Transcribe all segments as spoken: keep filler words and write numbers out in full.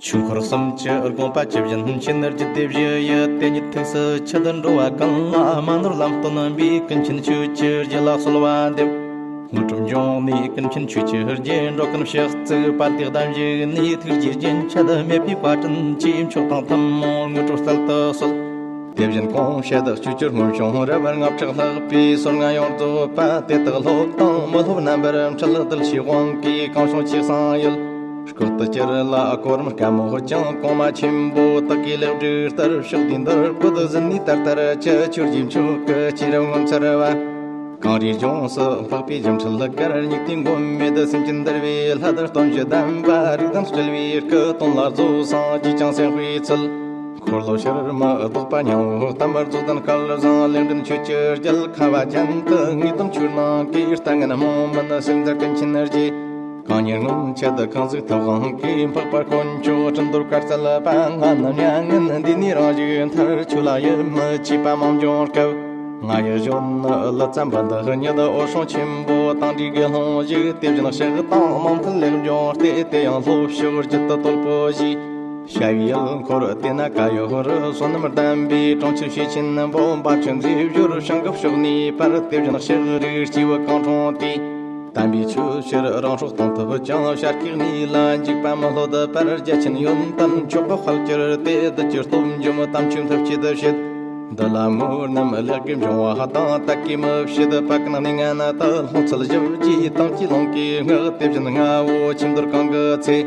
ཆོས་འཁོར་གསུམ་གྱི་དགོངས་པ་ཇི་བཞིན་མཁྱེན་ནི་རྒྱུད་སྡེ་བཞི་ཡི། དེ་ཉིད་ཐུགས་སུ་ཆུད་འགྲོ་བ་ཀུན་ལ་མ་ནོར་ལམ་སྟོན་པའི། ཀུན་མཁྱེན་ཆོས་ཀྱི་རྒྱལ་ལ་གསོལ་བ་འདེབས། དངོས་གྲུབ་འབྱུང་གནས་ཀུན་མཁྱེན་ཆོས་ཀྱི་རྒྱན། འགྲོ་ཀུན་ཕྱག་བཙུགས་པ་དེ་གདན་བཞི་ནས། ཐུགས་རྗེ་རྒྱུན་ཆད་མེད་པའི་བཀའ་དྲིན་གྱིས། མཆོག་དང་ཐུན་མོང་དངོས་གྲུབ་སྩལ་དུ་གསོལ། དེ་བཞིན་གོང་བཤད་སྤྱོད་ཆོས་སྔོན་བྱུང་རབ་ལྔ་ཕྲག་ལྷག་པའི་ཟོར་ལྔ་ཡོངས་རྫོགས་པ། དེ་དག་སློབ་དང་མི་སློབ་རྣམ་པར་འཕྲུལ། གདུལ་བྱའི་དབང་གིས་གང་བྱུང་ཅི་གསང་ཡུལ་སྐོར་དུ་གྱུར་ལ། གོར་མོ་དཀའ་མོ་ཀྱང་གོང་མ་ཆེན་པོ་དག་གི་ལེགས་སྒྲིག་ལྟར། ཕྱོགས་དེའི་འདིར་བཀོད་ཟིན་ནས་ད་ལྟར་ཅི་ཆོས་རྗེ་མཆོག་གི་སྐྱེས་རབས་ངོ་མཚར་བ། གངས་རིའི་ལྗོངས་སུ་འཕགས་པའི་སྒྱུ་འཕྲུལ་གར། སྙིགས་དུས་མགོན་མེད་སེམས་ཅན་འདུལ་བའི་ལྷ། སྟོན་བཅུ་ལྡན་པ་རིགས་ལྡན་སྤྲུལ་པའི་སྐུ། དོན་ལ་རྫོགས་སངས་རྒྱས་ཀྱང་གསན་དཔེའི་ཚུལ། འཁོར་ལོ་ཕྱིར་མི་ལྡོག་པ་སྙིང་པོ་གཏམ། རྫོགས་ལྡན་སྐལ་བཟང་ལེགས་འདྲེན་ཆོས་ཀྱི་རྒྱལ། ཁ་བ་ཅན་དུ་ངེས་དམ་ཆོས་སྣང་གིས། ལྟ་ངན་རྨོངས་མུན་སེལ་མཛད་ཀུན་མཁྱེན་རྗེ། གང་ཉིད་སྔོན་ཆད་གང་ཟིག་ཐུབ་དབང་གིས། འཕགས་པ་དཀོན་མཆོག་སྤྲིན་རྡོར་བཀའ་སྩལ་པ། སྔ་ན་མྱ་ངན་འདས་ནས་རང་བཞུགས་མཐར། ཆོས་ལ་ཡིད་མི་ཆེས་པ་མང་འབྱུང་སྐབས། ང་ཡི་གཞོན་ནུ་ལུ་ཙམ་པ་འདི་ཉིད། འོད་སྲུང་ཆེན་པོ་དང་བྲིས་དགེ་སློང་ཞིག་དེ་བཞིན་ཕྱག་དང་མང་མཐུན་ལེགས་འབྱུང་སྟེ། དེ་ཡང་ལྷོ་ཕྱོགས་རྒྱུད་དུ་དོལ་པོ་བཞི། ཤ་བའི་ཡུལ་འཁོར་དེ་ན་ཀ་ཡོ་རུ། བསོད་ནམས་ལྡན་པའི་གྲོང་ཁྱེར་ཤེས་ཆེན་པོ། འབབ་ཆུ་མཛེས་བཞུར་བྱང་གི་ཕྱོགས་ནས་བར། དེ་བཞིན་ཕྱག་རིས་སྐྱེས་བུ་གང་འཁྲུངས་ཏེ། དམ་པའི་ཆོས་ཕྱིར་རང་སྲོག་གཏོང་ཐུབ་ཀྱང་། ཤ་སྐེག་ནས་ལ་འཇིགས་པ་མི་ལྷོད་པར། རྒྱ་ཆེན་ཡོན་ཏན་མཆོག་གི་དཔལ་གྱུར་ཏེ། བདུད་ཀྱི་སྟོབས་འཇོམས་དམ་ཆོས་མཐུ་སྐྱེད་བྱེད། འདི་ལ་མོའུ་རྣམས་ལེགས་སྐྱེས་འབྱུང་བ་དང་། དད་གུས་མི་བྱེད་པ་ཀུན་ནས་ངན་དུ་ལྷུང་། ཚུལ་ཞི་བ་དྭངས་ཀྱི་ལོངས་སྐུའི་སྔགས། དེ་བཞིན་ལྔ་བོ་ཆིབས་འདོར་གང་གི་ཚེ།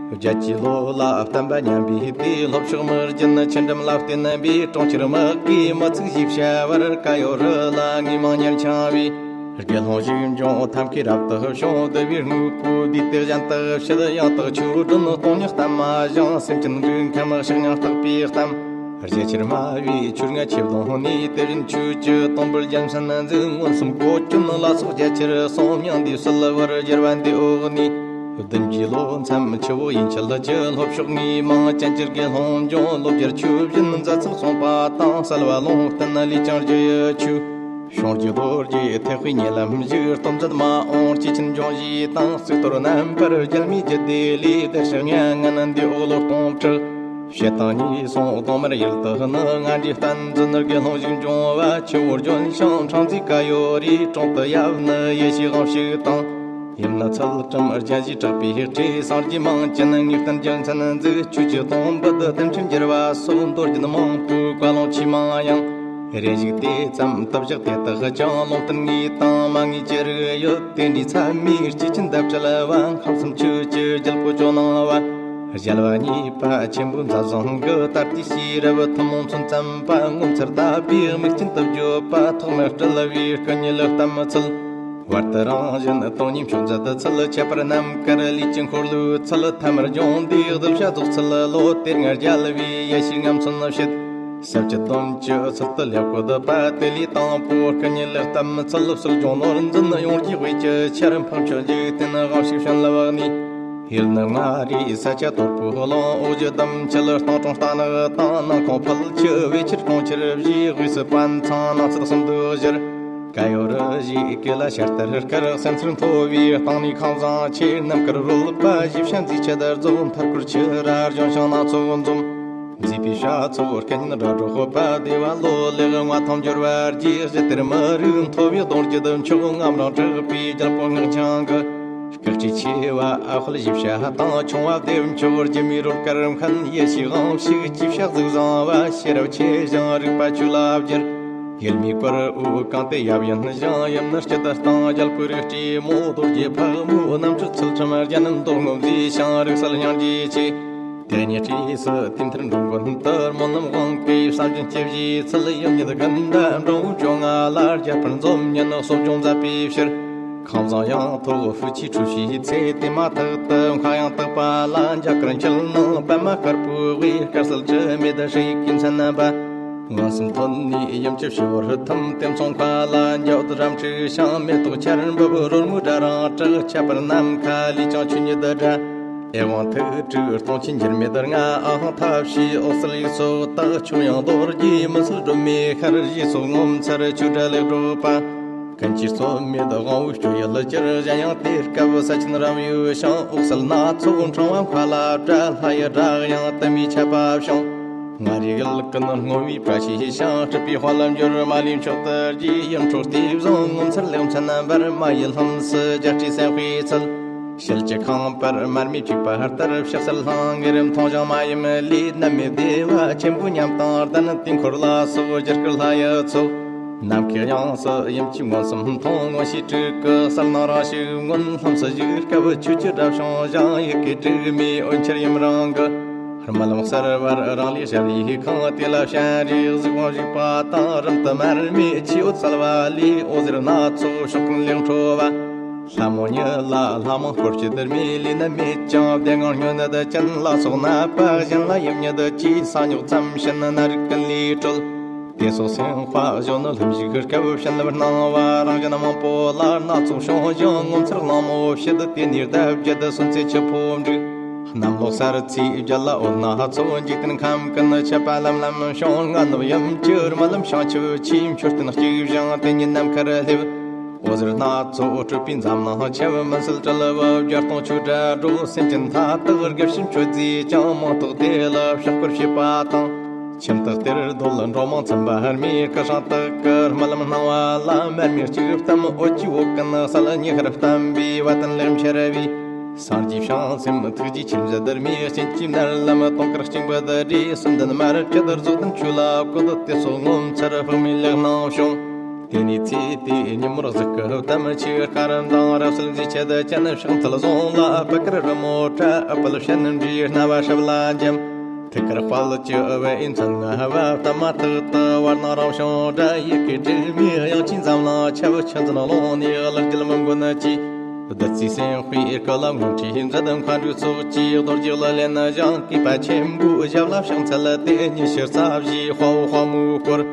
བརྒྱད་ཀྱི་ལོ་ལ་བསྟན་པ་ཉམས་པའི་དུས། ལྷོ་ཕྱོགས་མི་རྒྱུད་ཆུ་འགྲམ་ལ་བརྟེན་པའི། གྲོང་ཁྱེར་དམག་གིས་མི་ཚུགས་ཞེས་བྱ་བར། ཀ་ཡོ་རུ་ལ་ངེས་མང་ཉེར་འཆང་བའི། དགེ་སློང་ཞིག་འབྱུང་ཐབས་མཁས་རབ་ཏུ་བྱུང་། འདུལ་བའི་དངོས་པོ་བསྡུས་ཏེ་གཞན་དག་བཤད། ཡང་དག་ཆོས་སྒྲོན་སྟོང་ཉིད་གཏམ་མ་བཞེངས། སེམས་ཅན་སྒྲིབ་ཁམས་ཕྱག་མྱང་བརྟག་པའི་གཏམ། རྒྱ་ཆེར་སྨྲ་བའི་ཆོས་ལྔ་ཆེ་བརྡུངས་ནས། དེ་བཞིན་ཆོས་ཀྱི་དུང་འབུད་རྒྱལ་མཚན་འཛིན། མངོན་སུམ་གོ་ཆོད་ལ་སོགས་རྒྱ་ཆེར་གསུངས། མྱང་འདས་གསོལ་བར་གྱུར་པ་འདི་འོག་ནས། བདུན་གྱི་ལོ་མཚམས་ཆུ་བོ་ཡན་ཆད་ཀྱི། ལྷོ་ཕྱོགས་ངེས་མང་ཅན་གྱི་དགེ་སློང་འབྱུང་། ལོ་བརྒྱར་ཆོས་བཞིན་མཛད་ཚུལ་གསུངས་པ་དང་། གསལ་བ་ལུང་བསྟན་ལས་ཀྱང་རྒྱུ་ཡི་ཆོས། བྱུང་རྒྱུ་རྡོ་རྗེ་ཐེག་པའི་ཉེ་ལམ་ཞིག་སྟོབས་མཛད་མ་འོངས་སྐྱེས་ཆེན་འབྱུང་བཞི་དང་། གཙུག་ཏོར་རྣམ་པར་རྒྱལ་མའི་རྒྱུད་སྡེ་ལས། བདེར་གཤེགས་མྱ་ངན་འདས་འོག་ལོ་སྟོང་ཕྲག་བྱེ་ཐང་གཉིས་སོང་གདོང་དམར་ཡུལ་དུ་ནི། སྔ་འདྲའི་བསྟན་འཛིན་དགེ་སློང་ཞིག་འབྱུང་བ། ཆུ་བོ་ལྗོན་ཤིང་འཕྲང་རྩེ་ཀ་ཡོ་རིའི། གྲོང་དུ་ཡབ་ནི་ཡེ་ཤེས་དབང་ཕྱུག་དང་། ཡུམ་ནི་ཚུལ་ཁྲིམས་རྒྱན་བཞིས་གྲགས་པའི་སྤྲུལ། སངས་རྒྱས་མང་ཅན་ངེས་བསྟན་རྒྱལ་མཚན་འཛུགས། ཆོས་ཀྱི་སྟོང་པོ་དུ་རྟེན་འབྲེལ་འགྱུར་བ་སོགས། མདོ་རྒྱུད་མང་པོའི་བཀའ་ལུང་ཆོས་མང་ཡང་། རེ་ཞིག་དེ་ཙམ་དུ་བཞག་དེ་དག་ཀྱང་། ལུང་བསྟན་ངེས་དང་མ་ངེས་ཅི་རིགས་ཡོད། དེ་འདྲའི་ཚད་མའི་སྐྱེས་ཆེན་འདི་བྲལ་བ། ཁམས་གསུམ་ཆོས་ཀྱི་རྒྱལ་པོ་ཇོ་ནང་བ། གཞལ་བ་གཉིས་པ་ཆེན་པོའི་མཛད་བཟང་གི། ད་ལྟའི་ཤེས་རབ་ཐུན་མོང་ཚུལ་ཙམ་པ། ངོ་མཚར་ལྟ་བུའི་མིག་ཅན་དུ་བརྗོད་པ། ཐོག་མར་སྤྲུལ་པའི་སྐུ་ཉིད་ལུགས་ལྟ་མི་ཚུལ། བར་དུ་རང་བཞིན་སྟོང་ཉིད་མཆོག་མཛད་ཚུལ། ཁྱད་པར་རྣམ་དཀར་ལུས་ཀྱི་འཁོར་ལོའི་ཚུལ། ཐ་མར་སྦྱོང་འདིའི་གདུལ་བྱ་རྫོགས་ཚུལ། ལོ་དེ་ལྔ་རྒྱལ་བའི་ཡེ་ཤེས་ངམ་མཚོན་བྱེད། ཟབ་ཅིང་དོན་གྱི་ཚུལ་དུ་ལེགས་བཀོད་པ། དེ་ལས་དང་པོ་སྐུ་ཉིད་ལུགས་ལྟ་མི་ཚུལ། གསོ་སྦྱོང་ནོར་འཛིན་ཡོངས་ཀྱི་དབུས་ཀྱི་ཆར། འཕགས་མཆོག་འཇིག་རྟེན་དབང་ཕྱུག་བྱོན་ལ་བབས་ནས། ཡུལ་ནི་མངའ་རིས་ས་སྐྱ་དོལ་པོའི་ཀླུང་། འོ་བརྒྱུད་དམ་ཆོས་སྟོང་གྲོང་རྟ་ནག་དང་། ནང་ཁོངས་ཕལ་ཆེར་བེ་ཆུ་གྲོང་ཁྱེར་བཞིའི། དབུས་སུ་པཎ་ཚང་ནང་ཚུད་གསུམ་དུ་བཞུར། ཀ་ཡོ་རུ་བཞིའི་སྐེད་ལ་ཤར་ལྟར་དཀར། སེམས་ཚོར་མཐོ་བའི་སྟེང་ནས་ཁང་བཟང་ཆེ། རྣམ་དཀར་རོལ་པ་བཞི་བྱ་མཛེས་ཆེད་རྫོགས། མཐའ་སྐོར་ཆུ་ར་ལྗོན་ཤིང་སྣ་ཚོགས་འཛོམས། མཛེས་པའི་བྱ་ཚོགས་སྐད་སྙན་སྒྲ་སྒྲོག་པ། བདེ་བ་ལོ་ལེགས་མངའ་ཐང་འབྱོར་བར་བགྱི། གཞི་གཏེར་མི་རིགས་མཐོ་བའི་གདུང་རྒྱུད་མཆོག་ངམ་རང་གྲགས་པའི་རྒྱལ་པོ་སྔགས་འཆང་གི། སྐུ་སྤྲེའུ་ཆེ་བ་ཨ་ཧོལ་བཞི་བྱ་དང་། ཆུང་བ་བདེ་མཆོག་སྒྱུ་མའི་རོལ་གར་མཁན། ཡེ་ཤེས་དབང་ཕྱུག་སྐྱེས་བྱ་གཟུགས་བཟང་བ། ཤེས་རབ་ཆེ་ཞིང་རིག་པ་ཆོས་ལ་བསྒྱུར། ཡུལ་མིའི་བཀུར་འོས་གང་དེ་ཡབ་ཡིན་ཞིང་། ཡུམ་ནི་སྐྱིད་སྟེང་རྒྱལ་པོའི་རིགས་སྤྲས་མོ། རྡོ་རྗེ་ཕག་མོའི་རྣམ་འཕྲུལ་ཚུལ་ཁྲིམས་རྒྱན། མདོ་སྔོ་མཛེས་ཤིང་རིག་གསལ་སྙིང་རྗེ་ཆེ། དེ་ཉིད་སྤྲས་སུ་དུས་མཐར་འགྲོ་མགོན་ལྟར། སྨོན་ལམ་དབང་པོས་བསམ་བཞིན་སྐྱེ་བཞེས་ཚུལ། ཡུམ་ཉིད་དགུན་ཟླ་འབྲིང་བོའི་བཅོ་ལྔ་ལ། རྒྱ་སྤར་འཛོམས་ཉིན་གསོ་སྦྱོང་མཛད་པའི་ཕྱིར། ཁང་བཟང་ཡང་ཐོག་ཕུག་ཆེའི་ཁྲུས་བྱས་ཚེ། དེ་མ་ཐག་ཏུ་མཁའ་དབྱིངས་དག་པ་ལ། འཇའ་གར་འཁྱིལ་ནས་པདྨ་དཀར་པོའི་དབུས། དཀར་གསལ་དྲི་མེད་དུ་ཧྲཱིཿའི་མཚན་པ། མངོན་སུམ་ཐོན་ནས་ཡུམ་གྱི་སྤྱི་བོར་ཐིམ། དེ་མཚུངས་མཁའ་ལ་འཇའ་འོད་རབ་འཁྲིགས་ཤིང་། མེ་ཏོག་ཆར་འབེབས་རོལ་མོའི་སྒྲ་རང་གྲགས། ཁྱད་པར་ནམ་མཁའ་ལས་ཀྱང་ཆོས་ཉིད་སྒྲ། ཨེ་ཝཾ་ཐུགས་དྲུག་སྟོང་ཆེན་འགྱུར་མེད་ལྔ། ཨ་ཧོ་ཐབས་ཤེས་འོད་གསལ་ཡུག་སོགས་དག། ཆོས་དབྱིངས་རྡོ་རྗེ་མུན་སེལ་སྒྲོན་མེ་ཤར། ཞེས་སོགས་ངོ་མཚར་ཆོས་སྒྲ་ལེགས་སྒྲོག་པ། ཀུན་གྱིས་རྩོད་མེད་དབང་པོའི་སྤྱོད་ཡུལ་གྱུར། གཞན་ཡང་དེ་སྐབས་ས་ཆེན་རབ་ཡུལ་ཞིང་། འོད་གསལ་སྣ་ཚོགས་འཕྲེང་བ་མཁའ་ལ་བྲལ། ལྷ་ཡི་སྒྲ་དབྱངས་དུ་མའི་ཆད་པ་བྱུང་། ང་རའི་ཡུལ་ཀུན་སྔོན་བའི་བཀྲ་ཤིས་ཤིང་། སྲིད་པའི་དཔལ་འབྱོར་མ་ལུས་མཆོག་ཏུ་རྒྱས། ཡིད་འཕྲོག་དེ་བཟུང་ངོ་མཚར་ལེགས་མཚན་འབར། མ་ཡི་ལྷུམས་སུ་རྒྱ་སྤྲོས་སེམས་དཔའི་ཚུལ། ཞལ་གྱི་ཁང་པར་མར་མེ་བཅུག་པ་ལྟར། ཕྱག་འཚལ་ལྷང་ངེར་མཐོང་ཞིང་མ་ཡེངས་ལས། ནམ་མེད་བདེ་བ་ཆེན་པོའི་ཉམས་དང་ལྡན། དུས་འཁོར་ལ་སོགས་རྒྱུ་སྐར་ལྷ་ཡི་ཚོགས། ནམ་མཁའི་དབྱིངས་སུ་ཡུམ་གྱི་མངོན་སུམ་མཐོང་། མངོན་ཤེས་དྲུག་གི་གསལ་སྣང་རང་ཞིག་མངོན། ལྷུམས་སུ་བཞུགས་སྐབས་ཆོས་ཀྱི་སྒྲ་བྱུང་ཞིང་། ཡི་གེ་དྲུག་མའི་འོད་འཁྱིལ་ཡུམ་རང་གི། རྨི་ལམ་གསལ་བར་རང་ལུས་ཞབས་ལས་ཁེངས། དེ་ལ་སྤྱན་རས་གཟིགས་དབང་བཞུགས་པ་དང་། རིམ་དུ་མར་མེ་ཆུ་འོད་གསལ་བ་ལས། འོད་ཟེར་སྣ་ཚོགས་ཕྱོགས་ཀུན་ལེགས་འཕྲོ་བ། ལྷ་མོ་ཉིད་ལ་ལྷ་མང་སྐོར་གྱི་དུར་མས་ལུས་ནི་མེད་ཀྱང་། བདེ་ངང་སྨྱོ་ནད་ཅན་ལ་སོགས་ནད་པ་གཞན་ལ་ཡིབ་མྱོང་དུས། ས་སྨྱོ་ཙམ་ཞིག་ནི་ནད་རིགས་ཀུན་ལས་གྲོལ། དེ་སོགས་སེམས་དཔའ་གཞོན་ནུ་ལྷུམས་ཞུགས་སྐབས། བྱིན་རླབས་སྣང་བ་རང་བཞིན་མང་པོ་ལ། སྣ་ཚོགས་བྱུང་ཞིང་ངོ་མཚར་གླེང་མོ་བྱེད། དེ་ནས་ཟླ་བརྒྱད་སོན་ཚེ་ཆུ་ཕོ་འབྲུག། གནམ་ལོ་གསར་ཚེས་བརྒྱད་ལ་འོད་སྣ་ཚོགས། འཇིག་རྟེན་ཁམས་ཀུན་ཆད་པ་ལམ་ལམ་བྱུང་། རྔ་ནུབ་ཡུམ་གྱི་རྨི་ལམ་བྱང་ཆུབ་ཆེ། མཆོད་རྟེན་གཅིག་བཞེངས་དེ་ཉིད་ནམ་མཁར་སླེབས། འོད་ཟེར་སྣ་ཚོགས་སྤྲོས་པའི་འཛམ་གླིང་ཁྱབ། མུན་སེལ་དྲིལ་བུ་བརྒྱ་སྟོང་ཆོས་སྒྲ་སྒྲོག། སེམས་ཅན་མཐའ་དག་དགེ་བཤེས་མཆོད་རྫས་ཀྱང་། མང་དག་དེ་ལ་ཕྱག་བཀུར་བྱེད་པ་དང་། ཁྱིམ་དུ་གཏེར་རྡོལ་འགྲོ་མང་ཚིམ་པ་རྨིས། སྐུ་ཞིང་དག་གི་རྨི་ལམ་སྣང་བ་ལ། མར་མེ་གཅིག་བལྟམས་འོད་ཀྱི་འོད་ཀུན་གསལ། ཉི་ཤར་བལྟམས་པའི་བ་དན་ལེགས་འཆར་བའི། སངས་རྒྱས་བྱང་སེམས་ཐུགས་རྗེའི་ཆེམས་སུ་བསྡུར་མའི། སྤྱན་གྱི་མནལ་ལམ་དུང་དཀར་གཅིག་པུ་དུ་བསྒྲིལ། གསུམ་ལྡན་མར་ཁྱད་རྫོགས་ལྡན་ཆོས་ལ་བཀོད། དེ་སོགས་ངོ་མཚར་དཔག་མེད་ལེགས་སྣང་བྱུང་། དེ་ནས་ཚེ་དེའི་ཉིན་མོར་གཟུགས་སྐུ་བལྟམས། ཆོས་དཀར་མདངས་རབ་གསལ་མཛེས་ཆེད་ཅན། ཕྱག་མཐིལ་ཟུང་ལ་པད་དཀར་རི་མོ་བཀྲ། ཨུཏྤལ་སྤྱན་འདྲའི་རྣ་བ་སྲབ་ལ་འཇམ། ཐུགས་ཀར་དཔལ་གྱི་འོད་ཡིད་མཚན་ལྔ་བབས། པདྨ་ཐུག་ཏུ་བར་སྣང་རང་བྱུང་སྒྲ། ཡི་གེ་དྲུག་མའི་དབྱངས་ཀྱིས་འཛམ་གླིང་ཁྱབ། ཆུ་འཛིན་རླུང་ནི་གླུ་རྒྱལ་མི་མགོན་གྱིས། བདུད་རྩིའི་སེམས་དཔའི་སྐུ་ལ་དངོས་གྲུབ་མཛད། མཁའ་འགྲོའི་ཚོགས་ཀྱིས་རྡོ་རྗེ་གླུ་ལེན་ཞིང་། བསྐུལ་པ་ཆེན་པོའི་ཞབས་ལ་ཕྱག་འཚལ་ཏེ། ཉི་ཤུ་རྩ་བཞིའི་དཔའ་བོ་དཔའ་མོའི་སྐོར།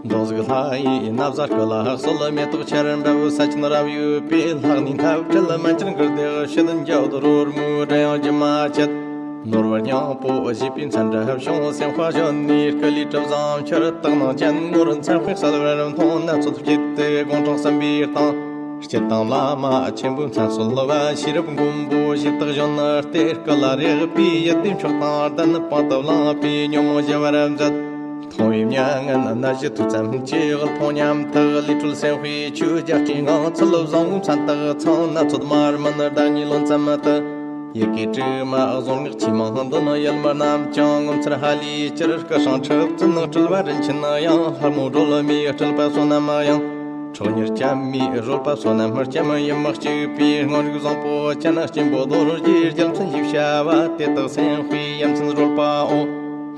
མདོ་གཟུགས་ལྷ་ཡི་ན་བཟའ་སྐུ་ལ་གསོལ། མེ་ཏོག་ཆར་འབེབས་ས་ཆེན་རབ་ཡོད་པའི། ལྷག་ནི་འཐབ་བྲལ་མན་ཆད་མགུར་དེ་བཤད། འཇའ་འོད་རོལ་མོའི་སྒྲ་དབྱངས་ཇི་མ་ཆད། ནོར་བུ་སྙིང་པོ་བཞད་པའི་མཚན་འདྲ་བྱུང་། སེམས་དཔའ་གཞོན་ནུའི་སྐུ་ལུས་གྲུབ་བཟང་འཆར། དག་སྣང་ཅན་ངོར་མཚན་དཔེ་གསལ་བར་མཐོང་། ནད་ཚོད་སྐྱེད་དེ་དགུང་གྲངས་གསུམ་པའི་སྟེང་། སྤྱིར་བཏང་བླ་མ་ཆེན་པོའི་མཚན་གསོལ་བ། ཤེས་རབ་མགོན་པོ་ཞེ་དག་གཞོན་ནུ་སྟེ། སྐུ་ལ་རེག་པའི་ཡིད་བདེ་མཆོག་དང་ལྡན། པང་དུ་བླངས་པའི་ཉོན་མོངས་ཞི་བར་མཛད། མཐོང་བའི་མྱ་ངན་ན་གཞི་ཐུགས་བརྩམས་ཀྱི། དབུལ་ཕོངས་ཉམས་ཐག་ལས་སྒྲོལ་སེམས་དཔའི་ཆོས། རྒྱ་སྐྱེད་ངང་ཚུལ་བཟང་པོའི་མཚན་རྟགས་ཚང་། ནད་ཚོད་མ་སྨིན་ཟླ་གཉིས་ལོ་མཚམས་དུ། ཡི་གེ་དྲུག་མ་གཟུངས་སྔགས་ཆོས་མང་འདོན། ཡུལ་མི་རྣམས་ཀྱང་ངོ་མཚར་ཧ་ལས་གྱུར། སྐུ་ཞིང་མཁྲེགས་བཙུན་སྤྲུལ་པ་རིན་ཆེན་ཡང་། ལྷ་མོ་སྒྲོལ་མའི་སྤྲུལ་པ་བསོད་ནམས་ཡང་། ཁྲོ་གཉེར་ཅན་མའི་རོལ་པ་བསོད་ནམས་ལྕམ། ཡིད་མི་གཅིག་པའི་སྔོན་རིག་བཟང་པོ་ཅན། སྐྱེན་པོ་རྡོ་རྗེའི་རྒྱལ་མཚན་ཞེས་བྱ་བ། དེ་དག་སེམས་དཔའི་ཡ་མཚན་སྒྲོལ་པའོ།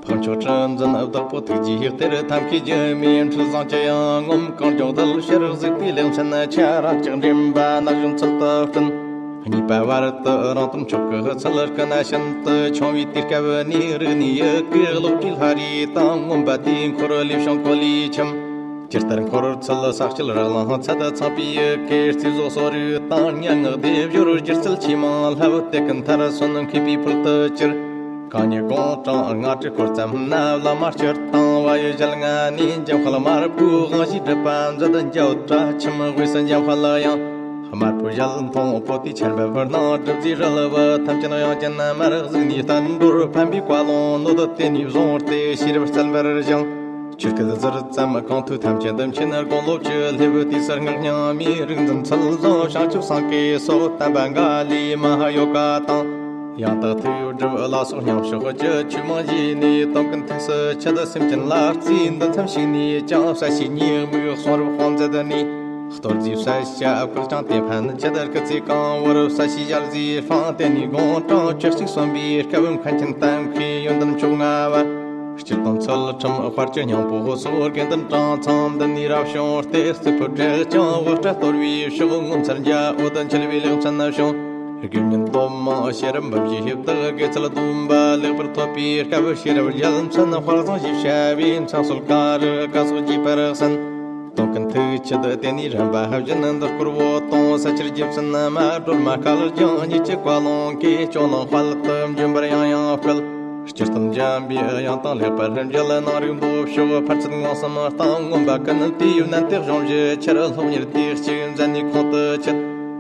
འཕགས་མཆོག་དྲི་འཛིན་བདག་པོ་ཐུགས་རྗེའི་གཏེར། ཐབས་མཁས་སྒྱུ་མའི་འཕྲུལ་བཟང་ཅི་ཡང་ངོམས། གང་བྱུང་གདུལ་བྱར་གཟིགས་པའི་ལེགས་མཚན་ཆེ། རབ་ཀྱག་འདྲེན་པ་ནག་གཞུང་ཚུལ་དུ་བསྟན། གཉིས་པ་བར་དུ་རང་དོན་མཆོག་གི་ཚུལ། སྐུ་ན་ཤིན་ཏུ་ཆུང་བའི་དུས་སྐབས་ནས། རིག་ནས་ཡི་གེ་ཀློག་བྲིས་ལྷ་རིས་དང་། མངོན་པ་དེའི་འཁོར་ལས་བྱུང་གོ་ལའི་ཁྱིམ། ཇི་ལྟར་འཁོར་ཚུལ་ས་སྐྱིལ་རགས་གླང་ཚད་ཚངས་པའི་ཡི་གེ། རྩིས་ཟོག་གསོ་རིག་དང་སྙན་ངག་སྡེབ་སྦྱོར། སྒྱུ་རྩལ་ཆོས་མང་ལྷ་བུ་དེ་ཀུན་མཐར་སོན་མཁས་པའི་ཕུལ་དུ་གྱུར། གང་ཉིད་དགུང་གྲངས་ལྔ་བཅུ་སྐོར་ཙམ་ན། བླ་མ་སྤྱིར་བཏང་བ་ཡི་ཞལ་སྔ་ནས། འཇམ་དཔལ་དམར་པོའི་དབང་ཞེས་སྒྲུབ་པ་མཛད། འཇའ་འོད་དྲ་ཁྱིམ་དབུས་སུ་འཇམ་དཔལ་དབྱངས། དམར་པོའི་ཞལ་མཐོང་པོ་ཏི་ཆར་འབེབས་སྣང་། གྲུབ་རྫས་རིལ་བུ་ཐམས་ཅད་དབྱངས་ཅན་དམར། གཟུགས་ནི་བསྟན་འགྲོར་ཕན་པའི་བཀའ་ལུང་ནོད། དེ་ནས་བཟུང་སྟེ་ཤེས་རབ་རྩལ་འབར་ཞིང་། ཆོས་སྐད་ཟུར་ཙམ་གང་ཐོས་ཐམས་ཅད་དུ་མཁྱེན། དགུང་ལོ་བཅུ་སླེབས་དུས་སུ་སྔགས་རྙིང་མའི་རིག་འཛིན་ཚུལ་བཟང་བྱང་ཆུབ་སེང་གེ་སོགས། བསྟན་པ་འགའ་ལས་མ་ཧཱ་ཡོ་ག་དང་། ཡང་དག་ཐུགས་སྒྲུབ་ལ་སོགས་མཉམ་ཕྱོགས་ཀྱི་ཆོས་མང་བཞེས་ནས། དོན་ཀུན་ཐུགས་སུ་ཆུད། སེམས་ཅན་ལ་རྩིས་འདི་མཚམས་ཤིག་ནས་ཀྱང་། གསལ་བྱེད་ཉེས་དམིགས་གསུང་རབ་དཔང་མཛད་ནས། གཏོར་རྫས་གསལ་བྱ་བཀག་ཅིང་དེ་ཕན་ཆད། སྐུ་ཚེ་གང་བོར་གསལ་བྱེད་ཞལ་ཟས་སྤངས། དེ་ནས་དགུང་གྲངས་བཅུ་གཅིག་སོན་པའི་སྐབས། མཁན་ཆེན་གཏམ་མཁས་ཡོན་ཏན་མཆོག་མངའ་བ། སྤྱིར་བཏང་ཚུལ་ཁྲིམས་དཔལ་གྱི་སྙིང་པོ་སོགས། དགེ་འདུན་གྲངས་ཚང་འདི་ནས་རབ་བྱུང་སྟེ། རྩིག་ཕུད་དྲེགས་ཀྱང་དབུ་སྐྲ་གཏོར་བའི་ཕྱོགས། ངོ་མཚར་འཇའ་འོད་འཁྱིལ་བའི་ལེགས་མཚན་བྱུང་། དགེ་བསྙེན་སྡོམ་མང་ཤེས་རབ་འབུམ་གྱི་ཞིབ་བཏགས། དགེ་ཚུལ་སྡོམ་པ་ལེགས་པར་ཐོབ་པའི་སྐབས། ཤེས་རབ་རྒྱལ་མཚན་དཔལ་བཟང་ཞེས་བྱ་བའི་མཚན་གསོལ་ག་རུ་བཀའ་སོགས་རྒྱས་པར་གསན། དོན་ཀུན་ཐུགས་ཆུད་དེ་ནས་རིམ་པ་བཞིན། འདི་སྐོར་བོ་དང་ས་ཆེར་རྒྱུ་མཚན་མ། སྒྲོལ་མ་སྐལ་བཟང་ཉིད་ཀྱི་བཀའ་ལུང་གིས། ཅོག་ནང་དཔལ་དུ་འབྱོན་པར་ཡང་ཡང་སྤེལ། སྤྱིར་བཏང་འཇམ་པའི་དབྱངས་དང་ལེགས་པར་མཇལ། ནང་རིག་མདོ་ཕྱོགས་ཕར་ཚད་མངོན་སུམ་བཏང་། མངོན་པ་ཀུན་བཏུས་ནན་ཏན་གཞུང་བཞི་ཁྱེར། སློབ་གཉེར་དུས་གཅིག་མཛད་ནས་ཁོང་དུ་ཆུད།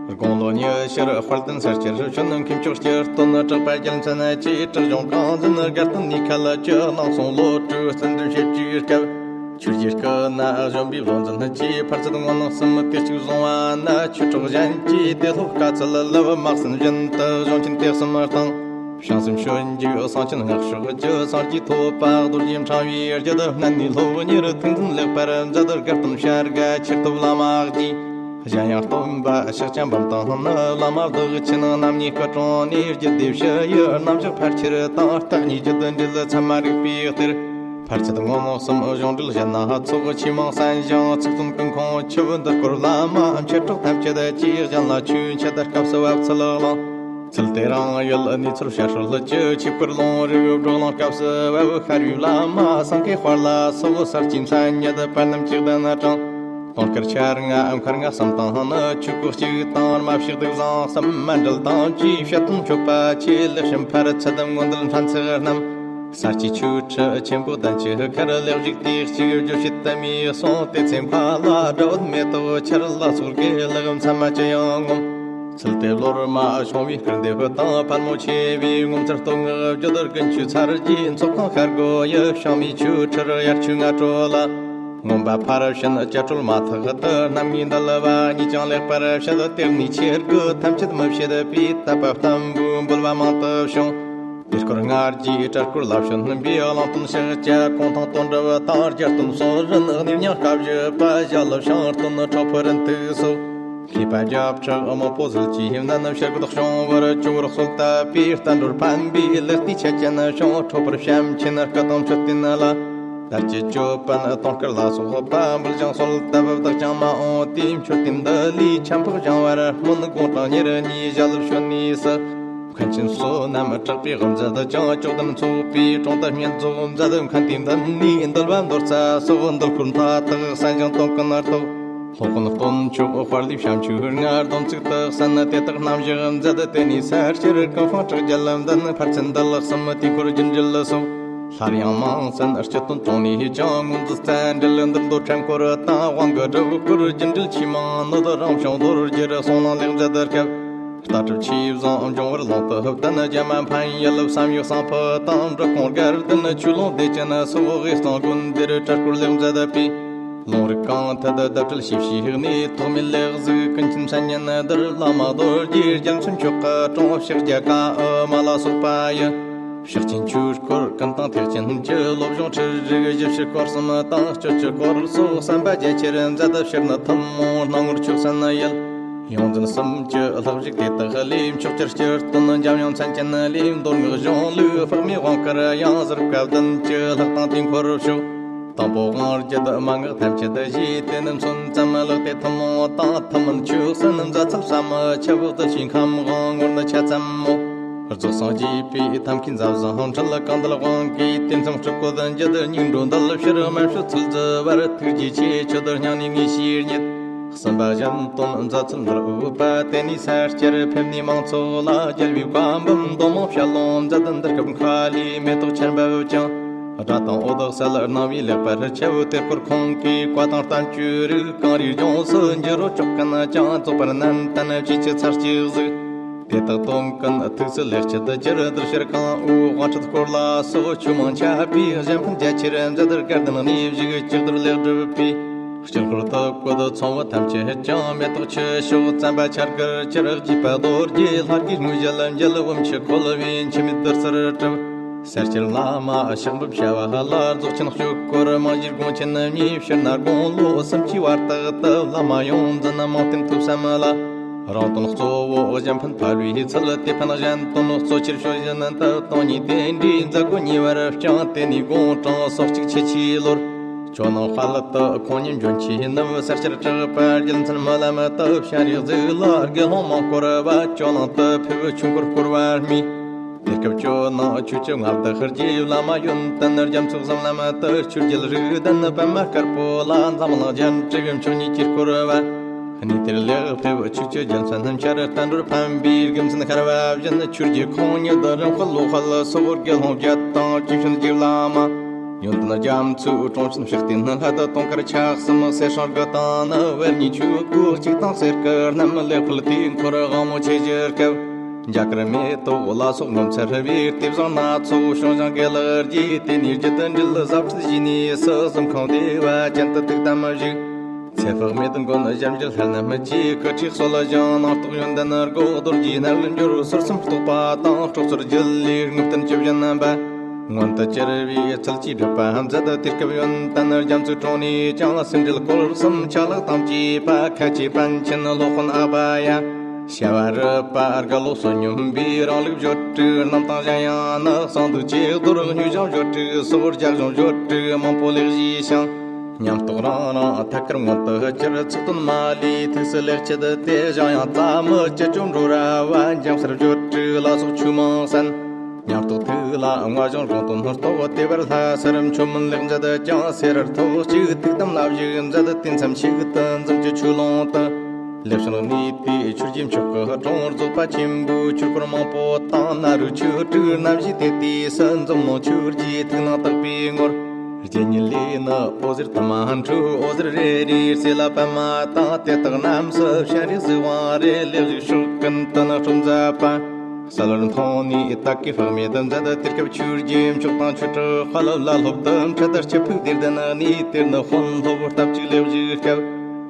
དགུང་ལོ་ཉི་ཤུར་དཔལ་ལྡན་ས་སྐྱར་བྱོན། མཁན་མཆོག་སྤྱི་སྟོན་གྲགས་པ་རྒྱལ་མཚན་གྱིས། དྲག་གཞུང་རྐང་འཛིན་དགའ་སྟོན་ནས་ཁ་ལ་བཅུ། གནང་སོང་བློ་གྲོས་རྩལ་འདོན་བྱེད་ཀྱི་སྐབས། ཆོས་རྗེ་སྐུ་ན་གཞོན་པའི་བློ་འཛིན་གྱིས། ཕར་ཚད་མངོན་སུམ་དུས་གཅིག་བཟུང་བ་ན། ཆོས་གྲོགས་གཞན་གྱིས་དེ་སློབ་དཀའ་ཚུལ་ལུགས། དམག་སེམས་བཞིན་དུ་གཞུང་ཆེན་དེ་གསུམ་བཏང་། བྱང་སེམས་སྤྱོད་འཇུག་གསང་ཆེན་སྔགས་ཕྱོགས་ཀྱི། སངས་རྒྱས་ཐོབ་པ་རྡོ་རྗེ་འཆང་བའི་རྒྱུད། སྨན་ནི་སློབ་གཉེར་ཐུགས་འཛིན་ལེགས་པར་མཛད། དགའ་སྟོན་བྱ་དགའ་ཆེར་ཐོབ་བླ་མ་རྗེ། གཞན་ཡང་སྟོན་པ་ཕྱག་རྒྱ་འབུམ་དང་ནི། བླ་མ་བདག་ཆེན་རྣམ་གཉིས་སྐུ་དྲུང་ནས། རྒྱུད་སྡེ་བཞི་ཡི་རྣམ་གཞག་ཕལ་ཆེར་དང་། བརྟག་གཉིས་རྒྱུད་འགྲེལ་ཚད་མ་རིག་པའི་གཏེར། ཕར་ཚད་མངོན་སུམ་གཞུང་འགྲེལ་གཞན་སྣ་ཚོགས། ཆོས་མང་གསན་ཞིང་ཚིག་བཙུན་ཀུན་ཁོང་ཆུབ། འདི་སྐོར་བླ་མ་མཆེད་གྲོགས་ཐམས་ཅད་ཀྱིས། གཞན་ལ་ཆོས་འཆད་སྐབས་སུ་བབ་ཚུལ་གླེང་། ཚུལ་དེ་རང་ཡུལ་གནས་ཚུལ་བཤད་སྲོལ་གྱི། ཆོས་སྐོར་ལུང་རིགས་བགྲོ་གླེང་སྐབས་སུ་བབ། ཤར་བའི་བླ་མ་སེང་གེ་དཔལ་ལ་སོགས། གསར་སྐྱེས་མཚན་ཉིད་པ་རྣམས་ཀྱིས་གདན་དྲངས། དུང་དཀར་འཆར་ལྔ་མཁར་ལྔ་གསུམ་དང་ནི། ཆོས་སྐོར་གཅིག་དང་རྨ་བྱའི་གདུགས་བཟང་གསུམ། མཎྜལ་དང་བཅས་བཤད་དོན་མཆོད་པ་ཆེ་ལེགས་བྱོན། ཕར་ཚད་མངོན་འདོད་ཕྲན་ཚེགས་རྣམས། གསར་སྐྱེས་ཆོས་ཁྲི་ཆེན་པོ་བསྟན་བཅོས་མཁར། ལེགས་བཞུགས་དུས་གཅིག་བརྗོད་བྱེད་དུ་མའི་གསུང་། དེ་ཚེ་མཁའ་ལ་སྒྲ་འོད་མེ་ཏོག་འཆར། ལ་སོགས་དགེ་ལེགས་མཚན་མ་ཅི་ཡང་ངོམས། ཚུལ་དེ་ལོ་རྨ་བྱུང་བའི་སྐུར་འདེབས་དང་། ཕལ་མོ་ཆེ་བའི་ངོ་མཚར་སྟོད་འགག་བརྗོད། དགུན་ཆོས་ཚར་རྗེས་ཚོགས་ཁང་ཤར་སྒོ་ཡི། བྱང་མའི་ཆོས་ཁྲིར་དབྱར་ཆོས་སྔ་དྲོ་ལ། མངོན་པ་ཕར་ཕྱིན་སྐྱ་བྲོལ་མ་ཐག་ཏུ། རྣམ་ངེས་འདུལ་བ་གཉིས་ཀྱང་ལེགས་པར་བཤད། དེར་ནི་ཆོས་སྐུ་ཐམས་ཅད་མི་ཕྱེད་པའི། དད་པ་བརྟན་པོའི་འབུལ་བ་མང་དུ་བྱུང་། དེ་སྐོར་སྔ་རྗེས་གྲྭ་སྐོར་ལ་བྱོན་པའི། གླེང་སྟོན་ཕྱག་རྒྱ་གུང་ཐང་དོན་གྲུབ་དང་། རྒྱལ་སྟོན་གསུང་རིན་གནས་མྱང་དཀའ་བཞི་པ། ཞྭ་ལུ་བྱང་སྟོན་ཁྲོ་ཕུ་རིན་ཐིག་སོགས། མཁས་པ་བརྒྱ་ཕྲག་མང་པོ་ཟིལ་གྱིས་མནན། ཕྱིར་འཁོར་བྱུང་བར་ཇོ་བོར་གསོལ་བཏབ་པས། བསྟན་འགྲོར་ཕན་པའི་ལེགས་བལྟས་ཆ་ཅན་བྱུང་། ཁྲོ་ཕུར་བྱམས་ཆེན་སྐུ་དང་མཆོད་རྟེན་ལ། དར་གྱི་ཅོད་པན་དུང་དཀར་ལ་སོགས་པ། འབུལ་ཞིང་གསོལ་བཏབ་བདག་ཀྱང་མ་འོངས་དུས། མཆོད་རྟེན་འདི་ལས་ཆབ་འཕགས་བཞེངས་པར་སྨོན། དགུང་གྲངས་ཉེར་གཉིས་ཞྭ་ལུ་བྱོན་ནས་སུ། མཁན་ཆེན་བསོད་ནམས་གྲགས་པས་དབུ་མཛད་ཅིང་། ཇོ་བདུན་ཚོགས་པའི་དྲུང་དུ་བསྙེན་རྫོགས་མཛད། མཁན་དེའི་མདུན་ནས་འདུལ་བ་མདོ་རྩ་སོགས། འདུལ་སྐོར་མཐའ་དག་གསན་ཞིང་དོན་ཀུན་རྟོགས། སློབ་དཔོན་དཀོན་མཆོག་དཔལ་ལྡན་བྱམས་ཆོས་ལྔ། སྡོམ་ཚིག་དག་གསན་དེ་དག་རྣམ་གཞག་མཛད། དེ་ནས་ས་སྐྱར་ཀུན་སྤངས་ཁྲག་རྒྱལ་ལྡན། ཕར་ཚད་འདུལ་གསུམ་དུས་འཁོར་རྒྱུད་འགྲེལ་སོགས། སླར་ཡང་མང་གསན་སྤྱི་དོན་དྲུང་ནས་ཀྱང་། ངོས་འཛིན་རྩ་འགྲེལ་འདུལ་མདོ་ཕྲན་སྐོར་དང་། དབང་གི་སྒྲུབ་སྐོར་རྒྱུད་འགྲེལ་ཆོས་མང་ནོད། རང་བྱུང་རྡོ་རྗེར་གསུང་གླེང་ལེགས་མཛད་སྐབས། ལྟ་གྲུབ་ཆོས་བཟང་འབྱུང་བར་ལུང་དུ་བསྟན། རྒྱ་མ་འཕན་ཡུལ་བསམ་ཡས་གསང་ཕུ་དང་། འབྲི་གུང་དགའ་ལྡན་ཆོས་ལུང་བདེ་ཆེན་སོགས། དབུས་གཙང་དགོན་སྡེར་གྲྭ་སྐོར་ལེགས་མཛད་པའི། ལུང་རིགས་གང་ཐད་ལྡབ་འགྲིལ་ཞིབ་ཞིག་ནས། ཐོགས་མེད་ལེགས་གཟིགས་ཀུན་མཁྱེན་མཚན་སྙན་བརྡར། བླ་མ་རྡོ་རྗེ་རྒྱལ་མཚན་མཆོག་གི་དྲུང་། ཕྱག་རྒྱ་ཀ་ཨུ་མ་ལ་སོགས་པ་ཡི། ཕྱག་ཆེན་ཆོས་སྐོར་ཀུན་དང་ཐེག་ཆེན་གྱི། སློབ་སྦྱོང་ཁྲིད་རིགས་བཞི་བཅུ་སྐོར་གསུམ་དང་། སྤྱོད་ཀྱི་སྐོར་སོགས་བསམ་པ་རྒྱ་ཆེར་མཛད། ཕྱིར་ནི་ཐུན་མོང་སྣང་ངོར་ཆོས་གསན་ཡུལ། ཡོངས་འཛིན་གསུམ་གྱི་ལྷག་བཞུགས་དེ་དག་ལས། མཆོག་གྱུར་སྤྱིར་སྟོན་འཇམ་དབྱངས་མཚན་ཅན་ལས། མདོ་སྔགས་གཞུང་ལུགས་དཔག་མེད་དབང་བསྐུར་ཡང་། ཟུར་བཀའ་བདུན་གྱི་ལྷག་དང་དུས་འཁོར་ཕྱོགས། དང་པོ་དབང་རྒྱུད་མན་ངག་ཐམས་ཅད་བཞེས། དེ་ནི་མཚོན་ཙམ་ལགས་ཏེ་ཐུན་མོང་དང་། ཐུན་མིན་ཆོས་གསན་མཛད་ཚུལ་ཟབ་མོ་ཆེ་བོ། དུ་ཞིང་ཁམས་དབང་ངོར་ནི་ཆ་ཙམ་མོ། རྫོགས་སངས་རྒྱས་པའི་ཐབས་མཁས་མཛད་བཟང་འཕྲིན། གང་འདུལ་དབང་གིས་དེ་མཚམས་སྤྲུལ་སྐུ་འདི་འགྱུར། སྙིགས་འགྲོ་འདུལ་ཕྱིར་དམན་ཤོས་ཚུལ་བརྗེ་བར། ཐུགས་རྗེ་ཆེ་ཆོས་དུ་སྙིང་ནས་ངེས་ཤེས་རྙེད། གསུམ་པ་གཞན་དོན་མཛད་ཚུལ་འདིར་འོས་པ། དེ་ནས་ས་སྐྱར་ཕེབས་ནས་མང་ཚོགས་ལ། རྒྱལ་བའི་བཀའ་འབུམ་མདོ་མང་བཤད་ལུང་མཛད། འདི་སྐབས་མཁའ་ལས་མེ་ཏོག་ཆར་འབེབས་ཀྱང་། སྒྲ་དང་འོད་གསལ་སྣང་བས་ལེགས་པར་ཁྱབ། དེ་སྐོར་ཁོང་གིས་བཀའ་དང་བསྟན་བཅོས་རིགས། གངས་རིའི་ལྗོངས་སུ་འགྱུར་རོ་ཅོག་ཀུན་ཀྱང་། རྫོགས་པར་ནན་ཏན་བཅས་ཀྱི་ཚར་གཅིག་གཟིགས། དེ་དག་དོན་ཀུན་ཐུགས་སུ་ལེགས་ཆུད་གྱུར། འདིར་ཕྱིར་གང་འོས་དབང་ཁྲིད་སྐོར་ལ་སོགས། ཆོས་མང་ཁྱབ་པའི་གཞན་ཕན་རྒྱ་ཆེར་མཛད། དགའ་ལྡན་གནས་བཞུགས་ཅིག་ཏུ་ལེགས་གྲུབ་པའི། དཀྱིལ་འཁོར་དུ་བཀོད་ཚོམ་བུ་ཐམས་ཅད་ཀྱང་། མེ་ཏོག་ཆུ་ཤོག་ཙམ་པ་ཆར་དཀར་གྱུར། རྒྱས་པ་རྡོ་རྗེ་ལྷ་སྐུའི་དངོས་གཞི་ལ་མཇལ། བུམ་ཆུ་ཁོལ་བའི་འཆི་མེད་བདུད་རྩིར་གྲུབ། ས་སྐྱར་བླ་མ་ཕྱག་འབུམ་བྱ་བ་ལ། རྫོགས་ཆེན་སྤྱོད་སྐོར་རྨང་གཞིའི་དགོངས་ཆེན་གཉིས། ཕྱིར་ན་དགུང་ལོ་སུམ་ཅུའི་བར་དག་ཏུ། བླ་མ་ཡོངས་འཛིན་མང་བསྟེན་ཐུགས་བསམ་ལ། རང་དོན་གཙོ་བོ་གཞན་ཕན་ཕལ་བའི་ཚུལ། དེ་ཕན་གཞན་དོན་གཙོ་ཆེར་ཤོས་བཞིན་དུ། སྟོང་ཉིད་རྟེན་འབྲེལ་མཛད་སྒོ་ཉེ་བར་བསྐྱངས། དེ་ནས་དགུང་གྲངས་སོ་གཅིག་ཕྱེད་ཀྱི་ལོར། ཇོ་ནང་དཔལ་དུ་ཁོང་ཉིད་འབྱོན་ཆེས་ནུབ། ས་སྐྱར་གྲགས་པ་རྒྱལ་མཚན་སྨོན་ལམ་དུ། སྤྱན་རས་གཟིགས་ལ་དགེ་སློང་མང་བསྐོར་བ། ཇོ་ནང་དུ་ཕེབས་ཆོས་འཁོར་བསྐོར་བར་དམིགས། དེ་སྐབས་ཇོ་ནང་ཆོས་ཀྱི་མངའ་བདག་རྗེ་བླ་མ་ཡོན་ཏན་རྒྱ་མཚོའི་གཟིམ་ལམ་དུ། ཆོས་རྒྱལ་རིགས་ལྡན་པདྨ་དཀར་པོ་ལ། འཛམ་གླིང་རྒྱན་དྲུག་མཆོག་གཉིས་ཀྱིས་བསྐོར་བ། གནས་དེར་ལེགས་ཕེབས་ཆོས་ཀྱི་རྒྱལ་མཚན་རྣམས། ཆར་བསྟན་འགྲོར་ཕན་པའི་དགེ་མཚན་ཤར་བ་བཞིན། ཆོས་རྗེ་ཁོང་ཉིད་རིམ་བསྒོམས་བློ་བསྒོམས་སོགས། དགེ་སློང་བརྒྱད་དང་ཀུན་མཁྱེན་རྗེ་བླ་མ། ཡོན་ཏན་རྒྱ་མཚོའི་གྲོང་ཁྱེར་ཕྱག་བལྟས་ནས། ལྷ་དང་དུང་དཀར་ཕྱག་གསུམ་གསེར་སྲང་དགུ་དང་ནི། བེར་གཉིས་ཆོས་གོས་གཅིག་དང་གསེར་སྐུ་རྣམས། ལེགས་ཕུལ་དུས་འཁོར་དབང་མོ་ཆེ་ཞུ་སྐབས། རྒྱ་གར་མེ་ཏོག་ལ་སོགས་ངོ་མཚར་བའི། དེ་བཟང་སྣ་ཚོགས་བྱུང་ཞིང་དགེ་ལེགས་རྒྱས། དེ་ནས་རྒྱུད་དུ་འདྲིལ་ཟབ་ཁྲིད་བྱས་ནས་སུ། གཟིམ་ཁང་བདེ་བ་ཅན་དུ་ཐུགས་དམ་བཞུགས། ཚེ་དཔག་མེད་མགོན་ཞབས་འགྱུར་ལྷ་རྣམས་ཀྱིས། སྐུ་ཁྲུས་གསོལ་ཞིང་ནང་རྟོགས་ཡོན་ཏན་སྒོ། རྡོ་རྗེའི་རྣལ་འབྱོར་ཟུར་གསུམ་རྟོགས་པ་དང་། སྲོག་རྩོལ་རྒྱུད་ལས་རྔུབ་རྟེན་བཅུ་བཞི་རྣམ་པ། མངོན་དུ་གྱུར་པའི་ཚུལ་གྱིས་སྒྲུབ་པ་མཛད། དུས་སྐབས་ཡོན་ཏན་རྒྱ་མཚོའི་དྲུང་ནས་ཀྱང་། སེམས་འགྲེལ་སྐོར་གསུམ་ཆ་ལག་དང་བཅས་པ། ཁ་ཆེ་པཎ་ཆེན་སློབ་དཔོན་ཨ་བ་ཡ། བྱ་བ་རི་པ་རྒ་ལོ་སོགས་སྙོམས་པའི་རིང་ལུགས་བརྗོད་རིགས་རྣམས་དང་། གཞན་ཡང་ནི་གསང་འདུས་ཀྱི་རྡོར་སྙོམས་བཞེངས་བརྗོད་རིགས་སོགས། རྒྱ་གཞུང་བརྗོད་རིགས་མང་པོ་ལེགས་ཤེས་ཤིང་། ཉམས་རྟོགས་རང་རང་ཐད་ཀར་མངོན་དུ་གྱུར། ཚིག་དོན་མ་ལུས་ཐུགས་སུ་ལེགས་བཅུད་དེ། གཞན་ཡང་རྩ་མི་བཅུད་ཅུང་འགྲོ་ར་བ། འཇམ་གསལ་བརྗོད་རིགས་ལ་སོགས་ཆོས་མང་གསན། ཉམས་རྟོགས་ཐུགས་ལ་མངའ་ཞིང་དགོངས་དོན་རྟོགས། དེ་བར་ལྷ་སར་མཆོད་མེ་ལེགས་མཛད་ཀྱང་། སེ་རར་ཐོག་གཅིག་ཐུགས་དམ་ལ་བཞུགས་མཛད། དེ་མཚམས་ཤིག་ཏུ་འཛུམ་གྱི་ཆོས་ལུང་དུ། ལེགས་བྱུང་གནས་དེ་ཆོས་རྗེ་མཆོག་གི་དྲུང་། རྫོགས་པ་ཆེན་པོའི་ཆོས་སྐོར་མང་པོ་དང་། ནཱ་རོའི་ཆོས་དྲུག་རྣམ་བཞིའི་དེ་དུས་སུ། འཛོམས་ནོ་ཆོས་རྗེའི་ཐུགས་སྣང་དག་པའི་ངོར། རྗེ་ཉིད་ལས་ནི་འོད་ཟེར་དུ་མ་འཕྲོས། འོད་ཟེར་རེ་རེའི་རྩེ་ལ་པདྨ་དང་། དེ་དག་རྣམས་སུ་སྤྱན་རས་གཟིགས་དབང་རེ། ལེགས་བཞུགས་ཕྱོགས་ཀུན་ཏུ་ནི་སྤྲོ་མཛད་པ། གསལ་བར་མཐོང་ནས་ད་གིན་དཔག་མེད་དུ་མཛད། དེ་སྐབས་ཆོས་རྗེ་མཆོག་དང་ཆོས་གྲོགས་དཔལ་བླ་སློབ་ཏུ། འཕྲད་དུ་སྤྱི་ཕུག་བདེ་ལྡན་གནས། དེར་ནི་དཔོན་སློབ་སྟབས་གཅིག་ལེགས་བཞུགས་སྐབས།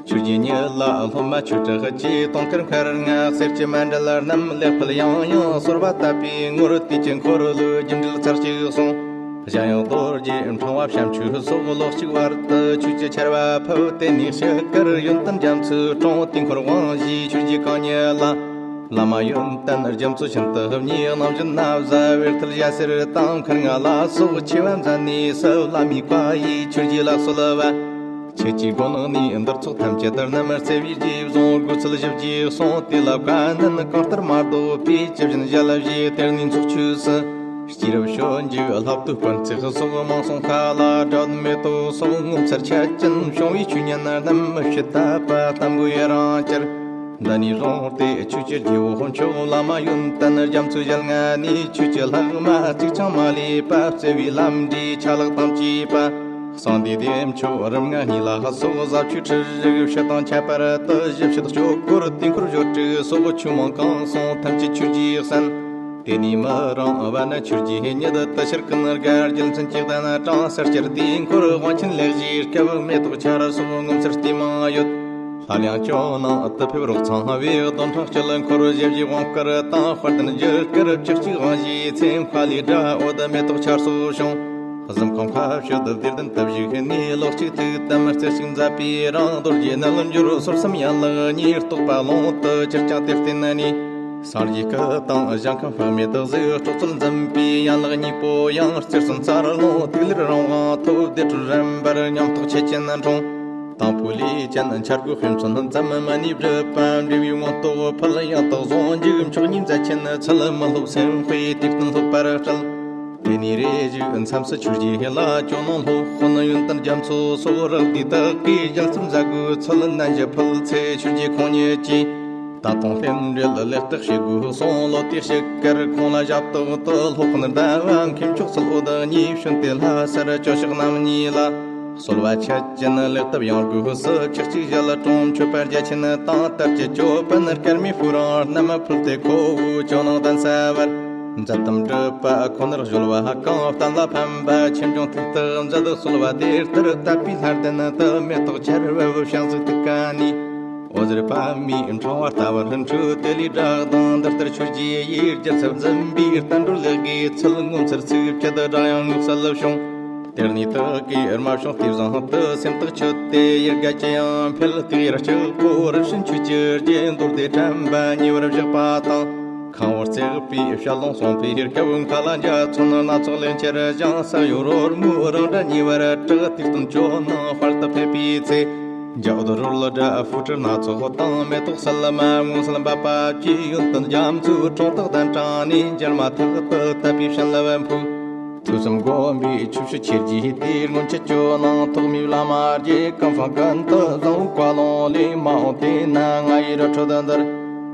ཆོས་རྗེ་ཉིད་ལ་སློབ་མ་ཆོས་གྲོགས་ཀྱིས། དུང་དཀར་མཁར་ལྔ་གསེར་གྱི་མཎྜལ་རྣམས། ལེགས་ཕུལ་ཡང་ཡང་གསོལ་བ་བཏབ་པའི་ངོར། དུས་ཀྱི་འཁོར་ལོའི་རྒྱུ་འབྲས་ཚར་གཅིག་སོང་། གཞན་ཡང་རྡོ་རྗེ་ཕྲེང་བ་བྱམས་ཆོས་སོགས། ལོ་གཅིག་བར་དུ་ཆོས་ཀྱི་ཆར་པ་ཕུབ། དེ་ནས་ཕྱི་ཁར་ཡོན་ཏན་རྒྱ་མཚོའི་དྲུང་། དུས་འཁོར་དབང་བཞིའི་ཆོས་རྗེ་གང་ཉིད་ལ། བླ་མ་ཡོན་ཏན་རྒྱ་མཚོ་ཤིན་ཏུ་བརྙེས། རྣམ་བཞི་ན་བཟའ་བེར་ཐལ་ཞྭ་སེར་དང་། མཁར་ལྔ་ལ་སོགས་ཆེ་བ་མཛད་ནས་སུ། བླ་མའི་བཀའ་ཡིས་ཆོས་རྗེ་ལ་གསོལ་བ། ཁྱེད་ཀྱི་མགོན་ནི་འདིར་ཚོགས་ཐམས་ཅད་དུ། རྣམ་བརྩེ་བའི་རྗེས་བཟུང་དགོས་ཚུལ་ཞིབ་ཀྱིས་གསུངས། དེ་ལ་བཀའ་ནན་གང་ལྟར་མ་ལྡོག་པའི། ཇི་བཞིན་ཞལ་བཞེས་དེར་ནས་འཚོགས་ཆོས་སུ། སྐྱེས་རབས་སྤྱོད་འཇུག་ལྷག་ཏུ་དཀོན་བརྩེགས་སོགས། མང་གསུང་ཁ་ལ་སྒྲ་འོད་མེ་ཏོག་སོགས། ངོ་མཚར་ཆ་ཅན་བྱུང་བའི་ཆོས་ཉན་རྣམས། མི་ཕྱེད་དད་པ་ལྟ་བུ་ཡི་རང་གྱུར། འདི་ནས་བཟུང་སྟེ་ཆོས་ཀྱི་རྗེ་བོ་མཆོག་བླ་མ་ཡོན་ཏན་རྒྱ་མཚོའི་ཞལ་སྔ་ནས། ཆོས་ཀྱི་ལྷག་མ་གཅིག་ཀྱང་མ་ལུས་པ། བརྩེ་བའི་ལམ་འབྲས་ཆ་ལག་དང་བཅས་པ། གསང་འདུས་བདེ་མཆོག་རིམ་ལྔ་གཉིས་ལ་སོགས། ཟབ་ཆོས་ཁྲིད་རིགས་བཞི་དང་ཁྱད་པར་དུ། བཞི་བཅུ་ཞེ་དགུ་སྐོར་དུས་འཁོར་བརྗོད་རིགས་སོགས། ཆོས་མང་གང་གསུང་ཐམས་ཅད་ཆོས་རྗེས་གསན། དེ་ནས་མི་རིང་བར་ན་ཆོས་རྗེ་ཉིད་དུ་ཤར་ཀུན་དགའ། རྒྱལ་མཚན་གྱི་གདན་དྲངས་སར་སྐྱེལ། དུས་འཁོར་དབང་ཆེན་ལེགས་བཞེས་སྐབས། མེ་ཏོག་ཆར་སོགས་ངོ་མཚར་ལྟས་མང་ཡོད། ལྷ་ལུང་ཇོ་ནང་དུ་ཕེབས་རོགས་ཚངས་པའི། རྡོར་འཕྲེང་དཀྱིལ་འཁོར་ཞབས་ཀྱི་དབང་བསྐུར་དང་། དཔལ་ལྡན་རྒྱུད་དཀར་བཅུ་གཅིག་དབང་བཞིའི་ཚེ། མཁའ་ལས་སྒྲ་འོད་མེ་ཏོག་ཆར་སོགས་བྱུང་། གཟིམ་ཁང་མཁའ་སྤྱོད་བདེ་ལྡན་དུ་བཞུགས་ནས། ལོ་གཅིག་ཐུགས་དམ་རྩེ་གཅིག་མཛད་པའི་རིང་། རྡོ་རྗེ་རྣལ་འབྱོར་སོར་གསུམ་ཡན་ལག་གཉིས། རྟོགས་པ་ཀློང་དུ་གྱུར་ཀྱང་དེར་བརྟེན་ནས། སངས་རྒྱས་སྐུ་དང་ཞིང་ཁམས་དཔག་མེད་དུ་གཟིགས། སྲོག་རྩོལ་འཛིན་པའི་ཡན་ལག་གཉིས་པོ་ཡང་། རྩེར་སོན་འཚར་ལོངས་ཐིག་ལེར་རང་དབང་ཐོབ། བདེ་དྲོད་རིམ་པར་ཉམས་རྟོགས་ཆེ་ཆེན་འཁྲུངས། དང་ཕུ་ལས་ཅན་འཆར་སྒོའི་དཔེ་མཚོན་ཙམ་མ་ནུས་སྒྲུབ་པ། འབྲས་བུའི་མངོན་རྟོགས་ཕུལ། ཡང་དག་ཟུང་འཇུག་མཆོག་གཉིས་མཛད་ཆེན། ཚུལ་མི་སློབ་སེམས་དཔའི་དུས་གཏན་སློབ་པར་སྤྲུལ། དེ་ནས་རེ་ཞིག་མཚམས་སུ་ཆོས་རྗེ་ལ། ཇོ་ནང་སློབ་དཔོན་ཡོན་ཏན་རྒྱ་མཚོ་སོགས། རག་སྡེ་དག་གིས་ཞལ་ཚབ་མཛད་དགོས་ཚུལ་ནན་ཞུ་ཕུལ་ཚེ། ཆོས་རྗེ་ཁོང་ཉིད་ཀྱིས། ད་དུང་རྟེན་འབྲེལ་ལེགས་རྟགས་བྱེད་དགོས་གསུངས། ལོ་དེའི་དཔྱིད་ཀར་ཁོང་ལ་ཞབས་ཏོག་ཏུ། སློབ་དཔོན་ཟླ་བ་མཁས་མཆོག་སིལ་འོད་གཉིས་བྱོན་ཏེ། ལྷ་སར་སྐྱོད་ཕྱག་རྣམ་གཉིས་ལ། གསོལ་བ་ཆ་ཅན་ལེགས་བཏབ་ཡང་དགོས་སུ། ཁྲིག་གཅིག་ཞལ་དྲུང་མཆོད་པ་རྒྱ་ཆེན་དང་། དར་གྱི་ཅོད་པན་དཀར་མེ་ཕུག་རོན་རྣམས་ཕུལ་ཏེ། ཁོ་བོའི་ཇོ་ནང་གདན་ས་བར། མཛད་དམ་སྒྲུབ་པ་ཁོ་ནར་གཞོལ་བ་གང་། གཏན་ལ་ཕན་པ་ཆེ་འབྱུང་ཐུགས་ཐག་མཛད། གསོལ་བ་དེ་ལྟར་བཏབ་པའི་ལྷ་ལྡན་དུ། མེ་ཏོག་ཆར་འབེབས་བྱང་གཟིགས་ཐུགས་ཀ་ནས། འོད་ཟེར་པདྨའི་ཕྲེང་བ་ལྟ་བུར་འཕྲོས། དེ་ལས་བསྒྲགས་དང་འདི་ལྟར་ཆོས་རྗེ་ཡིས། རྒྱལ་ཚབ་འཛིན་པའི་བསྟན་འགྲོར་ལེགས་དགེའི་ཚུལ། ངོ་མཚར་ཚིག་བཅད་དུ་བསྒྲགས་ཡང་ངོ་གསལ་བྱུང་། དེར་ནས་དག་གིས་རྨ་བྱུང་སྟེ་བཟང་དུ། སེམས་ཐག་ཆོད་དེ་ཡལ་ག་ཅི་ཡང་འཕེལ། ཏིག་ཡར་ལྕགས་པོ་རིམ་བཞིན་ཆོས་ཀྱི་རྗེས། མདོ་སྡེ་དྲན་པ་ཉེ་བར་བཞག་པ་དང་། ཁང་བར་བརྩེགས་པའི་བཤད་ལུང་གསུངས་པའི་སྐབས། མཁའ་ལ་འཇའ་ཚོན་སྣ་ཚོགས་ལེན་ཕྱིར་བཞེངས། ས་གཡོ་རོལ་མོའི་རང་སྒྲ་ཉེ་བར་གྲགས། དུས་སྟོན་ཇོ་ནང་དཔལ་དུ་ཕེབས་པའི་ཚེ། འཇའ་འོད་རོལ་སྒྲ་སྤོས་སྤྲིན་སྣ་ཚོགས་དང་། མེ་ཏོག་སིལ་མ་མངོན་གསལ་འབབ་པ་བཅས། ཡོན་ཏན་རྒྱ་མཚོའི་དྲུང་དུ་གདན་དྲངས་ནས། མཇལ་མ་ཐག་ཏུ་དད་པའི་བྱིན་རླབས་འཕོས། ཐོས་བསམ་སྒོམ་པའི་ཆོས་སྤྱོད་ཆེར་བགྱིས་ཏེ། སྔོན་ཆད་ཇོ་ནང་ཐོག་མའི་བླ་མ་རྗེ་ཀུན་སྤངས་ཀུན་ཏུ་བཟང་བོའི་བཀའ་ལུང་ལས། མ་འོངས་དེ་ན་ང་ཡི་རི་ཁྲོད་འདིར།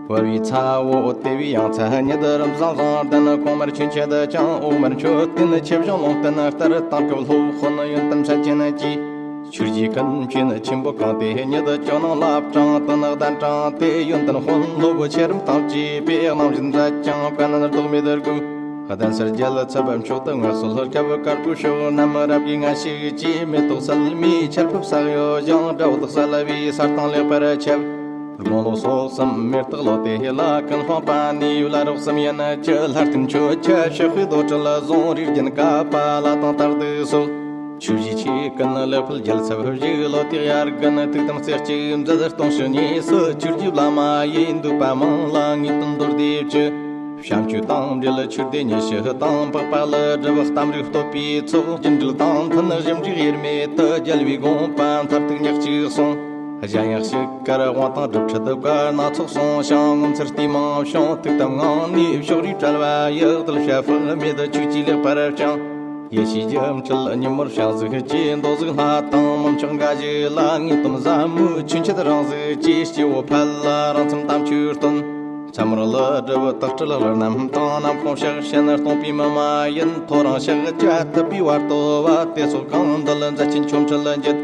བར་བའི་ཚ་བོ་དེ་བས་ཡང་ཚ་ཉིད་རིམ་བཟང་བཟང་ལྡན། གོང་མར་ཆོས་འཆད་ཀྱང་འོག་མར་མཆོད་རྟེན། ཆེ་ཆུང་ལུང་བསྟན་ལྟར་དེང་སྐབས་སློབ་དཔོན་ཡོན་ཏན་ཚད་ཅན་གྱིས། ཆོས་རྗེ་ཀུན་མཁྱེན་ཆེན་པོ་གང་དེ་ཉིད། ཇོ་ནང་བླ་བྲང་དུ་ནི་གདན་དྲངས་ཏེ། ཡོན་ཏན་དཔོན་སློབ་ཆེ་རིམ་དང་བཅས་པའི་རྣམ་བཞིན་མཛད་ཅིང་། བཀའ་ནན་ལྡོག་མེད་དུ་བསྒོས། གདན་སར་རྒྱལ་ཚབ་མཆོག་ཏུ་མངའ་གསོལ་སྐབས། དཀར་པོའི་ཕྱོགས་རྣམས་རབ་དགའི་ངད་ཞིག་གིས། མེ་ཏོག་སིལ་མའི་ཆར་ཕབ་ས་གཡོ་ཞིང་། དགྲ་བོ་དག་བསལ་བའི་ས་སྟེང་ལེགས་པར་ཁྱབ། དགུང་ལོ་སོ་གསུམ་མེ་སྟག་ལོ་དེ་ལ། ཀུན་སྤངས་པ་ནི་བླ་རབས་གསུམ་ཡན་གྱི། ལྷ་རྟེན་མཆོད་བྱ་ཕྱག་དཔེ་རྡོར་དྲིལ་གཟུངས་རིས་རྒྱན་ཀ་པཱ་ལ་དང་དར་གདུགས་སོགས། ཆོས་རྗེ་ཆེ་ཀུན་ལེགས་འཕེལ་རྒྱལ་ཚབ་བཞུགས། ལོ་དེའི་དབྱར་དགུན་དུས་དམ་རྩེ་གཅིག་མཛད། སྟོང་ཕྲག་གཉིས་སུ་ཆོས་རྗེ་བླ་མ་ཡི། འདུས་པ་མང་ལ་ངེས་དོན་མདོར་བསྡུས་ཀྱི། བྱམས་ཆོས་དང་འབྲེལ་ཆོས་སྡེ་ཉི་ཤུ་དང་། འཕགས་པ་ཀླུ་སྒྲུབ་གཏམ་རིག་བསྟོད་པའི་ཚོགས། རྒྱུན་འབྲེལ་དང་མཐུན་ཞིབ་འབྲིའི་དབྱེར་མེད་དུ། རྒྱལ་བའི་དགོངས་པ་མཐར་ཐུག་ཉག་གཅིག་གསུངས། གཞན་ཡང་ཤིག་དཀར་དབང་ཐང་སྒྲུབ་ཁྲིད་བཀའ་སྣ་ཚོགས་གསུངས་ཤིང་། ངོ་མཚར་ལྟས་མང་བྱུང་། ཐུགས་དམ་ངང་ནས་ཕྱོགས་རིས་བྲལ་བ་ཡི། གདུལ་བྱ་དཔག་མེད་ཆོས་ཀྱིས་ལེགས་པར་བསྐྱངས། ཡེ་ཤེས་སྒྱུ་འཕྲུལ་ཉིན་མོར་ཕྱག་གཟིགས་ཀྱི། མདོ་གཟུགས་ལྷ་དང་མི་མཆོག་འགའ་ཞིག་ལ། ངེས་དོན་ཟབ་མོའི་ཆོས་འཆད་རང་གཟིགས་ཀྱིས། སྐྱེ་བོ་ཕལ་ལ་རང་འཚམ་དམ་ཆོས་སྟོན། མཚན་མོར་ཀླུ་སྒྲུབ་སྟག་སྤྲེལ་ལྷ་རྣམས་དང་། ནམ་གུང་ཕྱག་ཆེན་སྟོང་པའི་མི་མ་ཡིན། ཐོ་རངས་ཕྱག་རྒྱ་ཐུབ་པའི་བར་དོ་བ། དེ་སོགས་གང་འདུལ་མཛད་ཆེན་ཆོ་འཕྲུལ་འགྱེད།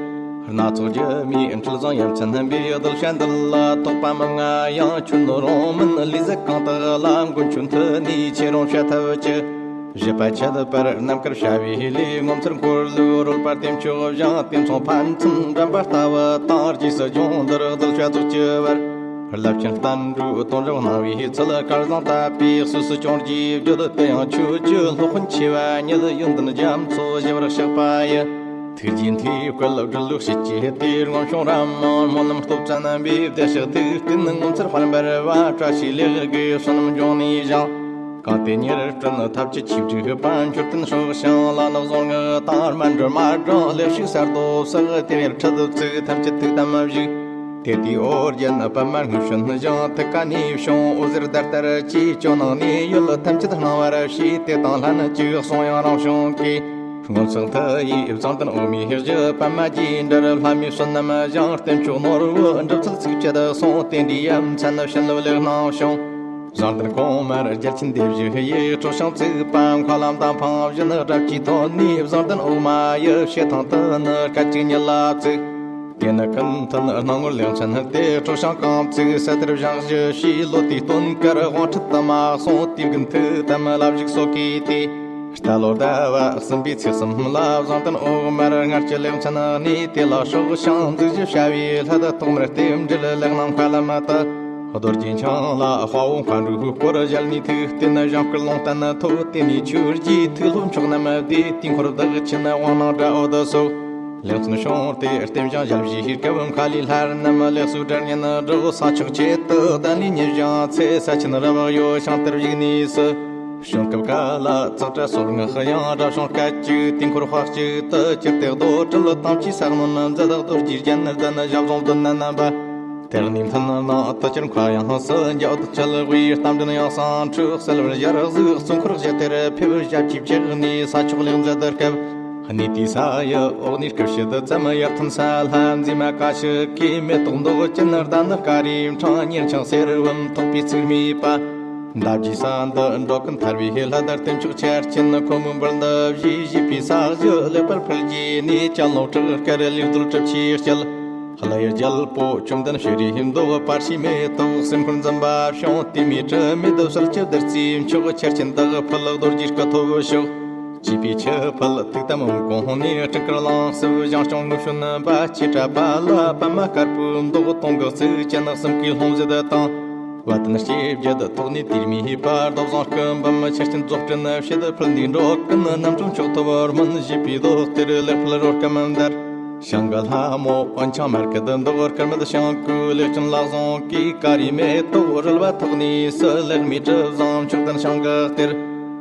སྣ་ཚོགས་སྒྱུ་མའི་འཕྲུལ་བཟང་ཡ་མཚན་པའི། གདུལ་བྱ་འདི་ལ་གཏོགས་པ་མི་མངའ་ཡང་། ཆོས་ནོར་རུང་མིན་ལས་ཟད་གང་དག་ལ། མགོན་ཁྱོད་མཐུ་ནུས་ཆེ་རུང་བྱ་ཐབས་ཅི། བཞེད་པ་ཁྱད་པར་རྣམ་དཀར་བྱ་བའི་ལས། ངོ་མཚར་འཁོར་ལོའི་རོལ་པར་བསྟན་མཆོག་བཞེངས། དེ་མཚུངས་ཕན་ཚུན་འགྲན་པ་ལྟ་བུ་དང་། རྗེས་སུ་སྦྱོང་བརྡར་གདུལ་བྱ་རྫོགས་ཀྱི་བར། རླབས་ཆེན་བསྟན་འགྲོའི་དོན་རབ་གནང་བའི་ཚུལ། སྐལ་བཟང་དད་པས་སུ་སུ་ཅུང་རྗེས་བརྗོད། དེ་ཡང་ཆོས་ཀྱི་སློབ་དཔོན་ཆེ་བ་ཉིད། ཡོན་ཏན་རྒྱ་མཚོ་ཞི་བར་གཤེགས་པ་ཡི། ཐུགས་རྗེའི་མཐུས་བསྐུལ་སྒྲུབ་ལུགས་ཤེས་བྱས་ཏེ། སྔོན་བྱུང་རབ་མང་སྨོན་ལམ་སྟོབས་བཙན་པས། བདེ་གཤེགས་ཐུགས་རྟེན་ངོ་མཚར་དཔལ་འབར་བ། བཀྲ་ཤིས་ལེགས་དགུའི་བསོད་ནམས་འབྱུང་གནས་བཞེངས། གང་དེ་ཉེར་བསྐྲུན་ཐབས་ཀྱི་ཆོས་སྒྲུབ་པ། མཆོད་རྟེན་སྲོག་ཤིང་ལ་ནི་གཟུངས་སྔགས་དང་། སྨན་སྦྱོར་མ་བགྲང་ལེགས་བཤད་གསར་དུ་བསགས། དེ་ཡང་ཁྲིད་ཚིག་ཐམས་ཅད་ཐུགས་དམ་བཞུགས། དེ་དུས་ཨོ་རྒྱན་པདྨ་དངོས་བྱོན་ཞིང་། ཐུགས་ཀ་ནས་བྱུང་འོད་ཟེར་ཟླ་ལྟར་གྱིས། ཇོ་ནང་གནས་ཡུལ་ཐམས་ཅད་སྣང་བར་བྱས། དེ་དང་ལྷན་ཅིག་གསུང་དབྱངས་རང་བྱུང་གིས། སྔོན་བསགས་མཐུ་ཡིས་བཟང་ལྡན་འོག་མའི་གཞི། པདྨ་རྒྱས་འདྲར་ལྷ་མིའི་བསོད་ནམས་བཞེངས། རྟེན་མཆོག་ནོར་བུ་འབྲུ་ཚུལ་ཚིགས་བཅད་གསུངས། དེ་འདྲའི་ཡ་མཚན་བྱིན་རླབས་ལེགས་སྣང་བྱུང་། བཟང་ལྡན་གོང་མར་རྒྱལ་ཆེན་སྡེ་བཞི་ཡི། ཁྲོ་ཞིང་བརྩེགས་པ་མཁའ་ལམ་དང་འཕང་བཞིན། རབ་ཀྱིས་ཐོན་ནས་བཟང་ལྡན་འོག་མ་ཡི། བྱེ་ཐང་དུ་ནི་སྐད་ཅིག་ཉིད་ལ་བཙུགས། དེ་ནི་ཀུན་མཐུན་སྣང་ངོར་ལེགས་མཚན་ཏེ། ཁྲོ་ཞིང་རྐང་བཙུགས་ས་ལྟར་བཞེངས་ཞུ་ཞེས། ལོ་དེའི་སྟོན་ཀར་དབང་ཁྲིད་དུ་མ་གསུངས། དུས་ཀུན་ཐུགས་དམ་བླ་བཞུགས་སོ་གིས་ཏེ། རྟ་ལོ་ཟླ་བ་གསུམ་པའི་ཚེས་གསུམ་ལ། བཟང་ལྡན་འོག་མར་སྔར་གྱི་ལེགས་མཚན་གནས། དེ་ལ་སྲོག་ཤིང་འཛུགས་ཞུ་བྱ་བའི་སླད། ཐོག་མར་རྟེན་འབྲེལ་ལེགས་གནང་མཁའ་ལམ་དུ། རྡོ་རྗེ་འཆང་ལ་དཔའ་བོ་མཁའ་འགྲོའི་སྐོར་བཞེངས་ནས། ཐུགས་རྟེན་བཞེངས་སྐུ་ལུང་བསྟན་ཐོབ། དེ་ནས་ཆོས་རྗེའི་ཐུགས་སློབ་མཆོག་རྣམས་བདེ། དུས་འཁོར་བདག་ཆེན་དབང་ནང་དགྲ་འོད་སོགས། ལེགས་མཚན་བྱུང་སྟེ་རྟེན་བཞེངས་ཞལ་བཞེས་སྐབས། མཁའ་ལས་ལྷ་རྣམས་ལེགས་སོ་སྒྲ་སྙན་སྒྲོག། ས་ཕྱོགས་ཆེད་དུ་གདན་ལས་ཉིད་བཞེངས་ཚེ། ས་ཆེན་རབ་གཡོ་ཞིང་དེར་བཞུགས་ནས་སུ། བྱོན་སྐབས་ཀ་ལ་ཙཀྲ་སོར་མངགས་ཡང་། དགྲ་བྱུང་སྐད་ཅིག་དུས་འཁོར་དཔག་གཅིག་ཏུ་གྱུར་ཏེ། རྡོར་དྲིལ་དང་བཅས་ས་གནོན་མཛད། རྡོ་རྗེ་རྒྱན་ལྡན་ཞབས་ཟུང་མདུན་ན་བསྣམས་པ། དེར་ནི་མཐུན་སྣང་དུ་གྱུར་མཁའ་དབྱིངས་སུ། འཇའ་འོད་འཆར་བའི་རྟ་མགྲིན་དབྱངས་སང་འཁྲོལ། གསལ་བར་ཞལ་གཟིགས་དཀྱིལ་འཁོར་བཞི་དེར་ཕེབས། ཞབས་ཀྱིས་བཅགས་ནས་ས་ཕྱོགས་ལེགས་མཛད་སྐབས། གནས་དེའི་ས་ཡི་འོག་ནས་སྐུ་བྱེ་བ་ཙམ། ཡར་ཐོན་ས་ལྷ་མཛེས་མ་ཀ་ཤི་ཀའི། མེ་ཏོག་མདོག་ཅན་ཟླ་ནི་དཀར་རིའི་འཕྲང་། གཉེར་འཆང་གསེར་བུམ་ཐོགས་པའི་ཚིགས་མེད་པ། འདབ་ཀྱི་ས་འདི་འགྲོ་ཀུན་ཐར་བའི་ལྷ། དར་རྟེན་མཆོག་ཆར་ཆེན་ཁོལ་མོའི་འབུལ་འདི་བཞེས། བཞེས་པའི་ས་གཞི་ལེགས་པར་ཕུལ་རྗེས་ནས། གྱེན་ལོག་བྲག་དཀར་ལེགས་རྡོལ་གྲུབ་ཆེན་སྐྱིལ། ཀླུ་ཡི་རྒྱལ་པོ་བཅོམ་ལྡན་བྱུ་རུའི་མདོག། པར་ཤིང་མེ་ཏོག་སེར་འཁོར་འཛིན་པ་བྱུང་། དེ་མོའི་དྲི་མེད་གསལ་བྱེད་བདུད་རྩིའི་མཆོག། ཆར་ཆེན་དག་ཕུལ་རྡོ་རྗེའི་སྐུ་ཐོབ་ཤོག། ཅེས་པའི་ཆུ་ཕུལ་ཐུགས་དམ་ཨོཾ་དགོངས་ནས། སྤྲིན་དཀར་ལང་གསལ་ཞིང་སྐྱོང་ངུ་བྱོན་པ། ཆེ་དྲགས་པ་ལ་པདྨ་དཀར་པོའི་མདོག། དུང་གི་གཙུག་ཅན་གསུམ་གའི་ལྷུང་བཟེད་དང་། བ་དན་སྐྱེད་བརྒྱད་ཐོགས་ནས་དུས་མེད་པ། རྡོ་བཟང་སྐུ་འབུམ་ཆར་ཆེན་རྫོགས་སྤྲིན་ཕྱེད། ཕུལ་འདིའི་འགྲོ་ཀུན་རྣམ་གྲོལ་མཆོག་ཐོབ་སྨོན། བཞེས་པའི་རྡོག་གཏེར་ལེགས་ཕུལ་རོ་སྐམ་མདར། ཞིང་གི་ལྷ་མོ་འོན་ཆང་མར་གད་མདོག། དཀར་མེད་ཞིང་བཀོད་ལེགས་ཅན་ལག་བཟང་གིས། ཀ་རུའི་མེ་ཏོག་རིལ་བ་ཐོགས་ནས་སུ། ལེགས་སྨྲས་གྲུབ་བཟང་མཆོག་ལྡན་ཞིང་གི་གཏེར།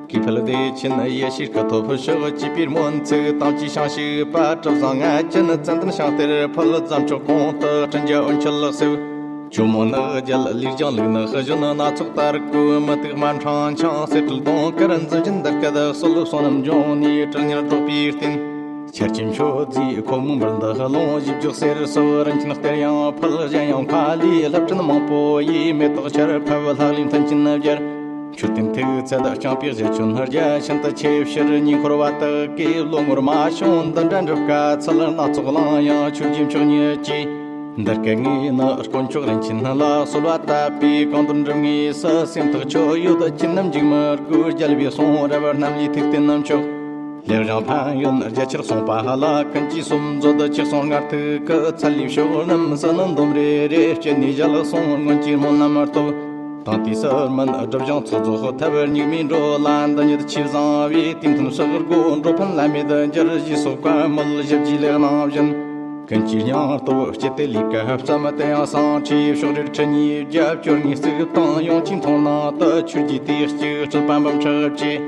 གིས་ཕུལ་བདེ་ཆེན་ཡེ་ཤེས་སྐུ་ཐོབ་ཤོག། ཅེས་པའི་སྨོན་ཚིག་དང་བཅས་ཞིང་བཞུགས་པ། གྲུབ་བཟང་ལྔ་ཅན་ཙན་དན་ཞིང་གཏེར་ཕུལ། རྫ་མཆོག་གོང་དུ་སྤྲིན་རྒྱ་འོད་འཆར་ལག་གསེབ། ཇོ་མོ་ནགས་བརྒྱད་ལུས་སྦྱངས་ལུག་ནག་གཞོན་སྣ་ཚོགས་དར་གོས་མུ་ཏིག་དམར་འཕྲང་འཕྱང་གསེར་ཁྲི་གདོང་དཀར་འཛིན་ཅན་འདར་སྐད་གསོལ་བསོད་ནམས་འབྱུང་གནས་གྲུ་གཉེར་སྒྲོག་པའི་རྟེན། ཆར་ཆེན་མཆོད་རྫས་ཁོལ་མོ་འབུར་འདི་ལོངས་བཞི་བརྗོད་གསེར་སོགས་རིན་ཆེན་གཏེར་ཡང་ཕུལ། གཞན་ཡང་མཁའ་ལས་བླ་བྲན་མང་པོ་ཡིས། མེ་ཏོག་ཆར་ཕབ་ལྷ་ལས་མཐུན་རྐྱེན་སྦྱར། མཆོད་རྟེན་ཐུག་ཚད་རྐྱང་པའི་གཞི་ཁྱོན་རྒྱ་ཤིན་ཏུ་ཆེ་ཕྱིར། ཉེ་འཁོར་བ་དག་གིས་བློ་ངོར་མ་བྱུང་འདི་འདྲ་འགྲུབ་དཀའ་ཚུལ། སྣ་ཚོགས་གླེང་ཡང་ཆོས་རྗེ་མཆོག་ཉིད་ཀྱིས། འདི་སྐད་ངས་ནི་དཀོན་མཆོག་རིན་ཆེན་ལ་གསོལ་བ་བཏབ་པས། གང་དོན་འགྲུབ་ངེས་སུ་སེམས་ཐག་ཆོད་ཡོད། ཅི་རྣམས་འཇིགས་མི་དགོས་རྒྱལ་བའི་གསུང་། རབ་རྣམས་ལས་ཐུགས་བརྟན་མཆོག་ལེགས་བཞེངས་ཕན་ཡོན་རྒྱ་ཆེར་གསུངས་པ་ལ། ཀུན་གྱིས་སོམས་མཛོད་ཆེར་སོང་སྔར་ཐུག་གི། ཚལ་ལུས་ཕྱོགས་རྣམས་སུ་ནི་འདོམ་རེ་རེ། སྤྱན་ནས་ཞལ་གསུང་སྔོན་གྱི་སྨོན་ལམ་སྟོབས། དང་དུས་སུ་མིན་སྒྲུབ་སྦྱང་ཚོགས་རྫོགས་ཐབས། སྙིགས་མའི་འགྲོ་ལ་འདི་ཉིད་ཆེས་བཟང་བའི། དུས་མཐུན་ཕྱག་སྒོ་འགྲོ་ཕན་ལ་མེད་འགྱུར། ཞེས་སོགས་བཀའ་མོལ་ཞིབ་ཀྱིས་ལེགས་གནང་བཞིན། ཀུན་གྱིས་སྙིང་སྟོབས་བསྐྱེད་དེ་ལས་ཀ་བརྩམས། དེ་ཡང་སང་ཁྲིའི་ཕྱོགས་རིར་ཁྲི་གཉིས་བརྒྱ་བཅོ་ལྔའི་རྩིག་དང་ཡོངས་ཀྱི་མཐོང་སྣང་དུ། ཆོས་ཀྱི་དུས་གཅིག་སྤྲུལ་པ་འབུམ་ཕྲག་བཅས།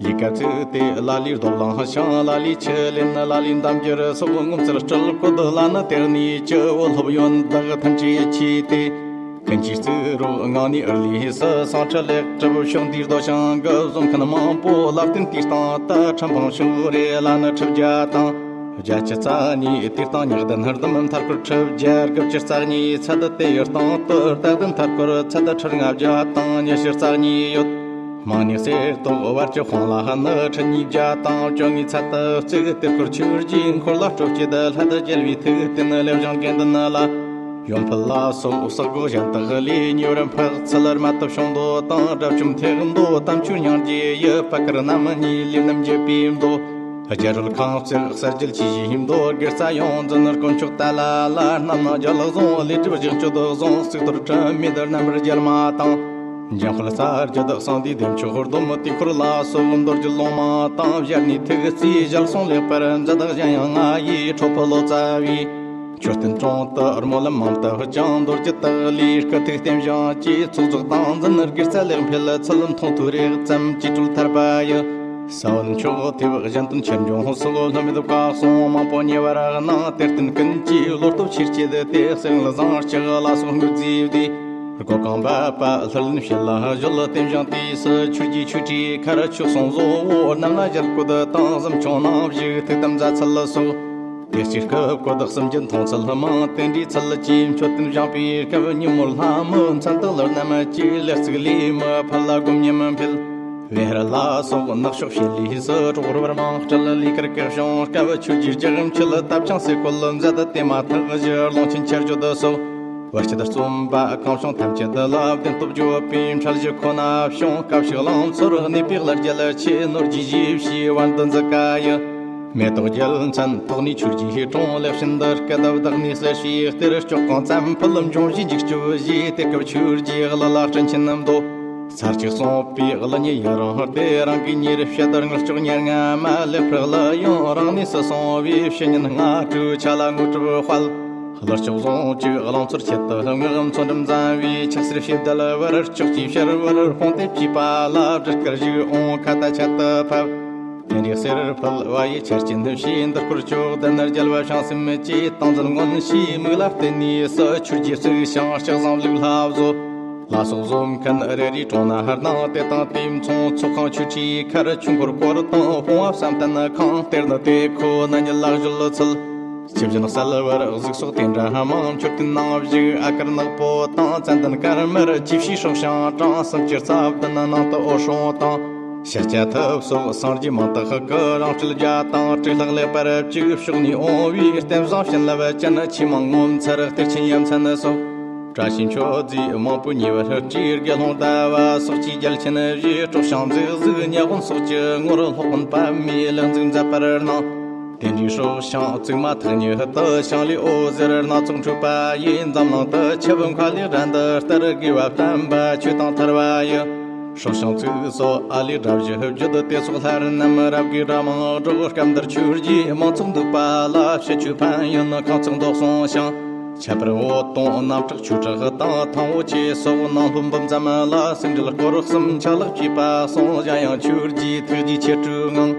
ལས་ཀ་བཙུགས་ཏེ་ལ་ལས་རྡོབ་ལང་ཞིང་། ལ་ལས་ཆུ་ལེན། ལ་ལས་འདམ་འགྱུར་སོགས་ངོ་མཚར་སྤྲུལ་སྐུ་འདི་ལ་ནི། དེ་ནས་སྤྱི་བོ་སློབ་ཡོན་བདག་ཐམས་ཅད་མཆིས་ཏེ། ཀུན་གྱིས་བརྩི་རོགས་ངང་ནས་ཨར་ལས་སུ། སང་ཁྲི་ལེགས་གྲུབ་ཕྱོགས་འདིའི་རྡོ་ཞིང་གི་བཟོ་མཁན་མང་པོ་ལ་བརྟེན་དུས་སྟེང་དུ། ཁྲི་འཕང་ཕྱོགས་རེ་ལ་ནི་ཁྲི་བརྒྱ་དང་བརྒྱད་ཅུ་རྩ་གཉིས། དུས་སྟེང་ཉག་གདན་ལྡུམ་མཐའ་སྐོར་ཁྲི་བརྒྱ་དགུ་བཅུ་རྩ་གཉིས། ཚད་དེ་ཡི་སྟེང་དུ་སྟག་གདན་མཐའ་སྐོར་ཚད་ཁྲི་ལྔ་བརྒྱ་དང་ཉི་ཤུ་རྩ་གཉིས་ཡོད། མང་ནས་གསེར་ཏོག་བར་གྱི་དཔང་ལ་ནི་ཁྲི་ཉིས་བརྒྱ་དང་བཅོ་ལྔའི་ཚད་དུ་བརྩིགས། དེ་སྐོར་ཆོས་རྗེའི་འཁོར་ལ་སྤྲོ་སྐྱེད་སླད་དུ་རྒྱལ་བའི་ཐུགས་རྟེན་ལེགས་བཞེངས་དགེ་འདུན་ལ། ཡོན་ཕུལ་ལ་སོགས་བསགས་སྒོ་གཞན་དག་ལས། ཉེ་བར་འཕགས་ཚུལ་རྨ་ཏུ་བྱུང་མདོ་དང་། སྒྲ་བཅོམ་ཐེག་མདོ་དམ་ཆོས་སྙིང་རྗེ་ཡི། པ་ཀར་རྣམ་གཉིས་ལས་རྣམ་འབྱེད་པའི་མདོ། རྒྱ་རོལ་ཁང་བརྩེགས་གསལ་རྒྱལ་ཆོས་བཞིའི་མདོ། དགེ་རྩ་ཡོངས་འཛིན་དཀོན་མཆོག་ཏཱ་ལ་ལ། རྣམ་སྣང་རྒྱ་ལག་བཟུང་ལས་སྒྲིབ་བཞི་སྤྱོད་བཟུང་། གཙུག་ཏོར་དྲི་མེད་རྣམ་པར་རྒྱལ་མ་དང་། འཇམ་དཔལ་རྩ་བརྒྱད་གསང་འདུས་བདེ་མཆོག་སྡོམ། དུས་འཁོར་ལ་སོགས་མདོ་རྒྱུད་ལུང་མ་དང་། ཞལ་ནས་ཐུགས་བརྩེའི་ཞལ་གསུང་ལེགས་པར་མཛད། གཞན་ཡང་ང་ཡི་ཁྲོ་ཕུ་ལོ་ཙཱ་བའི། མཆོད་རྟེན་དྲུང་དུ་སྨོན་ལམ་མང་བཏབ་ཀྱང་། མདོ་རྒྱུད་དག་ལས་སྐུ་ཐུགས་རྟེན་བཞེངས་ཀྱིས། ཚོགས་རྫོགས་ཏིང་འཛིན་དགེ་རྩ་ལེགས་འཕེལ། ཚུལ་མཐོང་ཐོས་རེག་ཙམ་གྱིས་གྲོལ་ཐར་པ་ཡི། ས་བོན་མཆོག་ཐེབས་གཞན་དོན་ཆེར་འབྱུང་སོགས། སྣོད་མེད་བཀའ་གསུང་མང་པོ་ཉེ་བར་གནང་། དེར་བརྟེན་ཀུན་གྱིས་བློ་སྟོབས་ཆེར་བསྐྱེད་དེ། གསེར་དངུལ་ཟངས་ལྕགས་ལ་སོགས་དངོས་རྫས་བསྡུས། སྒོ་གང་འབབ་པ་ལྷུར་ལེན་བྱེད་ལ་གཞོལ། རྟེན་བཞེངས་དུས་སུ་ཆོས་རྗེའི་ཆོས་ཁྲིའི་ཁར། ཆོས་གསུང་བཟོ་བོ་རྣམས་ལ་ཞལ་བཀོད་དང་། གཟིམ་ཆུང་ནང་བཞུགས་ཐུགས་དམ་མཛད་ཚུལ་སོགས། དེ་གཅིག་སྐབས་གོ་བདག་གསུམ་གྱི་མཐོང་ཚུལ་མང་། དེ་འདྲའི་ཚུལ་གྱིས་མཆོད་རྟེན་བཞེངས་པའི་སྐབས། ཉིན་མོར་ལྷ་མོའི་མཚན་དང་ལྷ་རྣམས་ཀྱིས། ལེགས་ཚིག་ལས་མི་ཕལ་ལ་སྒོམ་ཉམས་འཕེལ། བེ་ཧར་ལ་སོགས་ནག་ཕྱོགས་བྱེད་ལས་སུ། གྲོགས་རུ་བར་མང་སྤྲུལ་ལས་ཀར་སྐད་བྱུང་སྐབས། ཆོས་རྗེ་ལྕགས་མཆུ་ལ་བཏབ་ཅིང་སེ་བཀོད་མཛད། དེ་མ་ཐག་གཞི་ཀློང་ཆེན་ཆར་བརྗོད་སོགས། བར་ཆད་རྩོམ་པ་གང་བྱུང་ཐམས་ཅད་ལ། བདེན་སྟོབས་བརྗོད་པའི་འཕྲལ་གཞི་ཁོ་ན་བྱུང་། སྐབས་ཤིག་ལང་ཚོར་གནས་པའི་ལ་རྒྱལ་ཆེ། ནོར་གྱི་གཞི་བྱས་བར་འདི་མཛད་དཀའ་ཡི། མེ་ཏོག་རྒྱལ་མཚན་ཐོགས་ནས་ཆོས་རྗེའི་དྲུང་། ལེགས་བྱིན་འདི་སྐད་བདག་ནས་གསལ་བྱའི་གཏེར། ལྕོག་གང་ཙམ་ཕུལ་འབྱུང་བཞིའི་འཇིགས་སྐྱོབ་བཞེས། དེ་སྐབས་ཆོས་རྗེའི་བླ་ལ་སྤྲིན་ཆེན་མདོ། ཚར་གཅིག་གསུངས་པའི་བླ་ཉེ་ཡི་རང་སྟེ། རང་གི་ཉེ་རི་བཤད་དར་དངུལ་ལྕོག་ཉེར་ལྔ་མ། ལེགས་ཕྲག་ལ་ཡང་རང་གནས་སུ་སོང་བའི། བཤེས་གཉེན་ལྔ་དྲུག་ཆ་ལ་དངོས་གྲུབ་དཔལ། ལོ་ལྕོག་བཟུང་བཅུག་ལང་ཚོར་ཆེད་དུ་བསྔགས། མཚོ་འགྲམ་འཛམ་བུའི་ཆུ་སེར་ཕྱེ་བརྡལ་བར། ལྕོག་ཀྱི་ཕྱར་བུར་ཕུང་སྟེ་བཅས་པ་ལ། སྦྲུལ་དཀར་བཞུགས་འོང་ཁྭ་ཏ་ཁྱད་དུ་འཕགས། དེ་འདྲའི་གསེར་ཕུལ་བ་ཡི་ཆར་ཆེན་བཞིན། འདི་སྐོར་ཕྱོགས་བདུན་ནི་རྒྱལ་བ་བྱང་སེམས་ཀྱིས། ཏིང་འཛིན་མངོན་ཤེས་མིག་ལ་བརྟེན་ནས་སུ། ཆོས་རྗེ་བརྩིགས་ཤིང་ལྕགས་ཟངས་ལུགས་ལྷ་བཟོ། ལ་སོགས་བཟོ་མཁན་རེ་རེའི་དྲུང་ན་སྣང་། དེ་དང་དེ་མཚུངས་ཚོགས་ཁང་ཆོས་ཁྲིའི་ཁར། ཆོས་འཁོར་སྐོར་དང་སྤོང་བ་བསམ་གཏན་ཁང་། གཏེར་ནི་དེ་ཁོ་ན་ཉིད་ལ་གཞོལ་ཚུལ། ཇི་བཞིན་གསལ་བར་གཟིགས་སོགས་དེ་འདྲ་མང་། མཆོད་རྟེན་ནང་བཞུགས་ཨ་དཀར་ནག་པོ་དང་། ཙན་དན་དཀར་དམར་ཅི་བྱའི་སྲོག་ཤིང་དྲངས། སུམ་ཅུ་རྩ་བདུན་ནང་དུ་འོད་སྲུང་དང་། ཤཱཀྱ་ཐུབ་སོགས་སངས་རྒྱས་མང་དག་གི། རང་སྤྲུལ་བརྒྱ་དང་དྲུག་ལྷག་ལེགས་པར་བཅུག་ཕྱོགས་ནས་འོང་བའི་རྟེན་བཟང་བྱིན་རླབས་ཅན། ཆོས་མང་ངོ་མཚར་གཏེར་ཆེན་ཡ་མཚན་སོགས། བཀྲ་ཤིས་མཆོད་རྫས་མང་པོས་ཉེ་བར་སྤྲས། དགེ་སློང་ཟླ་བ་སོགས་ཀྱིས་རྒྱལ་ཆེན་བཞེས། སྲོག་ཤིང་འཛེག་གཟུགས་ཉ་དབོན་སོགས་ཀྱི་ངོར། སློབ་དཔོན་པདྨས་ལེགས་འཛུགས་མཛད་པར་གནང་། དེ་འདྲའི་སྲོག་ཤིང་བཙུགས་མ་ཐག་ཉིད་དུ། ཞིང་ལས་འོད་ཟེར་སྣ་ཚོགས་འཕྲོས་པ་ཡིས། འཛམ་གླིང་དུ་ཆུ་བོ་མཁའ་ལས་ར་འདི་ལྟར། དགེ་བ་བསྟན་པ་ཆོས་དང་ཐར་བ་ཡི། སྲོག་ཤིང་བཙུགས་སོ་ཨ་ལས་སྒྲ་བཞི་བརྗོད། དེ་སོགས་ལྷ་རྣམས་རབ་དགའི་སྒྲ་མང་སྒྲོག་སྐབས་འདིར་ཆོས་རྗེ་མང་ཚོགས་འདུས་པ་ལ། ཕྱི་ཆོས་ཕན་ཡོན་ཁང་བརྩེགས་མདོ་གསུངས་ཤིང་། ཁྱད་པར་འོད་སྟོང་རྣམ་དྲག་ཆོས་གྲགས་དང་། ཐང་འོད་ཆོས་སོགས་ནང་ལྷུམ་བུམ་ཙམ་ལ། སེང་འབྲེལ་སྐོར་གསུམ་ཆ་ལག་བཅས་པ་གསུངས། གཞན་ཡང་ཆོས་རྗེའི་ཐུགས་རྗེའི་ཆེ་དྲུག་ངང་།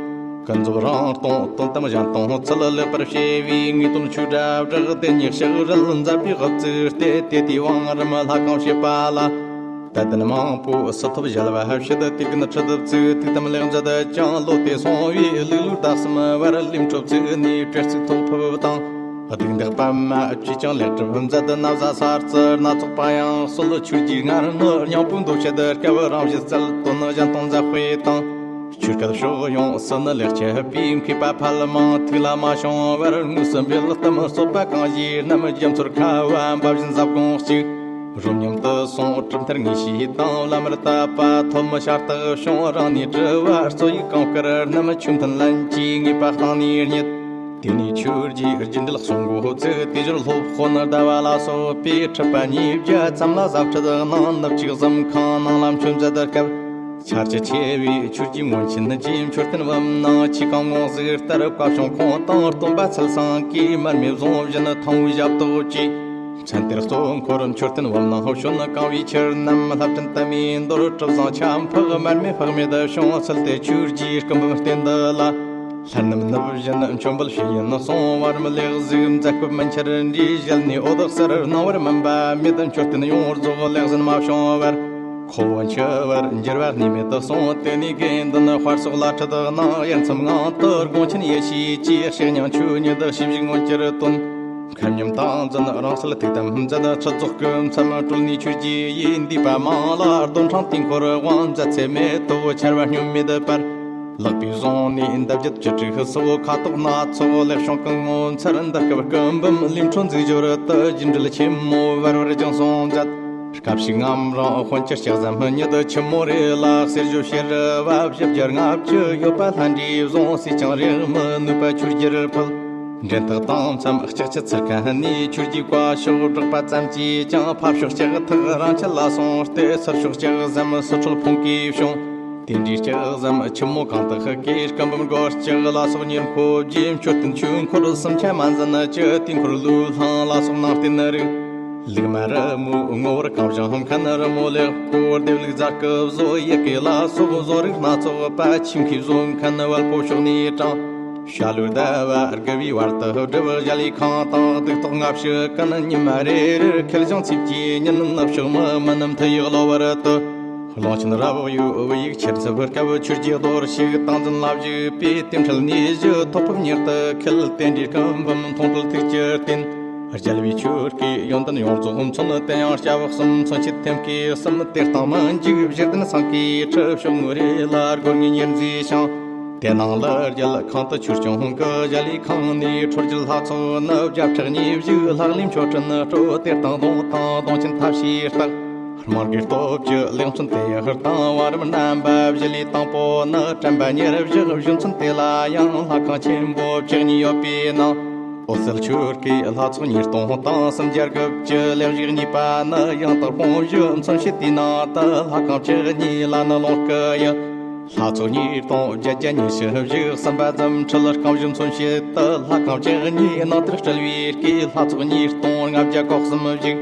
ཀུན་རྫོབ་རང་སྟོང་དོན་དམ་གཞན་སྟོང་ཚུལ་ལེགས་པར་ཕྱེ་བའི་ངེས་དོན་ཆོས་སྒྲ་བསྒྲགས་ཏེ། ཉེར་ཞག་རལ་མཛད་པའི་དབུ་བཙུགས་ཏེ། དེ་དུས་བང་རིམ་ལྷ་ཁང་བྱེད་པ་ལ། དད་ལྡན་མང་པོས་སིལ་ཐོབ་བཞད་པ་བྱེད། དེ་ཀུན་ཁྲི་གདུབ་བཙུགས། ཐུགས་དམ་ལེགས་མཛད་ཀྱང་ལོ་དེ་སོང་བའི་ལུག་ལུག་ཟླ་གསུམ་བར་ལས་འཕྲོ་བཙུགས་ནས་སྤྲེལ་ཚིགས་ཐོག་ཕུབ་དང་། སྡིག་འདག་པདྨ་བཅས་ཀྱང་ལེགས་གྲུབ་མཛད། ན་བཟའ་ས་རྩི་སྣ་ཚོགས་པ་ཡང་གསོལ། ཆོས་རྗེའི་སྔར་ནི་སྙིང་པོའི་མདོ་བཤད་སྐབས་རང་བཞིན་གསལ་དོན་གཞན་སྟོང་མཛད་དཔེ་དང་། ཆོས་སྐད་ཕྱོགས་ཡོངས་སུ་ནི་ལེགས་སྤྱད་པའི་མཁས་པ་ཕལ་མང་ཐུགས་ལ་མ་བྱུང་བར། དངོས་སུ་འབུལ་གཏམ་རྩོད་པ་གང་བྱས་རྣམས་རྒྱ་མཚོར་ཁ་བ་འབབ་བཞིན་འཛབ་དགོངས་གཅིག་རོ་མཉམ་དུ་སོང་གྲུབ་མཐར་ངེས་ཤེས་དང་བླ་མར་དད་པ་ཐོབ་མི་ཤ་སྟག་བྱུང་། རང་ནས་དྲི་བ་རྩོད་ཡིག་གང་བཀར་རྣམས་ཆོས་མཐུན་ལྷན་ཅིག་ངེས་པ་གཏིང་ནས་རྙེད། དེ་ནས་ཆོས་རྗེའི་རྒྱུད་འགྲེལ་གསུང་འགོ་བཙུགས། དེ་ཕྱིར་སློབ་དཔོན་ཟླ་བ་ལ་སོགས་པས་ཁྲིད་པ་ཉིས་བརྒྱ་ཙམ་ལ་ཟབ་ཁྲིད་གནང་། ནུབ་ཕྱོགས་གཟིམ་ཁང་ནང་ལ་མཆོད་མཛད་སྐབས། ཆར་ཆུ་ཆེ་བའི་ཆོས་རྗེ་མངོན་ཆེན་རྗེ་མཆོད་རྟེན་བུམ་ནང་ཆས་གང་ངོ་ཟིག་ལྟར་བཀའ་བྱུང་ཁོང་དང་སྟོན་པ་ཚུལ་བཟང་གིས་མར་མེ་བཟུང་བཞིན་ཐང་བའི་ཞབས་ཏོག་བཅས། མཚན་དེར་གཙོ་འཁོར་མཆོད་རྟེན་བུམ་ནང་བྱོན་གང་བའི་ཕྱིར་རྣམས་ལྷ་བྲན་དུ་མའི་མདོར་གྲུབ་བཟང་འཆམ་ཕག་མར་མེ་ཕག་མེད་བྱུང་ཚུལ་ཏེ། ཆོས་རྗེའི་སྐུ་འབུམ་རྟེན་འདི་ལ་ལྷ་རྣམས་ནུབ་བཞིན་མཆོད་འབུལ་ཞུས་ཡིན་གསུང་བ་རིམ་ལེགས་གཟིགས། མཛད་སྐབས་མི་འཆར་འདྲའི་ཞལ་ནས་འོད་གསལ་སྣང་བར་སྨིན་པ་མེད། མཆོད་རྟེན་ཡོངས་རྫོགས་ལེགས་ཟིན་མ་བྱུང་བར། ཁོ་བོ་འཆི་བར་འགྱུར་བ་གནས་མེད་དུ་སོང་། དེ་ནས་དགེ་འདུན་དཔལ་སོགས་ལ་ཁྲིད་གནང་། ཡར་མཚམས་ངང་དུ་དགོངས་ཆེན་ཡེ་ཤེས་ཀྱི་གཤེགས་སྙིང་མཆོད་ཉིད་ཞིབ་ཞིག་མངོན་གྱུར་དོན། མཁའ་མཉམ་ཏིང་འཛིན་རང་གསལ་ཐུགས་དམ་མཛད། ཁྲི་རྫོགས་སྐུ་མཚམས་གྲོལ་ནས་ཆོས་རྗེ་ཡིས་འདུས་པ་མང་ལ་རྡོར་འཕྲེང་དུས་འཁོར་དབང་མཛད་ཚད་མེད་དུ་ཆར་བ་སྙོམས་མེད་པར། ལག་པས་བཟུང་ནས་འདབ་བརྒྱད་བཅུ་དྲུག་སོགས་ཁ་དོག་སྣ་ཚོགས་ལེགས་བྱུང་གི་ངོ་མཚར་འདི་སྐབས་སྐུ་འབུམ་ལས་འཕྲོ་འཛུགས་སྦྱོར་དུ་རྒྱུད་འགྲེལ་ཆེན་མོ་བར་བར་ཀྱང་གསུངས་མཛད། སྐབས་ཤིག་ངམ་རང་དཔོན་གྱི་ལྕགས་ཟམ་ཉིད་ཆུ་མོ་རེ་ལ་གསེར་ཞོ་ཕྱེ་རུ་བ་བཞི་བརྒྱ་ལྔ་བཅུ་ཡོད་པ་ལྷ་འདྲེས་བཟུང་ཟས་ཀྱང་རེག་མི་ནུས་པ་ཆོས་རྒྱལ་ཕུལ། འདྲེན་ཐག་དང་མཚམས་ལྕགས་ཀྱི་ཚུར་ཁ་ནས་ཆོས་རྗེའི་བཀའ་ཤོག་བསྒྲགས་པ་ཙམ་གྱིས་ཀྱང་ཕར་ཕྱོགས་ལྕགས་ཐག་རང་ཆད་ལ་སོང་སྟེ། ཚུར་ཕྱོགས་ལྕགས་ཟམ་སུ་འཕྲོད་ཕུང་གིས་བྱུང་། དེ་འདྲའི་ལྕགས་ཟམ་ཆུ་མོ་གང་དག་གི་སྐུ་འབུམ་སྒོ་ལྕགས་ལ་སོགས་ཉེར་མཁོ་བརྒྱད། མཆོད་རྟེན་ཆོས་འཁོར་སུམ་ཆ་མ་འཛིན་གྱི་དུས་འཁོར་ལུས་ལྷང་ལ་སོགས་ནང་རྟེན་རིགས། ལུགས་མ་རི་མོའི་ངོ་བོར་གང་བཞེངས་མཁན་རི་མོ་ལེགས་པོ། ལྡེབས་ལུགས་རྫ་སྐུ་བཟོ་ཡི་གེ་ལ་སོགས་བཟོ་རིགས་སྣ་ཚོགས་པ། ཆེམ་ཁའི་བཟོ་མཁན་བལ་པོ་ཕྱོགས་ནས་དྲངས། ཤ་ལུ་ཟླ་བ་དགུ་བའི་བར་དུ་སྒྲུབ་གཞལ་ཡས་ཁང་དང་གདུགས་ཐོག་ལྔ་བཅུ་ཀུན་ཉི་མ་རེ་རེར་ཁེལ་ཞིང་ཚེས་ཀྱི་ཉིན་ནུབ་ཕྱོགས་མི་མི་རྣམས་མཐུ་ཡིས་གློ་བུར་དུ། ཀློང་ཆེན་རབ་གཡོ་བོད་ཡིག་ཆེར་ཚུབ་སྐབས་ཆོས་རྗེ་རྡོར་ཞིག་སྟངས་འཛིན་ལ་བཞུགས་པས། དེ་འཕྲལ་ནས་བཞི་ཐོག་ཕུབ་གཉེར་དུ་ཁེལ། རྟེན་འབྲེལ་སྐུ་འབུམ་མཐོང་གྲོལ་ཐུགས་ཀྱི་རྟེན། རྒྱལ་བའི་ཆོས་སྐུའི་ཡོན་ཏན་ཡོངས་རྫོགས་མཚོན། དེ་ཡང་སྐྱ་བོ་གསུམ་མཚོན་བྱེད་ཐེམ་སྐས་གསུམ། དེ་སྟེང་མི་འཇིགས་བཞི་ལྡན་སེང་གེའི་ཁྲི། ཕྱོགས་ངོས་རེ་ལ་སྒོར་ངའི་ཉེར་མཛེས་ཤིང་། དེ་ནང་ལ་རྒྱལ་ཁང་དུ་ཆོས་སྐྱོང་གི་གཞལ་ཡས་ཁང་ནས་འཕྲོ་རྒྱུད་ལྷ་ཚོགས་ནི་བརྒྱ་ཕྲག་གཉིས་བཞུགས། ལྷག་ལུས་མཆོད་སྤྲིན་སྤྲོ་དེ་སྟེང་གདུང་དང་གདུང་ཆེན་ཐབས་ཤེས་རྟགས། དམངས་སྒེར་སྟོབས་ཀྱི་ལེགས་མཚོན་དེ་ཡི་ཧུར་དང་བང་རིམ་རྣམ་པ་བཞི་ལས་དང་པོ་ནི། དྲན་པ་ཉེར་བཞག་བཞི་མཚོན་དེ་ལ་ཡང་ལྷ་ཁང་ཆེན་པོ་བཅུ་གཉིས་ཡོད་པའི་ནང་། འོད་གསལ་ཆོས་སྐུའི་ལྷ་ཚོགས་ཉིས་སྟོང་དང་སུམ་བརྒྱ་དགུ་བཅུ། ལེགས་བཞུགས་གཉིས་པ་ནི་ཡང་དག་དཔུང་བཞི་མཚོན་བྱེད་དེའི་ནང་དུ། ལྷ་ཁང་བཅུ་གཉིས་ལ་ནི་ལོངས་སྐུ་ཡི། ལྷ་ཚོགས་ཉིས་སྟོང་བརྒྱད་བརྒྱ་ཉི་ཤུ་བཞུགས། གསུམ་པ་རྫུ་འཕྲུལ་རྐང་བཞི་མཚོན་བྱེད་དུ། ལྷ་ཁང་བཅུ་གཉིས་ནང་དུ་སྤྲུལ་པའི་སྐུའི་ལྷ་ཚོགས་ཉིས་སྟོང་ལྔ་བརྒྱ་གོ་གསུམ་བཞུགས།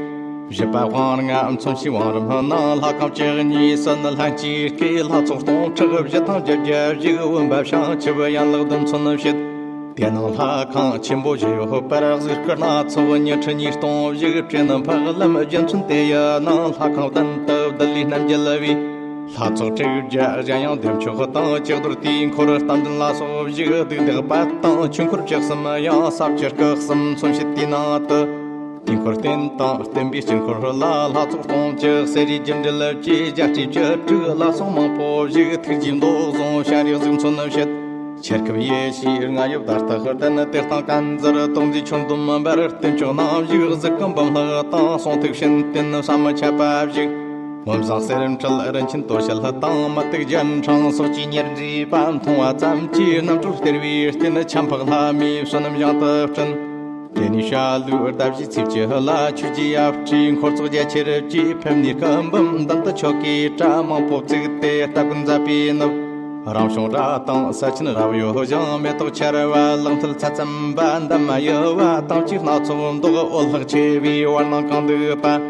བཞི་པ་དབང་ལྔ་མཚོན་བྱེད་བང་རིམ་ནང་ལྷ་ཁང་བཅུ་གཉིས་སུ་ནི་ལྷན་སྐྱེས་སྐུའི་ལྷ་ཚོགས་སྟོང་ཕྲག་བཞི་སྟོང་བརྒྱད་བརྒྱ་བཞུགས། བུམ་པ་བྱང་ཆུབ་ཡན་ལག་བདུན་མཚོན་བྱེད། དེ་ནང་ལྷ་ཁང་ཆེན་པོ་བཞི་ཡོད་པར། གཟུགས་སྐུ་སྣ་ཚོགས་ཉི་ཁྲི་ཉིས་སྟོང་བཞུགས། སྤྲེའུ་ནི་འཕགས་ལམ་བརྒྱད་མཚོན་དེ་ཡི་ནང་། ལྷ་ཁང་གདན་དུ་བདུད་ལས་རྣམ་རྒྱལ་བའི། ལྷ་ཚོགས་དྲུག་བརྒྱ་གཞན་ཡང་བདེ་མཆོག་དང་། ལྕགས་རྡོར་དུས་འཁོར་རྟ་མགྲིན་ལ་སོགས་བཞུགས། གདུགས་འདེགས་པ་དང་ཆོས་འཁོར་བཅུ་གསུམ་ཡང་ས་བཅུ་སྐུ་གསུམ་མཚོན་བྱེད་དེའི་ནང་དུ། དུས་འཁོར་རྟེན་དང་བརྟེན་པའི་དཀྱིལ་འཁོར་ལ། ལྷ་ཚོགས་སྟོང་བཅུ་གསེར་རིའི་རྒྱུ་འབྲུ་བཅས་བརྒྱད་ཁྲི་བཅུ་དྲུག་ལ་སོགས་མང་པོ་བཞུགས། ཐུགས་རྗེའི་མདོ་བཟུང་བྱ་རིགས་གཟུགས་མཚོན་བྱེད། ཆར་ཁབ་ཡེ་ཤེས་རྔ་ཡབ་དར་སྟག་ལྡན། གཏེར་སྟེང་ཀན་ཛར་དོག་མཛེས་ཆོས་འདོམས་འབར། སྟེང་ཕྱོགས་རྣམ་བཞི་གཟི་ཀ་འབུམ་ལྷག་དང་། གསུང་ཐུགས་བྱིན་རྟེན་བསམ་མི་ཁྱབ་པ་བཞུགས། མོན་བཟང་གསེར་ཁྲི་རིན་ཆེན་དོ་ཤལ་དང་། མུ་ཏིག་རྒྱན་འཕྲེང་སོགས་ཀྱི་ཉེར་མཛེས་པ། མཐོང་བ་ཙམ་གྱིས་རྣམ་གྲོལ་སྟེར་བའི་རྟེན། ཆབ་འཕགས་ལྷ་མོའི་བསོད་ནམས་བཞིན་དུ་བསྐྲུན། དེ་ནས་ཤར་ལྷོའི་ཟླ་བཞིའི་ཚེས་བཅུ་ལ། ཆོས་རྗེ་ཡབ་སྲས་འཁོར་ཚོགས་རྒྱ་ཆེར་བཅས། ཕེབས་ནས་སྐུ་འབུམ་མདུན་དུ་ཆོ་གའི་གྲྭ་མང་པོ་བཙུགས་ཏེ། སྟ་གོན་མཛད་པའི་ནུབ། རང་བྱུང་སྒྲ་དང་ས་ཆེན་རབ་གཡོ་ཞིང་། མེ་ཏོག་ཆར་བ་ལག་མཐིལ་ཚད་ཙམ་པ། འདབ་མ་ཡུ་བ་དང་བཅས་སྣ་ཚོགས་མདོག། འོད་ལྷག་ཆེ་བའི་བར་སྣང་གང་འདུས་པ།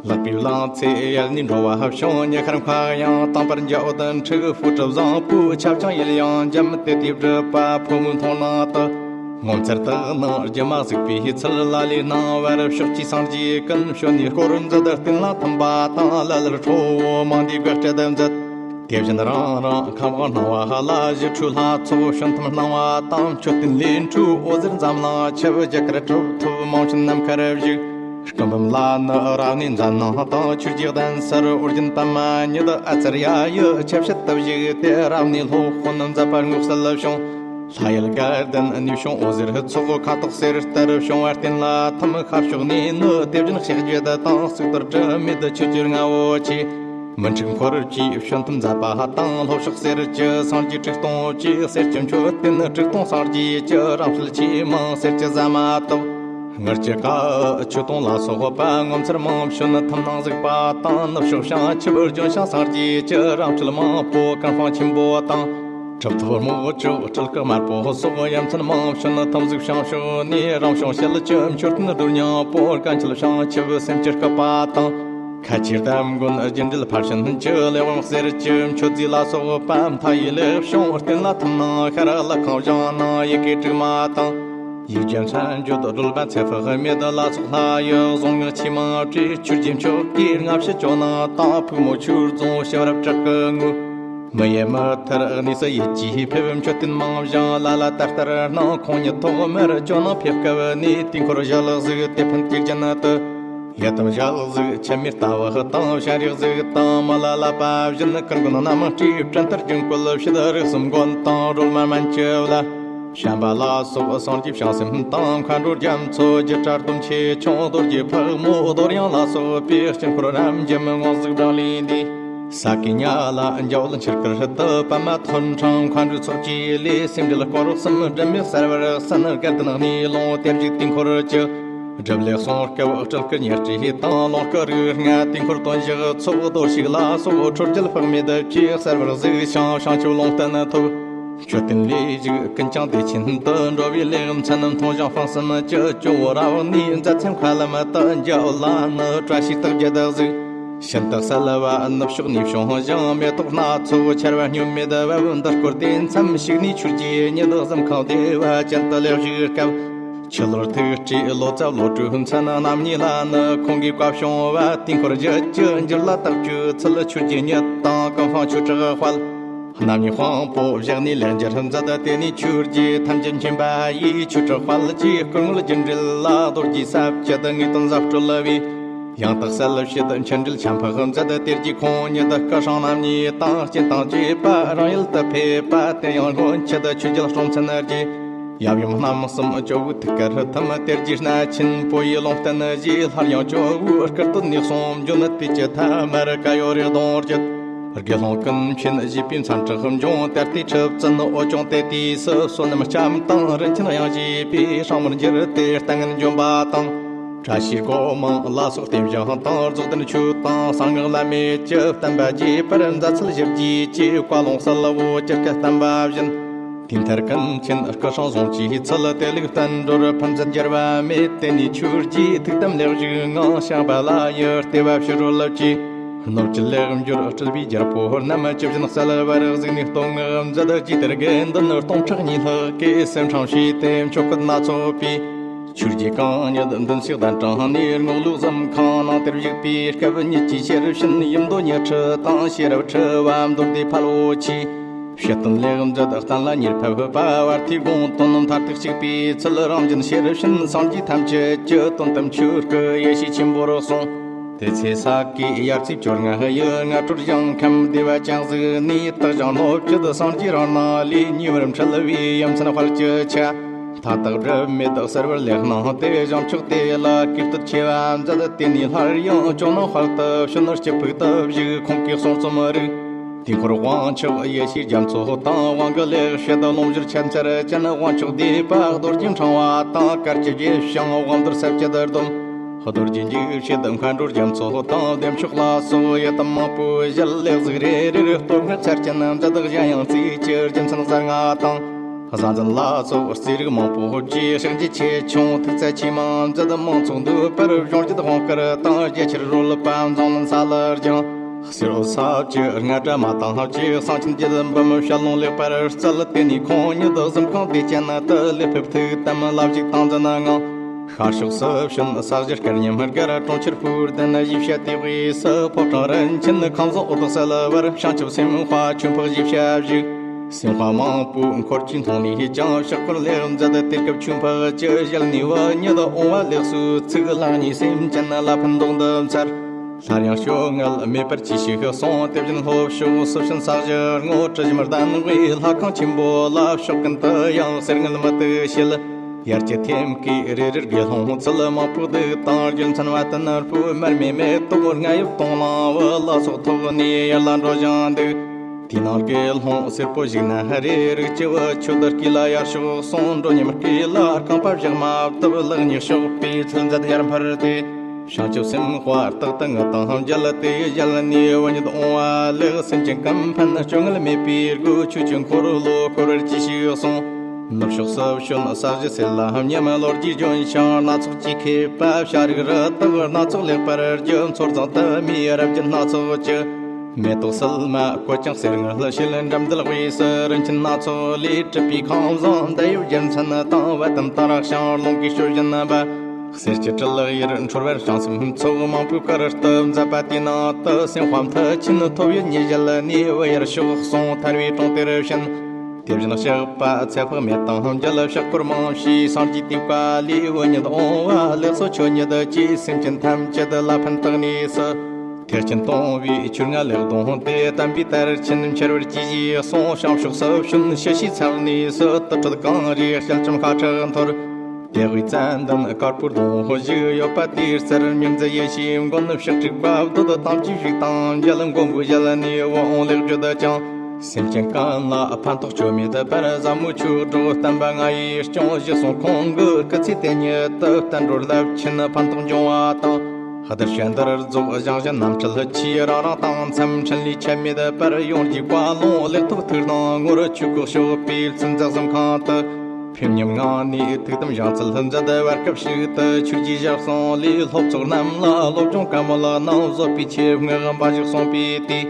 ལག་པའི་ལང་ཚེ་ཡལ་ནས་འགྲོ་བ་བྱུང་། ཉི་ཤར་མཁའ་དབྱིངས་དྭངས་པར་འཇའ་འོད་འཁྲིགས། སྤོས་གྲུ་བཟང་པོའི་ཆབ་ཆང་ཡིད་ཡང་འཇམ། དེ་དུས་སྒྲིབ་པ་ཕོ་མོའི་མཐོང་སྣང་དུ། ངོ་མཚར་དག་སྣང་སྒྱུ་མ་གཟུགས་པའི་ཚུལ། ལ་ལས་སྣང་བར་ཕྱོགས་ཀྱི་སངས་རྒྱས་ཀུན། བྱོན་ནས་དཀོར་མཛད་བསྟན་ལ་ཐིམ་པ་དང་། ལ་ལར་ཁྲོ་བོ་མང་འདུས་དགའ་སྤྲོ་དུ་མཛད། དེ་བཞིན་རང་རང་ཁམས་དབང་སྣང་བ་ལ། ཞི་ཁྲོའི་ལྷ་ཚོགས་བྱོན་ཐིམ་སྣང་བ་དང་། མཆོད་རྟེན་ལས་འཕྲོས་འོད་ཟེར་འཛམ་གླིང་ཁྱབ། རྒྱ་གར་གྲུབ་ཐོབ་མང་བྱོན་ནམ་མཁར་བཞུགས། སྐུ་འབུམ་ལ་ནི་རབ་གནས་མཛད་སྣང་དང་། ཆོས་རྗེ་གདན་སར་ཨོ་རྒྱན་པདྨ་ཉིད། ཨ་ཙརྱ་ཡི་ཆ་བྱད་དུ་བཞུགས་ཏེ། རབ་གནས་སློབ་དཔོན་མཛད་པ་དངོས་གསལ་བྱུང་། ལྷ་ཡུལ་དགའ་ལྡན་ནས་བྱུང་འོད་ཟེར་ཚོགས། ཁ་དོག་སེར་ལྟར་བྱུང་བ་རྟེན་ལ་ཐིམ། ཤར་ཕྱོགས་ནས་ནི་དེ་བཞིན་གཤེགས་བརྒྱད་དང་། གཙུག་ཏོར་དྲི་མེད་ཆོས་ཀྱི་རྔ་བོ་ཆེ། མི་འཁྲུགས་འཁོར་བཅས་བྱོན་ཐིམ་མཛད་པ་དང་། ལྷོ་ཕྱོགས་གསེར་གྱི་སངས་རྒྱས་དྲུག་སྟོང་བཅས། གསེར་གྱི་མཆོད་རྟེན་དྲུག་སྟོང་སངས་རྒྱས་ཀྱི། རང་སྤྲུལ་ཆེས་མང་གསེར་གྱི་ཟ་མ་ཏོག། དངུལ་གྱི་ཀ་ཆོས་དུང་ལ་སོགས་པ་ངོ་མཚར་མང་བྱོན་ཐིམ་སྣང་གཟིགས་པ་དང་། ནུབ་ཕྱོགས་བྱང་ཆུབ་ལྗོན་ཤིང་སངས་རྒྱས་ཀྱི། རང་སྤྲུལ་མང་པོ་ཀུན་སྤངས་ཆེན་པོ་དང་། གྲུབ་ཐོབ་རྨོག་ལྕོག་སྤྲུལ་སྐུ་དམར་པོ་སོགས། ཡ་མཚན་མང་བྱོན་ཐིམ་གཟིགས། བྱང་ཕྱོགས་ནས་རང་བྱུང་ཞལ་གྱི་མཆོད་རྟེན་རྡོར་སྙིང་པོ། དཀོན་མཆོག་བྱང་ཆུབ་སེམས་ཀྱི་སྐུ་པ་དང་། ཁ་ཆེའི་གདམས་མགོན་རྒྱུད་འགྲེལ་ཕར་ཕྱིན་གྱི། ལེགས་དབང་གསེར་གྱི་མཆོད་རྫས་ལ་སོགས་པ། མཐའ་ཡས་ལེགས་བྱུང་རྟེན་ལ་ཐིམ་སྣང་ཤར། ལྷ་ཁང་བཞེངས་གནང་ཡི་གེ་དྲུག་མ་དང་། ཡིག་བརྒྱ་མཚན་བརྗོད་སྒྲོལ་མ་ཚེ་དཔག་མེད་ལ་སོགས། ལྷ་ཡི་གཟུངས་སྔགས་ཆོས་མང་བྲིས། ཆོས་རྗེ་མཆོག་གིས་སྔ་ཕྱི་ཇོ་ནང་དང་། ཕུག་མོ་ཆོས་རྫོང་ཞི་བར་གྲགས་ཀྱི་ངོས། མི་ཡེ་མི་ཐར་གནས་སུ་ཡིད་ཀྱིས་ཕེབས། མཆོད་རྟེན་མང་བཞེངས་ལ་ལ་ད་ལྟར་སྣང་། ཁོང་ཉིད་ཐོག་མར་ཇོ་ནང་ཕེབས་སྐབས་ནས། དུས་འཁོར་ཞལ་གཟིགས་དེ་ཕན་དུས་རྒྱུན་དུ། ཡི་དམ་ཞལ་གཟིགས་ཆེན་མོའི་ལྟ་བ་དང་། སྤྱན་རས་གཟིགས་དང་མི་ལ་བསླབ་པ་བཞིན། ཀུན་དགོན་རྣམ་བཀྲའི་བྲན་ལྟར་བརྒྱུད་བཀོད་བྱེད། རིགས་གསུམ་མགོན་དང་སྒྲོལ་མ་མན་ཆད་ལ། བྱམས་པ་ལ་སོགས་སངས་རྒྱས་བྱང་སེམས་དང་། མཁའ་འགྲོ་རྒྱ་མཚོ་བརྒྱུད་གྲྭ་བསྡོམས་ཆེ་ཆུང་། རྡོ་རྗེ་ཕག་མོ་རྡོར་དབྱངས་ལ་སོགས་པའི། དཀྱིལ་འཁོར་རབ་འབྱམས་ངོས་གཟིགས་བགྲང་ལས་འདས། ས་གའི་ཉ་ལ་འཇའ་འོད་ཆིབས་ཁར་དུ། པདྨ་ཐོད་ཕྲེང་མཁའ་འགྲོའི་ཚོགས་ཀྱིས་ལས། སེམས་འགྲེལ་སྐོར་གསུམ་སྒྲུབ་མེད་གསལ་བར་གསན། དགའ་ལྡན་གནས་ལུང་དེར་བཞུགས་དུས་འཁོར་གྱི། སྒྲུབ་ལས་གསུང་སྐབས་སྤྲུལ་སྐུ་ཉེར་སྤྲོས་དང་། ལོངས་སྐུ་རིགས་ལྔ་དུས་འཁོར་དོན་བཞི་ཚོགས། རྡོ་ཞིག་ལ་སོགས་འཕྲོ་རྒྱུད་དཔག་མེད་ཀྱིས། གསལ་བར་གཟིགས་ཤིང་བྱང་ཆུབ་ལུང་བསྟན་ཐོབ། མཆོད་རྟེན་ལས་བཞུགས་ཀུན་ཀྱང་བདེ་ཆེན་དུ། འགྲོ་བའི་ལེགས་མཚན་མཐོང་ཞིང་སྤངས་སེམས་ཀྱི། ཇོ་བོ་རབ་གནས་མཛད་ཚེ་མཁའ་ལམ་དུ། འཇའ་འོད་ལ་ནི་བཀྲ་ཤིས་རྟགས་བརྒྱད་གཟིགས། ཤིན་ཏུ་གསལ་བ་ནུབ་ཕྱོགས་ནས་བྱུང་ཞིང་། མེ་ཏོག་སྣ་ཚོགས་ཆར་བ་སྙོམས་མེད་བབས། འདི་སྐོར་དེ་མཚམས་ཞུགས་ནས། ཆོས་རྗེ་ཉིད་གཟིམ་ཁང་བདེ་བ་ཅན་དུ་ལེགས་བཞུགས་སྐབས། ཁྱི་ལོར་ཐུག་སྤྲོས་ལོ་ཙཱ་བློ་གྲོས་མཚན། རྣམ་གཉིས་ལ་ནི་ཁོང་གིས་བཀའ་གསུངས་པ། དུས་འཁོར་བརྒྱད་ཀྱི་འགྱུར་ལ་བརྟག་དཔྱོད་ཚུལ། ཆོས་རྗེ་ཉིད་དང་ཀུན་སྤངས་ཆོས་གྲགས་དཔལ། རྣམ་གཉིས་དཔང་པོ་བཞག་ནས་ལེགས་འགྱུར་མཛད། དེ་ནས་ཆོས་རྗེ་ཐམས་ཅད་མཁྱེན་པ་ཡིས། ཆོས་གྲགས་དཔལ་གྱི་སྐུ་ངོར་རྒྱུད་འགྲེལ་ལ། རྡོ་རྗེ་ས་བཅད་དངོས་དོན་ཟབ་སྤྲོས་པའི། ཡང་དག་གསལ་བྱེད་མཆན་འགྲེལ་ཆ་འཕགས་མཛད། དེ་རྗེས་ཁོང་ཉིད་སྐུ་སྲུང་རྣམ་གཉིས་དང་། རྐྱེན་དང་བཅས་པ་རང་ཡུལ་དུ་ཕེབས་པ། དེ་ཡང་སྔོན་ཆད་ཆོས་རྒྱལ་སྲོང་བཙན་རྗེས། ཡབ་ཡུམ་རྣམ་གསུམ་ཇོ་བོའི་ཐུགས་ཀར་ཐིམ། དེ་རྗེས་གནས་ཆེན་བོད་ཡུལ་ལུང་བསྟན་རྗེས། སླར་ཡང་ཇོ་བོའི་སྐུ་སྟོད་ནས་གསུངས། འབྱོན་དུས་ཀྱི་ཐ་མར་བཀའ་ཡོད་རིགས་གདུང་བརྒྱུད། དགེ་སློང་ཀུན་མཁྱེན་བཞེད་པའི་མཚན་གྲགས་འབྱུང་། ད་ལྟའི་ཁྲི་བཙུན་ཨོ་ལྕོང་དེ་དུས་སུ། བསོད་ནམས་ལྕམ་དང་རིན་ཆེན་གཡང་བཞེས་པའི། སྲིང་མོར་འགྱུར་ཏེ་ལྟ་ངན་བྱོན་པ་དང་། བཀྲ་ཤིས་སྒོ་མང་ལ་སོགས་རྟེན་བཞེངས་དང་། རྫོགས་ལྡན་ཆོས་དང་གསང་སྔགས་བླ་མེད་ཀྱི། བསྟན་པ་རྒྱས་པར་མཛད་ཚུལ་ཞིབ་རྒྱས་ཀྱི། བཀའ་ལུང་གསལ་བོ་ཇི་སྐད་བསྟན་པ་བཞིན། དེ་མཐར་ཀུན་མཁྱེན་སྐུ་སྲུང་བཟུང་བྱའི་ཚུལ། དེ་ལུགས་བསྟན་འགྲོར་ཕན་མཛད་འགྱུར་བ་མེད། དེ་ནས་ཆོས་རྗེའི་ཐུགས་དམ་ལེགས་བཞུགས་ངང་། ཤངས་པ་ལ་ཡི་ལྟེ་བ་ཕྱི་རོལ་གྱི། ནོར་གྱི་ལེགས་འབྱོར་སྤྲུལ་པའི་རྒྱལ་པོ་རྣམས། ཇི་བཞིན་གསལ་བར་གཟིགས་ནས་བསྟོད་བསྔགས་མཛད། ཇི་ལྟར་དགེ་འདུན་སྟོང་ཕྲག་གཉིས་ལྷག་གིས། སེམས་ཁྲང་བྱས་ཏེ་མཆོད་བཀུར་སྣ་ཚོགས་པའི། ཆོས་རྗེ་གང་ཉིད་མདུན་བསུས་གདན་དྲངས་ནས། རྔོག་ལུགས་གཟིམ་ཁང་ནང་དེར་བཞུགས་པའི་སྐབས། ཉིད་ཀྱི་ཤེར་ཕྱིན་ཡུམ་མདོ་ཉི་ཁྲི་དང་། ཤེས་རབ་ཕྲེང་བ་མདོ་སྡེ་ཕལ་པོ་ཆེ། ཕྱི་བསྟན་ལེགས་མཛད་གཏན་ལ་ཉེར་ཕབ་པ། བར་མཐའི་དགོངས་དོན་མཐར་ཐུག་གཅིག་པའི་ཚུལ། རང་བཞིན་ཤེར་ཕྱིན་སངས་རྒྱས་ཐམས་ཅད་ཀྱི། དོན་དམ་ཆོས་སྐུ་ཡེ་ཤེས་ཆེན་པོར་གསུངས། དེ་ཚེ་ས་གའི་དབྱར་ཚེས་བཅོ་ལྔ་ཡི། སྔ་དྲོར་ཞིང་ཁམས་བདེ་བ་ཅན་ཟིག་ནས། སྟག་ཞང་སྣོད་བཅུད་སངས་རྒྱས་རང་སྣང་ལས། ཉེ་བར་འཕྲད་པའི་ཡ་མཚན་དཔལ་གྱི་ཆ། མཐའ་དག་སྒྲིབ་མེད་གསལ་བར་ལེགས་སྣང་སྟེ། བྱང་ཕྱོགས་དེ་ལ་བསྐུལ་བསྟོད་ཆེ་བ་མཛད། དེ་ནས་སླར་ཡང་ཇོ་ནང་དཔལ་དུ་བྱོན། སྐྱིད་ཕུག་ཏུ་བཞུགས། ཁོང་གིས་གསུང་རྩོམ་རིགས། དེ་འཁོར་དབང་ཕྱུག་ཡེ་ཤེས་རྒྱ་མཚོ་དང་། དབང་གི་ལེགས་བཤད་ལོངས་སྦྱོར་ཆེན་ཚར་ཅན། དབང་ཕྱུག་སྡེ་པ་རྡོ་རྗེ་ཕྲེང་བ་དང་། དཀར་གྱི་རྗེ་ཞང་དབང་རྡོར་ས་བཅད་སྡོམ། རྡོ་རྗེ་འཇིགས་བྱེད་མཁའ་འགྲོ་རྒྱ་མཚོ་དང་། བདེ་མཆོག་ལ་སོགས་ཡི་དམ་མང་པོའི་ཞལ། ལེགས་གཟིགས་རེ་རེར་སྟོད་སྔགས་ཚར་ཅན་མཛད། གཞན་ཡང་རྩིས་ཀྱི་རྒྱུ་མཚན་གསལ་ལྔ་དང་། གཟའ་འཛིན་ལ་སོགས་རྩིས་རིག་མང་པོ་བགྱིས། ཕྱག་མཇལ་ཆེ་ཆུང་ཐུགས་བརྩེ་ཆེས་མང་མཛད། མང་ཚོགས་འདུས་པར་གཞུང་རྒྱུད་དབང་བསྐུར་དང་། རྒྱལ་ཕྱིར་རོལ་པ་འཛམ་གླིང་ས་ལ་སྦྱངས། གསེར་འོད་ས་བཅུ་རྔ་སྒྲ་མ་དང་ལྷ་བཅས་གསང་ཆེན་རྒྱལ་འབུམ་ཞལ་ལུང་ལེགས་པར་སྩལ། དེ་ནས་ཁོང་ཉིད་གཟིམ་ཁང་བདེ་ཆེན་དུ་ལེགས་ཕེབས་ཐུགས་དམ་ལ་བཞུགས་དང་འཛིན་ངང་། ཤར་ཕྱོགས་སུ་བྱོན་ས་གཞི་སྐར་མཉམ་དགར། གྲོང་ཁྱེར་ཕུར་ལྡན་གཞིས་བྱེས་དེ་དབུས་སུ། ཕོ་བྲང་རིན་ཆེན་ཁང་བཟང་འོད་དཔག་གསལ་བར། བྱང་ཆུབ་སེམས་དཔའ་ཆོས་འཕགས་གཞིས་བྱེས་བཞུགས། སེམས་དཔའ་མང་པོའི་འཁོར་གྱིས་མཐོང་ནས་ཀྱང་ཕྱག་སྐོར་ལེགས་མཛད། དེ་སྐབས་ཆོས་འཕགས་ཀྱི་ཞལ་ནས་བུ་ཉིད་འོང་བ་ལེགས་སོ་ཚིག་ལེགས་ཉེས་སེམས་ཅན་ལ་ཕན་འདོགས་འདི་འཚལ། སླར་ཡང་སྐྱོ་ངལ་མེད་པར་གྱིས་ཤིག་གསུངས། དེ་བཞིན་ལྷོ་ཕྱོགས་སུ་བྱོན་ས་གཞི་སྔོ་དྲི་ཞིམ་ལྡན་པའི་ལྷ་ཁང་ཆེན་པོ་ལ། ཕྱོགས་ཀུན་ཏུ་ཡང་གསེར་དངུལ་མུ་ཏིག་བྱེད། ཡར་གྱི་ཐེམ་སྐས་རེ་རེར་དགེ་སློང་ཚུལ་མང་པོ་འདུག་དང་། རྒྱུ་མཚན་བ་དན་ཕུ་མར་མེ་མེ་ཏོག་རྔ་ཡབ་དང་གླང་བུ་ལ་སོགས་ཐོགས་ནས་ཡར་ལ་འགྲོ་བཞིན་འདུག་དེའི་ནང་དགེ་སློང་སེར་པོ་ཞིག་ན་རེ། རིགས་ཀྱི་བུ་ཁྱོད་དར་སྐྱེས་ལ་ཡར་ཤོག་གསུངས། འགྲོ་ཉམས་སྐྱེས་ལ་རྐང་པ་བཞག་མ་བཏུབ། ལེགས་ཉེས་གཤོག་པའི་ཚུལ་མཛད་ཡར་འཕུར་ཏེ། བྱང་ཆུབ་སེམས་དཔའ་རྟག་ཏུ་ངུ་དང་མཇལ་ཏེ། ཞལ་ནས་བུ་ཉིད་འོང་བ་ལེགས། སེམས་ཅན་ཀུན་ཕན་སྐྱོ་ངལ་མེད་པའི་སྒོ། ཆོས་ཀྱི་འཁོར་ལོ་བསྐོར་བར་གྱིས་ཤིག་གསུངས། ནུབ་ཕྱོགས་སུ་བྱོན་ས་གཞི་སེར་ལ་སྙེམས། ལོ་རྒྱུས་ལྗོན་ཤིང་སྣ་ཚོགས་ཀྱིས་ཁེབས་པ། བྱ་རིགས་རི་དྭགས་སྣ་ཚོགས་ལེགས་པར་རྒྱུ། མཚོ་རྫོང་དུ་མའི་རབ་རྒྱུན་སྣ་ཚོགས་ཀྱི། མེ་ཏོག་སིལ་མ་བཀོད་ཀྱང་གསེར་དངུལ་བྱེད། འགྲམ་མདུད་དབུས་སུ་རིན་ཆེན་སྣ་ཚོགས་ལས་གྲུབ་པའི་ཁང་བཟང་འདི་ཡོད། རྒྱལ་མཚན་དང་བ་དན་དར་ཞིང་རླུང་གིས་སྤྱོད་བཞིན་པ། གསེར་གྱི་དྲིལ་གཡེར་འཕྲོ་བར་བྱང་སེམས་ཚོགས། མང་པོའི་གར་སྟབས་མཛད་པ་དེའི་ནང་དུ། སེམས་དཔའ་མཐུ་ཆེན་ཐོབ་ཡུལ་ཉིད་ཞལ་ནས་བུ་ཡར་ཤོག་གསུངས། ཐར་བའི་གྲོང་དེར་བྱོན། དེ་བཞིན་གཤེགས་པ་ཚེ་དཔག་མེད་དང་མཇལ། ཕྱག་སྐོར་མང་བྱས་སངས་རྒྱས་བསྟོད་པ་ལས། བུ་ཉིད་འོང་བ་ལེགས་སོ་ཁྱོད་ཉིད་ཀྱིས། སེམས་ཅན་ཐམས་ཅད་ལ་ཕན་བཏགས་ནས་སུ། ཐེག་ཆེན་སྟོང་པའི་ཆོས་ལྔ་ལེགས་བཟླས་ཏེ། དམ་པའི་དར་ཆེན་འཕྱར་བར་གྱིས་ཤིག་གསུངས། བྱང་ཕྱོགས་སུ་བྱོན་ཞི་བྱེད་ཚལ་ནས་སུ། དུར་ཁྲོད་གངས་རིའི་དཀྱིལ་ཀྱང་ཤ་ཁྲག་འཐོར། དེ་དབུས་ཙན་དན་དཀར་པོའི་སྡོང་པོ་བཞུགས། ཡོད་པ་དེའི་རྩར་མྱུར་མཛད་ཡེ་ཤེས་མགོན། ཕྱག་དྲུག་པ་བདུད་དང་བཅས་བཞུགས་དང་མཇལ། མགོན་པོའི་ཞལ་ནས་བུ་འོང་ལེགས་བརྗོད་ཀྱང་། སེམས་ཅན་ཀུན་ལ་ཕན་ཐོགས་བཅོས་མེད་པར། ཟབ་མོའི་ཆོས་སྒྲོག་བསྟན་པ་ང་ཡིས་སྐྱོང་ཞེས་གསུངས། ཁོང་གི་སྐུ་ཚེ་དེ་ཉིད་དུ་བསྟན་འགྲོར་རླབས་ཆེན་ཕན་ཐོགས་འབྱུང་བ་དང་། བདུད་བྱེ་འདར་རྫོགས་ཞིང་གཞན་རྣམས་འཁྲུལ་ཆེས། རང་རང་དང་མཚམས་འཕྲིན་ལས་ཆད་མེད་པར། ཡོངས་རྒྱས་བཀའ་ལུང་ལེགས་ཐོག་ཐུགས་དང་ངོར། ཆོས་སྐུ་གཤོག་པའི་ཚུལ་མཛད་གཟིམ་ཁང་དུ། ཕེབས་ཉམས་ངང་ནས་ཐུགས་དམ་བཞེངས་ཚུལ་མཛད། བར་སྐབས་ཤིག་ཏུ་ཆོས་རྗེ་ཞབས་གསུམ་ལས། སློབ་ཚོགས་རྣམས་ལ་སློབ་སྦྱོང་བཀའ་མོལ་གནང་། བཟོད་པའི་ཆེ་བསྔགས་འབའ་ཞིག་གསུངས་པའི་དུས།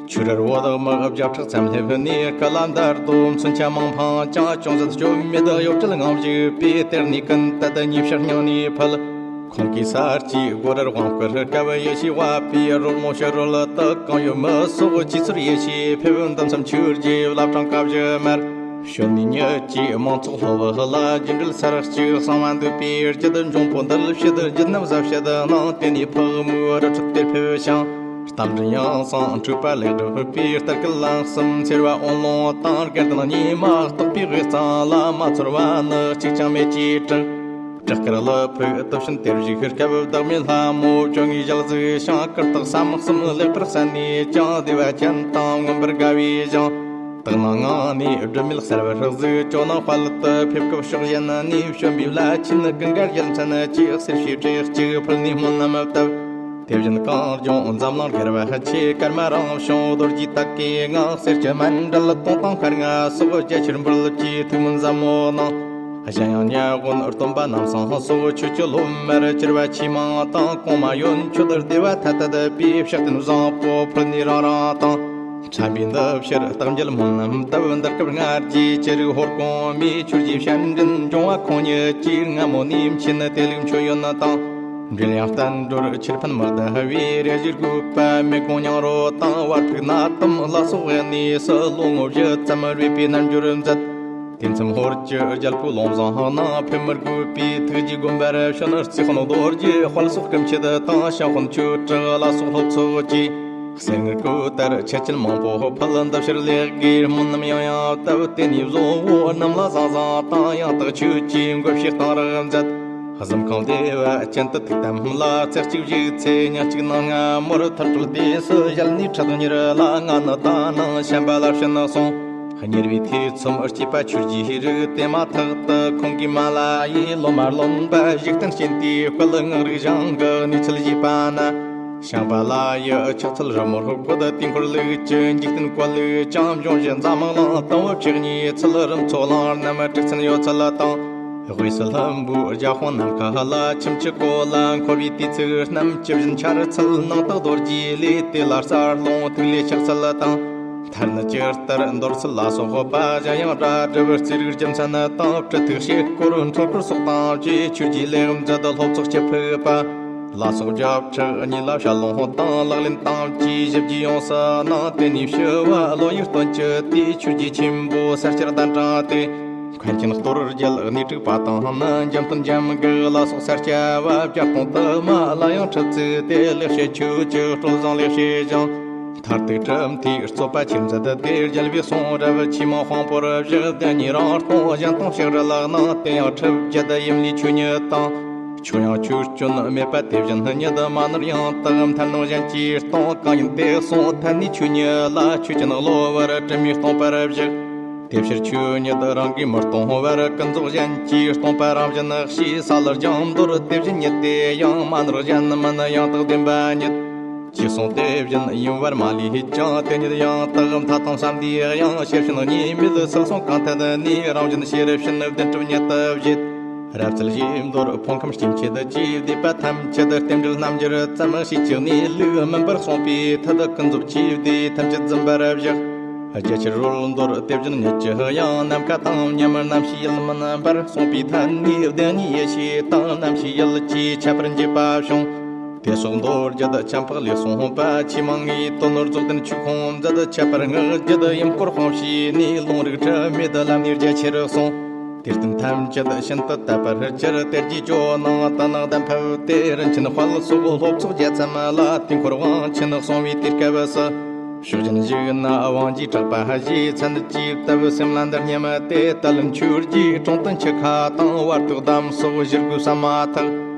ཆོས་རར་བོད་དམག་བརྒྱ་ཕྲག་ཙམ་སླེབས་ནས། སྐུ་ལ་འདར་གདོང་མཚོན་ཆ་མང་འཕངས་ཀྱང་། ཅུང་ཟད་སྐྱོན་མེད་གཡོ་བྲལ་ངང་བཞུགས་པས། དེར་ནས་ཀུན་ཏུ་ཉེས་བཤགས་སྙིང་ནས་ཕུལ། ཁོང་གིས་ས་སྐྱའི་སྒོ་རར་དབང་བསྐུར་སྐབས། ཡེ་ཤེས་བ་པའི་རོལ་མོ་ཕྱི་རོལ་དུ། གང་ཡོད་མི་སོགས་ཅི་ཚོར་ཡེ་ཤེས་ཕེབས། འདི་མཚམས་ཆོས་རྗེ་བླ་བྲང་བཀའ་བཞི་མར། བྱོན་ནས་ཉིད་ཀྱིས་མང་ཚོགས་སློབ་བུ་ལ། རྒྱུད་འགྲེལ་ཚར་གཅིག་གསང་བ་འདུས་པའི་རྒྱུད། འབྱུང་པོ་འདུལ་བྱེད་རྒྱུད་རྣམས་ཟབ་བཤད་གནང་། དེ་ནས་ཕག་མོའི་རི་ཁྲོད་དེར་ཕེབས་ཤིང་། རྟ་མགྲིན་ཡང་གསང་འཁྲུལ་པ་ལེགས་སྒྲུབ་པའི། རྟ་སྐད་ལན་གསུམ་འཚེར་བ་དབོན་ལུང་དང་། སྐལ་ལྡན་ཉི་མ་རྟོགས་པའི་དབུས་གཙང་ལ། མ་ཚོར་བ་ནི་གཅིག་ཀྱང་མེད་ཅེས་གྲགས། བྲག་དཀར་ལ་ཕུག་དུ་བྱོན་དེར་བཞུགས་སྐབས། བདག་མེད་ལྷ་མོ་བཅོ་ལྔའི་ཞལ་གཟིགས་ཤིང་། གར་སྟེགས་སམ་གསུམ་ལེགས་པར་གསན་ནས་ཀྱང་། བདེ་བ་ཅན་དང་མངོན་པར་དགའ་བའི་ཞིང་། དག་སྣང་ངང་ནས་སྒྲོན་མེ་གསལ་བར་གཟིགས། ཇོ་ནང་དཔལ་དུ་ཕེབས་སྐབས་ཕྱོགས་བཞི་ནས། བྱོན་པའི་བླ་ཆེན་ཀུན་དགའ་རྒྱལ་མཚན་གྱིས། གསེར་ཕྱེ་བྲེ་གཅིག་ཕུལ་ནས་སྨོན་ལམ་བཏབ། དེ་བཞིན་གངས་ལྗོངས་འཛམ་གླིང་རྒྱལ་བ་ཆེ། ཀརྨ་རང་བྱུང་རྡོ་རྗེ་དག་གི་ངང་། གསེར་གྱི་མཎྜལ་སྟོང་དང་ཁལ་ལྔ་སོགས། རྒྱ་ཆེར་འབུལ་གྱིས་ཐུགས་སྨོན་ཟབ་མོ་གནང་། གཞན་ཡང་ཉ་དབོན་སྟོན་པ་རྣམ་གསུམ་སོགས། ཆོས་ཀྱི་སློབ་མར་གྱུར་པ་ཆེས་མང་དང་། གོང་མ་ཡོན་མཆོད་བདེ་བ་ཐ་དད་པའི། ཕྱག་རྟེན་བཟང་པོ་ཕུལ་ནས་རང་རང་དང་། ཁྲམ་པའི་འདི་ཕྱིར་རྟགས་འཇལ་སྨོན་ལམ་བཏབ། འདི་སྐབས་སྔར་གྱི་ཅི་རིགས་ཧོར་གོང་མའི་ཆོས་རྗེ་སྤྱན་འདྲེན་འབྱུང་བ་ཁོང་ཉིད་ཀྱིས། སྔ་མོ་ནས་མཁྱེན་དེ་ལུགས་མཆོད་ཡོན་དང་། འབྲེལ་ཡང་བསྟན་འགྲོར་ཆོས་ཕན་མི་བདེ་བའི། རེ་ཞིག་དགོས་པ་མི་དགོངས་སྙིང་རོ་དང་། བར་ཕུག་ན་དམ་ལ་སོགས་གནས་སུ། ལོ་ངོ་བཞི་ཙམ་རོལ་པའི་རྣལ་འབྱོར་མཛད། དེ་མཚམས་ཧོར་གྱི་རྒྱལ་པོ་ལུང་བཟང་ནང་ཕེབས་མི་དགོས་པའི། ཐུགས་རྗེ་དགོན་པར་བྱོན་རྩིས་དཔོན་རྡོ་རྗེ་དཔལ་སོགས་སྐུ་མཆེད་དང་། ཞང་དཔོན་ཆོས་གྲགས་ལ་སོགས་སློབ་ཚོགས་ཀྱིས། གསེར་དངུལ་གོས་དར་ཆས་ཅན་མང་པོ་ཕུལ། འདི་ཕྱིར་ལེགས་དགེའི་སྨོན་ལམ་ཡང་ཡང་བཏབ། དེ་ནས་བཟང་པོ་རྣམས་ལ་བཟང་བཟང་དང་། ཡང་དག་ཆོས་ཀྱི་འགོ་བཤེས་གཏང་རག་མཛད། གཟིམ་ཁང་བདེ་བ་ཅན་དུ་ཐུགས་དམ་ལ། ཚེགས་གཅིག་བཞུགས་ཚེ་ཉིན་གཅིག་ནང་སྔ་མོར། ཐར་གྲོལ་དུས་སུ་ཞལ་ནས་ཁྲག་གཉེར་ལ། ང་ནི་ད་ནངས་བྱམས་པ་ལ་བྱིན་གསུངས། གཉེར་བའི་ཐེ་ཚོམ་སྐྱེས་པ་ཆོས་རྗེའི་རིགས། དེ་མ་ཐག་ཏུ་ཁོང་གིས་མ་ལ་ཡི་ལོ་མ་ལོན་པ་བཞུགས་གཏན་བྱིན་ཏེ། སྐུ་ལྔགས་རིག་ཞིང་གི་གནས་ཚུལ་བཞེས་པ་ན། ཤངས་པ་ལ་ཡི་ཕྱག་འཚལ་རི་མོར་བཀོད། དུས་འཁོར་ལུགས་ཀྱི་འཇིག་རྟེན་བཀོད་ལུགས་ཀྱང་། འབྱུང་བཞི་འཛམ་གླིང་དང་པོ་ཕྱོགས་གཉིས་ཚུལ། རིམ་ཚོགས་གླིང་རྣམས་དྲུག་ཚན་ཡོད་ཚུལ་དང་། དབུས་སུ་ལྷུན་པོའི་རྒྱབ་དཔངས་ནམ་མཁའ་ལ། ཁྱིམ་གྱི་གོ་ལ་འཁོར་བའི་དུས་ཚིགས་རྣམས། ཇི་བཞིན་འཆར་ཚུལ་ནང་དུ་རྡོ་རྗེའི་ལས། དེ་ལ་རྩ་རླུང་ཐིག་ལེ་ཕྱག་འཚལ་དང་། མཐར་ནི་ཇི་ལྟར་འདོར་ཚུལ་ལ་སོགས་པ། གཞན་ཡང་སྒྲ་སྒྲུབ་རྩིས་རིག་རྒྱུ་མཚན་དང་། གྲི་ཐིག་ཤེལ་སྐོར་འཕྲུལ་འཁོར་སོགས་དང་བཅས། ཆོས་ཀྱི་ལེའུ་མཛད་སློབ་ཚོགས་ཀྱི་ཕུད་པ་ལ་སོགས། རྒྱབ་ཕྲག་གཉིས་ལ་ཞལ་ལུང་དང་། ལག་ལེན་དང་བཅས་ཞིབ་རྒྱས་ཡོངས་སུ་གནང་། དེ་ནས་ཞི་བ་བློ་ཡི་སྟོན་བཅུད་དེ། ཆོས་རྗེ་ཆེན་པོ་ས་སྐྱར་གདན་དྲངས་ཏེ། མཁན་ཆེན་རྟོགས་རྒྱལ་གནས་དྲུག་པ་དང་ནི། འཇམ་སྟོན་འཇམ་གི་ལ་སོགས་ས་སྐྱ་བ། བརྒྱ་སྟོང་དུ་མ་ལ་ཡང་ཁྲི་བརྩིགས་ཏེ། ལེགས་བཤད་ཆོས་ཀྱི་སྲོལ་བཟང་ལེགས་བཤད་ཞིང་། མཐར་ཐུག་གྲུབ་མཐའི་རྩོད་པ་ཆེར་མཛད་དེ། རྒྱལ་བའི་གསུང་རབ་ཆོས་མང་དཔང་པོར་བཞག་དེ་ཉིད་རང་སྟོང་གཞན་སྟོང་ཕྱག་རི་ལག་ན། དེ་ཡང་ཁྲི་བརྒྱད་ཡིན་ལས་ཆོས་ཉིད་དང་། ཆོས་དབྱིངས་ཆོས་སྐྱོན་མེད་པ་དེ་བཞིན་ཉིད། མ་ནོར་ཡང་དག་མཐར་སྣང་གཞན་གྱིས་སྟོང་། གང་ཡིན་དེ་གསུང་ཐད་ནས་ཆོས་ཉིད་ལ། ཆོས་ཅན་གློ་བུར་དྲི་མས་སྟོང་པར་བཞག་དེ་ཕྱིར་ཆོས་ཉིད་རང་གིས་མི་སྟོང་བར། ཀུན་རྫོབ་གཞན་གྱིས་སྟོང་པ་རང་བཞིན་ཞེས། སཱ་ལུ་ལྗང་མདོར་དེ་བཞིན་ཉིད་དེ་ཡང་། མ་ནོར་གཞན་མིན་ཡང་དག་བདེན་པ་ཉིད། ཅེས་གསུངས། དེ་བཞིན་ཡིན་པར་མ་ལུས་ཀྱང་། དེ་ཉིད་ཡང་དག་མཐའ་དང་བསམ་པའི་དབྱིངས། ཤེར་ཕྱིན་གཉིས་མེད་ཚུལ་གསུང་གང་ཐད་ནས། རང་བཞིན་ཤེར་ཕྱིན་བདེན་གྲུབ་ཉིད་དུ་བཞེད། རབ་གསལ་ཞེས་མདོར་ཕུང་ཁམས་སྐྱེ་མཆེད་ཀྱི་སྡེ་པ་ཐམས་ཅད་རྟེན་འབྲེལ་རྣམ་འགྱུར་ཙམ་ཞེས་བཅུ་གཉིས་ལུགས་མིན་པར་གསུངས་པའི་ཐད། ཀུན་རྫོབ་ཆོས་སྡེ་ཐམས་ཅད་འཛིན་པར་བཞག་རྒྱ་ཆེར་རོལ་མདོར་དེ་བཞིན་ཉིད་ཀྱི་དབྱིངས། ནམ་མཁའ་དང་མཉམ་རྣམ་ཤེས་ཡུལ་མིན་པར། གསུངས་པའི་ཐད་ནས་བདེན་གཉིས་ཡེ་ཤེས་དང་། རྣམ་ཤེས་ཡུལ་གྱི་ཁྱད་པར་འབྱེད་པ་བྱུང་། དེ་སོགས་མདོ་རྒྱུད་ཆབ་འཕགས་ལས་གསུངས་པ། ཆོས་མང་གི་དོན་རྫོགས་ལྡན་ཆོས་ཁུངས་མཛད། ཁྱད་པར་སྔགས་རྒྱུད་ཡུམ་སྐོར་དཔང་བྱས་ནས། ལུང་རིགས་དྲི་མེད་ལམ་ནས་རྒྱ་ཆེར་གསུངས། དེར་བསྟན་ཐམས་ཅད་ཤིན་ཏུ་དད་པར་གྱུར། དེར་རྗེས་ཇོ་ནང་དུ་ནང་གདན་ཕེབས་ཏེ། རིན་ཆེན་དཔལ་སོགས་སློབ་ཚོགས་བརྒྱ་ཙམ་ལ། དུས་འཁོར་དབང་ཆེན་གསུང་བའི་དུས་སྐབས་སུ། ཕྱོགས་བཞིན་བཞུགས་ན་དབང་གིས་གྲགས་པ་ཞེས། མཚན་གྱི་བཏབ་སེམས་ལ་འདི་སྙམ་སྟེ། ད་ལན་ཆོས་རྗེ་དྲུང་དུ་འཆི་ཁ་དང་། བར་དུ་གདམས་སོགས་ཞུ་དགོས་བསམ་མ་ཐག་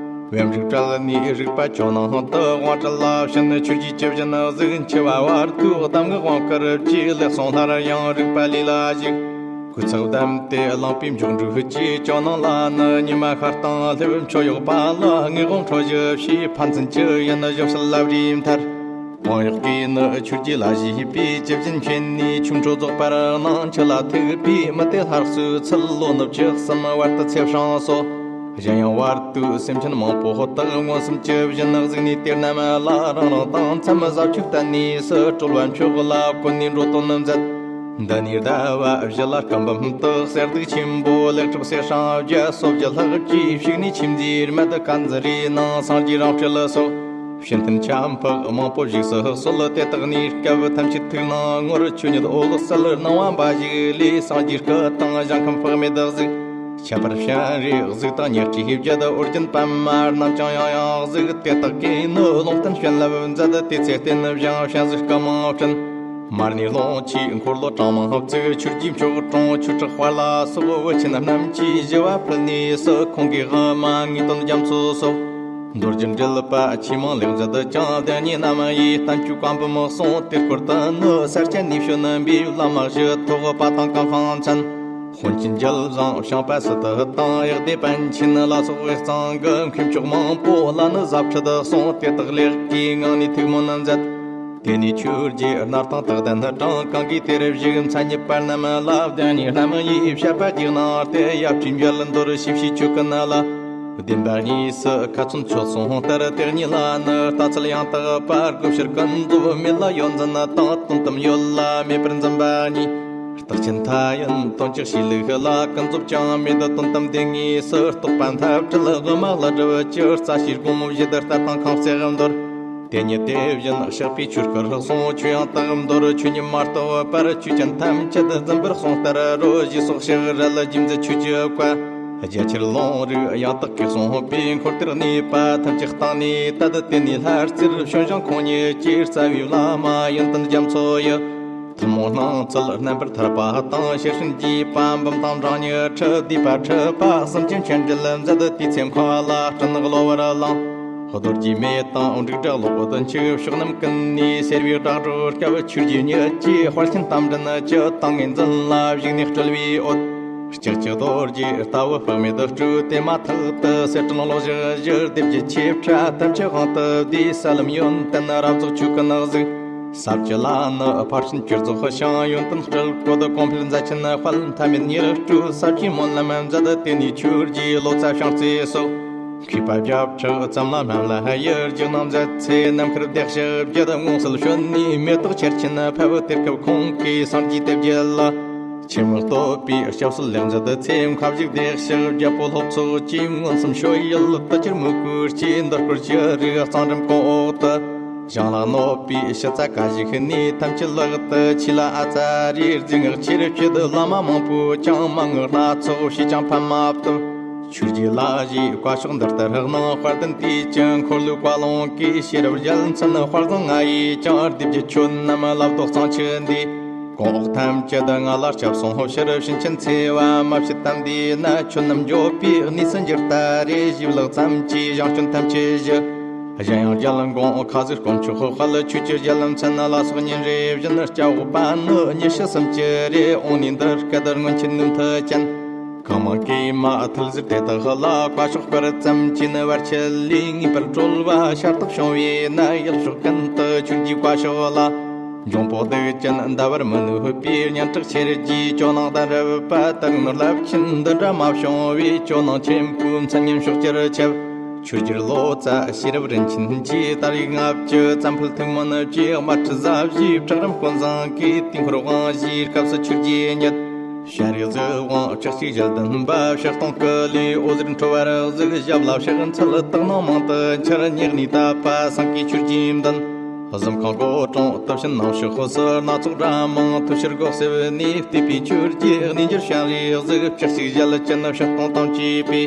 བེམ་རིག་བྲལ་ནས་རིག་པ་ཇོ་ནང་དུ། དབང་གྲལ་ལ་ཕྱིན་ཆོས་རྗེ་ཇི་བཞིན་གཟིགས། འཆི་བ་བར་དུ་གདམས་ངག་དབང་བསྐུར་བཅས། ལེགས་གསུངས་སླར་ཡང་རིག་པ་ལུས་ལ་ཞུགས། སྐུ་ཚེ་བདམས་ཏེ་གླང་པོའི་མཆོག་འབྲུག་གི་ཇོ་ནང་ལ་ནི། ཉི་མ་ཤར་སྟེང་ལྷེབ་མཆོད་གཡོག་པ་ལ། དངོས་དབང་འཕྲོ་ཞུ་ཞེས་ཕན་ཚུན་གྱི་ཡུལ་ནི་ཞབས་ཕྱི་ལ་བྲིས་མཐར། དབང་གཡོག་གིས་ནི་ཆོས་རྗེ་ལ་ཞུས་པས། ཇི་བཞིན་མཁྱེན་ནས་ཆོས་འཕྲོ་རྫོགས་པར་སྣང་། འཆི་ལ་ཐུག་པའི་མི་དེ་སླར་གསོའི་ཚུལ། ལོ་ནི་བཅུ་གསུམ་བར་དུ་ཚེ་སྲིང་སོ། གཞན་ཡང་བར་དུ་སེམས་ཅན་མང་པོ་དག་མངོན་སུམ་ཇི་བཞིན་གཟིགས་ནས། དེ་རྣམས་ལ་རང་རང་དང་མཚམས་ཟབ་ཆོས་བསྟན་ནས་སུ། གྲོལ་བ་མཆོག་ལ་བཀོད་ནས་འགྲོ་དོན་མཛད། འདི་ནས་ཟླ་བ་བཞི་ལ་སྐུ་འབུམ་དུ། གསེར་གདུགས་ཆེན་པོ་ལེགས་གྲུབ་གསེར་སྲང་བརྒྱ། སོ་བརྒྱ་ལྷག་གིས་བྱུགས་ནས་ཆོས་མཛད་རྨད། དཀར་མཛེས་རིའི་ནང་སངས་རྒྱས་རང་གྲོལ་སོགས། བྱིན་རྟེན་ཁྱབ་འཕགས་མང་པོ་བཞུགས་སུ་གསོལ། དེ་དག་ནས་སྐབས་ཐམས་ཅད་ཐུགས་སྣང་ངོར། ཆོས་ཉིད་འོད་གསལ་སྣང་བ་འབའ་ཞིག་ལས། སངས་རྒྱས་སྐུ་དང་ཞིང་ཁམས་དཔག་མེད་གཟིགས། ཁྱད་པར་སྤྱན་རས་གཟིགས་དང་ཉི་སྤྲེའུ་བརྒྱད། ཨོ་རྒྱན་པདྨ་རྣམས་ཀྱང་ཡང་ཡང་གཟིགས། དེ་དག་གིས་ནི་ལུང་བསྟན་བྱིན་རླབས་མཛད། དེ་ཚེ་རྟེན་བཞེངས་སྤྱན་གཟིགས་སྐུ་མང་སྤྲིན། མར་ནས་ལོངས་སྤྱོད་འཁོར་ལོ་གྲངས་མང་བཙུགས། ཆོས་རྗེ་མཆོག་དྲུང་ཆོས་གྲགས་དཔལ་ལ་སོགས། བུ་ཆེན་རྣམས་ཀྱིས་ཞི་བ་ཕུལ་ནས་སུ། ཁོང་གིས་དབུ་མ་ངེས་དོན་རྒྱ་མཚོ་སོགས། མདོ་རྒྱུད་འགྲེལ་པ་ཆོས་མང་ལེགས་མཛད་ཀྱང་། དེ་ཉིད་རྣམ་དབྱེ་བསྟན་བཅོས་བཀའ་འབུམ་གསུངས། དེ་སྐོར་དུ་ནི་ས་སྐྱ་ནས་བྱོན་པའི་བླ་མ་བཞི། ཐུབ་པ་དང་ཀུན་སྤངས་མཚན། དཔོན་ཆེན་རྒྱལ་བཟང་ཤངས་པ་སི་ཏུ་དང་། གཡག་སྡེ་པཎ་ཆེན་ལ་སོགས་དབུས་གཙང་གི་མཁས་མཆོག་མང་པོ་ལ་ནི་ཟབ་ཁྲིད་གསུངས། དེ་དག་ལེགས་སྐྱེས་ངང་ནས་ཐུགས་སྨོན་མཛད། དེ་ནས་ཆོས་རྗེ་སྣར་ཐང་རྟག་བརྟན་དྲངས། གང་གིས་དེར་བཞུགས་མཚན་ཉིད་པ་རྣམས་ལ། བདེན་གཉིས་རྣམ་དབྱེའི་བཤད་པ་རྒྱུད་ནང་སྟེ། ཡབ་ཆོས་འབྱེད་མདོར་ཞིབ་ཞིབ་ཆོས་ཀུན་ལ། བདེན་པ་གཉིས་སུ་ཁ་ཚོན་ཆོད་སོང་ལྟར། དེ་གཉིས་ལ་ནི་ལྟ་ཚུལ་ཡང་དག་པ། དགོས་ཕྱིར་ཀུན་རྫོབ་མེད་ལ་ཡོད་འཛིན་དང་། དོན་དམ་ཡོད་ལ་མེད་པར་འཛིན་པ་གཉིས། རྟགས་ཅན་མཐའ་ཡུལ་དོན་གཅིག་གཤིས་ལུགས་ལ། ཀུན་རྫོབ་ཀྱང་མེད་དོ་དོན་དམ་དེ་དངོས་སུ། རྟོག་པ་འཐབ་བྲལ་དབུ་མ་ཀླུ་སྒྲུབ་ཀྱི། རྩ་ཤེས་སྒོམ་བཞི་དུ་ལྟར་དང་ཁང་བརྩེགས་མདོར། དེ་ཉིད་དེ་བཞིན་གཤེགས་པའི་ཆོས་སྐུར་གསུངས། ཆོས་ཡང་དག་མདོར་ཆོས་ཉིད་མ་རྟོགས་པར། ཆོས་ཅན་ཐམས་ཅད་འཛིན་པར་གསུངས་ལྟར་རོ། ཞེས་སོགས་ཕྱག་རལ་རྗེས་མཛད་ཆོས་ཀྱི་བཀའ། རྒྱ་ཆེར་ལུང་རིགས་ཡང་དག་གིས་གསུངས་པའི། འཁོར་དེར་གནས་པ་ཐམས་ཅད་བཏང་ནས་དད། དེ་ནས་ལྷ་རྩེར་བྱོན་ཞིང་ཁོང་ཉིད་ཀྱི་རྩ་བའི་བླ་མ་ཡོན་ཏན་རྒྱ་མཚོ་ཡི། ཐུན་མོང་སྣང་ཚུལ་རྣམ་པར་ཐར་པ་དང་། ཤེར་ཕྱིན་རྒྱས་པ་འབུམ་དང་འབྲིང་གཉིས་ཁྲིད། སྡེ་པ་ཁྲི་པ་གསུམ་གྱི་མཆན་འགྲེལ་མཛད། དེའི་ཚེ་མཁའ་ལ་སྤྲིན་གློ་བུར་ལངས། རྡོ་རྗེ་མེ་དང་འབྲུག་སྒྲ་གློག་འོད་འཁྱུག། ཕྱོགས་རྣམས་ཀུན་ནས་སེར་བའི་སྒྲ་སྒྲོག་སྐབས། ཆོས་རྗེ་ཉིད་ཀྱིས་དཔལ་ཆེན་རྟ་མགྲིན་གྱི་ཏིང་ངེ་འཛིན་ལ་བཞུགས་ནས་སྤྲུལ་པའི་འོད། ལྕགས་ཀྱི་རྡོ་རྗེ་ལྟ་བུ་དཔག་མེད་དུ་སྤྲུལ། དེ་མ་ཐག་ཏུ་གསེར་ཕྲེང་གློག་ཞགས་བཞུར། སྡེ་བརྒྱད་ཆོས་ཁྲ་ཐམས་ཅད་དབང་དུ་བསྡུས། ས་ལམ་ཡོན་ཏན་རབ་རྫོགས་ཆོས་སྐུ་ནག་གཟུགས། ས་བཅུ་ལ་ནི་ཕར་ཕྱིན་བཅུ་རྫོགས་ཤིང་། ཡོན་ཏན་སྤྲུལ་སྐུ་དུ་གོང་འཕེལ་མཛད་ཆེན་དཔལ། ཐ་མལ་ཉེར་སྤྲུལ་ས་བཅུའི་སྨོན་ལམ་མཛད། དེ་ནས་ཆོས་རྗེའི་ལོ་ཙཱ་བྱང་རྩེ་སོགས། མཁས་པ་བརྒྱ་ཕྲག་ཙམ་ལ་སྨན་བླ་ཡི་རྒྱུགས་གནང་མཛད་ཚེ། ནམ་མཁར་བདེ་གཤེགས་བརྒྱད་མངོན་གསལ་བྱོན་ནས། མེ་ཏོག་ཆར་ཆེན་ཕེབས། དེ་སྐབས་ཁོང་གིས་སངས་རྒྱས་དེ་བརྒྱད་ལ། ཆེན་མོ་བསྟོད་པའི་སྐྱབས་སུ་ལེགས་མཛད་ཚེ། མཁའ་བཞུགས་བདེ་གཤེགས་བརྒྱད་པོ་ལྷོ་ཕྱོགས་ཀྱི། མངོན་སུམ་ཞོ་ཡི་ལུགས་དུ་གྱུར་མོས་གུས་ཀྱིས། འདི་སྐོར་ཅི་རིགས་གཙང་འགྲམ་གོང་འོག་ཏུ། ཞིང་ལ་གནོད་པའི་ཕྱི་རྩ་ཀ་བཞི་ནས། ཐམས་ཅད་ལག་ཏུ་ཆས་ལ་ཨ་ཙ་རེ་རྫས་སྔགས་ཆེར་བསྐྱེད། བླ་མ་མང་པོས་ཀྱང་མན་ངག་སྣ་ཚོགས་ཞུས་ཀྱང་ཕན་མ་ཐོགས། ཆོས་རྗེ་ལ་ཞེས་བཀའ་ཤོག་འདི་ལྟར་གནང་། དཔལ་ལྡན་དུས་ཀྱི་འཁོར་ལོའི་བཀའ་ལུང་གིས། ཤེས་རབ་རྒྱལ་མཚན་དཔལ་བཟང་ང་ཡིས་ཀྱང་། སྡེ་བརྒྱད་ཆོས་རྣམས་བླ་མདོ་གཙང་ཆུ་འདིའི། གོང་འོག་ཐམས་ཅད་ང་ལ་སྐྱབས་སོང་ཕྱིར། ཕྱིན་ཆད་འཚེ་བ་མ་བྱེད་དམ། དེས་ན་ཆོས་རྣམས་འབྱོར་པའི་གནས་སུ་འགྱུར་ད་རེ། ཞེས་བཀླགས་ཙམ་གྱིས་གཞུང་སྐྱོན་ཐམས་ཅད་ཞི། གཞན་ཡང་རྒྱལ་འགོང་ཁ་ཟས་དཀོན་མཆོག་དཔལ། ཆོས་ཀྱི་རྒྱལ་མཚན་ལ་སོགས་ཉིན་རེ་བཞིན། སྐྱབས་འོག་པ་ནི་ཉི་ཤུ་སུམ་ཅུ་རེ། འོངས་ནས་འདི་སྐད་དུ་སྔོན་ཆད་ནུས་མཐུ་ཅན། གང་མང་གིས་མ་ཐུལ་ཟེར་དེ་དག་ལ། བཀའ་ཤོག་སྐོར་ཙམ་གྱིས་ནི་བར་ཆད་ལས། ངེས་པར་གྲོལ་བ་ཤ་སྟག་བྱུང་བས་ན། ཡུལ་ཕྱོགས་ཀུན་ཏུ་ཆོས་རྗེའི་བཀའ་ཤོག་ལ། འབྱུང་པོ་སྡིག་ཅན་འདའ་བར་མི་ནུས་པའི། སྙན་གྲགས་ཆེར་རྒྱས་ཇོ་ནང་གདན་རབས་པ་དར། ནོར་རླབས་ཆེན་འདི་འདྲ་མ་བྱུང་བས། ཇོ་ནང་ཆེན་པོའི་མཚན་སྙན་ཕྱོགས་བཅུར་ཁྱབ། ཆོས་རྒྱལ་ལོ་ཙཱ་ཤེས་རབ་རིན་ཆེན་གྱིས། ད་རེས་ལྔ་བཅུ་ཙམ་ཕུལ་ཐུགས་སྨོན་གྱི། དམར་ཁྲི་ཟབ་ཞུའི་ཁྲག་རམ་དཀོན་བཟང་གིས། དུས་འཁོར་དབང་བཞིའི་སྐབས་སུ་ཆོས་རྗེ་ཉིད། སྤྱན་རས་གཟིགས་དབང་བཅུ་གཅིག་ཞལ་ལྡན་པ། ཕྱག་སྟོང་སྐུ་ལུས་འོད་ཟེར་འཕྲོ་བར་གཟིགས། ཞབས་ལ་ཕྱག་འཚལ་དག་སྣང་མང་དུ་འཆར། ཉེ་གནས་དད་པ་སེང་གེའི་ཆོས་རྗེའི་མདུན། གཟིམ་ཁང་སྒོ་དྲུང་དུ་ཕྱིན་གནང་ཕྱོགས་སུ། སྣ་ཚོགས་སྒྲ་མང་ཐོས་ཕྱིར་སྒོ་གསེབ་ནས། བལྟས་པས་ཆོས་རྗེ་གནས་འགྱུར་སྤྱན་རས་གཟིགས། བཅུ་གཅིག་ཞལ་གྱི་ཕྱག་སྟོང་དང་བཅས་པའི།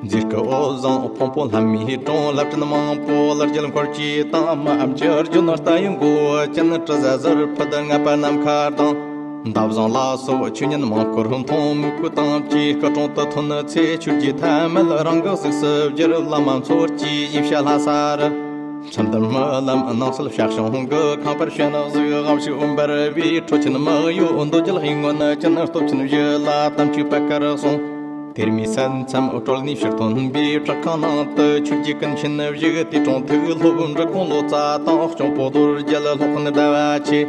མཛེས་སྐུ་འོད་བཟང་ཕུང་པོ་ལྷམ་མེ་དྲོངས། ལྷ་བྲན་མང་པོ་ལ་རྒྱལ་འཁོར་གྱིས། དང་མ་ཨམ་ཅི་རྒྱུ་ནོར་རྟ་ཡི་མགོ་ཅན། དྲི་ཟ་ཟུར་ཕུད་ལྔ་པ་ནམ་མཁའ་དང་། འདབ་བཟང་ལ་སོགས་ཆོས་ཉིད་མང་སྐོར་མཐོང་། མོས་གུས་དང་བཅས་སྐུ་དྲུང་དུ་ཐོན་ཚེ། ཆོས་རྗེ་ཐ་མལ་རང་གི་གཟུགས་སུ་གྱུར། བླ་མ་མཚོ་སྐྱེས་ཡེ་ཤེས་ལྷ་ས་རུ། མཚན་ལྡན་རྨི་ལམ་སྣང་གསལ་ཞག་བྱུང་གི། ཁང་པར་སྤྱན་གཟིགས་དབང་ཕྱུག་འོད་འབར་བའི། ཁྲོ་ཆེན་མི་གཡོ་འདོད་རྒྱལ་ཧེ་མངོན་ཅན། སྟོབས་ཆེན་བཞི་ལ་དམ་ཆོས་པད་དཀར་གསུང་། དེར་མོས་སེམས་ཙམ་གྲོལ་ནས་ཕྱིར་ཐོན་པའི། བྲག་ཁང་ནང་དུ་ཆོས་རྗེ་ཀུན་མཁྱེན་བཞུགས། དེ་དྲུང་ཐུགས་སློབ་འབྲི་གུང་ལོ་ཙཱ་དང་། སྐྱོང་པོ་རྡོ་རྗེ་སློབ་དཔོན་ཟླ་བ་ཆེ།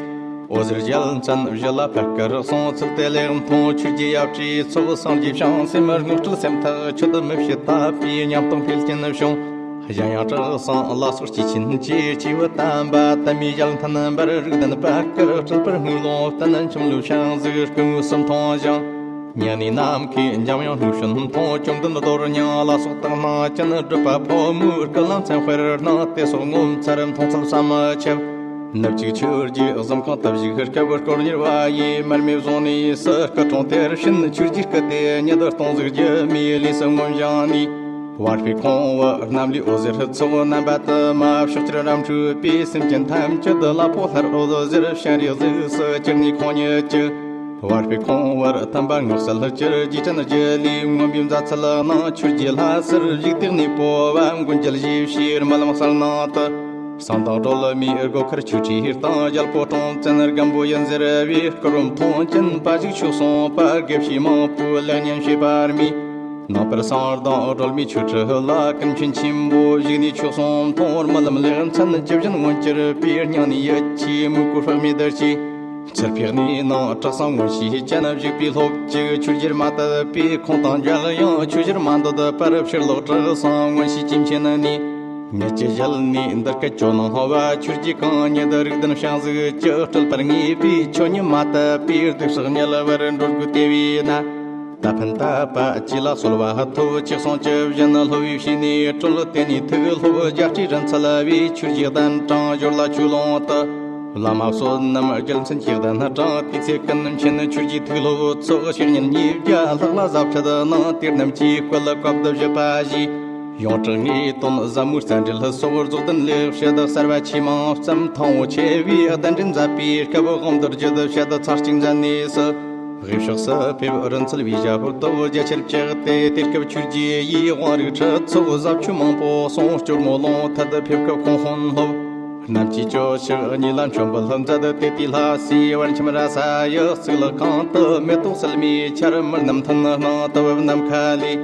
འོད་ཟེར་རྒྱལ་མཚན་བཞི་ལ་པད་དཀར་གསུང་། ཚུལ་དེ་ལེགས་མཐོང་ཆོས་རྗེ་ཡབ་ཀྱི་ཚོགས། སངས་རྒྱས་བྱང་སེམས་རྔུལ་སྐྲུལ་སེམས་ཐག་ཆོད། མི་ཕྱེད་དད་པའི་ཉམས་རྟོགས་འཕེལ་རྐྱེན་བྱུང་། གཞན་ཡང་གྲགས་བཟང་ལ་སོགས་སྐྱེས་ཆེན་གྱི། སྐྱེས་བུ་དམ་པ་དད་མོས་ཞལ་མཐུན་པར། རིགས་ལྡན་པད་དཀར་སྤྲུལ་པར་དངུལ་ལོང་བསྟན། མཆིམས་ལོའི་ཞལ་གཟིགས་སྐུ་དངོས་སུ་མཐོང་ཞིང་། ཉེ་གནས་ནམ་མཁའི་འཇམ་དབྱངས་ལྷུན་བྱོན་མཐོང་། བཅོམ་ལྡན་རྡོར་སྙིང་ལ་སོགས་དག་སྣང་ཅན། སྒྲུབ་པ་ཕོ་མོའི་སྐུ་ལ་མཚན་དཔེར་སྣང་། དེ་སོགས་ངོ་མཚར་མཐོང་ཚུལ་བསམ་མི་ཁྱབ། ནུབ་གཅིག་ཆོས་རྗེ་གཟིམ་ཁང་དུ་བཞུགས་སྐབས། དཀོར་གཉེར་བ་ཡིས་མར་མེ་བཟུང་ནས་སུ། སྐུ་དྲུང་དེར་ཕྱིན་ཆོས་རྗེའི་སྐུ་དེ་ཉིད། སྟོང་གཟུགས་སྒྱུ་མའི་ལུས་སུ་མངོན་བཞེངས་ནས། བར་པའི་ཁང་བུ་གནམ་ལས་འོད་ཟེར་ཚོགས། རྣམ་པ་དུ་མ་ཕྱོགས་བཅུར་རབ་འཕྲོས་པས། སེམས་ཅན་ཐམས་ཅད་ལ་ཕོག་སླར་འོད་ཟེར། སྤྱན་རས་གཟིགས་སུ་གྱུར་ནས་ཁོང་ཉིད་ཀྱི། བར་པའི་ཁང་བུར་ཐིམ་པ་སྔགས་སུ་ལྷུར་གྱུར། རྗེ་བཙུན་རྒྱུ་ལས་མངོན་པའི་མཛའ་ཚལ་ནང་། ཆོས་རྗེ་ལྷ་སར་བཞུགས་དེ་གནས་སྤོ་བ། མགོན་རྒྱལ་ཞེས་བྱའི་རྨི་ལམ་གསལ་སྣང་དུ། གསང་བདག་སྒྲོལ་མའི་སྒོ་ཁར་ཆོས་ཁྲིའི་སྟེང་། རྒྱལ་པོ་སྲོང་བཙན་སྒམ་པོ་ཡི་མཛད་པའི། སྐུ་རུ་མཐོང་ཅན་པ་ཞིག་ཆོས་གསུངས་པ། དགེ་བཤེས་མང་པོས་ལེགས་ཉན་བྱས་པར་མོས། ནངས་པར་གསང་བདག་སྒྲོལ་མའི་ཆོས་ཁྲི་ལ། ཀུན་མཁྱེན་ཆེན་པོ་བཞུགས་ནས་ཆོས་གསུང་མཐོང་། རྨི་ལམ་ལེགས་མཚན་ཇི་བཞིན་མངོན་གྱུར་པའི། སྙིང་ནས་ཡིད་ཆེས་མོས་གུས་དཔག་མེད་བསྐྱེད། ཚུར་ཕེབས་ནས་ནང་གྲྭ་ཚང་མངོན་ཤེས་ཅན། བཞུགས་པའི་སློབ་ཅིག་ཆོས་རྗེར་མ་དད་པས། ཁོང་དང་མཇལ་ཡང་ཆོས་བཞིར་མ་འདོད་པར། ཕྱིར་ལོག་གྲྭ་ཚང་མངོན་ཤེས་ཀྱི་མཁྱེན་ནས། ཉིད་ཀྱི་ཞལ་ནས་འདི་སྐད་ཇོ་ནང་བ། ཆོས་རྗེ་གང་ཉིད་རིགས་ལྡན་བྱང་གཟུགས་ཀྱི། སྤྲུལ་པར་ངེས་པས་ཆོས་ཉིད་མ་དད་པའི། སྡིག་བཤགས་དམྱལ་བར་འགྲོ་དགོས་དེ་བས་ན། ད་ཕན་དད་པ་ཅི་ལ་གསོལ་བ་ཐོབ། ཅེས་གསུངས་ཇི་བཞིན་སློབ་བུས་བྱས་ནས་གྲོལ། དེ་ནས་ཐུགས་སློབ་རྒྱ་སྤྲོས་རིན་ཚད་བས། ཆོས་རྗེ་གདན་དྲངས་ཞོར་ལ་ཆོས་ལུང་དུ། བླ་མ་བསོད་ནམས་རྒྱལ་མཚན་གྱི་གདན་དྲངས། དེ་ཚེ་ཀུན་མཁྱེན་ཆོས་རྗེ་ཐུགས་སློབ་ཚོགས། ཞག་ཉིན་ཉིས་བརྒྱ་ལྷག་ལ་བཟའ་ཁྲལ་གནང་། དེ་རྣམས་ཀྱིས་བསྐུལ་བཀའ་བསྡུ་བཞེས་པ་བཞིན། ཡོངས་གྲགས་ངེས་དོན་ཟབ་མོའི་རྩ་འགྲེལ་སོགས། རྫོགས་ལྡན་ལེགས་བཤད་གསར་བ་ཆེས་མང་ཙམ། ཐང་བོ་ཆེ་བའི་གདན་འདྲེན་མཛད་པའི་སྐབས། དབང་རྡོ་རྗེ་བཤད་ཚར་གཅིག་མཛད་ནས་སུ། དབུས་ཕྱོགས་སུ་ཕེབས་རིན་ཚད་བའི་ཞབས་ཏོག་རྒྱ་ཆེར་བཅག་སྟེ། དེ་སྐབས་ཆོས་རྗེ་ཡིས་དབང་རིགས་ཁྲི་ཚོ་ཟབ་ཆོས་མང་པོ་གསུངས། སྐྱོར་མོ་ལུང་ཐད་ཕེབས་སྐབས་ཁོང་དཔོན་སློབ། ནམ་གྱི་སྐྱོ་ཕྱག་གཉིས་ལ་མཆོད་འབུལ་མཛད་དེ། དེ་དུས་ལྷ་སའི་བར་ཁྱིམ་ར་ས་ཡི་གཙུག་ལག་ཁང་དུ། མེ་ཏོག་སིལ་མའི་ཆར་མར་རྣམ་ཐོན་སྣང་དུ་བབས། ནམ་མཁའ་ལས་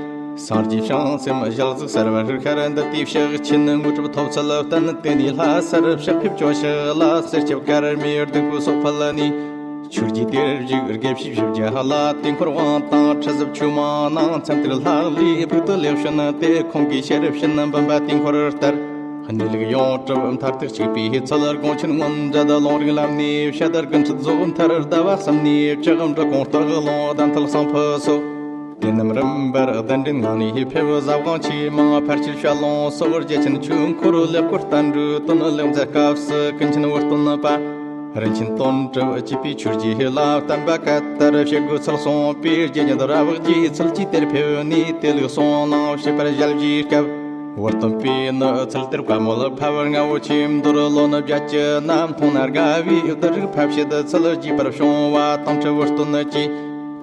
སངས་རྒྱས་བྱང་སེམས་ཞལ་གཟིགས་གསལ་བར་ཤར། འདི་དུས་ཕྱག་ཆེན་དངོས་གྲུབ་ཐོབ་ཚུལ་བསྟན། དེ་ནས་ལྷ་སར་ཕྱག་ཕེབས་སྐྱོ་ཕྱག་ལ། གསེར་སྐྱེམས་དཀར་མེ་བདུག་སྤོས་སོགས་ཕུལ་ནས། ཆོས་རྗེ་དེར་བཞུགས་དགེ་བཤེས་བཞི་བརྒྱ་ལ། དུས་འཁོར་དབང་དང་ཁྲི་ཟབ་ཆོས་མང་གནང་། མཚམས་དེར་ལྷག་ལུས་ཕུག་ཏུ་ལེགས་བྱོན་ཏེ། ཁོང་གིས་ཕྱིར་ཕྱིན་འབུམ་པ་དུས་འཁོར་ལྟར། གནས་ལུགས་ཡོངས་གྲུབ་མཐར་ཐུག་གཅིག་པའི་ཚུལ། དགོངས་ཆེན་མངོན་མཛད་ལུང་རིགས་ལམ་ནས་བཤད། དར་དགུ་ཁྲི་རྫོགས་མཐར་ཟླ་བ་གསུམ་ནས་བཅུ། འབྲི་གུང་སྟག་ལུང་གདན་ཐོད་གསང་ཕུ་སོགས། དེ་རྣམས་རིམ་པར་གདན་འདྲེན་ངང་ནས་ཕེབས། ཟབ་དབང་ཆོས་མང་ཕར་ཕྱིན་བཤད་ལུང་སོགས། རྒྱལ་ཆེན་ཆོས་འཁོར་ལེགས་བསྐོར་བསྟན་འགྲོའི་དོན། ལེགས་མཛད་སྐབས་སུ་ཀུན་མཁྱེན་འུར་སྟོན་པ། རིན་ཆེན་དོན་གྲུབ་བཅས་པའི་ཆོས་རྗེ་ལ་བསྟན་པ་བཀའ་ལྟར་བྱེད་དགོས་ཚུལ་གསུངས་པས། རྗེ་ཉིད་རབ་རྒྱས་ཚུལ་གྱིས་དེར་ཕེབས་ནས། དེ་ལུགས་གསུང་གནང་བྱས་པར་ཞལ་བཞེས་སྐབས། འུར་སྟོན་པས་ནི་ཚུལ་དེར་བཀའ་མོལ་ཕབ། རྔ་བོ་ཆོས་མདོར་ལོ་ནི་བརྒྱད་ཅུ་ན། མཐོང་ན་དགའ་བའི་བསྡུས་རིགས་ཕབ་བྱེད་ཚུལ། རྒྱས་པར་བྱུང་བ་དྭངས་བཀྲ་འུར་སྟོན་གྱིས།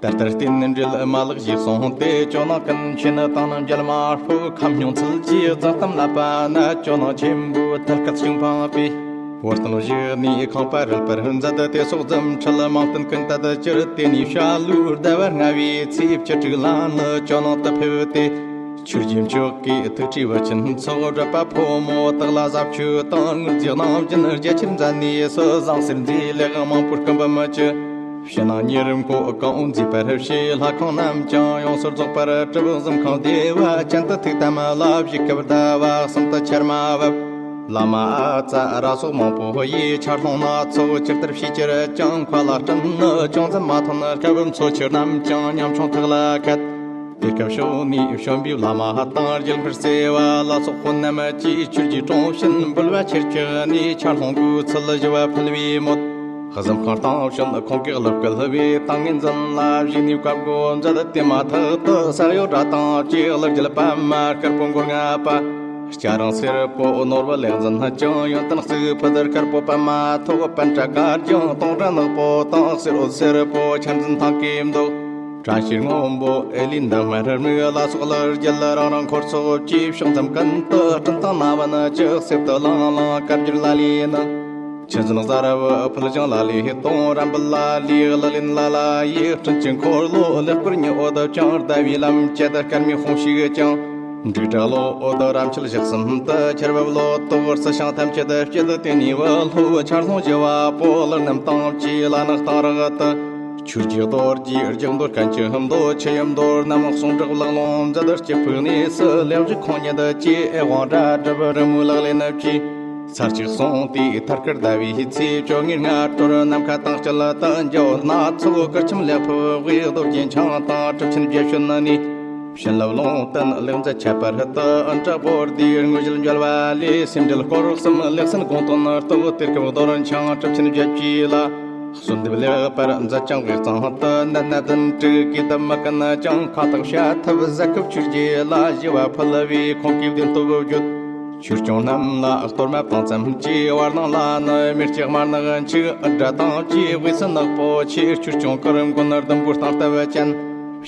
ད་ལྟར་རྟེན་འབྲེལ་མ་ལག་ཞེས་གསུངས་ཏེ། ཇོ་ནང་ཀུན་མཁྱེན་དང་ནི་མཇལ་མ་ཕོད། ཁམས་སྙིང་ཚུལ་གྱིས་རྫོང་གཏམ་བསླབ་པ་ན། ཇོ་ནང་ཆེན་པོའི་ཐུགས་སྐད་ཅིང་འཕངས་པས། འུར་སྟོན་བཞུགས་ནས་ཁང་པ་རུལ་པར་མཛད། དེ་སོགས་རྫུ་འཕྲུལ་མང་བསྟན་ཀུན་དད་གྱུར། དེ་ནས་ཞྭ་ལུའི་ཟླ་བ་ལྔ་བའི་ཚེས་བཅུ་དྲུག་ལ་ནི་ཇོ་ནང་དུ་ཕེབས་ཏེ། ཆོས་རྗེ་མཆོག་གིས་ཐུགས་ཁྲོས་བུ་ཆེན་ཚོགས། བགྲེས་པ་ཕོ་མོ་དག་ལ་ཟབ་ཆོས་དང་ངོས་འཛིན་གནང་བཞིན། རྒྱ་ཆེར་མཛད་ནས་སུ་བཟང་སེར་མཛེས་ལེགས་མང་པོའི་སྐུ་འབུམ་གྱི། ཕྱི་ནང་ཉེར་མཁོ་གང་མཛེས་པར་བྱས། ལྷ་ཁང་རྣམས་ཀྱང་ཡོངས་སུ་རྫོགས་པར་གྲུབ། གཟིམ་ཁང་བདེ་བ་ཅན་དུ་ཐུགས་དམ་ལ་བཞུགས་སྐབས་ཟླ་བ་གསུམ་དུ་ཆར་མ་བབས། བླ་མ་ཨ་ཙ་ར་སོགས་མང་པོ་ཡིས་ཆར་སློང་སྣ་ཚོགས་ཇི་ལྟར་བྱས་ཀྱིར་ཀྱང་། མཁའ་ལ་སྤྲིན་ནི་ཅུང་ཙམ་མ་ཐོན་སྐབས། མཚོ་ཆུ་རྣམས་ཀྱང་ཉམ་ཆུང་ཐག་ལ་ཁད། དེ་སྐབས་ཕྱོགས་ནས་བྱོན་པའི་བླ་མ་དང་རྒྱལ་མཁར་བརྩེ་བ་ལ་སོགས་པོ་རྣམས་ཀྱིས་ཆོས་ཀྱི་དྲུང་བཞིན་འབུལ་བ་ཆེར་བཅོལ་ནས། ཆར་སློང་དགོས་ཚུལ་ཞུ་བ་ཕུལ་བའི་མོད། གཟིམ་ཁང་སྟེང་བྱོན་ཁོང་གིས་གླུ་སྐད་བས་ཏིང་ངེ་འཛིན་ལ་བཞུགས་ནས་བཀའ་བསྒོ་མཛད། དེ་མ་ཐག་ཏུ་ས་གཡོ་སྒྲ་དང་བཅས་གླུ་རྒྱལ་པདྨ་དཀར་པོ་མགོར་བསྔགས་པ། སྐྱ་རེངས་སེར་པོ་ནོར་བུ་ལེགས་འཛིན་ཀྱང་། ཡོན་ཏན་གཙུག་ཕུད་དཀར་པོ་པདྨ་ཐོག། པཎ་ཊ་དཀར་ལྗང་སྟོང་སྒྲ་ནག་པོ་དང་། གསེར་འོད་སེར་པོ་ཆར་འཛིན་ཐང་གའི་མདོག། བཀྲ་ཤིས་སྔོན་པོ་ཨེ་ལི་འདབ་མ་རིར་མིག་ལ་སོགས་གླུ་རྒྱལ་རང་རང་འཁོར་ཚོགས་ཀྱིས། ཕྱོགས་མཚམས་ཀུན་ཏུ་སྤྲིན་དང་སྣ་བོན་ཅིག་གསེབ་ཏུ་ལང་ལང་དཀར་འགྱུར་ལ་ལས་ནི། ཆུ་འཛིན་གཟར་བུ་ཕུལ་ཞིང་ལ་ལས་གཏོང་། རམ་བུ་ལ་ལས་གླུ་ལེན་ལ་ལ་ཡི། སྤྲིན་གྱི་འཁོར་ལོ་ལེགས་བསྐོར་ཉི་འོད་ཀྱང་། ཟླ་བའི་ལམ་བཅད་དཀར་མོའི་དཔུང་ཤུགས་ཀྱང་། འབྲུག་སྒྲ་གློ་འོད་རབ་མཆེད་ཞག་གསུམ་དུ། ཆར་བབས་ལོ་ཏོག་རྩི་ཤིང་ཐམས་ཅད་སྐྱེད། དེ་ནས་བུ་སློབ་ཆར་སློང་བཞི་བ་པོ། གླུ་རྣམས་དང་བཅས་ལ་ནག་སྟེང་རག་ཏུ། ཆོས་ཀྱི་རྡོ་རྗེ་རྒྱུ་མདོ་སྐད་ཅིག་མདོ། ཆུ་ཡི་མདོ་རྣམས་གསུང་སྒྲོག་ལག་རླུང་མཛད། སྐྱིད་ཕུག་གནས་སུ་ལེགས་བཞུགས་ཁོང་ཉིད་ཀྱིས། ཨེ་དབང་སྒྲ་སྒྲུབ་རི་མོའི་ལག་ལེན་བཅས། ཚར་གཅིག་གསུངས་ཏེ་ཐར་དཀར་ཟླ་བའི་ཚེས་བཅོ་ལྔའི་སྔ་དྲོར། ནམ་མཁའ་དྭངས་སྐྱིད་དང་འཇའ་འོད་སྣ་ཚོགས། གུར་ཁྱིམ་ལེགས་ཕུབ་དབུས་རྡོ་རྗེ་འཆང་དང་། གྲུབ་ཆེན་བརྒྱད་བྱོན་ནས་བྱིན་རླབས་ལུང་བསྟན་ལེགས་མཛད་ཁྱད་པར་དུ། ཨ་འབྲུག་བོ་དྷིའི་དངོས་གཞིར་འབྱོར་བ་ལས། སེམས་འགྲེལ་སྐོར་གསུམ་ལེགས་གསན་དགོངས་དོན་རྟོགས། དེ་སྐབས་རྡོར་འཆང་གྲུབ་ཆེན་བརྒྱད་ཅུ་ལ། གསོལ་འདེབས་ལེགས་པར་མཛད་ཅིང་དབུས་གཙང་དུ། གནད་སྣ་བདུན་དྲུག་གིས་བསྡུ་མི་ཀུན་ཀྱང་། ཁ་ཐག་བཤད་ཐབས་ཟད་སྐབས་ཆོས་རྗེ་ལ། ཞུ་བ་ཕུལ་བས་ཁོང་གིས་བདེན་སྟོབས་བརྗོད། ཆོས་སྐྱོང་རྣམས་ལ་གཏོར་མ་བཏང་ཙམ་གྱིས། བར་སྣང་ལ་ནི་མེ་ལྕེ་དམར་ནག་འཁྱུག་སྒྲ་དང་བཅས་དབུས་སུ་ནག་པོ་ཆེ། ཆོས་སྐྱོང་གུར་མགོན་ཟླུམ་པོའི་སྟངས་སྟབས་ཅན།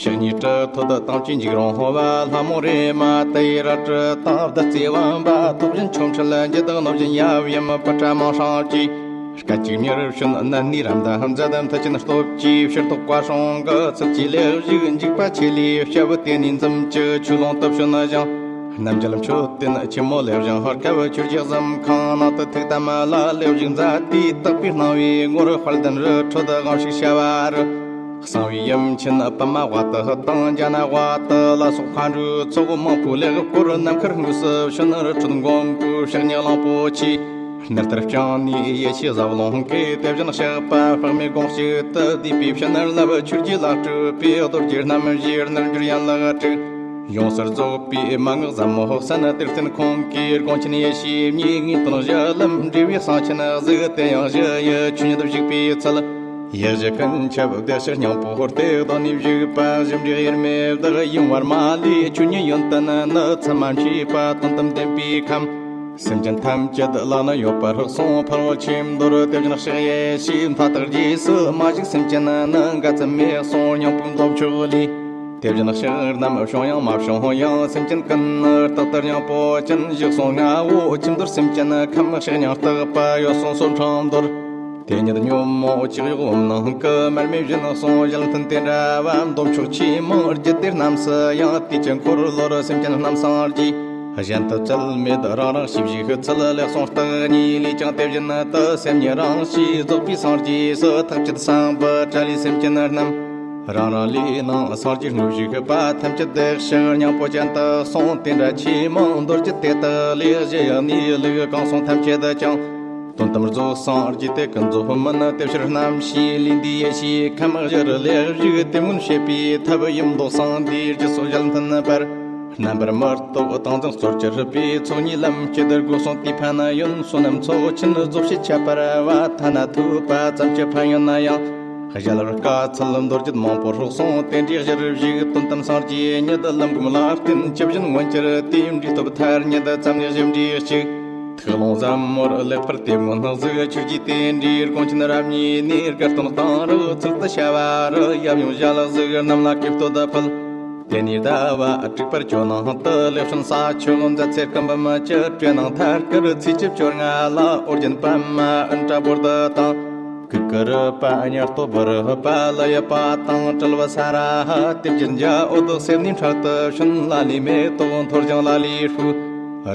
ཕྱག་གཉིས་གྲི་ཐོད་དང་བཅས་འཇིགས་རུང་བ། ལྷ་མོ་རེ་མ་ཏའི་རལ་གྲི་དང་། བདུད་རྩིའི་བུམ་པ་ཐོགས་བཞིན་ཆོ་འཕྲུལ་འགྱེད། ནོར་བཞིན་ཡབ་ཡུམ་པུ་ཏྲ་མིང་སྲིང་བཅས། སྐད་ཅིག་མྱུར་བྱོན་ནད་ནི་རབ་འདའ་མཛད། མཐུ་ཆེན་སྟོབས་ཀྱིས་ཕྱིར་བཟློག་བཀའ་སྲུང་གི། ཚུལ་གྱིས་ལེགས་བཞུགས་འཇིགས་པ་ཆེ་ལས་བཤལ་བུ། དེ་ནས་འཛུམ་གྱི་ཆོས་ལུང་དུ་བྱོན་ཞིང་། རྣམ་རྒྱལ་མཆོད་རྟེན་ཆེན་མོ་ལེགས་བཞེངས་སྐབས། ཆོས་རྗེ་གཟིམ་ཁང་ནང་དུ་ཐུགས་དམ་ལ་ལེགས་བཞུགས་མཛད་དེ། དག་པའི་སྣང་བའི་ངོར་དཔལ་ལྡན་རི་ཁྲོད་དབང་ཕྱུག་ཞབས་རུ། གསང་བའི་ཡུམ་ཆེན་པདྨ་དབའ་དུ་དང་། རྒྱ་ནག་དབའ་དུ་ལ་སོགས་མཁའ་འགྲོའི་ཚོགས་མང་པོས་ལེགས་བསྐོར། ནམ་མཁར་དངོས་སུ་བྱོན། རི་ཁྲོད་མགོན་པོའི་ཕྱག་གཉིས་གླང་པོ་ཆེ། གནས་ལྟར་བསྐྱངས་ནས་ཡེ་ཤེས་ཟབ་ལོངས་ཀྱིས། དེ་བཞིན་གཤེགས་པ་དཔག་མེད་དགོངས་གཅིག་ཏུ། བསྡུས་པའི་ཕྱི་ནང་བསླབ་ཆོས་རྗེ་ལ་སྤྲུལ་པའི། རྡོ་རྗེ་རྣམ་བཞིའི་རྣལ་འབྱོར་ཡན་ལག་དྲུག་ཡོངས་སུ་རྫོགས་པའི་མན་ངག་ཟབ་མོ་གསན། དེར་བརྟེན་ཁོང་གིས་དགོངས་ཆེན་ཡེ་ཤེས་མཉེས། ངེས་དོན་གཞི་ལམ་འབྲས་བུའི་གསང་ཆེན་གཟིགས། དེ་ཡང་གཞི་ཡི་ཆོས་ཉིད་བཞུགས་པའི་ཚུལ། ཡེ་གཞི་ཀུན་ཁྱབ་བདེ་གཤེགས་སྙིང་པོ་སྟེ། གདོད་ནས་བཞུགས་པ་གཞི་འབྲས་དབྱེར་མེད་བདག་ཡིན་པར་མ་ལུས། ཆོས་ཉིད་ཡོན་ཏན་ནི་མཚམས་མ་མཆིས་པ། དོན་དམ་བདེན་པའི་ཁམས་སེམས་ཅན་ཐམས་ཅད་ལ་ནི་ཡོད་པར་གསུངས། ཕུར་བུ་ཆོས་མདོར་དེ་བཞིན་གཤེགས་ཡེ་ཤེས་མཐའ་དག་རྗེས་སུ་མ་ཞུགས་སེམས་ཅན་ནི་འགའ་ཙམ་མེད་གསུངས། སྙིང་པོའི་མདོ་ཕྱོགས་ལས། དེ་བཞིན་ཕྱི་རྣམས་བྱུང་ཡང་མ་བྱུང་ཡང་། སེམས་ཅན་ཀུན་ནི་རྟག་ཏུ་སྙིང་པོ་ཅན། བཞུགས་སོང་ལྔ་བོ་ཁྱིམ་དུར་སེམས་ཅན་ཁམས། གཤེགས་སྙིང་རྟག་པ་ཡོད་སོང་སོ་འཕྲང་དོར། དེ་ཉིད་ཉོན་མོངས་ཅིག་གཡོག་འོམ་ནང་གི། མར་མེ་བཞིན་གསུང་གཞལ་མཐུན་དེ་འདྲ་བ། འདོམ་ཕྱོགས་ཆེས་མང་རྒྱུད་སྡེ་རྣམས་སུ་ཡང་། དུས་ཀྱི་འཁོར་ལོར་སེམས་ཅན་རྣམས་སངས་རྒྱས། གཞན་དུ་བཙལ་མེད་རང་རང་ཤེས་བཞིན་ཤི་ཚུལ། ལེགས་སོང་རྟག་གཉིས་ལས་ཀྱང་དེ་བཞིན་དུ། སེམས་ཉིད་རང་ཤེས་རྫོགས་པའི་སངས་རྒྱས་སུ། ཐག་བཅད་སངས་པ་བྲལ་ལས་སེམས་ཅན་རྣམས། རང་རང་ལས་ནང་སངས་རྒྱས་དངོས་བཞུགས་པ། ཐམས་ཅད་བདེ་ཞིང་སྙིང་པོ་ཅན་དུ་སོང་། དེ་འདྲ་ཆེས་མང་མདོ་རྒྱུད་དེ་དག་ལས། གཞི་ཡང་གནས་ལུགས་གང་གསུང་ཐམས་ཅད་ཀྱང་། དོན་དམ་རྫོགས་སངས་རྒྱས་དེ་ཀུན་རྫོགས་མིན། དེ་ཕྱིར་རྣམ་ཤེས་ལས་འདས་ཡེ་ཤེས་ཁམས། གཞིར་ལེགས་བཞུགས་དེ་མངོན་བྱེད་པའི་ཐབས། ཡུམ་མདོ་གསང་འདིའི་རྒྱུད་སོགས་གཞལ་མཐུན་པར། རྣམ་པར་མི་རྟོག་ཏིང་འཛིན་རྩོལ་གྱིས་རིག་པའི། ཚོགས་གཉིས་ལམ་སྐྱེ་དུ་སྒོ་གསུམ་དེ་ཕན་ཡོན། བསོད་ནམས་ཚོགས་ཆེན་རྫོགས་བྱེད་ཁྱད་པར་བ། ཐ་ན་ཐོས་པ་ཙམ་གྱི་ཕན་ཡོན་ན་ཡང་། གཞལ་བར་དཀའ་ཚུལ་མདོ་རྒྱུད་མང་པོར་གསུངས། དེ་འདྲའི་གཞིར་བཞུགས་དོན་དམ་སངས་རྒྱས་ཉིད། ལམ་སྒོམ་ལ་བརྟེན་ཇི་བཞིན་མངོན་གྱུར་ཏེ། འབྲས་ཐོབ་ཐ་སྙད་ཙམ་ལས་གཞི་འབྲས་གཅིག། ཐུགས་ཀློང་ཟབ་མོར་ལེགས་པར་དེ་མངོན་གཟིགས། ཆོས་རྗེ་དེ་འདྲའི་དགོངས་ཆེན་རབ་ཉིད་ནས། དགའ་སྟོན་གཏང་རག་ཚུལ་དུ་བྱ་བ་རུ། ཡབ་ཡུམ་ཞལ་གཟིགས་རྣམས་ལ་གུས་བསྟོད་ཕུལ། དེ་ནས་ཟླ་བ་དྲུག་པར་ཇོ་ནང་དུ། ལེགས་བྱོན་ས་ཆོག་མཛད་ཚེ་སྐུ་འབུམ་བཅུ། སྤྲེལ་ནང་ཐར་དཀར་ཚེས་བཅུ་བཅོ་ལྔ་ལ། ཨོ་རྒྱན་པདྨ་ཨིནྡྲ་བྷུ་ཏི་དང་། གུ་ཀུ་རུ་པ་ཉ་སྟོབ་བུ་རུ་པ་ལ་ཡ་པ་དང་། གྲུལ་བུ་ས་ར་ཧ་དེ་བཞིན་རྒྱ། འོད་ཟེར་ནས་འཕྲལ་དུ་བྱོན། ལ་ལས་མེ་ཏོག་འཐོར་ཞིང་ལ་ལས་ཧྲུལ།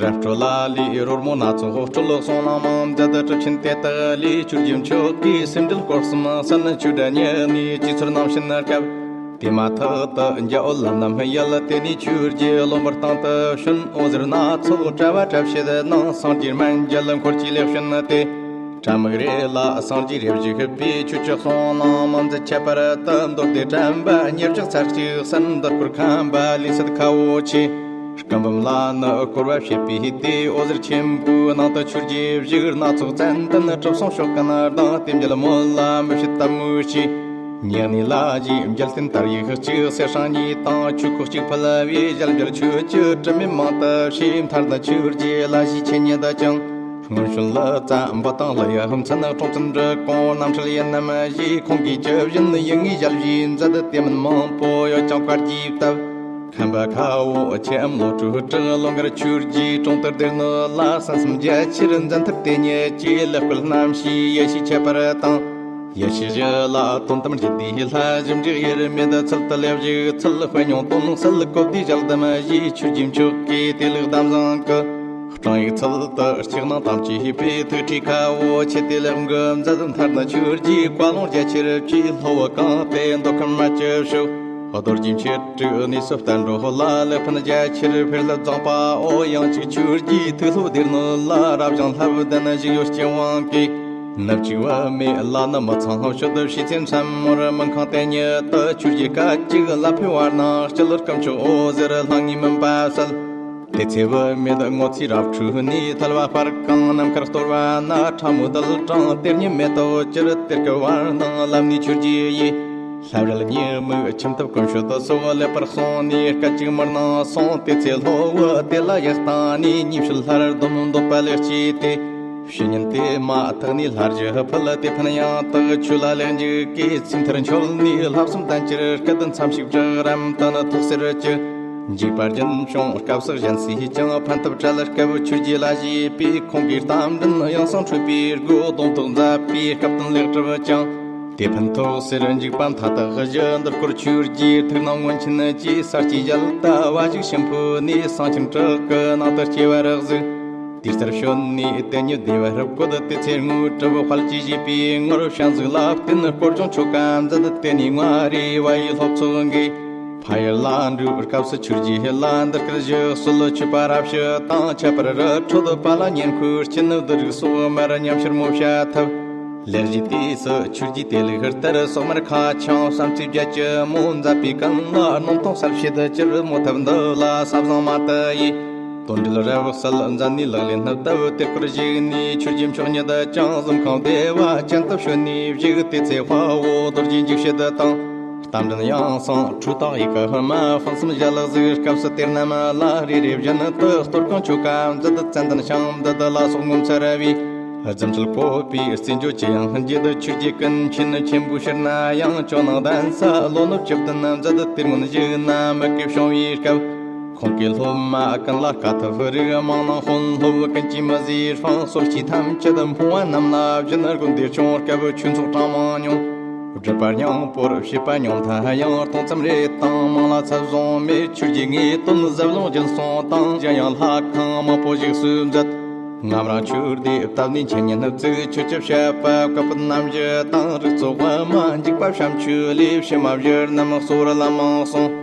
རབ་སྤྲོ་ལ་ལས་རོལ་མོ་སྣ་ཚོགས་སྤྲུལ། གསུང་གླེང་མང་མཛད་གྲུབ་ཆེན་དེ་དག་ལས། ཆོས་རྗེ་མཆོག་གིས་སེམས་འགྲེལ་སྐོར་གསུམ་གསན། ཆོས་སྒྲ་སྙན་ནས་ཅིག་ཚུར་གནང་བྱིན་སྐབས། དེ་མ་ཐག་ཏུ་འཇའ་འོད་ལམ་ལམ་ཡལ། དེ་ནས་ཆོས་རྗེ་བློན་པོ་སྟེང་དུ་བྱོན། འོད་ཟེར་སྣ་ཚོགས་བཀྲ་བ་བཀྲ་ཤིས་གནང་། སངས་རྒྱས་སྨན་རྒྱལ་འཁོར་གྱིས་ལེགས་བྱོན་ཏེ། དྲ་མིག་རེ་ལ་སངས་རྒྱས་རེ་བཞུགས་པའི། ཆོས་ཀྱི་གསུང་གླེང་མང་མཛད་ཁྱད་པར་དུ། མདོ་སྡེ་དྲན་པ་ཉེར་གཅིག་ཚར་གཅིག་གསན། འདི་སྐོར་མཁན་པ་ལས་སད་ཁ་བོ་ཆེ། སྐུ་འབུམ་ལ་ནི་བསྐོར་བ་བྱེད་པའི་དུས། འོད་ཟེར་ཆེན་པོའི་ནང་དུ་ཆོས་རྗེ་བཞུགས། སྣ་ཚོགས་ཙན་དན་གྲུབ་གསུང་ཤོག་གན་ལྡང་། དེ་མཇལ་མོད་ལ་མི་ཕྱེད་དད་མོས་ཆེ། ཉེ་གནས་ལ་རྗེས་འཇལ་རྟེན་དར་ཡུག་གཅིག། གསེར་སྲང་གཉིས་དང་ཆོས་གོས་གཅིག་ཕུལ་བས། ཞལ་མཇལ་མཆོད་བརྗོད་དྲི་མེད་མང་དུ་བྱས། མཐར་ནི་ཆོས་རྗེ་ལ་ཞུས་ཆེ་ཉིད་ཀྱང་། སྔོན་བྱོན་ལུ་བརྩམས་པ་དང་ལུ་ཡི་མཚན། སྲོང་བཙན་རི་ཀོང་རྣམ་འཕྲུལ་ཡིན་ནམ་ཞེས། ཁོང་གིས་ཇི་བཞིན་ཡིད་ངེས་ཞལ་བཞེས་མཛད། དེ་མིན་མང་པོ་ཡོད་ཀྱང་བཀའ་བརྒྱུད་བཏབ། མཁན་པ་ཁ་བོ་ཆེའམ་བློ་གྲོས་དྲག། ལོ་འགར་ཆོས་རྗེའི་དྲུང་དུ་སྡེ་སྣོད་ལ། གསན་བསམ་རྒྱ་ཆེར་མཛད་མཐར་དེ་ཉིད་ཀྱི། ལེགས་བཀོད་རྣམ་བཞིའི་ཡེ་ཤེས་ཁྱད་པར་དང་། ཡེ་ཤེས་བཞི་ལ་དོན་དམ་རྒྱུད་སྡེའི་ལྷ། ཞིབ་འཇུག་དབྱེར་མེད་ཚུལ་དུ་ལེགས་བཞུགས་ཚུལ། དཔེ་མྱོང་དོན་གསལ་གོ་བདེའི་ཞལ་གདམས་བཞེས། ཆོས་རྗེ་མཆོག་གིས་དེ་ལུགས་གདམས་བཟང་གི། སྤྲང་ཡིག་ཚུལ་དུ་སྤྱི་སྣང་དམ་བཅས་པའི། ཐུགས་ཁྲིད་ཁ་བོ་ཆེ་དེ་ལེགས་འགོ་མཛད། མཐར་ནི་ཆོས་རྗེའི་བཀའ་ལུང་རྒྱ་ཆེར་བཅས། ལྷོ་བུ་གངས་ཏེ་མདོ་ཁམས་རྨ་ཆུ་ཕྱོགས། རྡོ་རྗེ་མཆེད་དྲུག་གནས་སུ་བསྟན་འགྲོ་ལ། ལེགས་ཕན་རྒྱ་ཆེར་འཕེལ་ལ་བརྫངས་པའོ། ཡང་གཅིག་ཆོས་རྗེའི་ཐུགས་སློབ་སྡེ་སྣོད་ལ། རབ་བྱུང་ལྷ་བུ་ལྡན་བཞུགས་ཡོད་ཀྱི་དབང་གིས། ནུབ་གཅིག་བུད་མེད་ལ་ནི་མི་ཚང་ཤོད། ཕྱི་ཚེ་མཚན་མོར་མུན་ཁང་དེ་ཉིད་དུ། ཆོས་རྗེ་སྐད་ཅིག་ལ་ཕེབས་པ་ན། སྤྱི་ལོར་སྐུ་མཆོག་འོད་ཟེར་ལྷང་ངེ་མུན་པ་བསལ། དེ་ཚེ་བུད་མེད་ངོ་ཚའི་རབ་འཁྲུགས་ནས། ཐལ་བ་སྤར་གང་ནམ་མཁར་གཏོར་བ་ན། ཕྲ་མོ་རྡུལ་གྲང་གཏེར་ཉིད་མེ་ཏོག་གྱུར། གཏེར་གྱི་བར་སྣང་ལམ་ནས་ཆོས་རྗེ་ཡི། ལྷ་བྲལ་ཉེས་དམིགས་ཁྱིམ་ཐབ་ཀུན་སྤྱོད་དུ་སོགས་ལེགས་པར་གསུངས་ནས། སྐད་ཅིག་མི་སྣང་སོང་། དེ་ཚེ་ལྷོ་བུ་དེ་ལ་ཡར་བཏང་ནས། ཉེས་སྤྱོད་ལྷར་སྡོམ་འདོད་པ་ལེགས་སྐྱེས་ཏེ། ཕྱི་ཉིན་དེ་མ་ཐག་ནས་ལྷ་རྒྱུད་ཕུལ། དེ་ཕན་ཡང་དག་ཆོས་ལ་ལེགས་འཇུག་གི། ཚེ་མཐར་འཁྱོལ་ནས་ལྷག་བསམ་ལྡན་གྱུར་སྐད། མཚམས་ཤིག་བསྒྲགས་རམ་དུ་ནི་ཐུགས་སེར་གྱི། འཇིགས་པ་རྒྱུན་བྱུང་སྐབས་སུ་གཞན་སུས་ཀྱང་། ཕན་ཐབས་བྲལ་སྐབས་ཆོས་རྗེ་ལ་བཞེས་པའི། ཁོང་གི་རྟ་མགྲིན་ཡང་གསང་འཁྲུལ་པའི་སྒོ། གདོང་ཐུག་མཛད་པའི་སྐབས་དོན་ལེགས་གྲུབ་ཅིང་། དེ་ཕན་ཐོགས་སེར་འཇིགས་པ་མཐའ་དག་གཞི། འདིར་སྐོར་ཆོས་རྗེའི་ཐུགས་སྣང་མངོན་མཁྱེན་གྱིས། ས་སྐྱའི་ཞལ་ལྟ་བ་ཞིག་ཤིང་ཕུ་ནས། གསང་ཆེན་བྲག་གི་ནང་དུ་སྐྱེ་བར་གཟིགས། དེའི་རྩར་བྱོན་ནས་དེ་ཉིད་བདེ་བར་བཀོད། དེ་ཚེ་དངོས་གྲུབ་དཔལ་གྱིས་བཞེས་པའི་ངོར། བྱང་གཟིགས་ལ་བརྟེན་དཀོར་སྦྱོང་ཆོ་ག་མཛད། དེ་ནས་མངའ་རིས་བ་ཡི་སློབ་ཚོགས་འགའི། ཕ་ཡུལ་ལ་འགྲོའི་སྐབས་སུ་ཆོས་རྗེ་ལ་འདི་སྐད་ཞུས་གསོལ། མཆོད་པ་རབ་ཞུ་དང་ཁྱད་པར་རི་ཁྲོད་པ་ལ་ཉེར་མཁོའི་སྐྱིན། བདུད་རིགས་སོག་མར་ཉམས་ཕྱིར་མོ་བྱ་ཐབས། ལེགས་བཞེས་དུས་སུ་ཆོས་རྗེ་དེ་ལུགས་ལྟར། སོག་མར་ཁ་འཆང་བསམ་རྩེ་བརྒྱད་ཀྱི་མོ་མཛད་པའི་ཀུན་ལ། སྣང་སྟོང་གསལ་བྱེད་ཀྱི་རི་མོ་ཐབས་འདི་ལ་ས་བཟང་མ་དུ་ཡིས། དོན་འགྲེལ་རབ་གསལ་མཛད་ནས་ལག་ལེན་བསྟར། དེ་སྐོར་གཞིགས་ནས་ཆོས་རྗེ་མཆོག་ཉིད་ཀྱང་གཟིམ་ཁང་བདེ་བ་ཅན་དུ་བྱོན་ནས་བཞུགས། དེ་ཚེ་དཔའ་བོ་རྡོ་རྗེ་འཇིགས་བྱེད་དང་། རྟ་མགྲིན་ཡང་གསང་འཁྲུལ་དག་ཡི་གེ་ཧི་མ། ཕུན་སུམ་ཞལ་གཟིགས་སྐབས་སུ་དེ་རྣམས་ལ། རེ་རེ་བཞིན་དུ་གཏོར་སྐྱོང་ཆོ་ག་མཛད། ཙན་དན་ཤིང་འདི་དག་ལ་སོགས་ངོ་མཚར་བའི། རྫུ་འཕྲུལ་བཀོད་པའི་རྩེད་འཇོ་ཅི་ཡང་བགྱིད། ཆོས་ཀྱི་ཀུན་མཁྱེན་ཆེན་པོའི་ཕྱིར་ན་ཡང་། ཇོ་ནང་གདན་ས་ལོ་ནུབ་བཅུ་བདུན་མཛད། དེར་མངོན་བཞུགས་ན་མི་བསྐྱོད་བྱུང་བའི་སྐབས། ཁོང་གི་སློབ་མ་ཀུན་ལ་དཀའ་ཐུབ་རིགས། མང་ནང་དཔོན་སློབ་ཀུན་གྱིས་མི་བཟོད་ཕངས། སོ་སྐྱེས་ཐམས་ཅད་འཕོང་བ་རྣམས་ལ་བྱིན། དགོན་སྡེ་སྐྱོང་སྐབས་ཆོས་ཚོགས་གྲངས་མང་མྱོང་། སྒྲུབ་པ་སྙིང་པོར་བྱེད་པ་ཉུང་མཐའ་ཡང་། སྟོང་ཙམ་རེ་དང་མང་ལ་ཚད་བཟུང་མེད། ཆོས་ཀྱི་དངོས་དོན་ཟབ་ལོངས་རྒྱུན་སོང་དང་། གཞན་ཡང་ལྷ་ཁང་མང་པོ་བཞུགས་སུ་མཛད། ངམ་རང་ཆོས་སྡེ་བཏབ་ནས་འཆད་ཉན་བཙུགས། ཆོས་ཀྱི་བཤད་པ་བཀའ་པོད་རྣམ་བཞི་དང་། རིགས་ཚོགས་དབུ་མ་འཇུག་པ་བྱམས་ཆོས་ལས། བྱེ་མ་བཞི་རྣམས་གཙོ་བོར་ལམ་མང་གསུངས།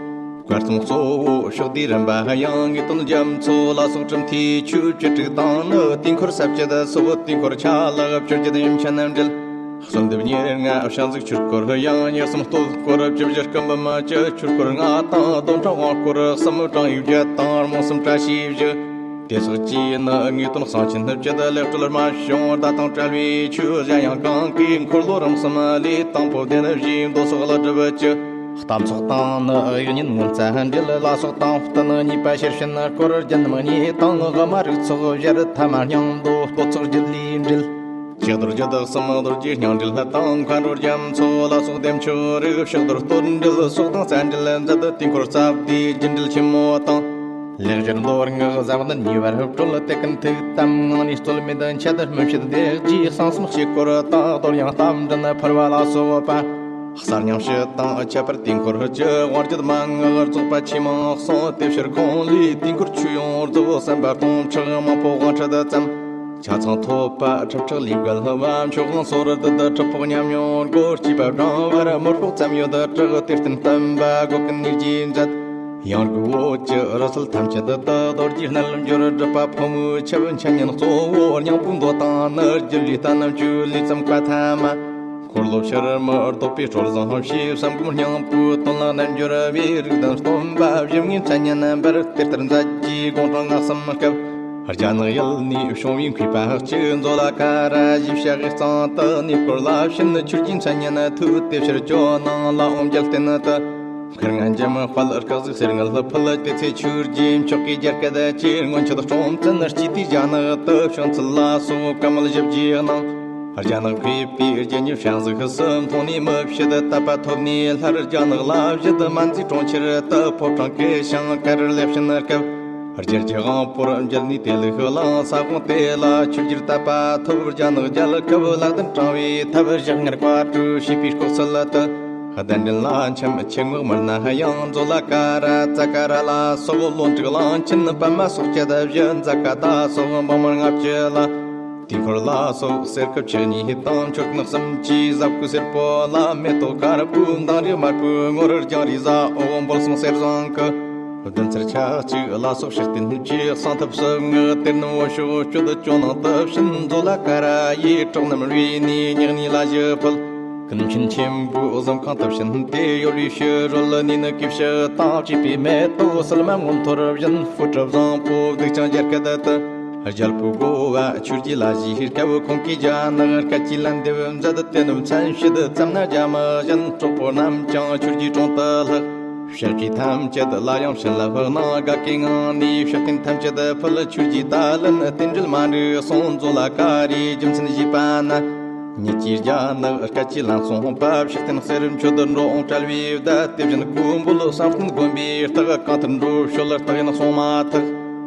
བཀའ་གཙང་གཙོ་བོ་ཕྱོགས་བསྡུས་རིམ་པ་ཡང་། དངོས་དོན་རྒྱ་མཚོ་ལ་སོགས་གྲུབ་མཐའི་ཆོས། བཅུ་དྲུག་དང་ནི་དུས་འཁོར་ས་བཅད་སོགས། དུས་འཁོར་ཆ་ལག་བཅོ་བརྒྱད་ཡུམ་ཆེན་འབྲེལ། གསོལ་འདེབས་ཉེར་ལྔ་བྱང་ཟིག་ཆོས་སྐོར་ཡང་། ཉེར་གསུམ་སྟོད་སྐོར་བཅུ་བཞི་སྐུ་འབུམ་བཅུ། ཆོས་སྐོར་ལྔ་དང་རྡོར་འཕྲེང་དབང་སྐོར་གསུམ། བགྲང་ཡིག་བརྒྱད་དང་རྨོངས་གསུམ་བཀྲ་ཤིས་བཞི། དེ་སོགས་ཀྱིས་ནི་དངོས་དོན་གསང་ཆེན་སྤྱི་དང་ལེགས་གྲོལ་རྨད་བྱུང་བརྡ་དང་བྲལ་བའི་ཆོས། གཞན་ཡང་གང་གི་འཁོར་ལོ་རིམ་གསུམ་ལས། དང་པོ་བདེན་བཞིའི་མདོ་སོགས་ལ་སྒྲུབ་བཅུ། གཏམ་ཚོགས་དང་ནི་དབྱིག་གཉེན་ངོ་མཚར་འབྲེལ། ལ་སོགས་དང་བསྟུན་གཉིས་པ་ཤེར་ཕྱིན་སྐོར། རྒྱན་རྣམ་གཉིས་དང་དབུ་མ་རིགས་ཚོགས་བཞིར། ཐ་མ་སྙིང་པོ་སྟོད་ཚོགས་རྒྱུད་ལས་འབྲེལ། ཆོས་རྡོར་རྒྱུད་གསུམ་རྡོ་རྗེ་སྙིང་འགྲེལ་དང་། མཁའ་འགྲོ་རྒྱ་མཚོ་ལ་སོགས་བདེ་མཆོག་རིགས། ཕྱག་རྡོར་སྟོད་འགྲེལ་སོགས་དང་རྩ་འགྲེལ་མཛད། དུས་འཁོར་རྩ་བསྡུས་རྒྱུད་འགྲེལ་ཆེན་མོ་དང་། ལེགས་སྦྱར་མདོ་སྔགས་ཟབ་དོན་གཉིས་པར་གྲོལ། དེ་ཀུན་ཐུགས་དམ་ངང་ནས་རྩོལ་མེད་འཆད། སྨིན་བྱེད་སྡེ་རྗེས་གསང་གསུམ་དཀྱིལ་འཁོར་དང་། རྡོར་དབྱངས་རྟ་མགྲིན་ཕུར་བ་ལ་སོགས་པ། གསར་རྙིང་སྤྱི་དང་ཁྱད་པར་དུས་འཁོར་གྱི། དབང་རྒྱུད་མན་ངག་རྫོགས་པ་ཆེས་མང་གསུངས། དེ་ཕྱིར་ཁོང་ལས་དུས་འཁོར་ཆོས་ཡོངས་རྫོགས། གསན་པ་སྟོང་ཕྲག་མང་པོ་དབང་ཁྲིད་ཙམ། ཆ་ཚང་ཐོབ་པ་ཁྲི་ཕྲག་ལས་བརྒལ་བ། མཆོག་དབང་སོར་སྡུད་ཁྲི་ཕོག་ཉམས་མྱོང་སྒོ། སྐྱེས་པ་བགྲང་བར་མི་དཔོག་ཙམ་ཡོད་གྲགས། དེར་བརྟེན་བསྟན་པ་སྒོ་ཀུན་ནས་རྒྱས་མཛད། ཡང་སྒོས་བོད་ཀྱི་རི་སུལ་ཐམས་ཅད་དུ། རྡོ་རྗེའི་རྣལ་འབྱོར་སྒྲུབ་པ་ཕོ་མོའི་ཆེད། འཆད་ཉན་གཙོ་བོ་སྙིང་པོའི་མདོ་དང་ནི། རྒྱུད་ལས་བསྟན་བཅོས་ལས་ཙམ་བཀའ་ཐ་མ། འཁོར་ལོ་ཕྱིར་མི་ལྡོག་པའི་སྲོལ་བཟང་ཞེས། བསམ་སྒོམ་སྙིང་པོའི་དོན་ལ་རྣལ་འབྱོར་བའི། རིགས་ལྡན་སྟོན་པ་བཞི་བསྙེན་འཆད་ཉན་པར། དེ་ལྟར་མཛད་རྗེས་དགུང་གྲངས་ང་གསུམ་སྐབས། རྒྱ་ནག་ཡུལ་ནས་བྱུང་བའི་མཁས་པ་གཅིག་མཛོ་ལ་ཀ་ར་ཞེས་བྱ་བའི་གཙང་དུ་གནས་སྐོར་ལ་ཕྱིན། ཆོས་ཀྱི་མཚན་སྙན་ཐོས། དེ་ཕྱིར་ཇོ་ནང་ལ་འོང་རྒྱལ་བསྟན་དུ། མཁར་རྔ་འཇམ་དཔལ་དཀར་གཟིགས་གསེར་དངུལ་ཕུལ། དེ་ཚེ་ཆོས་རྗེ་མཆོག་གིས་རྒྱལ་སྐད་ཅེས། སྔོན་ཆད་སྤྲོ་བཙན་སྐྱིད་དུས་རྒྱ་ནག་ཏུ་བྱོན་ཚུལ་ལ་སོགས་བཀའ་མོལ་ཞིབ་རྒྱས་གནང་། རྒྱ་ནག་མཁས་པའི་རྒྱལ་གཉེར་བྱང་གཟིགས་སུ་མཐོང་ནས་མི་ཕྱེད་དད་པ་ཐོབ་ནས། སླར་རྒྱ་ནག་ལ་བཞུད། མན་ཛེ་གྲོང་ཁྱེར་དུ་ཕོ་བྲང་བརྐོས་ཤིང་། ཀ་རུར་ལེགས་ཕྱིན་སྐབས། རྒྱལ་གྱི་དབང་པོར་འབྱལ་ནས་དེ་ལུགས་བླངས། ས་གོང་དེ་ལ་ཆོས་རྒྱལ་དད་པ་ཐོབ། རྒྱ་ནག་རྒྱལ་ཁབ་ལག་ལྡན་དྲངས་པའི་ཐབས། ཞག་ཉེར་བཀའ་གྲོས་བྱས་པའི་ལྐོག་ཚུལ་དུ། གདན་འདྲེན་ལ་འཆམ་ཆེད་བསྔགས་མི་སྣ་ཡང་། མཛོ་ལ་ཀ་ར་ཙ་ཀ་ར་ལ་སོགས། ལོ་དྲུག་གླང་ཆེན་པདྨ་སོགས་བཅས་བཞི། ཛ་ཀ་ཏ་སོགས་འབངས་མི་ལྔ་བཅུ་ལ། དུས་འཁོར་ལ་སོགས་གསེར་ཁུབ་ཆུ་གཉིས་དང་། མཆོད་རྟེན་གསུམ་གྱི་ཟབ་གོས་སེར་པོ་ལ། མེ་ཏོག་དཀར་པོའི་མདངས་རིས་དམར་པོའི་ངོར། རྒྱང་རིང་ཟ་འོག་འབོལ་གསུང་གསེར་ཟངས་ཀྱི་བདུན་ཚར་ཆ་གཅིག་ལ་སོགས་ཕྱག་རྟེན་གྱི་གསང་ཐབས་གསུམ་ངི། གཏེར་སྣོད་འོད་ཤོག་སྤྱོད་ཇོ་ནང་དུ་ཕྱིན། མཛོ་ལ་ཀ་ར་ཡི་བྲག་རྣམས་རིག་ནས་ཉག་ཉིས་ལ་བཞི་ཕུལ། ཀུན་མཁྱེན་ཆེན་པོའི་གཟིམ་ཁང་དུ་ཕྱིན་ཏེ། གཡོ་ལོའི་ཕྱི་རོལ་ནས་ནི་གོས་ཕྱི་དང་བཅས་པའི་མེ་ཏོག་སིལ་མ་མངོན་མཐོར་བཞིན། ཕོ་བྲང་བཟང་པོ་སྡུག་ཅིང་རྒྱ་སྐད་དུ། རྒྱལ་པོའི་དགོངས་པ་ཆོས་རྗེ་ལ་ཞུས་སྐབས། ཁོང་གིས་རྒྱ་ནག་སྐད་ཀྱི་ལན་འདེབས་མཛད། དེ་ནི་མཚན་བཤད་ཙམ་ན་རྒྱ་མི་གཞན། གྲོགས་པོ་རྣམས་ཀྱང་ཆོས་རྗེའི་དྲུང་དུ་ལྷགས། ཕྱག་རྗེས་ཐམས་ཅད་ལ་ཡང་བྱིན་རླབས་གནང་། དགའ་དགའི་ངང་ནས་ཕྱག་རྟེན་ཐམས་ཅད་ཕུལ། ཆོས་རྗེས་ད་ལན་རྟེན་འབྲེལ་མ་འགྲིག་གསུངས། མཛོ་ལ་ཀ་རའི་རྒྱུ་མཚན་ཞུས་པ་ན། ཉིད་ཀྱིས་རྒྱ་ནག་སྐད་ཀྱི་ལན་གསུངས་པ། ཕྱག་རྟེན་གསེར་མཆོད་འགྲོ་འོང་བྲལ་བའི་བརྡ། དེ་བཞིན་སྐུ་འབུལ་བསམ་གཏན་བསྒོམ་པའི་རྟགས། གང་ཐད་འགྲོ་ཞོར་རྟགས་ཡིན་གསུངས་མ་ཐག།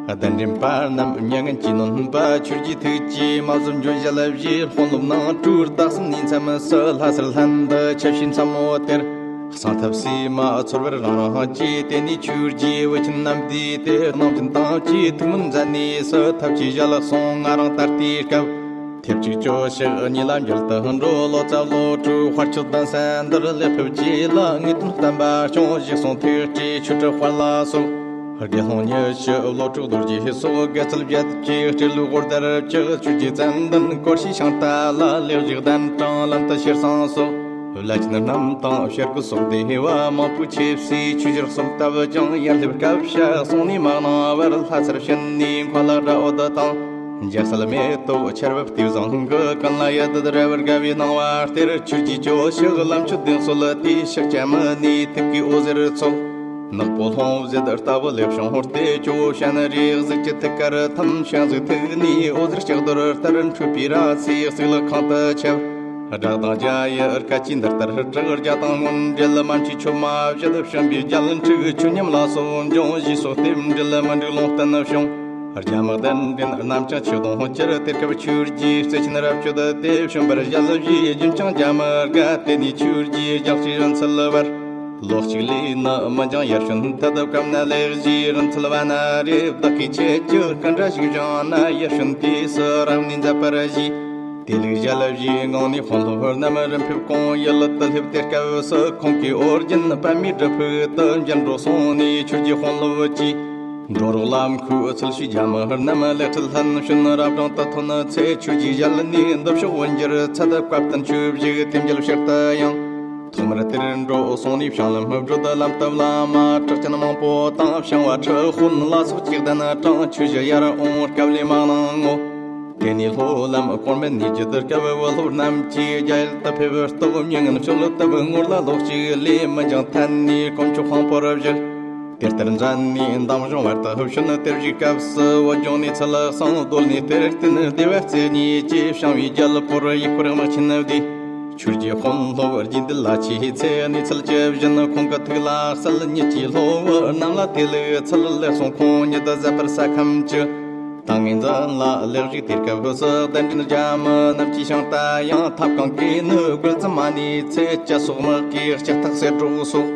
གདན་འདྲེན་པ་རྣམས་མྱ་ངན་གྱིས་ནོན་པ། ཆོས་རྗེའི་ཐུགས་ཀྱིས་མ་བཟོད་འགྱོད་བཞེས་བཞེས། དཔོན་སློབ་ནང་ཁྲོལ་རྟགས་གསུམ་ནས་མཚམས་སུ། ལྷ་སར་ལྷན་དུ་ཆབ་ཕྱིའི་མཚམས་མོ་དེར། གསང་ཐབས་སིལ་མ་ཚོར་བར་རང་རང་གྱིས། དེ་ནས་ཆོས་རྗེའི་བུ་ཆེན་རྣམས་བསྡུས་ཏེ། གནང་སྦྱིན་དང་བཅས་ཐུགས་སྨོན་མཛད་ནས་སུ། ཐབས་ཀྱིས་ཞལ་གསུང་ང་རང་ད་ལྟའི་སྐབས། ཐེབས་གཅིག་སྐྱོ་ཞིག་གཉིད་ལ་འགྱུར་དུ་འགྲོ། ལོ་ཙཱ་བློ་གྲོས་དཔལ་ཆོས་ལྡན་སེམས་འདིར་ལེགས་ཕེབས་རྗེས་ལ། ངེས་དོན་བསྟན་པ་སྐྱོང་ཞེས་གསུངས། ཐེག་བྲིས་ཆོས་ཁྲི་དཔལ་ལ་སོགས། དགེ་སློང་ཉི་ཤུ་བློ་གྲོས་རྡོ་རྗེ་སོགས། དགེ་ཚུལ་བརྒྱད་ཀྱི་སྤྲེལ་ལོའི་དབོར་ཟླར་བཅུག། ཆོས་རྗེ་ཙན་དན་སྐོར་ཞིག་ཤིང་རྟ་ལ། ལེགས་བཞུགས་གདན་དྲངས་ལམ་དུ་ཞེར་སང་སོགས། བླ་ཆེན་རྣམས་དང་བཤད་སྒོ་སོགས་སྡེ་བ་མང་པོའི་ཆེ་བསུའི་ཆོས་ཕྱིར་གསོལ་བཏབ་ཅིང་། ཡར་སླེབས་སྐབས་ཞག་སོང་ནས་མ་གནང་བར། ལྷ་སར་ཕྱིན་ནས་མཁའ་ལ་སྒྲ་འོད་དང་། འཇའ་ཚལ་མེ་ཏོག་ཆར་འབེབས་དུས་བཟང་གི། ཀུན་ལ་ཡིད་དུ་འོང་བར་དགའ་བའི་སྣང་བ་སྟེར། ཆོས་ཀྱི་སྐྱོ་ཞིག་ལམ་མཆོད་གདན་གསོལ་ཏེ། ཕྱག་རྒྱ་མི་ནུས་ཐུགས་ཀའི་འོད་ཟེར་ཚོགས། ནག་པོ་ལྷུང་བཟེད་ལྟ་བུ་ལེགས་བྱུང་ལྟས་ཀྱོ། ཤན་རིགས་གཟུགས་ཀྱི་ཐུགས་ཀར་ཐིམ། ཤིང་གཟུགས་ཐུག་ནས་འོད་ཟེར་ལྕགས་རྡོར་ལྟར་འཕྲོས་པའི་ར་སའི་གཙུག་ལག་ཁང་དུ་ཁྱབ། སྒྲགས་དང་རྒྱ་ཡི་སྐད་ཀྱིས་འདི་ལྟར་གྲགས། རྒྱ་དང་སྔོན་འབྲེལ་མན་ཆད་ཆོས་མ་བཞད། བྱམས་པའི་རྒྱལ་འཁྲིགས་ཆོས་ཉམས་ལ་སོགས་འབྱུང་། ཞེས་སོགས་རྟེན་འབྲེལ་མི་འགྲིག་ལུང་བསྟན་བྱུང་། རྒྱ་དམག་གདན་འདྲེན་རྣམས་ཀྱང་ཆོས་དུང་གྱུར། དེ་སྐབས་ཆོས་རྗེ་བརྩེ་ཆེན་རབ་སྤྱོད་དེ་བྱོན་པར་ཞལ་བཞེས། རྒྱུན་བསྐྱངས་རྒྱ་མི་དགའ། དེ་ནས་ཆོས་རྗེ་རྒྱལ་སྲས་རིན་ཚུལ་བར། ལོ་གཅིག་ལས་ནི་མི་འགྱངས་ཡར་བྱོན་ཐད། སྐབས་ན་ལེགས་བཞེས་རིན་ཚུལ་བ་ན་རེ། བདག་གིས་ཁྱེད་ཀྱི་སྐུ་འདྲ་ཞིག་བཞེངས་ན། ཡར་བྱོན་དུས་སུ་རབ་གནས་མཛད་པར་བཞེས། དེ་ལུགས་ཞལ་བཞེས་ངང་ནས་དཔོན་སློབ་རྣམས་རིམ་ཕེབས་གང་ཡུལ་དུ་སླེབས། དེ་སྐབས་སུ་ཁོང་གིས་ཨོ་རྒྱན་པདྨའི་སྒྲུབ་ཕུག་ཏུ་མཇལ་འགྲོ་སོང་ནས། ཆོས་རྗེ་དཔོན་སློབ་ཀྱིས་འགྲོ་རོགས་ལམ་ཁུག་ཚུལ་ཞུས། རྒྱ་མི་རྣམས་ལེགས་ཁྲིད་ལྷན་བྱོན་རབ་འབྲིང་དུ་ཐོན་ཚེ། ཆོས་རྗེའི་ཞལ་ནས་འདི་ཕྱོགས་འོན་འགྱུར་ཚད། བཀའ་བསྟན་ཆོས་བཞུགས་དེ་མཇལ་ཕྱིར་དུ་ཡང་། ཐོག་མར་དེར་འགྲོ་སོང་ནས་བྱང་ལམ་བགྲོད། ལམ་སྟབས་ལ་མ་གྲགས་ཅན་མང་པོ་དང་། བྱང་བ་ཁྲི་དཔོན་ལ་སོགས་ཅིག་གདན་དྲངས། ཆོས་གཞི་ཡར་འོང་སྐབས་ལས་མ་གནང་ངོ་། དེ་ནས་ལྷོ་ལམ་གོང་མའི་གནས་རྒྱུད་དུ་སྐབས་བུ་སློབ་རྣམས་ཀྱིས་རྒྱ་ཡུལ་དུ་ཕེབས། རྟོགས་མྱ་ངན་སྐྱོབ་ལུགས་ལྟ་བུ་ངོར་ལ་ལོག་ཅིག་ལས་མི་འགྱངས་ཐད་ནས་དཀོན་མཆོག་དཔང་པོར་བཞུགས། དེ་ལྟར་མཛད་ནས་འདམ་གཞུང་བར་དུ་བྱོན། དེར་བཞུགས་སྐབས་སུ་བོད་ལྗོངས་ནས་ཚུལ་བཟང་། རྡོ་ནས་གཏེར་སྟོན་སྡེ་བ་རྩེ་གཉིས་ཀྱིས། བྱང་བའི་རྒྱལ་པོར་ཡུལ་སྐོར་དམག་ཆེན་བསྡུས། ཆོས་རྗེ་དཔོན་སློབ་རྗེ་འདི་ལ་ཆེས་ཚེ། གནས་ཚུལ་ཇི་བཞིན་ཁོང་གི་ཐུགས་ལ་གསལ། ཉིད་ཀྱི་སློབ་བུ་རྣམས་ལ་དེ་ལུགས་ཚུལ་ལེགས་གསུངས། ཁོང་ཉིད་དུ་ཟབ་པར་ས་ཁམས་ཀྱི་ད་ངེས་འཛིན་ལ་ལེགས་བཞུགས། དེ་སྐབས་སུ་གདན་འདྲེན་རྒྱ་མི་རྣམས་ཀྱིས་བྱང་ལྟ་ཡང་། ཐབས་གང་གིས་ནི་རྒོལ་ཙམ་མ་ནུས་ཚེ། ཇ་སོགས་དམག་གིས་ལྕགས་ཐག་སེར་སྒྲོག་སོགས་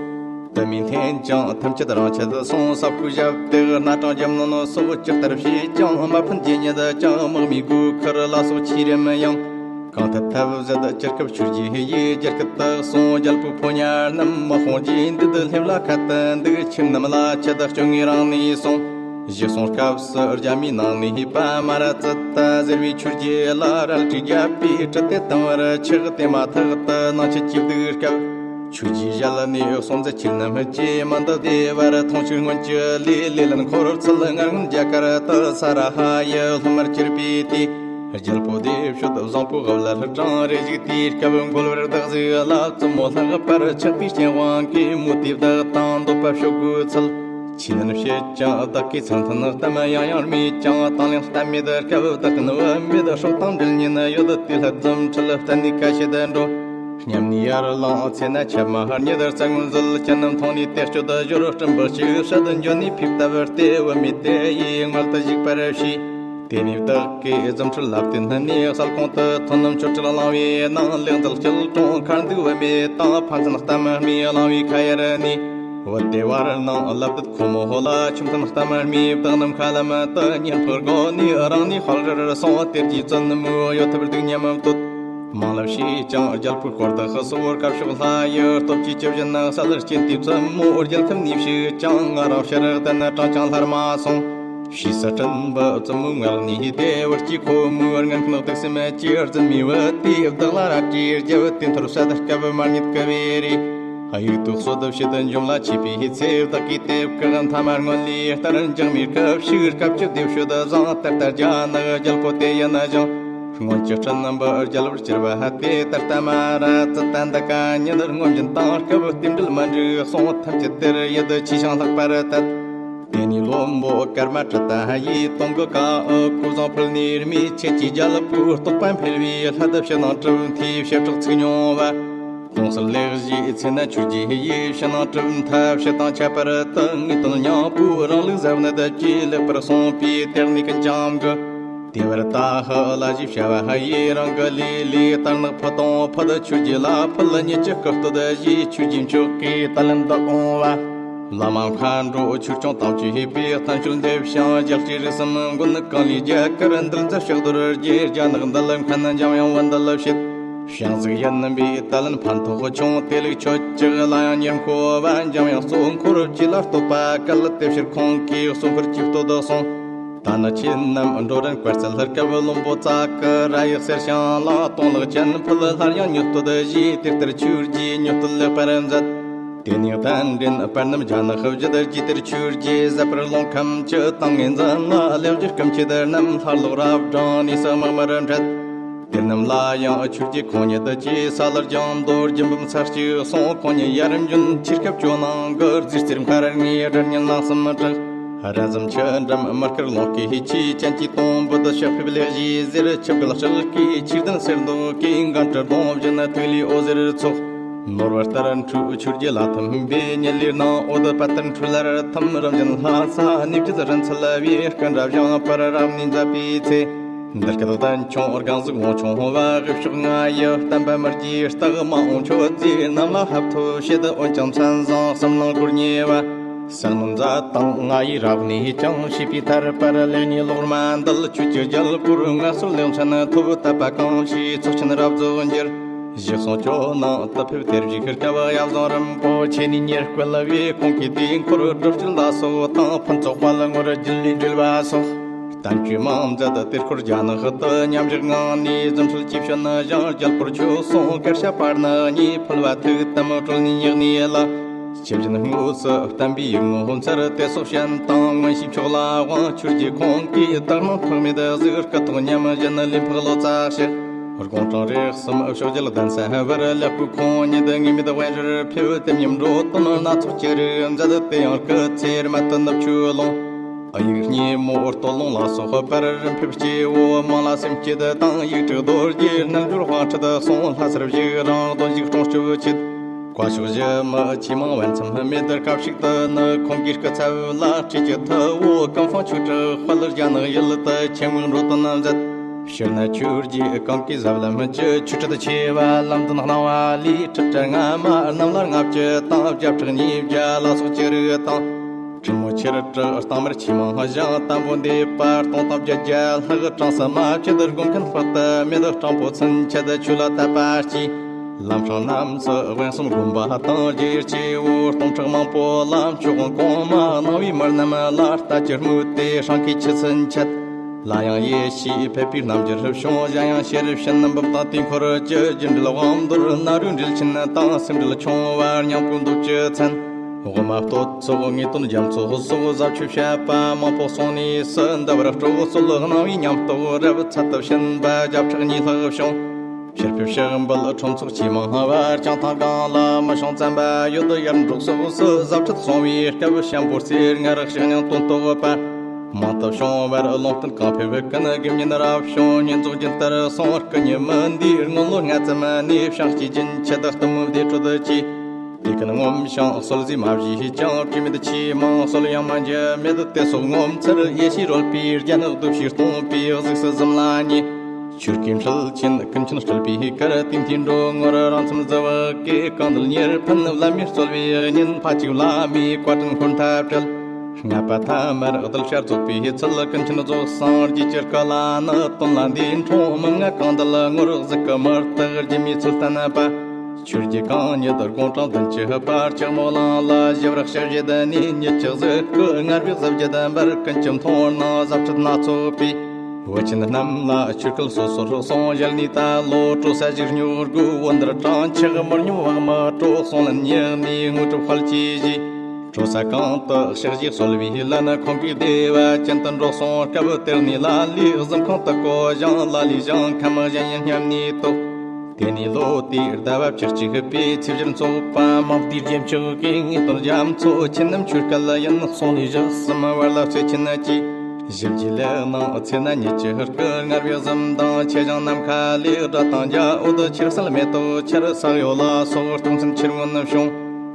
དུ་མས་འཐེན་ཅིང་ཐམས་ཅད་རང་ཆད་སོང་། ས་ཁུག་ཞབས་སྟེགས་སྣ་དྲངས་རྒྱབ་གནོན་སོགས་ཇི་ལྟར་བྱས་ཀྱང་མ་ཕན། རྗེ་ཉིད་ཀྱང་དམག་མིའི་སྒོ་ཁར་ལ་སོགས་ཆེས་རིམ་ཡང་། གང་ཐད་ཐབས་ཟད་ཇི་སྐབས་ཆོས་རྗེ་ཡི་རྒྱལ་ཁབ་ཏུ་སོང་། རྒྱལ་པོ་ཕོ་ཉ་རྣམས་དམག་དཔུང་རྗེ་འདི་དུ་སླེབས་ལ་ཁ་ཏོན་འདུག་ཁྱིམ་རྣམས་ལ་ཆད་སྐྱོ་ངེས་རང་ནས་སོང་། གཞི་སོང་སྐབས་སུ་རྒྱ་མིའི་ནང་ནས་ཕ་མ་ར་ཙི་ཏ་ཟེར་བའི་ཆོས་རྗེ་ལ་རལ་གྲིས་བརྒྱབ་པས་གྲི་དེ་བཏང་བར་ཆག་དེ་མ་ཐག་ཏུ་ནང་ཆུ་གཅིག་བདུག་སྐབས། ཆོས་རྗེའི་ཞལ་ནས་གསུང་མཛད་ཆེ་རྣམས་ཀྱིས་མི་འདི་བདེ་བར་མཐོང་ཕྱིར་སྔོན་གྱི་ལས་ལས་ལན་འཁོར་ཚུལ། སྔར་སྔོན་རྒྱ་གར་དུ་ས་ར་ཧ་ཡི་སློབ་མར་གྱུར་པའི་དུས། རྒྱལ་པོ་དེ་ཤོད་བཟང་པོ་དབུ་ལ་ལྷུར་དྲངས་རེ་ཞིག་དེའི་སྐབས་མགོལ་བར་བདག་གཟིགས་ལ་བཙུན་མོ་ལྷག་པར་ཆགས་པའི་སྤྱན་དབང་གིས་མོ་དེ་བདག་དང་འདོད་པ་ཕྱོགས་དགོས་ཚུལ། ཆོས་ནན་བཤད་ཀྱང་བདག་གིས་ཚུལ་མཐུན་གཏམ་ཡང་ཡང་རྨིས་ཀྱང་། དང་ལེན་གཏམ་མེད་སྐབས་བདག་གི་བུད་མེད་སྲོག་དང་འབྲེལ་ཉེན་ཡོད། དེ་ལྷ་འཛུམ་ཁྲིད་གཏན་ནས་ག་ཤེད་འགྲོ། སྙམ་ནས་ཡར་ལངས་ཚེ་ན་ཆབ་མ་རྙེད། རྩ་སྔོན་ཟིལ་གྱིས་ནམ་མཐོང་ནས་ཏེ་སྐྱོ་དུ་སྦྱོར། སྤྲིན་པོ་གཅིག་བསྲད་འགྱོ་ནས་ཕེབས་ལྟ་བུར་ལྟོས། བུད་མེད་དེ་ཡིས་མངལ་དུ་ཞུགས་པར་ཤེས། དེ་ནས་བདག་གིས་རྫུ་འཕྲུལ་ལ་བརྟེན་ནས་གསལ་གོང་དུ་ཐོན་ནམ་ཆོ་འཕྲུལ་བླང་བའི་ནང་ལེགས་མཛད་སྐྱིལ་ཀྲུང་མཁར་འདུས་བུད་མེད་དང་ཕན་ཚུན་གཏམ་སྨྲས་བླང་བའི་ཁ་ཡར་ནས། བུ་དེ་བར་སྣང་ལབ་དུས་ཁོ་མོ་ཧོ་ལ་ཆུམ་ཐུན་གཏམ་སྨྲས། བདག་རྣམས་ཁ་ལམ་དུ་གཉེན་ཕུར་སྒོ་ནས་རང་ནས་ཧོལ་རར་སོང་། དེར་གྱི་བཙུན་མོ་ཡོད་ཐབས་སྡུག་མཉམ་བསྟོད། མང་ལ་བྱས་ཀྱང་རྒྱལ་པོའི་སྐོར་དུ་ཧི་སོར་དཀར་ཕྱོགས་ལྷ་ཡི་སྟོབས་ཀྱིས་ཇི་བཞིན་གསལ། རྐྱེན་དེའི་བཙུན་མོ་རྒྱལ་ཁབ་ནས་ཕྱུག་ཀྱང་། ང་རང་ཕྱིར་གདན་དྲངས་ཀྱང་སླར་མ་སོང་། ཞེས་སུ་སྤྲིན་པ་བཙུན་མོའི་ངག་ནས་དེ་བར་གྱི་ཁོ་མོའི་སྔོན་ཁོ་ན་གདུག་སེམས་ཀྱི་རྫུན་མའི་བུ་དེས་བདག་ལ་རལ་གྲིས་བརྒྱབ། དེ་མཐོར་བསད་སྐབས་མར་ཉིད་ཀྱི་བེ་རེ། ཨ་ཡིག་ཏུ་གསོད་བྱེད་དུ་འཇོམས་ལ་ཆས་པའི་ཚེ། བདག་གིས་དེ་བཀག་མཐའ་མ་སྔོན་ལས་ལྟར་འཇག་མའི་སྐབས་ཤིག་སྐབས་ཀྱི་སྡེབ་ཤོད་བཟང་། ད་ལྟ་རྒྱ་ནག་རྒྱལ་པོ་དེ་ཡིན་ཞིང་། སྔོན་གྱི་སྤྲིན་པ་རྒྱལ་བར་གྱུར་པ་དེ་ད་ལྟ་མ་ར་ཙི་ཏན་ད་ཀ་ཉིད་སྔོན་བཞིན་དང་སྐབས་རྟེན་འབྲེལ་མ་འགྲིག་སོང་། ཐམས་ཅད་དེར་ཡིད་ཆེས་ཤིང་ལྷག་པར་དད། དེ་ནས་བློན་པོ་ཀརྨ་ཏྲི་ཏ་ཡིས་དུང་གི་ཀ་ཨུ་ཁུ་བཟང་ཕུལ་ནས་རྨིས། ཁྱེད་ཀྱི་རྒྱལ་པོའི་རྟོགས་པ་འཕེལ་བའི་ལྷ་དབུ་ཕྱི་ནང་གྲུབ་མཐའི་བྱེ་བྲག་ཚིག་མྱོང་བ། གོང་གསལ་ལེགས་བཞེས་ཚེ་ན་ཆོས་རྗེ་ཡིས་ཕྱི་ནང་གྲུབ་མཐའ་བྱེད་སྟངས་ཁྱད་པར་དུ་ངེས་དོན་སྙིང་པོའི་རང་ལུགས་ཟབ་གནད་ཀྱིས་ལེགས་པར་གསུངས་པའི་དེ་ནས་ཀུན་ཀྱང་གི། དེ་བར་ད་ཧི་ལ་ཞེས་བྱ་བ་ཧ་ཡིས་རང་གི་ལུས་ལས་དར་ནག་ཕུ་དང་ཕུ་དུ་ཆོས་རྗེ་ལ་ཕུལ། ཉེ་ཅི་སྐུ་སྟོད་ཞེས་ཆོས་རྗེ་མཆོག་གིས་ད་ལན་བདག་འོང་བ། བླ་མ་མཁའ་འགྲོ་ཆོས་སྐྱོང་དམ་ཆོས་ཞེས་པའི་བསྟན་བཅོས་འདེབས་ཤིང་རྒྱལ་སྲས་རིགས་གསུམ་མགོན་གང་ལས་རྒྱ་གར་འདུལ་མཛད་ཕྱག་རྡོར་རྒྱས། རྒྱ་ནག་འདུལ་མཁན་འཇམ་དབྱངས་བུ་འདུལ་བྱེད། བྱང་གཟིགས་ཡིན་པས་ད་ལན་ཕན་ཐོགས་ཆུང་། དེ་ལུགས་ཁྱོད་ཅག་ལ་ཡང་ཉེར་མཁོ་བ། འཇམ་དབྱངས་གཙོ་འཁོར་བཅས་ལ་བསྟོད་པ་སྐད། དེ་ཕྱིར་ཁོང་གིས་གཙོ་འཁོར་གྱིས་བསྟོད་གསུངས། ད་ནི་ཁྱེད་རྣམས་འགྲོ་རན་བཀའ་སྩལ་སྐབས། བློན་པོ་ཙ་ཀི་ར་ཡི་གསེར་ཤིང་ལ་གཏོང་ལག་ཅན་ཕུལ། སླར་ཡང་མྱུར་བསྟོད་བཞེས། དེ་ལྟར་ཆོས་རྗེའི་མྱུར་བསྟོད་ལེགས་པར་མཛད། དེ་ནས་གདན་འདྲེན་པ་རྣམས་རྒྱ་ནག་བཞུད་རྗེས། དེར་ཆོས་རྗེ་ཟབ་པར་ལུང་ཁམས་ཀྱི་ཏང་ངེ་འཛིན་ལ་ལེགས་བརྗོད་སྐུ་མཆེད་རྣམས་ལྷར་ལོག་རབ་བགྲངས་ནས་སུ་དམག་མིར་འཕྲད། དེ་རྣམས་ལ་ཡང་ཆོས་རྗེ་ཁོང་ཉིད་ཀྱིས་ས་ལར་ལྗང་མདོར་རྒྱུད་འབུམ་ཚར་གཅིག་གསུངས། ཁོང་ཉིད་ཡར་འབྱོན་ཆོས་སྐྱབས་ཇོ་ནང་གི་རྫིས་རྩེར་མཁར་ལྔའི་སྒྲ་སྙན་ལང་གསུམ་གྲགས། ར་ཟམ་ཆུ་འགྲམ་མར་དཀར་ལོངས་སྐུའི་ཆུས། ཅན་གྱི་དུང་འབུད་ཕྱག་ཕེབས་ལེགས་བཞེས་ཟེར། ཆུ་བརྒལ་ལྕགས་ཀྱི་ཆོས་ལྡན་གསེར་མདོག་གིས། འགན་འཁྲི་སྡོང་བཞིན་ཐིག་ལེའི་འོད་ཟེར་ཚོགས། ནོར་བུ་ལྟར་འཁྲུགས་ཆོས་རྗེ་ལ་ཐིམ་པས། ཉི་ལིར་སྣང་འོད་དཔལ་ལྟར་འཕྲོས་ལར་ཐིམ། རིམ་བཞིན་ལྷ་ས་གནས་བརྒྱད་རིན་ཚད་བའི། སྐུ་འདྲ་བཞེངས་པར་རབ་གནས་མཛད་པའི་ཚེ། འདི་སྐད་བསྟན་ཆུང་སྒང་གཟུགས་བོང་ཆུང་བ། དབུས་ཕྱོགས་ང་ཡི་བསྟན་པ་མི་རྒྱས་རྟགས། མ་འོངས་མཆོད་རྫས་རྣམས་ལ་ཕེབས་ཐུབ་བྱེད། འོན་ཀྱང་མཚན་བཟང་བསམ་ལང་སྒོར་ཉེ་བ། གསང་རྣམ་མཛད་དང་ང་ཡི་རབ་གནས་ཀྱང་། བྱིས་པའི་ཐར་པར་ལེགས་ཉེས་ལོག་རྨ་འདུལ། ཆོས་ཀྱི་རྒྱལ་པོར་མངའ་གསོལ་ལེགས་མཚན་ཐོབ། དད་པ་གང་ཞིག་ཚོགས་ཆེན་རབ་རྫོགས་འགྱུར། གཞི་གསུང་ཇོ་ནང་དུ་ཕེབས། དེར་བཞུགས་ཤིང་སྐབས་ཡབ་བཟང་རིན་པོ་ཆེ་ནས་ཉེར་བསྐུལ་བས། ཁོང་གིས་དུས་འཁོར་སྒྲུབ་བྱེད་ལ་སོགས་དང་། ཕུན་ཚོགས་དཔལ་ངོར་རྒྱུད་ལས་འགྲེལ་བ་སོགས་བསྟན་བཅོས་མང་མཛད། དེ་སྐོར་རྒྱ་ནག་ཏུ་མཉམ་བཞག་ངང་ནས། རྫུ་འཕྲུལ་གྱིས་བྱོན་ཞིང་རྒྱལ་པོར་ཆོས་གསུངས། སྐད་བཤད་པ་རྣམས་ཉིད་ཕུལ་བ་ཐུགས་དམ་སྤྲོ་ནས་ཉག་ནས་ལ། ཇི་བཞིན་དངོས་སུ་བསྟན་པའི་ཡིག་ངོ་མཚར། དེ་སོགས་བཤད་དང་མངོན་ཤེས་མཆོག་ལ་དབང་། ཆོས་རྗེ་ཁོང་གིས་དག་སྣང་འཕགས་མེད་གཟིགས། སྐུ་ཐོག་ཉམས་བཞིན་ལུས་འཕགས་ལོ་ཙཱ་ཞེས། དགུང་གྲངས་རེ་གསུམ་ཕྱོགས་བརྒྱད་གདན་ས་བར་ལེགས་བསྐོས། ཁོང་ཉིད་ངེས་མེད་དབེན་གཞིར་ཕེབས། དེ་ཉིད་འགྲོ་དོན་སྣ་ཚོགས་ཅི་རིགས་མཛད། དེ་ཡང་སྐུ་ཚེ་རབ་ཏུ་ནུབ་ཆོས་ལུང་། ཨ། ཡིག་སྙེ་མོ་སྟོད་ལུང་ལ་སོགས་པར་ཕེབས་སྐྱེ་བོ་མང་ལ་སེམས་བསྐྱེད་དང་། ཡིག་དྲུག་རྡོ་རྗེ་རྣལ་འབྱོར་དབང་ཁྲིད་སོགས། ལྷ་སར་བཞུགས་རང་དོན་ཞིག་སྲུང་སྐྱོབ་ཆེད། བཀའ་ཤོག་བཞི་མ་ཇེ་མང་བར་མཚམས་མེད། སྐབས་ཤིག་ཏུ་ནི་ཁོང་གི་སྐུ་ཚབ་ལ་ཁྲིད་ཀྱི་ཐུ་བོ་ཀུན་སྤངས་ཆོས་གྲགས་དཔལ་རྒྱ་ནག་ཡུལ་དུ་ཆེད་མངགས་འགྲོ་དོན་མཛད། སྤྱིར་ན་ཆོས་རྗེ་གང་གི་ཟབ་ལམ་གྱི་ཆོས་ཁྲིད་ཆེ་བ་ལམ་སྟོན་གནང་བ་ལས། ཁྲིད་ཁྲིད་སྔ་མ་རྣམས་ལ་ལྔ་བཅུ་དང་། བརྒྱ་ཕྲག་ཉིས་བརྒྱ་ལ་སོགས་ཅི་རིགས་དང་། ཁྲི་མོ་ཆེར་གྲགས་སྟག་དམར་ཆོས་མང་ཞིང་། དང་པོ་འདས་པ་སྟོང་དང་བརྒྱད་བརྒྱ་ལྷག། གྲངས་སུ་མ་ཆད་སྒོམ་མཁན་དཔག་ཏུ་མེད། སྤྲང་པོ་ཚུན་ཆད་ཆོས་ལ་དད་པ་སྐྱེས། ལམ་སྲང་རྣམས་སུ་དབེན་གསུམ་སྒོམ་པ་དང་། རྗེ་སྐྱེ་བོ་སྟོང་ཕྲག་མང་པོ་ལ་མཆོག་དབང་གོང་མ་གནང་བའི་མི་རྣམས་ལ་ལྟ་ཅི་སྨོས་ཏེ་སྲང་ཁའི་ཆུ་ཚུན་ཆད། ལ་ཡང་ཡེ་ཤེས་ཕེབས་པའི་རྣམ་འགྱུར་བྱུང་། གཞན་ཡང་ཤེར་ཕྱིན་འབུམ་དང་དུས་འཁོར་གྱི་རྒྱུད་འགྲེལ་དབང་མདོར་ན་རོའི་འགྲེལ་ཆེན་དང་སེམས་འགྲེལ་ཆུང་བ་སྙིང་པོའི་མདོ་སྤྱི་མཚན། དབུ་མ་སྟོད་ཚོགས་ངེས་དོན་རྒྱ་མཚོ་སོགས་ཟབ་ཆོས་བཤད་པ་མང་པོ་གསུངས་ནས་སུ་འདི་བར་སྤྲོ་བོ་སྩོལ་གནང་བའི་ཉམས་རྟོགས་རབ་ཚད་དུ་ཕྱིན་པ་བརྒྱ་ཕྲག་གཉིས་ལྷག་བྱུང་། ཕྱིར་ཕེབས་ཕྱག་འབུལ་ཁྲོམ་ཚོགས་ཆོས་མང་བར་བྱང་ཐང་སྒང་ལ་མི་བྱུང་བཙན་པ་ཡོད། ཡར་འབྲོག་སོགས་སུ་ཟབ་ཁྲིད་གསུང་བའི་སྐབས་ཤམ་བུ་རྩེར་ངར་ཕྱག་སྙིང་དོན་རྟོགས་པ་མང་དུ་བྱུང་བར་ལུང་བསྟན་གང་ཕེབས་ཀུན་དགེ་བསྙེན་རབ་བྱུང་། བསྙེན་རྫོགས་རྒྱུན་ལྟར་སོང་། སྐུ་ཉིད་མི་འདིའི་སྔོན་ལོ་ལྔ་ཙམ་ནས་བྱང་སྐྱེས་རྒྱུན་ཆད་གཏུམ་མོའི་བདེ་དྲོད་ཀྱིས། དེ་ཀུན་ངོམས་ཤིང་གསོལ་ཟས་མ་བཞེས་ཀྱང་། བཅོས་མེད་ཆོས་མང་གསོལ་ཡང་མ་འཇུ་མེད། དེ་སོགས་ངོ་མཚར་ཡེ་ཤེས་རོལ་པའི་རྒྱན། གདུལ་བྱའི་སྟོང་པའི་གཟུགས་སུ་གཟིམ་ལ་ཉེ། ཆོས་སྐུའི་འཕྲུལ་ཆེན་ཀུན་མཁྱེན་སྤྲུལ་པའི་གར། དེང་དུས་འགྲོ་ངོར་རང་མཚམས་གཟི་བག་གི། གང་འདུལ་གཉེར་ཕན་བླ་མའི་རྩོལ་བའི་ཉིན། ཕ་གཅིག་བླ་མའི་བཀའ་དྲིན་འཁོར་མཐའ་བྲལ། ལྔ་པ་ཐ་མར་གདུལ་བྱར་རྫོགས་པའི་ཚུལ། ཀུན་མཁྱེན་རྫོགས་སངས་རྒྱས་ཀྱི་སྐུ་ལ་ནི། དོན་ལ་འདས་འཁྲུངས་མི་མངའ་གང་འདུལ་ངོར། གཟུགས་སྐུ་མི་རྟག་སྒྱུ་མའི་ཚུལ་བསྟན་པ། ཆོས་རྗེ་གང་ཉིད་དགུང་གྲངས་བདུན་ཅུ་པར། ལྕགས་མོ་གླིང་ལ་ཞི་བར་གཤེགས་བཞེད་ནས། ཉིད་ཀྱི་གཟུགས་སྐུ་ངར་བའི་གཟི་བརྗིད་འབར། ཀུན་གྱི་མཐོང་སྣང་ཟབ་ཁྲིད་སྣ་ཚོགས་པའི། བུ་ཆེན་རྣམས་ལ་ཆོས་སྐུལ་སོ་སོར་གསུངས། ཞལ་ནས་ད་ལོ་སྤྲོ་ས་ཞིག་སྨྱོ་དགོས། བོད་འདིར་གྲངས་ཆག་མི་སྙོམས་དབང་མི་སྤྲོ། གསུང་ལན་ཉེ་གནས་དངོས་གྲུབ་དཔལ་གྱིས་བཞེས། སྤྲོ་ས་གང་དུ་ཕྱག་བཞེས་གསོལ་བའི་ལན། ཁོང་གིས་བདེ་བ་ཅན་དུ་འགྲོ་གསུངས་སྐབས། དེར་ནས་ལ་ལས་གཟིམ་ཁང་དུ་བསྐོ་ཞིང་། ལ་ལས་ཞིང་ཁམས་གཞན་ཡང་སྙམ་ནས་རྟོགས། དེ་ནས་ལོ་དེའི་ཟླ་བ་བཅུ་གཅིག་པའི་ཚེས་བཞིར་ཚོགས་པ་མང་སྡེའི་རྒྱལ་མཆོག་གིས། ངེས་དོན་རྒྱ་མཚོ་ཆེན་རྣམས་ཆོས་སྐད་ཡིན། གསུང་ལས་ཞག་གསུམ་བར་ལ་ཚེ་ཆེན་གྱིས། ཞི་བརྒྱའི་ལས་སྣང་ཚེ་ན་ཉིད་ཀྱི་སྐུ། ངར་བའི་གཟིམ་དང་ཆེ་ཞིང་ནམ་མཁའ་ལས། སྒྲ་དང་འཇའ་འོད་ཆེར་གསལ། མེ་ཏོག་ཆར་ས་གཡོ་ལ་སོགས། སྟོང་གསུམ་ཕྱིར་མངོན་བྱུང་།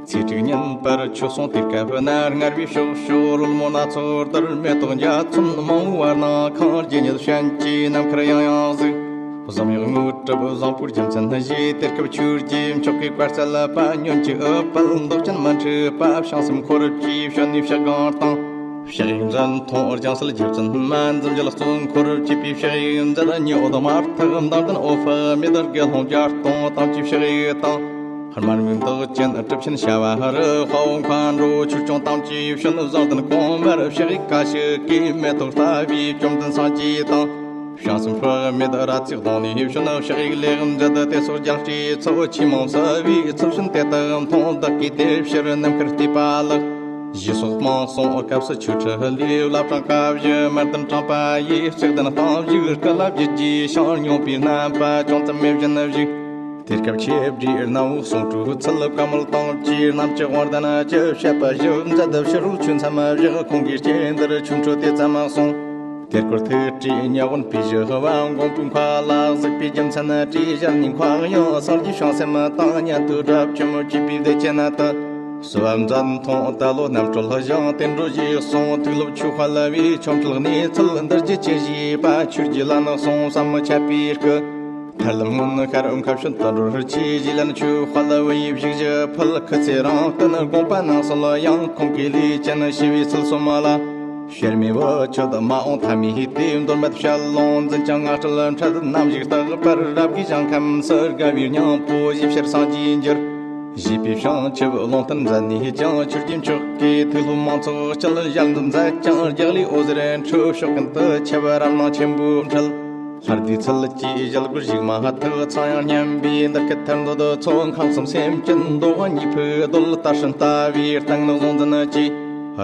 ཚེས་དྲུག་ཉིན་པར་ཆོས་གསུང་དུས་སྐབས་ན། ངར་བའི་ཕྱོགས་བཅུ་རོལ་མོ་སྣ་ཚོགས་ལྡིར། མེ་ཏོག་འཇའ་ཚོན་མང་བོའི་བར་སྣང་ཁང་། རྗེ་ཉིད་བྱོན་གྱིས་ནམ་མཁར་ཡང་ཡང་གཟིགས། བཟང་ཡང་དངོས་གྲུབ་བཟང་པོའི་རྒྱུ་མཚན་བཞེས། དེ་སྐབས་ཆོས་རྗེ་མཆོག་གིས་བཀའ་སྩལ་པ། སྔོན་གྱི་ཨུཏྤལ་མདོག་ཅན་མི་འཁྲུགས་པ། བྱང་སེམས་འཁོར་བཅས་བྱོན་ནས་ཕྱག་གང་བཏང་། ཕྱག་གཡས་འཛིན་མཐོང་རྒྱང་གསལ་རྗེ་བཙུན་མ། འཛིན་རྒྱུད་གཙོ་འཁོར་བཅས་པའི་ཕྱག་གཡས་མཛད། ཉི་འོད་དམར་ཐིག་མདངས་ལྡན་འོད་དཔག་མེད། དགེ་སློང་བརྒྱ་སྟོང་ཐམས་ཅད་ཕྱག་གཡས་བཏང་། དམར་མོའི་མདོག་ཅན་གྲུབ་ཆེན་ཤ་བ་རི། དཔའ་བོ་མཁའ་འགྲོ་ཆོས་སྐྱོང་ཐམས་ཅད་བྱོན། བཟང་ལྡན་གོང་མར་ཕྱག་གཡས་བཀའ་ཞུ་གིས། མེ་ཏོག་ལྟ་བུའི་བཅོམ་ལྡན་སངས་རྒྱས་དང་། བྱང་སེམས་དཔག་མེད་ར་ཚིག་གདོང་ནས་བྱོན། ཕྱག་གཡས་ལེགས་མཛད་དེ་སོགས་སྦྱངས་ཀྱི་ཚུལ། ཆོས་མང་གསལ་བའི་ཚུལ་བྱོན་དེ་དག་མཐོང་། བདག་གིས་དེ་ཕྱིར་ནམ་མཁར་བལྟས་པ་ལགས། ཞེས་སོགས་སྨྲ་གསུངས། སྐབས་སུ་ཆོས་ཁྲིད་ལས་བླ་བྲང་བཀའ་བཞི་དམར་ལྡན་དྲངས་པ་ཡིས། གཅིག་ལྡན་གཏམ་བཞི་སྐུ་ལ་བརྒྱུད་རྗེས་ཤིང་སྙོམས་པའི་རྣམ་པ་ཅུང་ཙམ་མེད་བཞིན་བཞུགས། དེ་སྐབས་ཆེ་བྲིས་རྣམ་འོག་གསུང་སྤྲོའི་ཚུལ་བཀའ་མོལ་དང་བཅས་རྣམ་བཅུ་དབང་ལྡན་གྱི་བཤད་པ་བཞི་མཛད་ཕྱི་རོལ་ཆོས་མཚམས་བཞག་ཁོང་གིས་སྐྱེ་འདིར་ཆོས་འཕྲོ་དེ་ཙམ་གསུངས། དེར་སྐོར་ཐུགས་བྲིས་ཉ་དབོན་པའི་ཞི་བ་མགོན་པོའི་མཁའ་ལ་གཟིགས་པའི་རྒྱུ་མཚན་བྲིས་ཞལ་ནས་འཁོད་ཡང་སངས་རྒྱས་བྱང་སེམས་དང་མཉམ་དུ་སྒྲུབ་ཆེན་མོ་བཅས་པའི་སྡེ་ཆེན་དུ། སུ་བ་མཛད་མཐོང་ད་ལོ་རྣམ་གྲོལ་ཞིང་བསྟན་འགྲོ་ཞེས་གསུངས། ཐུགས་སློབ་ཆོས་དཔལ་བའི་ཆོ་འཕྲུལ་གནས་ཚུལ་འདིར་རྒྱུ་ཅི་ཞེས་པ་ཆོས་རྗེ་ལ་ནི་གསུངས་བསམ་མི་ཁྱབ་པའི་སྐུ། ཐར་ལམ་སྔོན་ཤར་མཁའ་སྤྱོད་དུ་འགྲོ་ཆེ་རྗེ་ལན་ཆོས་དཔལ་བུ་ཡི་བཞུགས་གཞི་ཕུལ། ཁུ་ཚེ་རིང་བསྟན་དགོངས་པ་གནང་སྲོལ་ཡང་ཁོང་གི་ལས་ཅན་ཞི་བའི་ཚུལ་གསུམ་ལ། ཤར་མི་བུ་ཁྱོད་མ་འོངས་ཐ་མའི་དེ་མདོར་མེད་ཞལ་ལུང་འཛིན་ཅིང་ངག་སྲོལ་འཕྲལ་རྣམ་ཞིག་རྟག་པར་རབ་དགའི་ཞིང་ཁམས་སུ་དགའ་བའི་སྙིང་པོ་ཞི་བྱེད་སངས་རྒྱས་འགྱུར། ཞེས་པའི་བྱང་ཆུབ་ལུང་བསྟན་མཛད་ནས་ཀྱང་ཆོས་རྗེ་མཆོག་གིས་ཐུགས་སློབ་མང་ཚོགས་སྤྱི་ལ་ཞལ་འཛོམས་མཛད་ཅིང་རྒྱག་ལས་འོད་ཟེར་འཕྲོ་ཕྱོགས་ཀུན་ཏུ་ཁྱབ་པ་རབ་སྣང་ཆེན་པོས་འཕྲལ། ལྷ་སྡེའི་ཚུལ་གྱིས་ཞལ་སྒོར་ཞུགས་མ་ཐག་ཚངས་དབྱངས་སྙན་པའི་འདིར་སྐད་མཐར་འདོད་མཚོ་ཁམས་གསུམ་སེམས་ཅན་འདོད་དབང་གཉིས་ཕུག་རྡོལ་ལྟར་སྲིན་ལྟ་བུའི་སྟེང་ནས་བཟུང་འཛིན་གྱིས།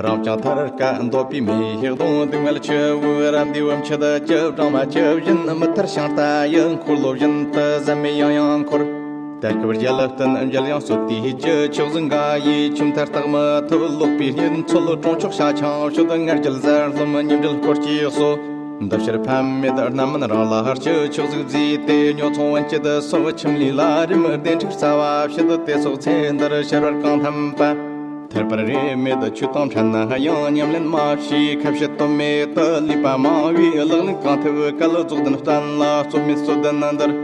རང་བྱུང་ཐར་ཀ་འདོད་པའི་མེ་ཡི་གདོང་སྡུག་བསྔལ་ཆུ་བོའི་རབ་འདིའི་བུ་མཆེད་ཀྱི་བགྲང་བ་ཆུ་བཞིན་མི་ཐར་ཤིང་རྟ་ཡི་འཁོར་ལོ་བཞིན་དུ་ཟད་མེད་ཡང་ཡང་འཁོར། དེ་སྐབས་རྒྱལ་བསྟན་འཇལ་ཡང་སྲོད་དུས་ཀྱི་ཆོས་གཟུགས་འགའ་ཡིས་ཆུ་མཐར་རྟག་མི་ཐུབ་ལོག་པའི་གཉེན་ཚོལ་གྲོང་ཆོག་བྱ་ཆང་ཤོད་ངར་རྒྱལ་ཟར་སློབ་མི་ཉིན་འབྲེལ་སྐོར་གྱི་སོ། འདི་ཕྱིར་ཕན་མེད་རྣམ་སྨིན་རང་ལ་ཧར་གྱི་ཆོས་གཟུགས་བརྫིས་ཏེ་ཉོ་ཚོང་བན་སྐྱིད་སོགས་ཁྱིམ་ལས་ལ་རིམ་བདེ་འཁྲུག་རྩ་བ་བྱེད་དེ་སོགས་ཚེ་འདིར་ཕྱི་རོལ་གང་ཐམ་པ། ཐར་པར་རེ་མེད་ཆོས་དང་འཕྲད་ན་ཡང་ཉམས་ལེན་མ་བྱས་ཁ་བཤད་དོན་མེད་དུ་ལུས་པ་མང་བས་ལག་ལེན་གང་ཐུབ་སྐལ་རྫོགས་ལྡན་བསྟན་ལ་རྩོད་མེད་རྩོད་ལྡན་འདིར།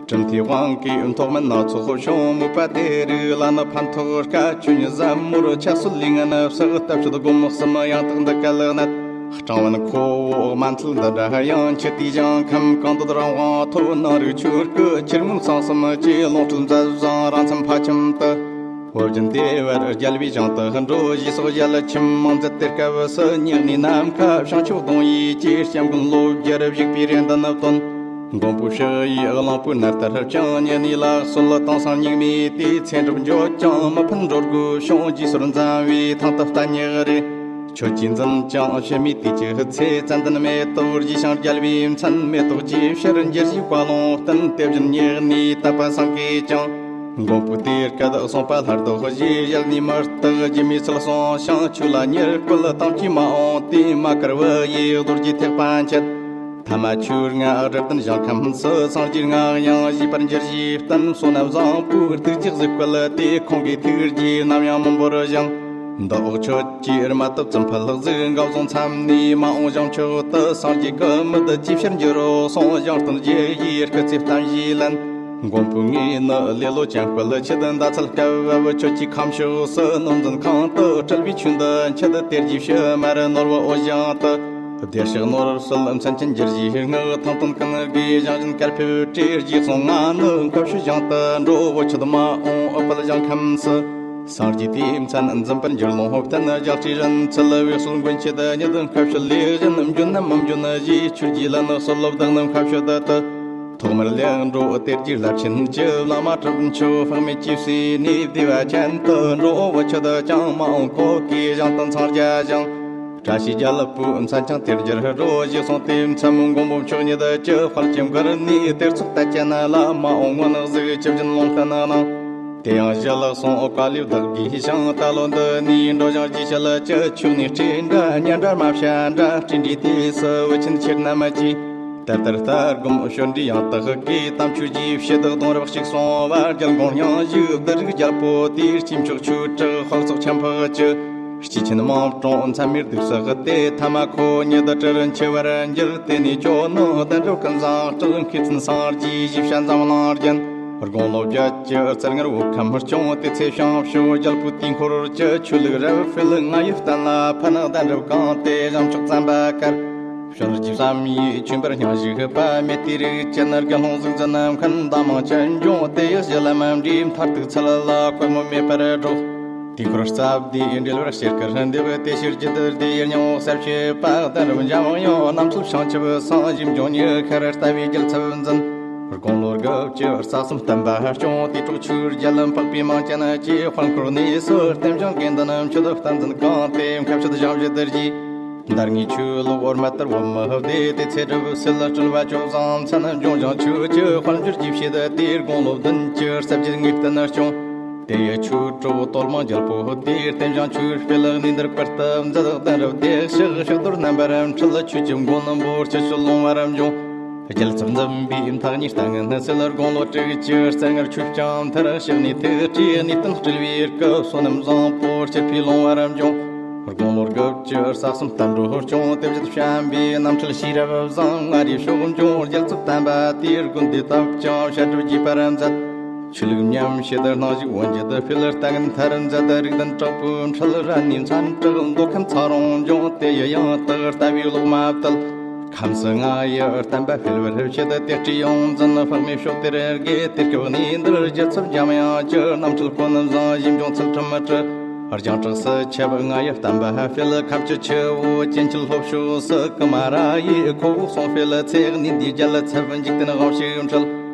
གྲུབ་མཐའི་དབང་གིས་མཐོ་དམན་སྣ་ཚོགས་བྱུང་མོས་པ་དེ་རིགས་ལ་ནི་ཕན་ཐོགས་དཀའ་ཆོས་ཉིད་ཟབ་མོར་ཆ་སྲོལ་ལས་ངན་བསགས་ལྟ་སྤྱོད་སྒོམ་གསུམ་ཡང་དག་འདི་སྐལ་གནད། སྤྲང་བན་ཁོ་བོ་མ་མཐུལ་འདི་འདྲ་ཡང་ཆུ་དེའི་ཞིང་ཁམས་གང་འདོད་རང་དབང་ཐོབ་ནང་རིག་ཆོས་སྐུ་ཕྱིར་མངོན་སངས་གསུམ་གྱི་ལོངས་སྤྲུལ་མཛད་བཟང་རང་མཚམས་ཕ་ཁྱིམ་དུ། བོད་བརྒྱུད་འདི་བར་རྒྱལ་བའི་ཞིང་དུ་འགྲོ་ཞེས་སོགས་རྒྱལ་ཁྱིམ་མང་མཛད་དེ་སྐབས་སུ་ཉག་ནས་ནམ་མཁའ་བྱང་ཆུབ་གདོང་ཡིས་ཀྱི་སྐྱབས་མགོན་ལོ་བརྒྱར་བཞུགས་པའི་རེ་འདུན་བཏོན། མགོན་པོ་ཕྱག་གཡས་གླང་པོའི་ནར་ལྟར་བརྐྱངས་ཉེ་གནས་ལ་གསོལ་དང་སང་སྙིགས་མའི་དུས་ཚེ་འགྲུབ་འགྱོད་ཀྱང་མི་ཕན་འགྲོ་དགོས་བྱུང་རྗེས་སོར་འཛམ་བུའི་ཐང་དུ་བལྟ་ཉེ་རེ། ཁྱོད་ཀྱིས་འཛིན་ཀྱང་ཕྱི་མའི་དུས་ཀྱི་ཚེ་ཙན་དན་མེ་ཏོག་རྒྱས་ཤིང་རྒྱལ་བའི་མཚན་མེ་ཏོག་ཅེས་ཕྱིར་འགྱུར་ཞིག་བཀའ་ལུང་བསྟན་ཏེ་བཞིན་ཉེ་གནས་དད་པ་སངས་རྒྱས་ཀྱང་། མགོན་པོའི་གཏེར་སྐད་གསུངས་པ་སླར་ལྡོག་ཞེས་ཞལ་ནས་མི་རྟག་རྒྱུ་མའི་ཚུལ་གསུངས་ཤིང་ཆོས་ལ་ཉེར་བཀོད་དམ་བཅའི་མ་འོངས་དུས་མ་དཀར་བུ་ཡི་རྡོ་རྗེ་ཐེག་པ་འཆད། ཐ་མ་ཆོས་ལྔ་སྒྲ་ལྡན་ཞིང་ཁམས་སུ་སངས་རྒྱས་ལྔ་ཡང་བཞེས་པར་འགྱུར་ཞེས་བསྟན། བསོད་ནམས་བཟང་པོའི་གདུགས་ཀྱི་གཟུགས་བཀོད་དེ་ཁོང་གི་ཐུགས་རྗེས་ནམ་ཡང་མི་འབོར་ཞིང་། འདི་འོག་ཁྱོད་ཀྱིས་རྨ་ཏུ་བཙུན་ཕུ་ལྷག་གཟིགས་འགའ་བཟུང་མཚམས་ནས་མ་འོངས་བྱང་ཕྱོགས་དུ་སངས་རྒྱས་ཀྱི་མི་དུ་ཅིའི་ཕྱིར་འགྱུར་རོ་གསུངས། ཞིང་སྟོན་རྒྱུ་ཡི་སྐུ་ཚེ་བརྟན་ཞེས་ལན། མགོན་པོ་ངས་ནི་ལེ་ལོ་ཅན་སྐུལ་ཆེད་མདའ་ཚད་སྐབས་བབ་ཁྱོད་ཀྱི་ཁམས་ཕྱོགས་སུ་ནོར་འཛིན་ཁང་དུ་སྤྲུལ་པའི་ཆོས་འདི་འཆད་དེ་རྒྱས་ཕྱི་མར་ནོར་བུ་འོད་ཞིང་དུ། བདེ་གཤེགས་ནོར་སྲིད་མཚན་ཅན་གྱི་རྗེས་སྔགས་ཐང་སྟོན་ཀུན་དགའི་ཞིང་བཞིན་སྐལ་ཕེབས་བཀྲས་རྗེས་གསུང་ང་ནི་མཁའ་སྤྱོད་ཞིང་དུ་འགྲོ་བོ་ཆུ་དུ་མ་འོངས་ཨུཏྤལ་ཞིང་ཁམས་སུ། སངས་རྒྱས་དེའི་མཚན་འཛིན་པར་འགྱུར་ལོང་ཧོབ་བརྟན་རྒྱལ་སྲས་རིན་ཚུལ་བའི་གསོལ་མགོན་ཆེད་ཉིད་མཁའ་སྤྱོད་ལས་གཞན་འབྱོན་ནམ་མི་འབྱོན་ཞེས་ཆོས་རྗེ་ལ་ནི་གསོལ་ལོ་བདག་ནི་མཁའ་སྤྱོད་དུ། ཐོག་མར་ལེགས་འགྲོ་གཏེར་གྱི་རླབས་ཆེན་གྱི་བླ་མ་གྲུབ་མཆོག་དཔག་མེད་ཀྱི་སྲས་ནི་བདེ་བ་ཅན་དུ་འགྲོ་བོ་ཆུ་དུ་ཀྱང་མ་འོངས་གོ་གི་ཞིང་དུ་འཚང་རྒྱ་ཞིང་། བཀྲ་ཤིས་རྒྱལ་པོའི་མཚན་ཀྱང་དེར་འགྱུར་རོ་ཞེས་གསུངས་ཏེ་མཚམས་མགོན་པོ་མཆོག་ཉིད་ཀྱི་དཔལ་གྱི་མགུར་ནས་གཏེར་ཚོགས་དད་ཅན་ལ་མ་འོངས་སྔོན་གཟིགས་ཀྱི་བཞིན་ལུང་བསྟན་གནང་། དེ་ཡང་ཞི་ལྷག་གསུང་བཀའ་ལས་བདག་གིས་ཤིང་ད་ལོ་འདི་ནས་འགྲོ་ཞིང་རྗེས་ཞི་ལྷག་གི་ཆོས་ནས་སྤྲོས་འདྲ་ཉན་འདྲ་མ་བྱ་འདྲ་སྤྲོས་འདྲའི་དུས་སུ་བུ་ཆེན་ཁྱེད་རྣམས་ཀྱིས། དེ་ལྟར་ལྟ་སྒོམ་སྤྱོད་འབྲས་ཡང་དག་གིས་དམ་ཆོས་ཀྱི་ཕྱི་དག་གདུང་རབས་གཅིག་སོང་བ་རྒྱལ་འགོང་སྙིང་བཞུགས་བདུད་རིགས་རྒྱལ་པོ་དེའི་སྤྱི་མཆོག་ཆོས་གྲགས་དཔལ་ཚོགས་ཆེན་ཕག་གི་སྤྱི་ཆེན་དམངས་གྲོང་མཚན་མའི་གདུགས་སུ་བཏེག་ཐ་མ་ཁོ་ཉིད་དུ་གྲུར་འཆི་བར་འགྱུར། དེ་ནས་ཇོ་ནང་གདན་རབས་ཀུན་བཟང་སྤྲུལ་མཁས་བཙུན་སངས་རྒྱས་ཞེས་བྱ་འཛམ་གླིང་རྒྱན། དགུང་ལོ་བརྒྱད་ཀྱི་རྩེ་ལྔར་བོད་ཁམས་སྐྱོང་། དེ་ཚེ་བྱང་ཕྱོགས་རྒྱལ་པོའི་དུས་འཁོར་གྱི་ཆོས་ལུགས་རབ་སྤེལ་ང་ཡི་བསྟན་ལ་ཕན། གདན་རབས་གང་དེ་བྱང་ཕྱོགས་བཙན་པ་དཀར། བྱོན་རྗེས་བསམ་ཡས་ཆོས་འབར་སྙིང་ཞིག་པ་མེ་ཏི་རིགས་ཅན་དགེ་སློང་གཟུགས་འཛིན་མཁན་བདག་མང་ཅན་འབྱུང་དེ་ཡི་གཞི་ལམ་འདྲེས་མཐར་ཐུག་ཚུལ་ལ་གོད་མོ་མེད་པར་སྒྲོག་དུས་འཁོར་རྩ་བདེའི་འབྲེལ་བར་ཤེས་སྐལ་འདེབས་དེ་ཕྱིར་རྒྱུད་སྡེ་ཡི་སྙིང་པོ་གསལ་བྱེད་པ་གདན་རབས་འཇམ་དབྱངས་རྣམ་ཚོགས་བྱང་ཆུབ་སངས་རྒྱས་འབྱུང་གནས་ཤར་ལྟ་བའི་རྒྱལ་ཚབ་འཛིན། དགུང་ལོ་དགུ་བཅུ་རྩ་གསུམ་བསྟན་པ་སྐྱོང་། དུས་འཁོར་ཆོས་རྒྱལ་འཕགས་པའི་མིང་ཅན་གྱི། དཔལ་འཁོར་གནས་སུ་རྟེན་བཞེངས་དགེ་འདུན་མཆོད། བསྟན་འཛིན་གང་དེ་མཁའ་སྤྱོད་ཞིང་བཞུགས་དུ་བགྱིས། འདར་ངེས་ཆོས་ལུགས་འོ་མ་ལྟར་བུ་མི་བདེ། དེ་ཚེ་གྲུབ་ཚུལ་སྤྲུལ་པ་བཅུ་བཟང་མཚན། འབྱུང་ཞིང་ཆོས་ཀྱི་དཔལ་འབྱོར་རྒྱས་བྱེད་དུ། དེའི་དགུང་ལོ་བདུན་ཅུ་རྩ་བརྒྱད་ངེས་བསྟན་སྐྱོང་། དེ་ཡི་ཆོས་གྲོགས་སྟོད་མང་རྒྱལ་པོ་དེས། རྟེན་བཞེངས་ཆོས་སྤེལ་གནས་འདིར་བཀུར་སྟི་མཛད། གདན་རབས་དེ་བཤིག་ཕྱག་རྡོར་རྣམ་པར་འཁྲིལ། ཆོས་ཀྱི་མགོན་པོ་སྤྱི་ཆོས་ལོང་བར་འབྱུང་། རྒྱལ་ཚབ་འཛིན་པའི་མཐའ་གཉིས་ལྟ་ངན་སེལ། དགུང་ལོ་དྲུག་ཅུ་རྩ་ལྔར་ཆོས་སྐྱོང་མཐར་གཤེགས་ནས། ཐུགས་བསྐྱེད་གནས་བརྟན་སྤྲུལ་པའི་སྐུ། བསོད་ནམས་བཟང་པོ་སྤྱི་ཕུད་ལོང་བར་འབྱུང་། དགུང་ལོ་དགུ་བཅུ་རྩ་གསུམ་བསྟན་འགྲོ་སྐྱོང་། དེ་བཞིན་བྱམས་པའི་རྣམ་འཕྲུལ་ཤེས་རབ་བཟང་། མངའ་རིས་ཕྱོགས་འབྱུང་རྒྱལ་ཚབ་དམ་པ་དེའི་དགོན་སྡེ་བཏབ་ཅིང་བཤད་སྒྲུབ་རྒྱས་པར་མཛད། ཆོས་ལུགས་ཉམས་བཞེས་དུ་སྣང་ཞིག་འོན་ཇི་དུ་ཕུལ། ལྟ་ངན་མཐར་མཛད་རིགས་ལྡན་དྲག་པོའི་འཕྲུལ། ར་ནི་མཚན་དྲག་མདོ་ཁམས་ཚ་རོང་ལྗོངས། དེ་ཡི་ཡང་དག་ལྟ་བའི་ལོག་མ་བཏུལ། ཁམས་སུ་ང་ཡི་བསྟན་པ་འཕེལ་བར་བྱེད། དེ་སྤྲས་ཡོངས་འཛིན་དཔག་མེད་ཕྱོགས་དེར་དགེ། དེ་སྐབས་གནས་འདིར་རྒྱལ་ཚབ་འཇམ་དབྱངས་ཀྱི། རྣམ་འཕྲུལ་ཀུན་བཟང་ཞིབ་འབྱུང་ཚུལ་ཁྲིམས་སྤྲུལ། རྒྱང་གྲགས་སུ་ཁྱབ་ང་ཡི་བསྟན་པ་སྤེལ། ཁམས་ཀྱི་ཆུ་བོ་ཅན་ཆུ་ལྷོ་ཕྱོགས་སུ། ཀུ་མ་ར་ཡི་ཁོ་བོ་གསུང་སྤེལ་ཚེ། གནས་འདིའི་རྒྱལ་ཚབ་འཇིག་རྟེན་དབང་ཕྱུག་འཕྲུལ།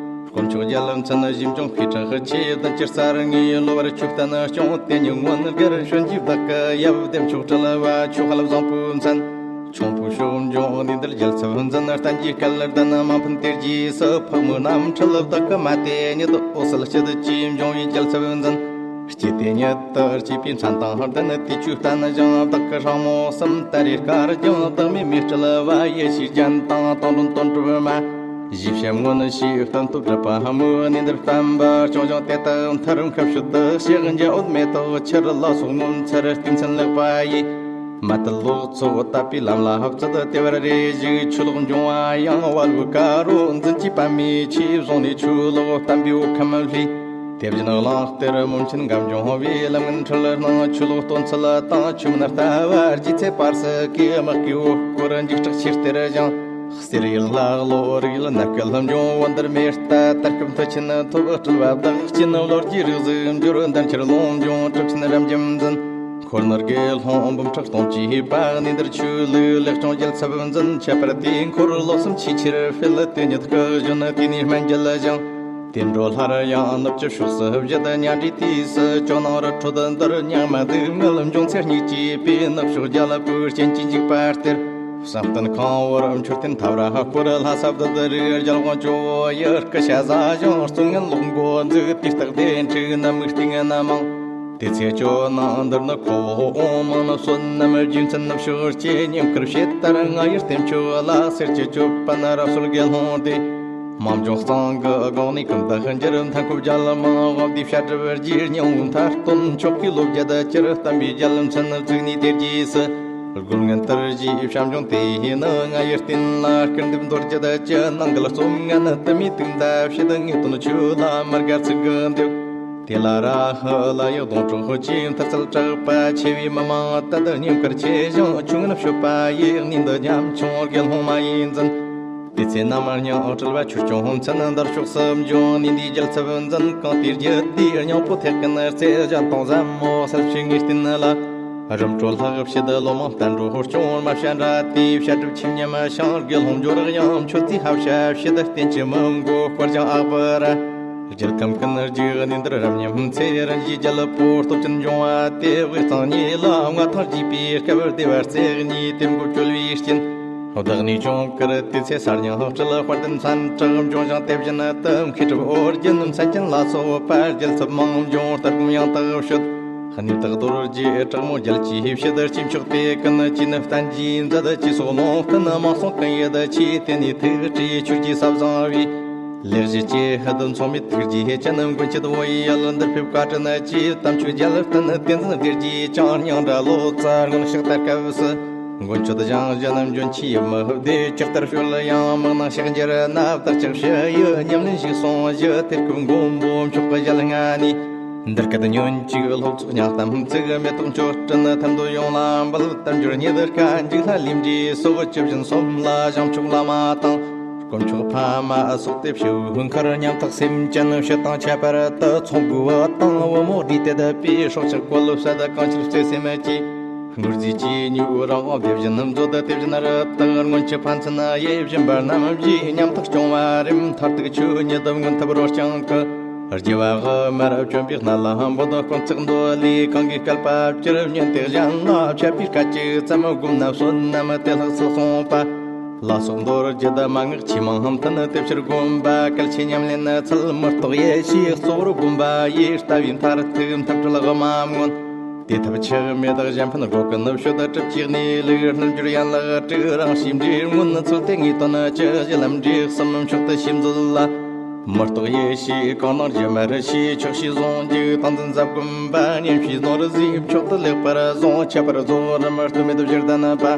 དཀོན་མཆོག་རྒྱལ་མཚན་ཞིབ་འབྱུང་མཁས་གྲགས་ཆེ། བདུན་ཅུ་རྩ་ལྔའི་ལོ་བར་ཆོས་བསྟན་སྐྱོང་། དེ་ཉིད་མངོན་དགར་བྱོན་གྱིས་བདག་གི་ཡབ། བདེ་མཆོག་སྤྲུལ་པ་ཆོས་དཔལ་བཟང་པོའི་མཚན། ཁྱུང་པོ་ཕྱོགས་འབྱུང་གནས་འདིར་རྒྱལ་ཚབ་འཛིན། བསྟན་གྱི་སྐལ་ལྡན་མ་ཕམ་དེ་རྗེས་སུ། ཕག་མོའི་རྣམ་འཕྲུལ་བདག་གི་མ་དེ་ཉིད། འོད་གསལ་སྤྱི་དུ་ཅིས་འབྱུང་བའི་རྒྱལ་ཚབ་འཛིན། སྐྱེ་དེ་ཉིད་དུ་སྐྱེས་པའི་མཚན་དང་ལྡན། དེ་ཆོས་བསྟན་ཞིང་བདག་གི་སྲིང་མོ་གསུམ། ད་རེས་དཀར་ལྗང་བདག་མེད་མེ་སྤྲུལ་པ། ཡེ་ཤེས་ལྗན་ལྡན་དང་འགྲོ་འདོད་སྒྲོལ་མ། ཞེས་བྱ་མངོན་ཤེས་བསྟན་སྟོབས་སྒྲུབ་པ་སྨོས། གནས་འདིར་བསྟན་པ་སྐྱོང་ཞིང་དེ་དག་མཐར། མཁའ་སྤྱོད་དུ་གཤེགས་འཇའ་འོད་མེ་ཏོག་ཆར་ལ་སོགས། ངོ་མཚར་རྟེན་མཚན་ལེགས་པ་ཡིས། མ་དད་ལོག་འཚོ་དད་པའི་ལམ་ལ་བརྩིས། དེ་བར་རེ་ཞིག་ཆོས་ལོག་འབྱུང་བ་ཡང་། བལ་བོའི་དཀར་པོ་འཛིན་གྱི་པདྨའི་ཆས་བཟུང་ནས། ཆོས་ལོག་བསྟན་པའི་འོད་ཁམས་ལྷོས། དེ་བཞིན་གླང་གཏེར་མུན་ཆེན་འགའ་འབྱུང་བའི། ལམ་ངན་འཁྲུལ་སྣང་ཆོས་ལོག་སྟོན་ཚུལ་དང་། ཆོས་མིན་ལྟ་བ་རྗེས་ཚེ་བར་སྲིད་ཀྱི། དམག་གི་འོད་སྐོར་འཇིགས་སྐྲག་ཆེར་སྟེར་ཞིང་། གསེར་ཡི་ལྷ་ཀླུ་རིགས་ཡུལ་ནར་སྐལ་འབྱུང་། བོད་འདིར་མེ་ལྟ་དར་ཁྱབ་མཐུ་ཆེན་ཐོབ། སྤྲུལ་པ་བདག་ཅན་བློ་རྒྱས་རིགས་གཟུགས་འགྱུར། འདན་ཁྱེར་ལུང་འབྱུང་གྲུབ་ཆེན་རབ་འབྱམས་འཛིན། འཁོར་ནི་དགེ་སློང་འབུམ་ཕྲག་སྟོང་གཅིག་པ། གནས་འདིར་ཆོས་ལུགས་ལེགས་སྐྱོང་རྒྱལ་ཚབ་འཛིན། ཁྱད་པར་དུས་འཁོར་ལོ་གསུམ་ཆེས་ཆེར་སྤེལ། དེ་ཉིད་སྐུ་གཞོན་དུས་ནས་སྨན་རྒྱལ་ཞིང་། དེ་འགྲོ་སླར་ཡང་ནུབ་ཀྱི་ཕྱོགས་སུ་བཞུད། གཉའ་འདྲེའི་དུས་སུ་ཇོ་ནང་རི་ཁྲོད་འདིར། ཉག་མ་སྡུག་བསྔལ་འབྱུང་ཚེ་སྙིགས་ཀྱི་དཔེ། ནུབ་ཕྱོགས་རྒྱལ་པོའི་རྐྱེན་གྱིས་འཇིགས་པ་སྟེར། བསམ་གཏན་ཁང་བོར་མཆོད་རྟེན་མཐའ་བར་བསྐོར། ལྷ་ས་བདུད་རིགས་རྒྱལ་དབང་ཇོ་བོ་ཡི། སྐུ་ཤ་ཟ་ཞིང་བརྩོན་ངན་ལོག་མགོ་འཛུགས། དུས་རྟག་བདེ་འཁྲུག་ནད་མུག་རྟིང་ན་མང་། དེ་ཚེ་ཇོ་ནང་འདིར་ནི་ཁོ་བོ་འོང་། མང་ན་བསོད་ནམས་རྒྱུ་མཚན་ནུབ་ཕྱོགས་སྐྱེས། ཉིན་དཀར་ཕྱེད་དར་ང་ཡི་རྟེན་མཆོག་ལ། གསེར་གྱི་ཅོད་པན་རབ་གསོལ་དགེ་སློང་སྡེ། མང་འབྱུང་གཙང་གི་སྒང་ནས་ཀུན་ཏུ་འགྱུར། མཐའ་འཁོབ་རྒྱལ་མང་དབང་སྡེའི་བཤད་སྒྲུབ་རྒྱས། སྙིང་པོའི་མཐའ་སྟོན་མཆོག་གི་ལོ་བརྒྱད་དུ་གྱུར། བསྟན་པའི་རྒྱལ་མཚན་བཙུགས་ནས་དེ་རྗེས་སུ། དགུང་ལྔ་དར་གྱི་བྱམས་སྐྱོང་དེ་ཡིས་ནི། ང་ཡི་རྟེན་ལ་སྐུར་འདེབས་མདོ་རྒྱུད་ཀྱི། ནང་འགལ་རྩོམ་ངན་དུ་མའི་དུག་མདའ་བྱེད། ངེས་དོན་ཆོས་ལ་མ་དགའ་ཚིག་གི་འདེབས། དེ་ལ་ར་ཧུ་ལ་ཡི་སྡོང་གྲོགས་ཀྱིས། མཐུ་རྩལ་དྲག་པ་ཆེ་བའི་མི་མང་དད། བསྙེན་བཀུར་ཆེ་ཞིང་ཆོས་ངན་སྤྱོད་པ་ཡི། གནས་འདི་ཉམ་ཆུང་དགེ་སློང་མ་ཡིས་འཛིན། དེ་ཚེ་ནམ་སྙིང་སྤྲུལ་པ་ཆོས་སྐྱོང་མཚན། འདིར་ཕྱོགས་སུ་འབྱོན་ནས་འདིའི་རྒྱལ་ཚབ་འཛིན། གང་དེའི་རྒྱུད་སྡེའི་སྙིང་པོ་ཐེག་མཁན། རྩེ་གཞན་དང་ཟབ་མོ་གསལ་བྱེད་ངེས་བསྟན་ལ། རིམ་གྲོ་ལྷག་བྱེད་ལོ་མང་བསྟན་འགྲོ་སྐྱོང་། རྨ་བྱ་འདྲ་དེའི་བཤད་སྒྲུབ་ཆོས་ཉམས་ཤིང་། དགེ་སློང་འབྱོར་ཡང་མཆོད་རྫས་ཕབ་བྱ་བྱེད། རྟེན་གྱི་མི་མགོ་དཀར་ལྗང་ཨ་བུ་ར། རྒྱལ་ཁམས་ཀུན་རྒྱུག་གནས་འདིར་རབ་ཉམས་ཚེ། རིན་ཞིའི་རྒྱལ་པོ་སྟོབས་ཅན་འབྱུང་བ་དེ། དབུས་གཙང་གཉིས་ལ་མངའ་ཐང་རྒྱས་པའི་སྐབས། བདེ་བར་རྩེ་གཉིས་དེ་མགོ་བཅོལ་བའི་རྐྱེན། བདག་ནི་ཅུང་དཀར་དུས་ཚེ་གསར་རྙིང་སྤྲུལ། དཔལ་ལྡན་མཚན་གྲགས་འབྱུང་ཞིང་དེ་བཞིན་དུ། མཁས་གྲུབ་ཨོ་རྒྱན་མཚན་ཅན་ལ་སོགས་པ། རྒྱལ་ཚབ་མང་འབྱུང་ལྟར་སྒོམ་ཡང་དག་བཤད། གནས་བདག་རྡོ་རྗེ་དྲག་མོ་རྒྱལ་གྱིས་བཤད། སྤྱི་མཆོག་དེ་ཀུན་གྱིས་ནི་བསྟན་བཅོས་མཛད། ཅེས་སོགས་ལུང་བསྟན་མང་གསུང་ཀུན་ཡིད་ཆེས། དེ་ནས་ཐུགས་བྲེལ་ཆོས་ཀྱི་ས་བཟང་བའི། ལེགས་བཞེས་ཀྱི་ཧུད་མཚུངས་མེད་ཐུགས་རྗེ་ཅན། མགོན་ཁྱེད་བོད་ཡུལ་འདིར་ཕེབས་བཀའ་དྲིན་ཆེ། དམ་ཆོས་རྒྱལ་བསྟན་བསྟན་འཛིན་སྡེ་རྗེ་ཅང་སྙིང་འདྲ་ལོ་ཙཱ་མངོན་ཕྱག་ལྟར་སྐབས་སུ། མགོན་ཁྱོད་ཞང་ཞུང་ན་འབྱོན་ཆེས་ཡིད་མི་བདེ། ཇི་ལྟར་བྱོན་ཡང་མིག་ནང་ཕྱག་འགྱུར་ན། བདག་ཅག་ཕྱི་ཡི་ཉམས་ལེན་ཞིག་སོང་ཞུ། དེར་སྐུ་མགོན་པོ་མཆོག་གི་ཞལ་སྔ་ནས། འདིར་སྐད་ཉོན་ཅིག་སློབ་ཚོགས་ཉག་གཏམ་ཚིག་མེ་ཏོག་མཆོད་སྤྲིན་ཐར་འདོད་ཡོངས་ལ་འབུལ། དལ་འབྱོར་ཉིད་དཀའ་འཇུག་ལྷ་ལས་འབྲས་སོགས། ཇི་བཞིན་སོམ་ལ་བྱང་ཆུབ་བླ་མ་དང་། དཀོན་མཆོག་ཕ་མ་སོགས་ཏེ་ཕྱི་དབུས་མཁར། ཉམ་ཐག་སེམས་ཅན་ཕྱི་དང་ཁྱད་པར་དུ། ཚོང་དགོས་པ་དང་བུ་མོ་བསྡུས་ཏེ་བསྡད་པའི། སྲོག་ཆགས་བཀོད་ལ་བསད་གང་ཕྱིར་བརྩེ་སེམས་ཀྱིས། དངོས་རྫས་ཀྱི་ཉིའུ་རང་དབང་དེ་བཞིན་མཛོད་དེ་བཞིན་རི་དྭགས་སྔོན་གྱི་ཕན་ཚུན་དབྱེ་བཞིན་པ་རྣམས་ཀྱི་ཉམ་ཐག་སྐྱོང་བ་རེད། མཐར་ཐུག་ཆོས་ཉིད་དུ་མངོན་ཐུབ་རོ་རྐྱང་གི་རྒྱལ་བ་དབུ་མར་བྱོན་པའི་གནད་ལ་འབུལ་དོ། དཀོན་བརྩེགས་མདོ་ལས་གང་གིས་བསྐལ་པ་བཅུར་ཉོན་ཏེ་གཞན་ལ་འཆད་པའི་སྐད་ཅིག་ཙམ་བསྒོམས་ན་བསོད་ནམས་དེ་ལྷག་ཚུལ་གསུངས་པ། ལ་སོགས་མདོར་བརྒྱད་མན་ངག་ཆེས་མང་ལྷམ་མཐུན་དེ་ཕྱིར་བསྒོམ་པ། གལ་ཆེ་ཉམས་ལེན་ཚུལ་མུ་སྟེགས་ཡེ་ཤེས་གཙོ་བོར་བསྒོམ་པ་ཡིས་ལྟ་བའི་མཐར་ཐུག་མཐར་གྲོལ་དབུ་མ་མངོན། དེ་ཐབས་ཆག་མེད་གཞན་ཕན་སྒོ་ཀུན་ནུབ་ཤོད་གྲུབ་ཀྱི་གནས་ལུགས། རྣལ་འབྱོར་ཡན་ལག་དྲུག་རང་བཞིན་འབྲས་མངོན་ཚུལ་དེ་ངེས་དོན་ཅི་ཞིག་ལམ་འབྲས་གསུམ་མཆོག་ཏུ་ཤེས་མཛོད་ལ། མུ་སྟེགས་ཡེ་ཤེས་གང་སྣང་སྒྱུ་མར་ཤེས། ཆོག་ཤེས་ཟུང་འཇུག་ཏིང་འཛིན་ཟབ་བསྒོམ་པ། ཉན་ཤེས་ནོར་རྫས་མཆོག་ཏུ་ལེགས་པར་བཟུང་། ཁྱད་པར་རྫོགས་རིམ་ལྟོས་མེད་བཞིར་ལྡན་པ།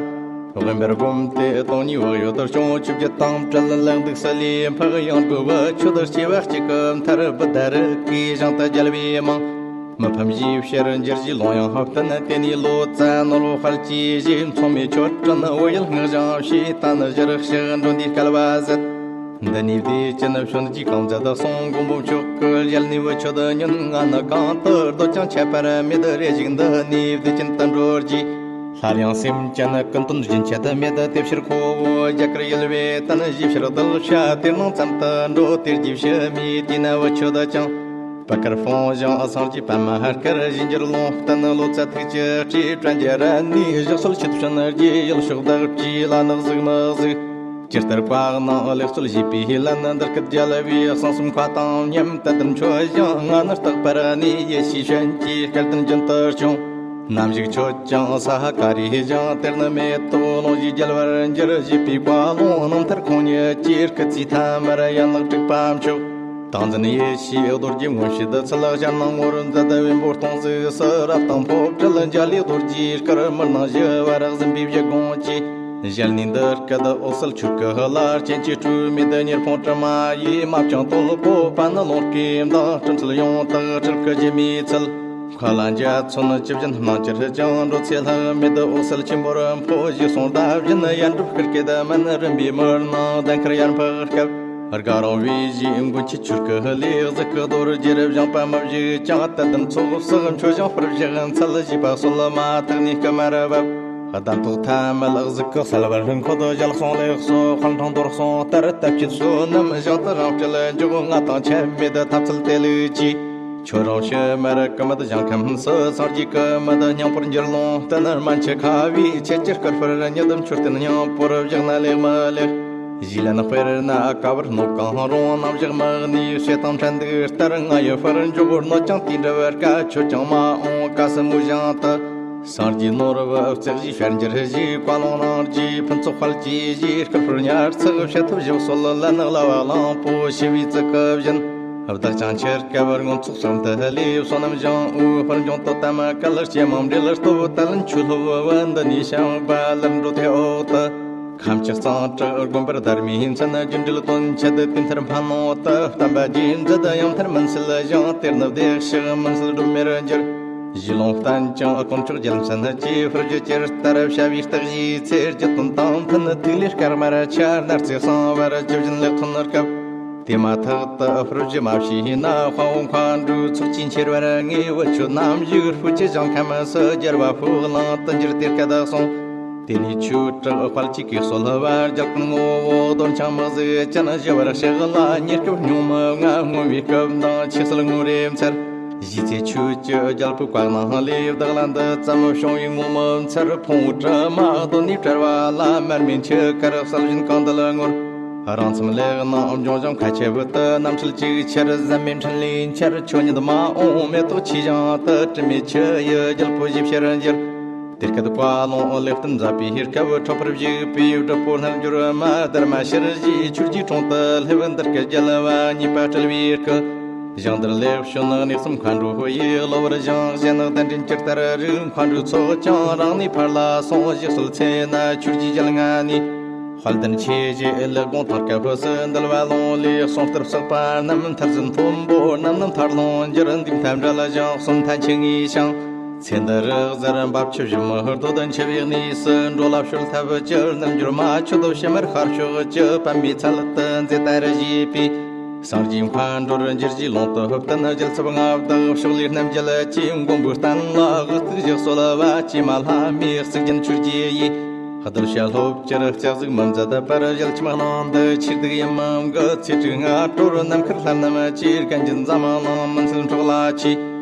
དབེན་པར་བསྒོམས་ཏེ་སྟོང་ཉིད་བག་ཡོད་དུ་སྐྱོང་། བཅོ་བརྒྱད་དང་བྲལ་ལག་འདུག་ས་ལས་འཕགས་ཡང་སྒོས་པ། ཆོས་སྐྱེ་བ་གཅིག་གི་མཐར་བུདྡྷ་རིགས་ཀྱི་ཞིང་དུ་རྒྱལ་བའི་མིང་། མི་ཕམ་ཞེས་བྱར་འགྱུར་ཞེས་ལུང་ཡང་བསྟན། དེ་ནས་ལོ་ཙཱ་ནོར་བུ་དཔལ་གྱིས་བཞེས། མཚུངས་མེད་མཆོད་སྤྲིན་བོད་ཡུལ་སྔགས་འཆང་ཞེས། ད་ནི་ཞུ་རག་ཞིག་འགྲོ་འདིའི་སྐལ་བ་ཟད། འདི་ནས་བདེ་ཆེན་བྱོན་གྱིས་གང་མཛད་གསུང་མགོན་པོ་མཆོག་གི། ཞལ་ནས་བུ་ཁྱོད་ཉོན། ང་ནི་གང་དུ་སྡོད་ཀྱང་ཁྱད་པར་མེད། རེ་ཞིག་འདི་ནས་བདེ་ཆེན་དུ་འགྲོ་རྒྱུས། སླར་ཡང་སེམས་ཅན་ཀུན་དོན་རྒྱུན་ཆད་མེད། དེ་ཕྱིར་ཁོ་བོ་རྒྱ་གར་ཡུལ་བས་བསྟན། ཞེས་ཕྱིར་གདུལ་བྱ་དེ་སྣང་ཙམ་དུ་འགྲོ། དེར་རྒྱུས་ཕྱི་མའི་དུས་ན་བུ་ཁྱོད་ཀྱང་བར་དཀར་སྤུངས་ཞིང་སངས་རྒྱས་པདྨ་དཀར་བཞིན་གྱུར། ལུང་བསྟན་ལོ་ཙཱ་ཐུགས་ཀྱི་སྤྲོས་བྲལ་གྱི་ར་ནས་བཞག་སྲོལ་ཆེད་དུ་བྱོན་རྒྱུའི་ཡུལ་ཕྱོགས་བདག་པོས་ལ་ནག་གཟིགས་མི་གཟིགས། ཇི་ལྟར་བཀའ་གནང་ལེགས་སྩོལ་བཞེས་པའི་ལན། འདི་སྐད་རྒྱལ་བའི་གསང་གསུམ་མཁའ་དང་མཉམ། དད་ལྡན་མཆོད་ཅིང་ང་ནི་རྟག་པར་གནས། ཡེ་ཤེས་ཞལ་གྱི་སྐལ་ལྡན་རྒྱུན་དུ་སྐྱོང་། ནམ་ཞིག་ཁྱོད་ཀྱང་ས་ཧ་ཀ་རའི་ཞིང་། དེར་ནི་མེ་ཏོག་ལོངས་ཞེས་རྒྱལ་བར་འགྱུར། ཞེས་པའི་བཀའ་ལུང་རྣམ་ཐར་ཁོང་ཉིད་ཀྱིས། སྐུ་ཚེའི་ཐ་མར་ཡན་ལག་དྲུག་པ་མཆོག་ཏིང་འཛིན་ཡེ་ཤེས་རྡོ་རྗེ་མངོན་བྱེད་ཚུལ། ཞལ་སྣང་ངོར་མཛད་བེམ་པོ་སྟོང་གཟུགས་སུ། རབ་དང་ཕོ་བྲལ་འཇའ་ལུས་རྡོ་རྗེའི་སྐུར། མི་སྣང་ཞི་བར་གཟིམས་པའི་བཞུགས་དགོངས་ཀྱིས། ཞལ་ནས་འདི་སྐད་འོད་གསལ་ཆོས་སྐུ་ལ། སྐྱེ་མཆེད་སྤྲོས་མེད་ཉེར་ཕུང་དྲི་མ་ཡིས། མ་བཅིངས་དོལ་པོ་པ་ནི་ལོངས་སྐུའི་མདངས། སྤྲིན་བྲལ་ཡང་དག་སྤྲུལ་སྐུ་སྒྱུ་མའི་ཚུལ། མཁའ་ལ་འཇའ་ཚོན་ཇི་བཞིན་སྣང་གྱུར་ཅིང་། འགྲོ་ཚེ་ལྷག་མེད་འོད་གསལ་ཆེན་པོར་འཕོ། ཞེས་གསུངས་བརྡ་བཞིན་ཡལ་འགྲོ་སྐུ་སྐྱེ་དུ་མིན། རིམ་པས་མི་སྣང་གདན་ཁར་ཡར་འཕགས་སྐབས། དགའ་རང་བའི་གཞིའི་མགོན་ཁྱེད་ཆོས་སྐུ་ལས། གཟུགས་སྐུ་རྡོ་རྗེར་བཞེངས་པ་མི་བཞུགས་ཀྱང་། དད་ལྡན་ཚོགས་བསགས་མཆོད་ཅིང་སྤུར་བཞག་འཚལ། ཞེས་པ་སོལ་མ་ཐག་ནས་སྐུ་མར་བབས། གདན་ཐོག་ཐ་མལ་གཟུགས་སྐུ་གསལ་བར་འཁོད། ཞལ་གསུང་ལེགས་སོ་དཔལ་མཐོང་རྡོར་གསུང་ལྟར། དད་ཅིང་བསོད་ནམས་ཞིང་དུ་རང་སྤྲུལ་འཇུག་ང་དང་ཁྱད་མེད་ཐབས་ཚུལ་དེ་ལུགས་ཀྱིས། ཁྱོད་རང་ཕྱི་མར་སྐུ་མིད་ཞིང་ཁམས་སུ། སངས་རྒྱས་སྐུ་མིད་སྙིང་པོར་འགྱུར་ལུང་བསྟན། སྨན་ཆུ་ཁ་བའི་ཆུ་སྐྱེས་སྐུ་སྤུར་ཉིད། མཆོད་རྟེན་སྙིང་པོར་བཞག་ན་ལེགས་མི་ལེགས། གཞུས་ལན་དཔེར་ན་ཀ་བར་སྣོད་གང་རུང་། རྣམ་གཞག་མི་གནས་བྱེད་དང་ཕྲན་སྡུག་ལྟར། ང་ཡི་དཔལ་འབྱོར་གནོད་ཅིང་དེ་འདྲ་བར་དཀའ། ཁྱོད་ཀྱང་མ་འོངས་བཀའ་སྲིད་མོའི་ཞིང་དུ། སངས་རྒྱས་ནོར་བུ་བརྩེགས་བཞིའི་ཞལ་འགྱུར་ཞེས། བཀའ་ལུང་གནང་རྗེས་ཕུན་ཚོགས་དཔལ་གྱིས་བཞེས། སྐུ་སྤུར་ཉར་ཚགས་བྱེད་ཐབས་ཞིབ་སོལ་ལན། བསླབ་པ་གླང་པོ་ཆེ་བའི་ཚིག་གི་བཞིན། བདག་ཀྱང་ཆེར་དཀའ་བར་སྔོན་ཚོགས་གསུམ་དུ་ལུས། བསོད་ནམས་ཞིང་དབུས་དཔལ་འབྱུང་དུ་དམ་བཀའ་ལ། ཇེ་མང་འབྲེལ་ལ་སྟོབས་དད་ལྡན་ཆོས་སློབ་བུ། འདི་ནས་ཤིང་པ་ལར་འགྲོ་དེ་འོག་ཏུ། ཁམས་ཀྱི་གཙང་བྲག་དགོན་པར་དར་མའི་མཚན། རྒྱུ་འབྲས་དོན་ཆེད་དུ་དེ་མཐར་ཕན་ནོ་ཏི། བསྟན་པ་རྒྱས་མཛད་ཡང་མཐར་མུན་སེལ་ཞིང་། དེར་ནི་བདེ་གཤེགས་མུན་སེལ་སྒྲོན་མེར་འགྱུར། ཞེས་ལུང་བསྟན་ཅིང་དཀོན་མཆོག་རྒྱལ་མཚན་གྱིས། ཕུར་བུ་ཇི་ལྟར་བྱ་བའི་རྟགས་ཡིན་ཚེ། རྒྱུ་དོན་དང་མཐུན་ཐིག་ལེ་དཀར་དམར་ཆ། སྣར་རྩེ་གསང་བར་ཇི་བཞིན་ལེགས་ཐོན་སྐབས། དེ་མ་ཐག་ཏུ་ཕུར་བུ་ཇི་མ་བྱས་ན། དཔའ་བོ་མཁའ་འགྲོའི་ཚོགས་ཀྱིས་མཆེད་པར་ངེས། བུ་ཁྱོད་ནམ་ཞིག་སྤོས་ཀྱི་ཞིང་ཁམས་སུ། རྒྱལ་བ་ཕུག་གླིང་དུ་འགྱུར་ཏེ་སྐད་གསུངས། དེ་ནས་ཆོས་གྲགས་དཔལ་གྱི་སྐུས་གསོལ་བ། རྒྱལ་ཀུན་ངོ་བོ་གདོན་ཆགས་མི་གཟུགས་ཅན། ཞི་བར་གཤེགས་ལ་ཉེ་སྐབས་སྙུང་མི་མངའ། སྔོན་བའི་སྐབས་དང་ཆོས་སྲིད་ངོ་རེ་མཚར། གཞི་རྩའི་ཆོས་ཀྱི་རྒྱལ་པོའི་བཀའ་གནང་ལས། བདག་ལ་འདི་ཙམ་བྱུང་བའི་ངོ་མི་མཚར། ཕུང་བོ་དྲི་མ་གདོད་ནས་བྲལ་བ་ལ། མར་མེ་མཆུ་དཀར་གསལ་བཞིན་གང་འདུལ་ངོར། རང་མཚམས་ལེགས་སྣང་འབྱུང་ཞིང་མཁའ་ཁྱབ་ཏུ། རྣམ་འཕྲུལ་ཅིག་ཆར་ཟམ་མེ་འཕྲིན་ལས་འཆར། ཁྱོད་ཉིད་མ་འོངས་མེ་ཏོག་ཆུའི་ཞིང་དུ། དྲི་མེད་ཆུ་ཡི་རྒྱལ་པོ་ཞེས་བྱར་འགྱུར། དེ་སྐད་བཀའ་ལུང་ལེགས་བསྟན་མཛད་པའི་སྐབས། ཁྲོ་ཕུར་བཞུགས་པའི་སྒྲུབ་པོ་རྣལ་འབྱོར་མ། སྡར་མ་ཤར་གཞིའི་ཆོས་རྗེའི་དྲུང་དུ་སླེབས། འདི་སྐད་རྒྱལ་བ་གཉིས་པ་སྤྲུལ་པའི་སྐུ། ཞིང་འདིར་ལེགས་བྱོན་གནས་གསུམ་མཁའ་འགྲོ་ཡི། གློ་བུར་ཞིང་གཞན་གདན་འདྲེན་ཇི་ལྟར་རིགས། མཁའ་འགྲོའི་ཚོགས་ཀྱང་རང་གནས་ཕར་ལ་སོང་། ཞེས་གསོལ་ཚེ་ན་ཆོས་རྗེའི་རྒྱལ་མངའ་ནས། དཔལ་ལྡན་ཆོས་རྗེ་ལེགས་དགོངས་ཐོག་སྐབས་སུ། འདུལ་བ་ལུང་ལས་གསུང་ལྟར་བསགས་པ་རྣམས། མཐར་ཟིན་མཐོན་པོ་རྣམ་སྣང་མཐར་ལྷུང་འགྱུར། འདི་མཐའ་འབྲལ་ཞིང་གསུམ་མཐའ་འཆི་ངེས་ཤིང་། ཚེ་འདི་རི་གཟར་འབབ་ཆུ་བཞི་མི་སྡོད། འཆི་བའི་གནས་སུ་འགྲོ་ལ་བྱོལ་ཐབས་ཅི། རྣལ་འབྱོར་མ་ཁྱོད་ཕྱི་མར་ཤར་ཕྱོགས་ཀྱི། པདྨའི་ཚལ་དུ་མཛེས་དར་བཞད་པའི། སངས་རྒྱས་མཁའ་འགྲོར་འགྱུར་བཞིའི་ལུང་དུ་བསྟན། རྒྱལ་ཚབ་མངའ་བདག་ཕྱོགས་ལས་རྣམ་རྒྱལ་གྱི། མགོན་པོའི་བསྟན་ལ་དབུ་གཏུགས་ཞབས་གསོལ་བ། ཀྱེ་མ་ལྷ་མིའི་གཙུག་རྒྱན་ཆོས་རྒྱལ་ཡིས། གདུལ་བྱ་སློབ་ཀྱིར་སྐྱབས་གཟུགས་མི་མཛད་པར། གཞལ་ཁྱིམ་སྣང་དུ་ཆོས་སྡིག་ཡི་མུན་གྱི། ཚེ་དྲུག་སྔ་དྲོར་ནམ་མཁར་ལྷ་རྣམས་ཀྱིས། རྒན་གྱི་འཛམ་གླིང་མུན་སེལ་འཕྲོག་ལ་ཆས།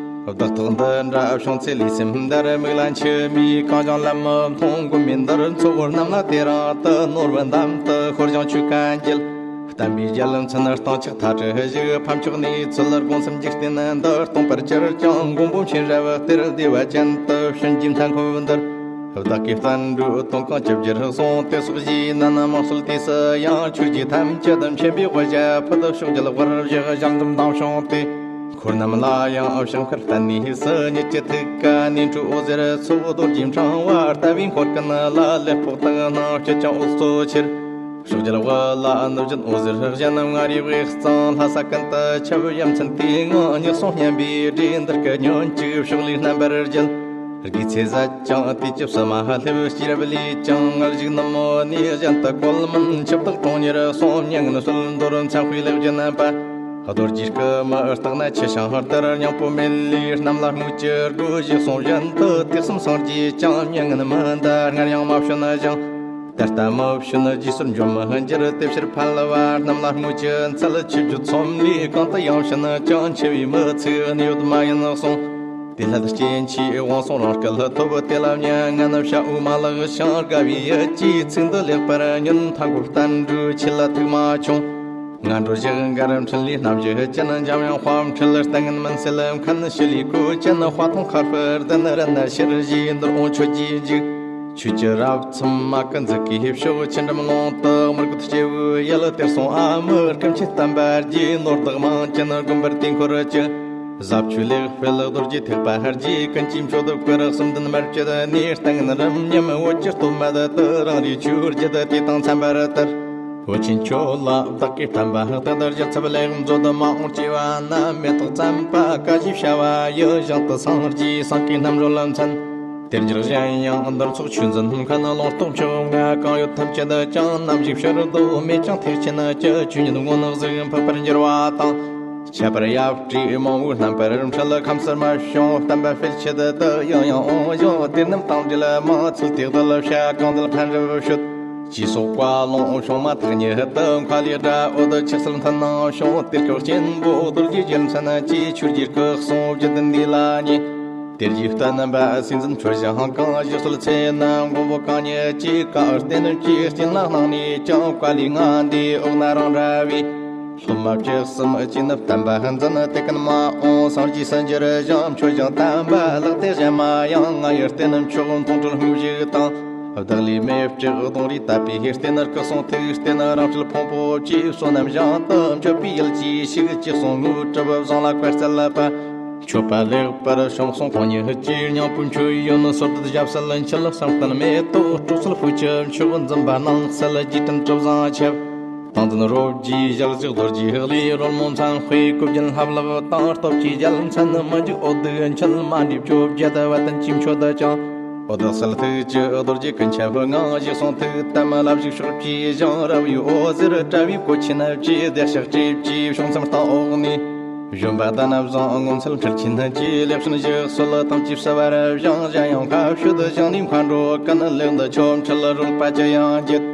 བདག་ཐོག་འདི་འདྲ་བྱུང་ཚེ་ལུས་སེམས་འདར། མིག་ལ་མཆི་མའི་གང་ཞིང་ལམ་མི་མཐོང་། མགོན་མེད་འདིར་འཚོ་བོ་རྣམས་ལ། དེ་རིང་དུ་ནོར་བུ་འདམ་དུ་ཤོར་ཞིང་ཆོས་ག་འགྱེལ། བསྟན་པའི་རྒྱལ་མཚན་སྟོང་ཕྲག་མཐའ་བྲལ་བཞུགས། ཕམ་ཆོག་ནས་ཚུལ་དགོངས་སེམས་འཇིག་རྟེན་འདི་སྟོང་པར་གྱུར་ཀྱང་། མགོན་པོ་མཁྱེན་རབ་གཏེར་བདེ་བ་ཅན་དུ། བྱོན་གྱིས་མཐའ་འཁོབ་འདིར། བདག་གིས་བསྟན་འགྲོའི་དོན་གང་ཇི་བཞིན་གསུངས། དེ་སོགས་བཞེས་ནས་མང་གསོལ། དུས་སུ་ཡང་ཆོས་རྗེ་ཐམས་ཅད་མཁྱེན་པའི་དབུ་ཞྭ་ཕུད། ཕྱོགས་བརྒྱད་དབར་བཞག་ཞལ་འཛུམ་མདངས་བྱུང་སྟེ། འཁོར་རྣམས་ལ་ཡང་བྱང་ཤར་བསྟན་ནས་སུ། ཉིད་ཀྱི་ཐུགས་ཀ་ནས་འཕྲོས་འོད་ཟེར་ཚོགས། རྡོ་རྗེ་འཕྲེང་བ་ལྟ་བུའི་འཁོར་ཀུན་ལ། ལེགས་ཕོག་དག་སྣང་སྐྱེད་ཅིང་འོད་གསལ་ཕྱིར། ཕྱོགས་བརྒྱད་དབུ་ལ་ནུབ་བཞིན་འོད་ཟེར་བཞིན། མངའ་རིས་དབུས་གཙང་ལྷ་ས་ཀུན་ཏུ་ཁྱབ། ཡ་མཚན་དུས་ངན་ཉི་གསུང་སྙན་པའི་སྒྲས། འདིར་སྐད་སྙན་གཅིག་ཕྱོགས་ལས་རྣམ་པར་རྒྱལ། དགེ་ཚེ་ཟད་ཅིང་དུས་ཀྱི་བསུ་མ་སླེབས། སྐྱེས་རབས་ལས་ཀྱང་ངལ་ཞིག་ནུབ་མོ་ནས། གཞན་དུ་བཀོལ་མིན་ཆིབས་རྟགས་དྲུང་གཉེར་གསུམ། མྱ་ངན་གསོལ་འདོར་མཚན་དཔེའི་ལེགས་བརྒྱུད་པ། རྡོ་རྗེ་སྐུ་མི་རྟག་ན་ཆི་ཞིག་ལྟར། སྙིང་པོ་མེད་ལས་རྣམས་ལ་དམིགས་ཀྱི་དགོས། ཞེས་གསུངས་བཞིན་དུ་དུས་གསུམ་སངས་རྒྱས་ཀྱང་། མྱ་ངན་མི་འདའ་སྔར་ཡང་མ་བྱོན་ཞིང་། ད་ལྟ་མི་བྱོན་རྗེས་སོར་འབྱོན་མི་འགྱུར། དེ་ཕྱིར་ཕལ་བ་རྣམས་ལ་དམིགས་ཀྱི་ཚུལ། ཆོས་བརྒྱུད་ཚོམས་ལས་གང་དུ་ཡང་བྱོན་ཀྱང་། འཆི་བའི་མི་ཚེ་གནས་ཡོད་མ་ཡིན་གསུངས། དེ་སླད་སྐྱེ་འཆིའི་དབང་སོང་རང་སྐལ་ཐོབ། དེ་ལ་མྱ་ངན་བྱའོ་མ་ལགས་ཤིང་། དགའ་བའི་ཡིད་ཀྱིས་ཚིག་འདི་ལེགས་པར་ཉོན། མཐའ་འཁོབ་བསྟན་འགྲོའི་ཆོས་ལ་ཐུགས་མ་ཆུང་། ངན་འགྲོ་ཞི་འགར་འཕྲིན་ལས་རྣམ་བཞི་ཅན། འཇམ་དབྱངས་དཔལ་འཕྲུལ་ལྟ་ངན་མུན་སེལ་མཁན། ཞི་ལུའི་གོས་ཅན་དཔའ་ཐང་ཁ་སྤུ་ལྡན། རན་ན་ཤེར་བཞིན་འདིར་འོང་མཆོད་ཀྱིས་འཇིགས། ཆོས་ཀྱི་རབ་མཚམས་མ་ཀི་མཛུབ་གུའི་ཕྱོགས། ཆུ་འགྲམ་ཀློང་དུ་མི་རྒོད་སྐྱེ་བོའི་ཡུལ། དེར་སོང་ཨ་མི་ཀུན་མཁྱེན་བསྟན་པ་རྒྱས། ནོར་བདག་མང་ཅན་དགོན་པར་དེ་འཁོར་གྱི། ཟབ་ཆོས་ལེགས་སྤེལ་རྡོ་རྗེ་ཐེག་པ་རྒྱས། ཀུན་གྱི་མཆོད་བསྟོད་སྐོར་གསུམ་ལྡན་མར་བཅད་ནས། ལྟ་ངན་རབ་ཉམས་བོད་ཀྱི་སྟོད་སྨད་དུ། རང་རེའི་ཆོས་བརྒྱུད་དེ་དང་འཚམ་པར་དར། བུ་ཆེན་ཁྱོད་ལ་བདག་གིས་བསྟན་པ་བསྟན། རྒྱལ་ཚབ་ལེགས་མཛོད་མ་འོངས་སྐྱེ་བ་ན། མེ་ཏོག་བཙན་པ་ཀ་ཞེས་བྱ་བ་ཡི། ཞིང་དུ་སངས་རྒྱས་སེང་གེའི་རྣམ་རོལ་མཚན། དེར་འགྱུར་གཞན་ཡང་འདིར་ཚོགས་ཆོས་འཛིན་མཁན། ལུང་རྟོགས་མཆོག་ལྔ་གང་ཡོད་ཐམས་ཅད་ཀྱང་། ནམ་ཞིག་ཕྱིར་ལྡོག་མེད་ཅིང་ཐེག་ཆེན་གྱི། ཆོས་ཉིད་མངོན་གཟུགས་འཕགས་པར་འགྱུར་བ་དང་། ཁྱད་པར་ཡབ་བྲིས་མང་བོའི་རྣམ་པར་འཕྲུལ། ཁམས་སུ་མ་བྱུང་བསྟན་པ་སྤེལ་ཆེད་དུ། ཡང་ཡང་འོང་ཞིང་དེ་རྣམས་དང་འབྲེལ་མ་ཚུལ་དེ་གདུལ་བྱ་གང་འདུལ་ཕན་རབ་ཤོད། ཅེས་སོགས་བཀའ་ལུང་བྱུང་མ་ཐག་ཉིད་དུ། མཁའ་ལས་སྒྲ་འོད་ཆིབས་སིལ་མཐིང་ནག་བྱུང་། དེར་སྐབས་གཅེན་པོ་རྡོ་རྗེ་རྒྱལ་མཚན་གྱིས། ཆོས་རྗེའི་སྐུ་གསུང་བརྒྱུད་ལྡན་འདི་ལ་ཉེ། དེར་རྗེ་བསྟན་པ་སྲིད་འཛིན་ཁྲོ་ཞིང་གང་། ཞུ་གསོལ་ཚེ་ན་མགོན་པོ་གང་ཉིད་ཀྱིས། བཀའ་བསྟན་གྱི་རྐྱེན་ལ་སྣང་ནས་ཀྱང་། བཀའ་ལས་ང་འདས་འོག་ན་རང་ར་བའི། སློབ་མ་བཅུ་གསུམ་གྱིས་ནི་བསྟན་པ་འཛིན། དེ་ཀུན་མ་འོངས་སངས་རྒྱས་སུ་འགྱུར་ཞིང་། མཆོད་ཅིང་བསྟན་པ་ལེགས་ཏེ་གཞན་མ་ཡང་། ང་ཡི་རྟེན་མཆོག་མཐོང་གྲོལ་དངོས་གཞི་དང་། བདག་ལས་མེ་སྤྲེལ་གདོང་རིས་བཏབ་པའི་རྟེན། སྐུ་གསུང་ཐུགས་རྟེན་རང་གྲོལ་ཕུང་པོ་བཅས། བསོད་ནམས་ཞིང་དུ་མཆོད་པའི་ཡུལ་གྱིས་ཤིག་ཅེས་གསུངས་དངོས་གྲུབ་བཟང་ལ་བཀའ་སྩལ་པ། མཆོད་པ་ལེགས་པར་བྱུང་སོང་དོན་གཉིས་ཀྱི། སྙིང་པོའི་མཆོད་ཡོན་སོར་སྡུད་ཞབས་གསལ་འཆད། བསམ་གཏན་མེ་ཏོག་སྤྲོ་ཚུལ་ཕུག་ཆུ་མཆོག་འཛིན་པ་སྣང་གསལ་རྗེས་དྲན་གྲུབ་བཟང་ཆེ། ཏིང་འཛིན་རོ་བརྒྱའི་ཞལ་གཟིགས་རྡོ་རྗེ་གླུའི་རོལ་མོ་མཚན་དཔེའི་གོས་རྒྱན་ལྷབ་ལྷབ་དང་། སྟོབས་ཀྱི་རྒྱལ་མཚན་མི་འཇིགས་འོད་དུ་འཁྱིལ། མ་འདྲིས་བཅོ་བརྒྱད་བ་དན་གྱི་མཆོད་དུ་ཅིང་། འོད་གསལ་ཐུགས་ཀྱི་རྡོ་རྗེ་ཀུན་ཁྱབ་ངང་། ཞེས་གསུངས་ཐུགས་དམ་བླ་བཞུགས་ཕྱོགས་ཀྱི་ཞིང་། ར་བའི་འོད་ཟེར་དྲ་བའི་གོས་ཆེན་བཅས། བདེ་གཤེགས་སྤྲུལ་པའི་ཕྱོགས་མཚམས་སྟེང་འོག་ནས། བཞོན་པ་ལྡན་བཟང་ངོ་མཚར་འཕྲུལ་ཆེན་གྱིས། ལེགས་བྱོན་ཞུ་གསོལ་དམ་གྱི་བསུ་བར་བཞེངས། གཞན་ཡང་མཁའ་སྤྱོད་བཞེངས་ནས་མཁའ་འགྲོ་ཀུན། ལེགས་འདི་ཆོ་འཕྲུལ་རོལ་པ་ཅི་ཡང་བགྱིད།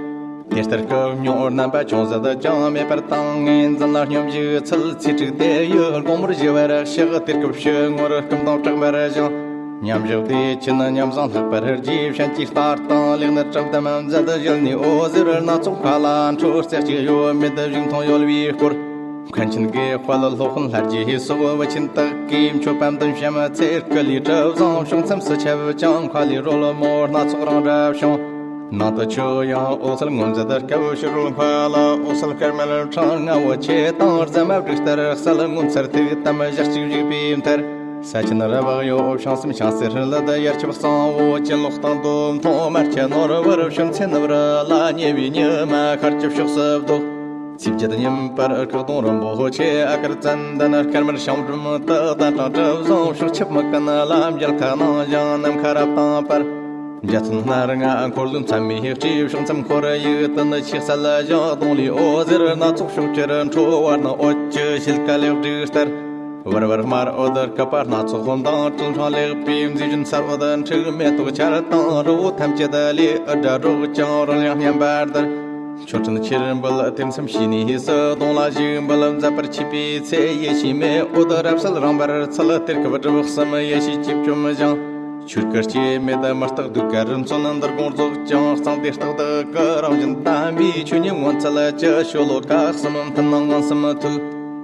དེ་ལྟར་སྐུ་བསྙུང་རྣམ་པ་ཅུང་ཟད་ཀྱང་། མེད་པར་བཏང་ངེས་འཛིན་ལ་སྙོམས་འཇུག་ཚུལ། ཚེ་དྲུག་དེ་ཡི་དགོང་མོར་ཞི་བར་གཤེགས། དེ་སྐབས་ཕྱི་ངོར་སྐུ་མདངས་དྲག་པར་བཞེངས། ཉམས་བཞག་བདེ་ཆེན་ཉམས་བཟང་ལྷག་པར་རྒྱས། བྱིན་གྱིས་བསྟར་དང་ལེགས་ནི་དྲང་དམ་མཛད། ཞལ་ནས་འོད་ཟེར་སྣ་ཚོགས་མཁའ་ལ་འཕྲོ། རྩེ་གཅིག་གཡོ་མེད་བཞུགས་མཐོང་གཡོ་བའི་སྐོར། མཁན་ཆེན་དགེ་དཔལ་སློབ་དཔོན་ལྷ་རྗེའི་སོགས། བུ་ཆེན་དག་གིས་མཆོད་པ་འདོན་བྱམས་ཚེ་སྐུ་ལས་གྲུབ་བཟང་ཕྱོགས་མཚམས་སུ་ཁྱབ་ཅིང་། མཁའ་ལས་རོལ་མོ་སྣ་ཚོགས་རང་འདྲ་བྱུང་། ནང་དུ་ཆོས་དབྱིངས་འོད་གསལ་ངོས་འཛིན་སྐབས། ཕྱི་རོལ་མཁའ་ལ་འོད་གསལ་དཀར་དམར་ཕྲེང་ལྔ་པོ་ཆེ་དང་། རྫ་མ་བྲིས་ལྟར་གསལ་ངོ་མཚར་ཐུགས་དམ་ཞག་གཅིག་བཞུགས་པའི་མཐར། ས་ཆེན་རི་བག་གཡོ་བྱང་སེམས་ཤིང་རྩེར་ལུད། དབྱར་ཆུ་གཙང་བོ་གྱེན་ལོག་སྟེང་དུ་མཐོང་། མར་ཆ་ནོར་བུར་བྱོན་ཚེ་ནུབ་རི་ལ། ཉེ་བའི་ཉི་མ་ཤར་གྱི་ཕྱོགས་སུ་ལྡོག། ཚེས་བརྒྱད་ཉིན་པར་སྐུ་གདུང་རིན་པོ་ཆེ། ཨ་དཀར་ཙན་དན་དཀར་དམར་ཤིང་སྦྲམ་དུ། ཟླ་གྲངས་གྲུབ་བཟང་ཕྱོགས་ཆིབས་མི་ཀུན་ལ། མཇལ་ཁ་གནང་ཞིང་ནམ་མཁའ་རབ་དང་བར། འཇའ་ཚོན་སྣར་ལྔ་འཁོར་ལོའི་མཚན་མོའི་སྤྲེའུ། ཕྱོགས་མཚམས་ཁོར་ཡུག་ཏུ་ནི་ཆེ་གསལ་ལ་བཞག། གདོང་ལས་འོད་ཟེར་སྣ་ཚོགས་ཕྱོགས་ཀྱུར་འཕྲོ་བ་ནི། འོད་ཀྱི་ཤེལ་ཀ་ལེགས་བསྒྲིགས་ལྟར། བར་བར་དམར་འོད་བསྐལ་པ་སྣ་ཚོགས་ལྡང་། སྤྲིན་ཕྲེང་ལེགས་པའི་མཛེས་བྱོན་སར་འོད་འཁྲིགས། མེ་ཏོག་ཆར་དང་རི་བོ་ཐམས་ཅད་ལས། འུར་སྒྲ་སྒྲོག་ཀྱང་རོལ་དབྱངས་སྙན་པ་ལྡིར། མཆོད་སྤྲིན་ཕྱིར་འབུད་དུས་མཚམས་ཕྱེ་ནས་སུ། གདོང་ལ་བཞུགས་འབུལ་མཛད་པར་མཆིས་པའི་ཚེ། ཡེ་ཤེས་མེ་འོད་རབ་གསལ་རང་འབར་ཚུལ། གཏེར་ཁབ་སྒྲུབ་གསུམ་ཡེ་ཤེས་ཀྱིས་བཅོམ་ཞིང་། ཆོས་སྐུ་སྐྱེ་མེད་མི་རྟག་གདུལ་དཀའི་རིམ་མཚོན་འདིར་དགོངས་རྫོགས་ཀྱང་། གཙང་སྟེ་རྟག་ཏུ་སྐུ་རང་བཞིན་དམ་པའི་ཆོས་ཉིད་མངོན་ཚུལ་གྱི། ཤོ་ལོ་ཀ་གསུམ་མཐུན་སྣང་མངོན་སུམ་ཐུགས།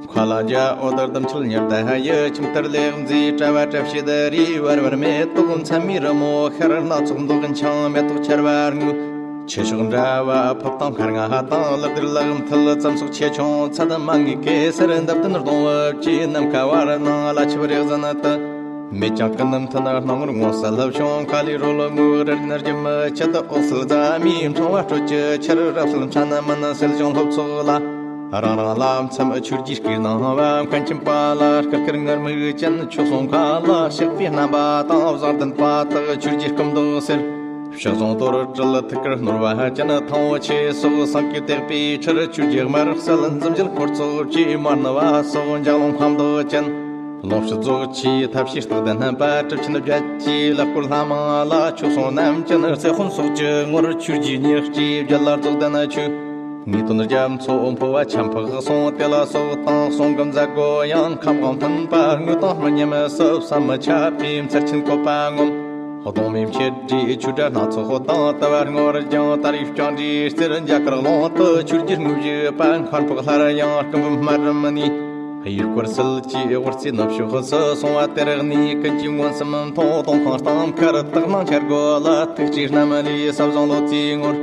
མཁའ་ལ་འཇའ་འོད་ལྡུམ་འཆར་ཉི་ཟླ་ཡི། ཁྱིམ་ལྟར་ལེགས་མཛེས་དྲ་བ་བཀྲ་ཤིས་རི། བར་བར་མེ་ཏོག་མཚན་མོའི་རི་མོ་ཤར། སྣ་ཚོགས་མདོག་འཆང་མེ་ཏོག་ཆར་བ་རྔུབ། ཆུ་ཤོག་འདྲ་བ་ཕུབ་དང་མཁར་རྔ་དང་། ཀླུ་རྡེར་ལག་མཐིལ་ཙམ་སོགས་ཆེ་ཆུང་ཚད་མ་ངེས། གེ་སར་འདབ་ལྡན་གདོང་བབས་ཀྱིས། ནམ་མཁའ་བར་སྣང་ལ་ཆིབས་རེག་བཟང་དུ། མེད་ཀྱང་ཀུན་ནམ་མཐུན་སྣང་ངོར་མངོན་གསལ་བྱུང་། མཁའ་ལས་རོལ་མོའི་རི་རྒྱུན་རྒྱུན་མི་ཆད། འོད་གསལ་རྫ་མའི་ཕྲེང་བ་སྤྲོས་ཀྱི་ཆར། རབ་གསལ་ཕྲ་ནི་མུན་སེལ་ཞིང་སློབ་ཚོགས་ལ། རང་རང་ལ་མཚམས་ཆོས་རྗེའི་སྐུའི་སྣང་བ། མཁན་ཆེན་པ་ལ་སྐུ་སྐེར་ངུར་སྨྲིག་ཅན། ཆོས་གསུང་མཁའ་ལ་གཤེགས་པའི་རྣམ་པ་དང་། བཟང་ལྡན་པ་དག་ཆོས་རྗེའི་སྐུ་མདོག་སེར། ཕྱག་ཟུང་དོར་དྲིལ་ཐུགས་ཀར་བསྣོལ་བ་ཅན། ཐང་བོ་ཆེ་སོགས་སེང་གེ་བཏེགས་པའི་ཁྲིར། ཆོས་རྗེ་དམར་གསལ་འཛུམ་བཞད་འཁོར་ཚོགས་ཀྱིས། མར་ནུ་བ་སོགས་འཇའ་ཀློང་ཁ་མདོག་ཅན། ལོངས་སྤྱོད་རྫོགས་ཆེན་ཐབས་ཤེས་རྟགས་ལྡན་རྣམ་པ། གྲུབ་ཆེན་བརྒྱད་ཀྱིས་ལེགས་བསྐོར་ལྷ་མང་ལ། ཆོས་གསུང་རྣམ་ཅན་རྩེ་དཔོན་སོགས་ཀྱི་ངོར། ཆོས་རྗེའི་ཉེར་སྤྱིའི་རྒྱུད་ལ་རྫོགས་ལྡན་ཆོས། ངེས་དོན་རྒྱ་མཚོ་འཕོ་བ་ཆམ་ཕག་གསུང་། དེ་ལ་སོགས་དང་གསུང་གི་མཛད་སྒོ་ཡང་། ཁམས་དབང་མཐུན་པ་དངོས་དང་དམིགས་མཉམ་སུ། བསམ་མི་ཁྱབ་པའི་མཚར་ཆེན་བཀོད་པ་ངོམ། གདོང་མའི་མཆེད་སྒྲས་ཆོས་སྒྲ་སྣ་ཚོགས་དང་། དུ་བ་སྔོ་རུ་ལྗང་དར་ཡུག་རྐྱང་འདྲའི་རྩེར། འཇའ་དཀར་ཀློང་དུ་ཆོས་རྗེ་དངོས་བཞུགས་པ། མཁར་ཕོག་སླར་ཡང་སྐུ་འབུམ་སྨད་རུམ་ནས། ཡུལ་སྐོར་སིལ་གྱིས་དབུ་རྩེ་ནུབ་ཕྱོགས་སུ། སོང་བ་དེར་གནས་ཀུན་གྱིས་མངོན་སུམ་མཐོང་། སྟོང་ཁང་གཏམ་མཁར་དག་སྣང་འཆར་སྒོ་ལ། ཐུགས་རྗེ་རྣམ་ལས་ཟབ་བཟང་ལོ་ཙཱའི་ངོར།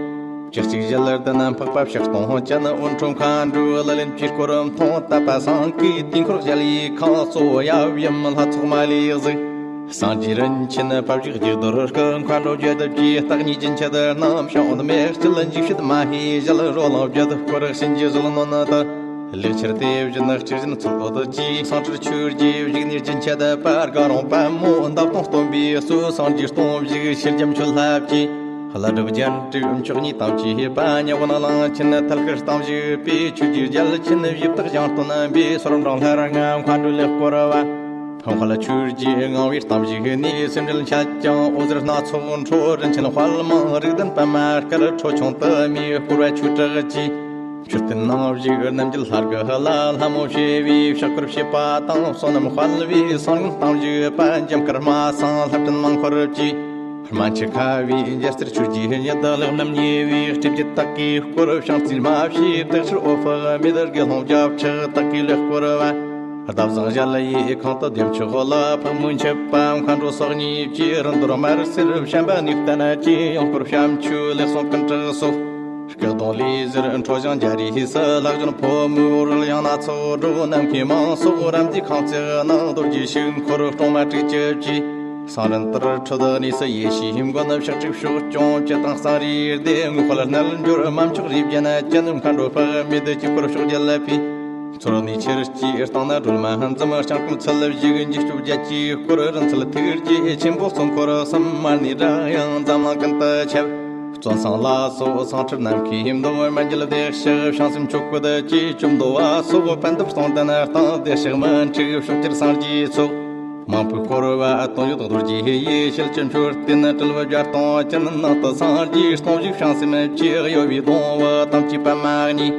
བཅུ་གཅིག་ཞལ་ལྡན་འཕགས་པ་ཕྱག་སྟོང་ཅན། དབོན་ཁྲོམ་མཁའ་འགྲོའི་ལག་ལེན་གྱི་སྐོར་མཐོང་། དད་པ་སེང་གེའི་དུས་འཁོར་གཞལ་ཡས་ཁང་གཙོ་བོ་ཡབ་ཡུམ་ལྷ་ཚོགས་མ་ལུས་གཟིགས། སངས་རྒྱས་རིན་ཆེན་དཔལ་བཞུགས་བརྒྱུད་རྡོར་སྐུ། མཁའ་འགྲོ་བརྒྱད་བརྒྱའི་བརྟག་གཉིས་རྒྱུན་ཆད་རྣམས། ཕྱག་འོས་མེ་སྐྱིལ་འཇིགས་བྱེད་མ་ཧེའི་ཞལ། རོ་ལངས་བརྒྱད་བསྐོར་གཤིན་རྗེའི་གཟུགས་བསྣོལ་དུ། ལེགས་ཆེར་དེ་བཞིན་སྤྱི་བཞིན་ཚུལ་འོད་ཀྱིས། སངས་ཁྲིར་ཆོས་རྗེའི་བཞུགས་གནས་རྒྱུན་ཆད་པ། དགའ་རོང་པདྨོ་འདབ་སྟོང་སྟོན་པའི་སྲོལ། སངས་རྒྱས་སྟོང་བཞུགས་ཤེལ་རྒྱ་མཆོད་ལྷ་བཅས། ལྷ་སྒྲུབ་རྒྱན་དྲུག་མཆོག་གཉིས་དང་བཅས་པ། ཉ་དབོན་གླང་ཆེན་ཐལ་དཀར་སྟེང་བཞུགས་པའི། ཆོས་རྗེ་རྒྱལ་ཆེན་བཞི་བརྟག་ཞིང་སྟོན་པའི། སོར་འབྲང་ལྷ་ལྔ་མཁའ་འགྲོའི་ལེགས་བསྐོར་བ། ཕུང་དཔལ་ཆོས་རྗེའི་ངང་བའི་སྟེང་བཞུགས་ནས། སེམས་འགྲེལ་འཆད་ཅིང་འོད་ཟེར་སྣ་ཚོགས་འཕྲོ། རིན་ཆེན་དཔལ་མང་རིགས་ལྡན་པདྨ་དཀར། ཁྲོ་ཆུང་དུ་མས་བསྐོར་བ་ཆོས་གྲགས་ཀྱི། མཆོད་རྟེན་ནང་བཞུགས་རྣམ་རྒྱལ་ལྷ་དགུ་ལ། ལྷ་མོ་བྱེ་བའི་ཕྱག་སྐོར་བྱེད་པ་དང་། བསོད་ནམས་དཔལ་བའི་གསང་སྔགས་སྟེང་བཞུགས་པ། འཇམ་དཀར་སྨྲ་སེང་ལྷ་བྲན་མང་འཁོར་གྱིས། སྨན་ཆུ་ཁ་བའི་འཇའ་ཟེར་ཆོས་རྗེའི་ཉི་ཟླ་ལེགས་རྣམ་ཉེ་བའི། སྤྲེའུ་བརྒྱད་དག་གིས་བསྐོར་བྱང་རྩིས་སྨྲ་བྱའི། སྟག་ཕྱུར་འོད་ཕུབ་མེ་ཏོག་དགེ་སློང་བརྒྱ་ཕྲག་དག་གིས་ལེགས་བསྐོར་བ། འདབ་བཟང་གཞལ་ཡས་ཁང་དུ་བདེ་མཆོག་ལ། ཕག་མོ་མཆིབས་པ་མཁའ་འགྲོ་སོགས་གཉིས་ཀྱིས། རིན་འདོར་དམར་སེར་བཤན་པ་ནུས་ལྡན་གྱིས། ཡང་བསྐོར་བྱམས་ཆོས་ལེགས་གསུང་ཀུན་གྲགས་སོགས། སྐུ་གདུང་ལས་ཟུར་འཕྲོ་ཞིང་རྒྱ་རས་སུ། ལྷ་གཞོན་ཕོ་མོའི་རོལ་དབྱངས་སྣ་ཚོགས་སྒྲོག། ནམ་མཁའི་མང་ཚོགས་རབ་མཛེས་ཁང་བརྩེགས་ནང་། རྡོ་རྗེ་ཕྱུག་འཁོར་སྲུང་མ་དྲུག་ཅུ་གྱིས། གསང་རིན་དར་ཁྲོད་གནས་སུ་ཡེ་ཤེས་མགོན། ཕྱག་དྲུག་ཕྱོགས་སྐྱོང་སྤྱི་དང་གསང་རིའི་སྡེ། དངོས་དཔལ་རྣལ་འབྱོར་དམར་མཆོག་རིའི་རྒྱན་ཅན། མཁའ་འགྲོ་དཔག་མེད་དཀྱིལ་འཁོར་ཕྱོགས་བརྒྱད་ལ་ཕུལ། ཚུར་གནས་ཆུ་སྐྱེས་སྟེང་ན་སྒྲོལ་མ་འཛུམ། ལྕང་སྐུམ་ཚུལ་བཞུགས་འཇིགས་སྐྱོབ་བརྒྱད་ཀྱིས་བསྐོར། རིན་ཚུལ་ཐུགས་རྗེ་ཆེན་པོ་གཙོ་འཁོར་གསུམ། མར་ནས་སྒྲ་དབྱངས་འཛམ་གླིང་ཀུན་ཏུ་ཁྱབ། བཙོན་སེང་ལ་སོགས་སེང་ཁྲིར་ནམ་མཁའི་མདོག་སྨན་རྒྱལ་བདེ་གཤེགས་བྱང་སེམས་ཆོས་སྐུ་བདུད་ཀྱི་བཅོམ་བཟློག་པ་སོགས། པད་འདབ་སྟོང་ལྡན་སྟེང་བདེ་གཤེགས་མི་འཁྲུགས་ཕྱོགས་བཅུར་སངས་རྒྱས་ཚོགས། མང་པོས་བསྐོར་བ་སྟོང་ཡོད་རྡོ་རྗེ་ཡི། ཞལ་གྱི་མཆོད་རྟེན་དྲིལ་བུ་བརྒྱ་སྟོང་ཅན། ནང་དུ་སངས་རྒྱས་སྟོང་བཞུགས་བྱང་སེམས་ཀྱི། གཡོ་བའི་གདུང་བུ་དམ་གྱི་པདྨ་གཉིས།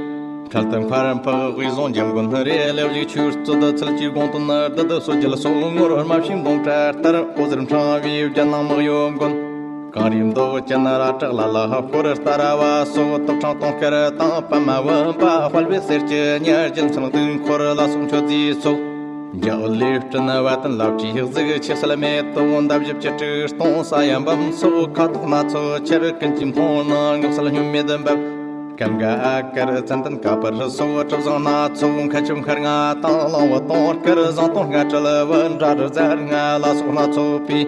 འཕྲལ་དུ་མཁར་འཕགས་དབུས་བཟུང་འཇམ་མགོན་རེ། ལེགས་བཞུགས་ཆོས་རྩེ་དུ་ཚུལ་གྱི་དགོངས་དོན་བདུད་སོ་བརྒྱད་སོགས། ངོར་རྨ་བྱའི་མདོངས་བཀྲ་ལྟར། འོད་ཟེར་ཕྲེང་བའི་རྒྱན་ནང་མི་གཡོ་མགོན། གངས་རིའི་མདོག་ཅན་ར་བྲག་ལ་ལ་བསྐོར། ལྟ་ར་བ་སོགས་དུར་ཕྲེང་སྟོང་དཀར་དང་། པདྨ་བུམ་པ་དཔལ་བེ་གསེར་གྱི་ཉ། རྒྱལ་མཚན་དུས་འཁོར་ལ་སོགས་མཆོད་རྫས་སོགས། འཇའ་འོད་ལས་སྤྲིན་བ་དན་ལ་བྲིས་གཟིགས། ཆུ་སེར་མེ་ཏོག་འདབ་བཞི་བཅུ་དྲུག་སྟོང་། ས་ཡ་འབུམ་སོགས་ཁ་དོག་སྣ་ཚོགས་ཁྱེར། ཀུན་གྱིས་མཐོང་ན་ངོ་གསལ་སྙོམས་མེད་འབབ། ཀམ་ག་ཨ་དཀར་ཙན་དན་ཀ་པུར་སོགས། གྲུབ་བཟང་སྣ་ཚོགས་མཁའ་ཁྱབ་མཁར་རྔ་དང་། གླང་བུ་དོང་དཀར་ཟངས་དོང་ལྔ་ཁྲིལ་བུ། འདྲ་རུ་རྫ་རྔ་ལ་སོགས་སྣ་ཚོགས་པའི།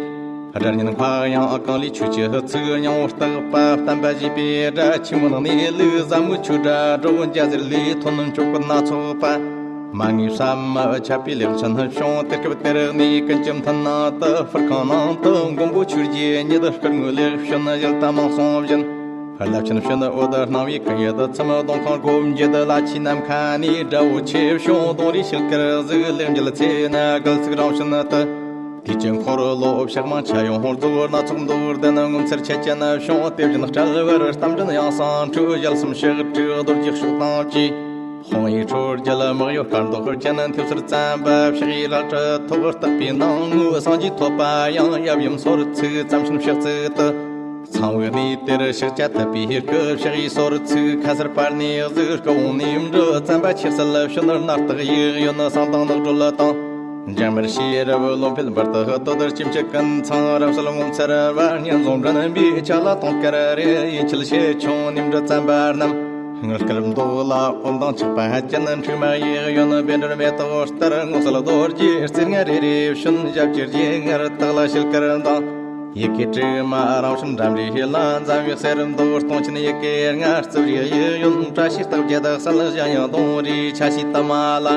སྒྲ་སྙན་འཕགས་དབྱངས་གང་ལས་ཆོས་ཀྱི་ཚིག་སྙིང་པོར་བརྟག་པ། བསྟན་པ་བཞེས་པའི་སྒྲ་ཆེན་མོ་ནང་ནས་ལུགས། ཟབ་མོའི་ཆོས་སྒྲ་སྒྲོག་འཇའ་ཟེར་ལས་ཐོན་ནོ་ཆོས་སྐུ་སྣ་ཚོགས་པ། མ་ངེས་བསམ་མི་ཆད་པའི་ལེགས་མཚན་བྱུང་། དེ་སྐབས་དེར་ནས་ཀུན་གྱི་མཐུན་སྣང་དུ་ཧྥུར་ཁང་ནང་དུ་མགོན་པོ་ཆོས་རྗེ་ཉིད་སྐུ་དངོས་ལེགས་བྱོན་ཡུལ་དུ་མང་སོང་བཞིན། རླབས་ཆེན་བྱོན་འོད་སྣང་བའི་ཀུན་ཡུལ་དུ། མཚམས་གདོང་ཁང་སྒོ་འབྱེད་ལ་ཆུ་ནམ་མཁའ་ནས། དགྲ་བོ་ཆེ་བྱུང་གདོང་རིས་ཤུལ་དཀར་གཟིགས། ལེགས་མཇལ་ཚེ་ན་གུས་ཚིག་རང་བྱོན་དུ། དུས་ཀྱི་འཁོར་ལོ་ཕྱག་མང་ཆ་ཡོངས་རྫོགས། སྣ་ཚོགས་མདོར་བསྡུ་ན་ངོ་མཚར་ཆེ་ཅན་བྱུང་། དེ་བཞིན་སྤྲུལ་པར་རྟ་མགྲིན་དབྱངས་སང་འཁྲུག་ཞལ་གསུམ་ཕྱག་དྲུག་རྡོ་རྗེ་གཤོག་དང་བཅས། དཔང་ཡིག་ཁྲོ་རྒྱལ་དམག་ཡོད་དཀར་མདོག་ཅན། མཐེབ་སོར་བརྩམས་པ་ཕྱག་གཡས་རལ་གྲི་ཐོགས། བརྟག་པའི་སྣང་ངོ་སངས་རྒྱས་ཐོབ་པ་ཡང་། ཡབ་ཡུམ་སོར་ཚུགས་བརྩམས་ཤིང་ཕྱག་ཚུགས་དུ། ཚངས་པའི་གནས་དེར་ཕྱག་རྒྱ་དད་པའི་སྐུ། ཕྱག་གཡས་སོར་ཚུགས་ཁ་སར་པ་ཎི་གཟིགས། སྐུ་བོང་ནས་འབྲུ་བརྩམས་པ་ཆེ་གསལ་བྱོན། སྣར་ཐག་གཡས་གཡོན་བསང་དང་ནགས་སྦྲུལ་དང་། འཇམ་དམར་ཤེས་རབ་བློ་འཕེལ་འབུར་དུ་གཏོད། སྐྱེམས་ཀྱི་ཀུན་ཚང་རབ་གསལ་ངོ་མཚར་བ། སྙན་རྫོང་མགྲིན་པའི་ཆ་ལ་དུང་དཀར་རེ། ཡུན་ཆད་ཞལ་ཆུང་ནས་འབྲུ་བརྩམས་པ་རྣམས། དངུལ་དཀར་མདོག་ལ་འོད་མདངས་ཆགས་པ་ཅན། འཁྲུག་མ་གཡས་གཡོན་བཻ་ཌཱུར་མེ་ཏོག་ལྟར། སྔོ་སེར་རྡོ་རྗེ་རྩེ་ལྔ་རེ་རེ་བྱོན། ཞབས་ཀྱི་རྗེས་ངར་སྟག་ལ་ཤེལ་དཀར་མདངས། ཡི་གེ་དྲི་མ་རང་བྱུང་འགྲམ་རིས་ལ། འཛམ་བུའི་གསེར་མདོག་སྟོང་ཆེན་ཡི་གེ་ལྔ། རྩིབས་རིས་གཡས་གཡོན་བཀྲ་ཤིས་རྟགས་བརྒྱད་གསལ། གཞན་ཡང་གདོང་རིས་ཆ་ཤས་དུ་མ་ལ།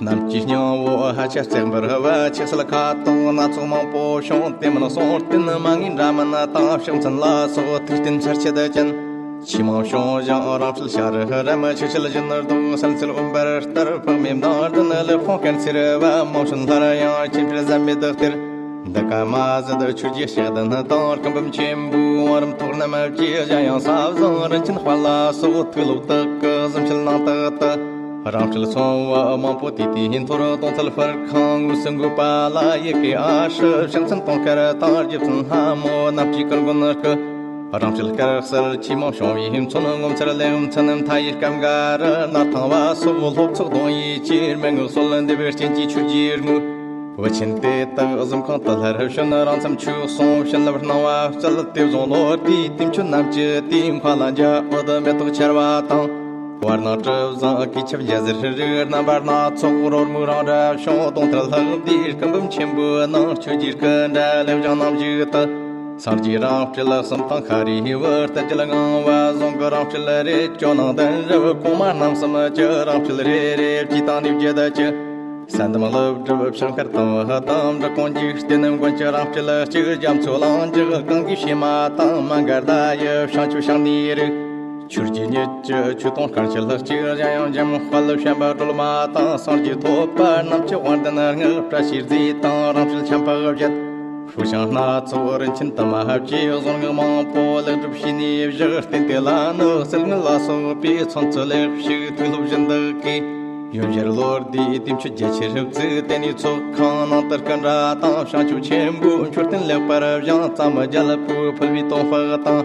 གནམ་གྱི་སྙིང་བོ་ཧ་ཅང་ལྕགས་འབར་བ། ཆགས་སྲེད་ཁ་དོག་སྣ་ཚོགས་མང་པོ་བྱུང་། དེ་མིན་གསུང་རྟེན་མ་ངེས་འདྲ་མིན་དང་། ཕྱག་མཚན་ལ་སོགས་ཐུགས་རྟེན་ཆར་ཆད་ཅན། ཆུ་མང་བྱུང་ཞིང་རང་འཁྲུལ་ཤ་རུས་རམ། ཆུ་ཤེལ་བཞིན་རྡོ་སན་སིལ་འོད་འབར་ལྟར། ཕག་མོའི་མདངས་ལྡན་ལུས་ཕུང་དཀར་འཚེར་བ། མང་བྱུང་སླར་ཡང་ཆེན་པོའི་ཟམ་མེ་དག་སྟེར། འདི་ཀ་མ་ཟད་ཆོས་ཀྱི་ཞགས་ལྡན་དང་། སྐུ་འབུམ་ཆེན་པོའི་བང་རིམ་ཐོག་རྣམས་ཀྱི། གཞན་ཡང་ས་བཟང་རིན་ཆེན་དཔལ་ལ་སོགས། ཐུགས་ལོག་དག་གི་གཟིམ་ཆུང་ནང་དག་ཏུ། རང་འཁྲུལ་ཚོམ་བུ་མང་པོ་དེ་དུས་འཐོར། གདོང་ཐལ་ཧྥུར་ཁང་ངོས་སུ་འགོད་པ་ལ། ཡི་གེ་ཨ་ཧྲི་ཕྱག་མཚན་དུང་དཀར་དང་། རྗེ་བཙུན་ལྷ་མོ་རྣམས་ཀྱི་སྐུ་མགོན་སྐུ། རང་འཁྲུལ་དཀར་གསལ་ཆུ་མང་བྱུང་བའི་མཚོན། ངོ་མཚར་ལེགས་མཚན་མཐའ་ཡས་སྐབས་འགའ་རུ། སྣར་ཐང་བ་སོགས་སློབ་ཚོགས་གདོང་ཡི་ཕྱིར། མན་ངག་གསོལ་འདེབས་པའི་རྐྱེན་གྱིས་ཆོས་རྗེའི་དངོས། བུ་ཆེན་དེ་དག་གཟིམ་ཁང་དུ་སླར་བྱོན། རང་མཚམས་ཆོས་གསུང་བྱིན་རླབས་སྣང་བ་སྩལ། དེ་བཟུང་ལོ་ཟླའི་དུས་མཆོད་རྣམས་ཀྱི་དུས་མཁའ་ལ་འཇའ་འོད་མེ་ཏོག་འཆར་བ་དང་། བར་སྣང་གྲུ་གཟིངས་གོས་ཆིབས་འཇའ་ཟེར་རིགས། རྣམ་པ་སྣ་ཚོགས་རོལ་མོའི་རང་སྒྲ་བྱུང་། གདོང་ཐལ་ལྷགས་པའི་སྐུ་འབུམ་ཆེན་པོའི་ནང་། ཆོས་ཀྱི་སྐུ་འདྲ་ལེགས་བཞེངས་རྣམ་བཞུགས་དུ། སངས་རྒྱས་རང་འཁྲུལ་གསུམ་དང་ཤཱ་རིའི་བུ། རྟ་བརྒྱད་ངང་བ་རྫོང་གི་རང་འཁྲུལ་རེ། ཇོ་ནང་གདན་རབས་གོང་མ་རྣམ་གསུམ་གྱི། རང་འཁྲུལ་རེ་རེ་བཅུ་དང་ནི་བརྒྱད་ཀྱི། གསན་དམ་ཀླུ་སྒྲུབ་ཕྱག་མཁར་དང་དམ་འབྲི་ཀོང་ཇི་བསྟེན་མགོན་གྱི་རང་འཁྲུལ་གཅིག་རྒྱ་མཚོ་གླིང་འཇག་གང་གི་བྱེ་མ་དང་། མ་འགལ་ཟླ་ཡི་བྱང་ཆུབ་ཕྱག་ནི་རིགས། ཆོས་རྗེ་ཉིད་ཀྱི་ཆོས་དུང་དཀར་ཆུ་ལྷག་གཅིག་གཞན་ཡང་འཇམ་དཔལ་བྱམས་པ་སྒྲོལ་མ་དང་། སངས་རྒྱས་ཐོབ་པ་རྣམས་ཀྱི་དབང་ལྡན་ལྔ། བཀྲ་ཤིས་རྫས་དང་རང་འཁྲུལ་ཆམ་པ་བརྒྱད། ཧྲུའུ་ཞང་སྣ་ཚོགས་རིན་ཆེན་དུ་མ་བཅས། གཟུངས་སྔགས་མང་པོ་ལེགས་གྲུབ་བྱས་ནས་བཞག་རྟེན་དེ་ལ་ནི་སིལ་སྔོན་ལ་སོགས་པའི་ཚོན་རྩི་ལེགས་བྱུགས། ཐུགས་སློབ་བཞིན་དུ་བསྐུལ། ཡུམ་གཞིར་ལོ་ཟླའི་དུས་མཆོད་རྒྱ་ཆེར་བཙུགས། དེ་ནས་ཚོགས་ཁང་ནང་དུ་སྐུ་འདྲ་དང་། བྱང་ཆུབ་ཆེན་པོའི་མཆོད་རྟེན་ལེགས་པར་བཞེངས། རྩ་མི་རྒྱལ་པོས་ཕུལ་བའི་དོང་ཕག་དང་།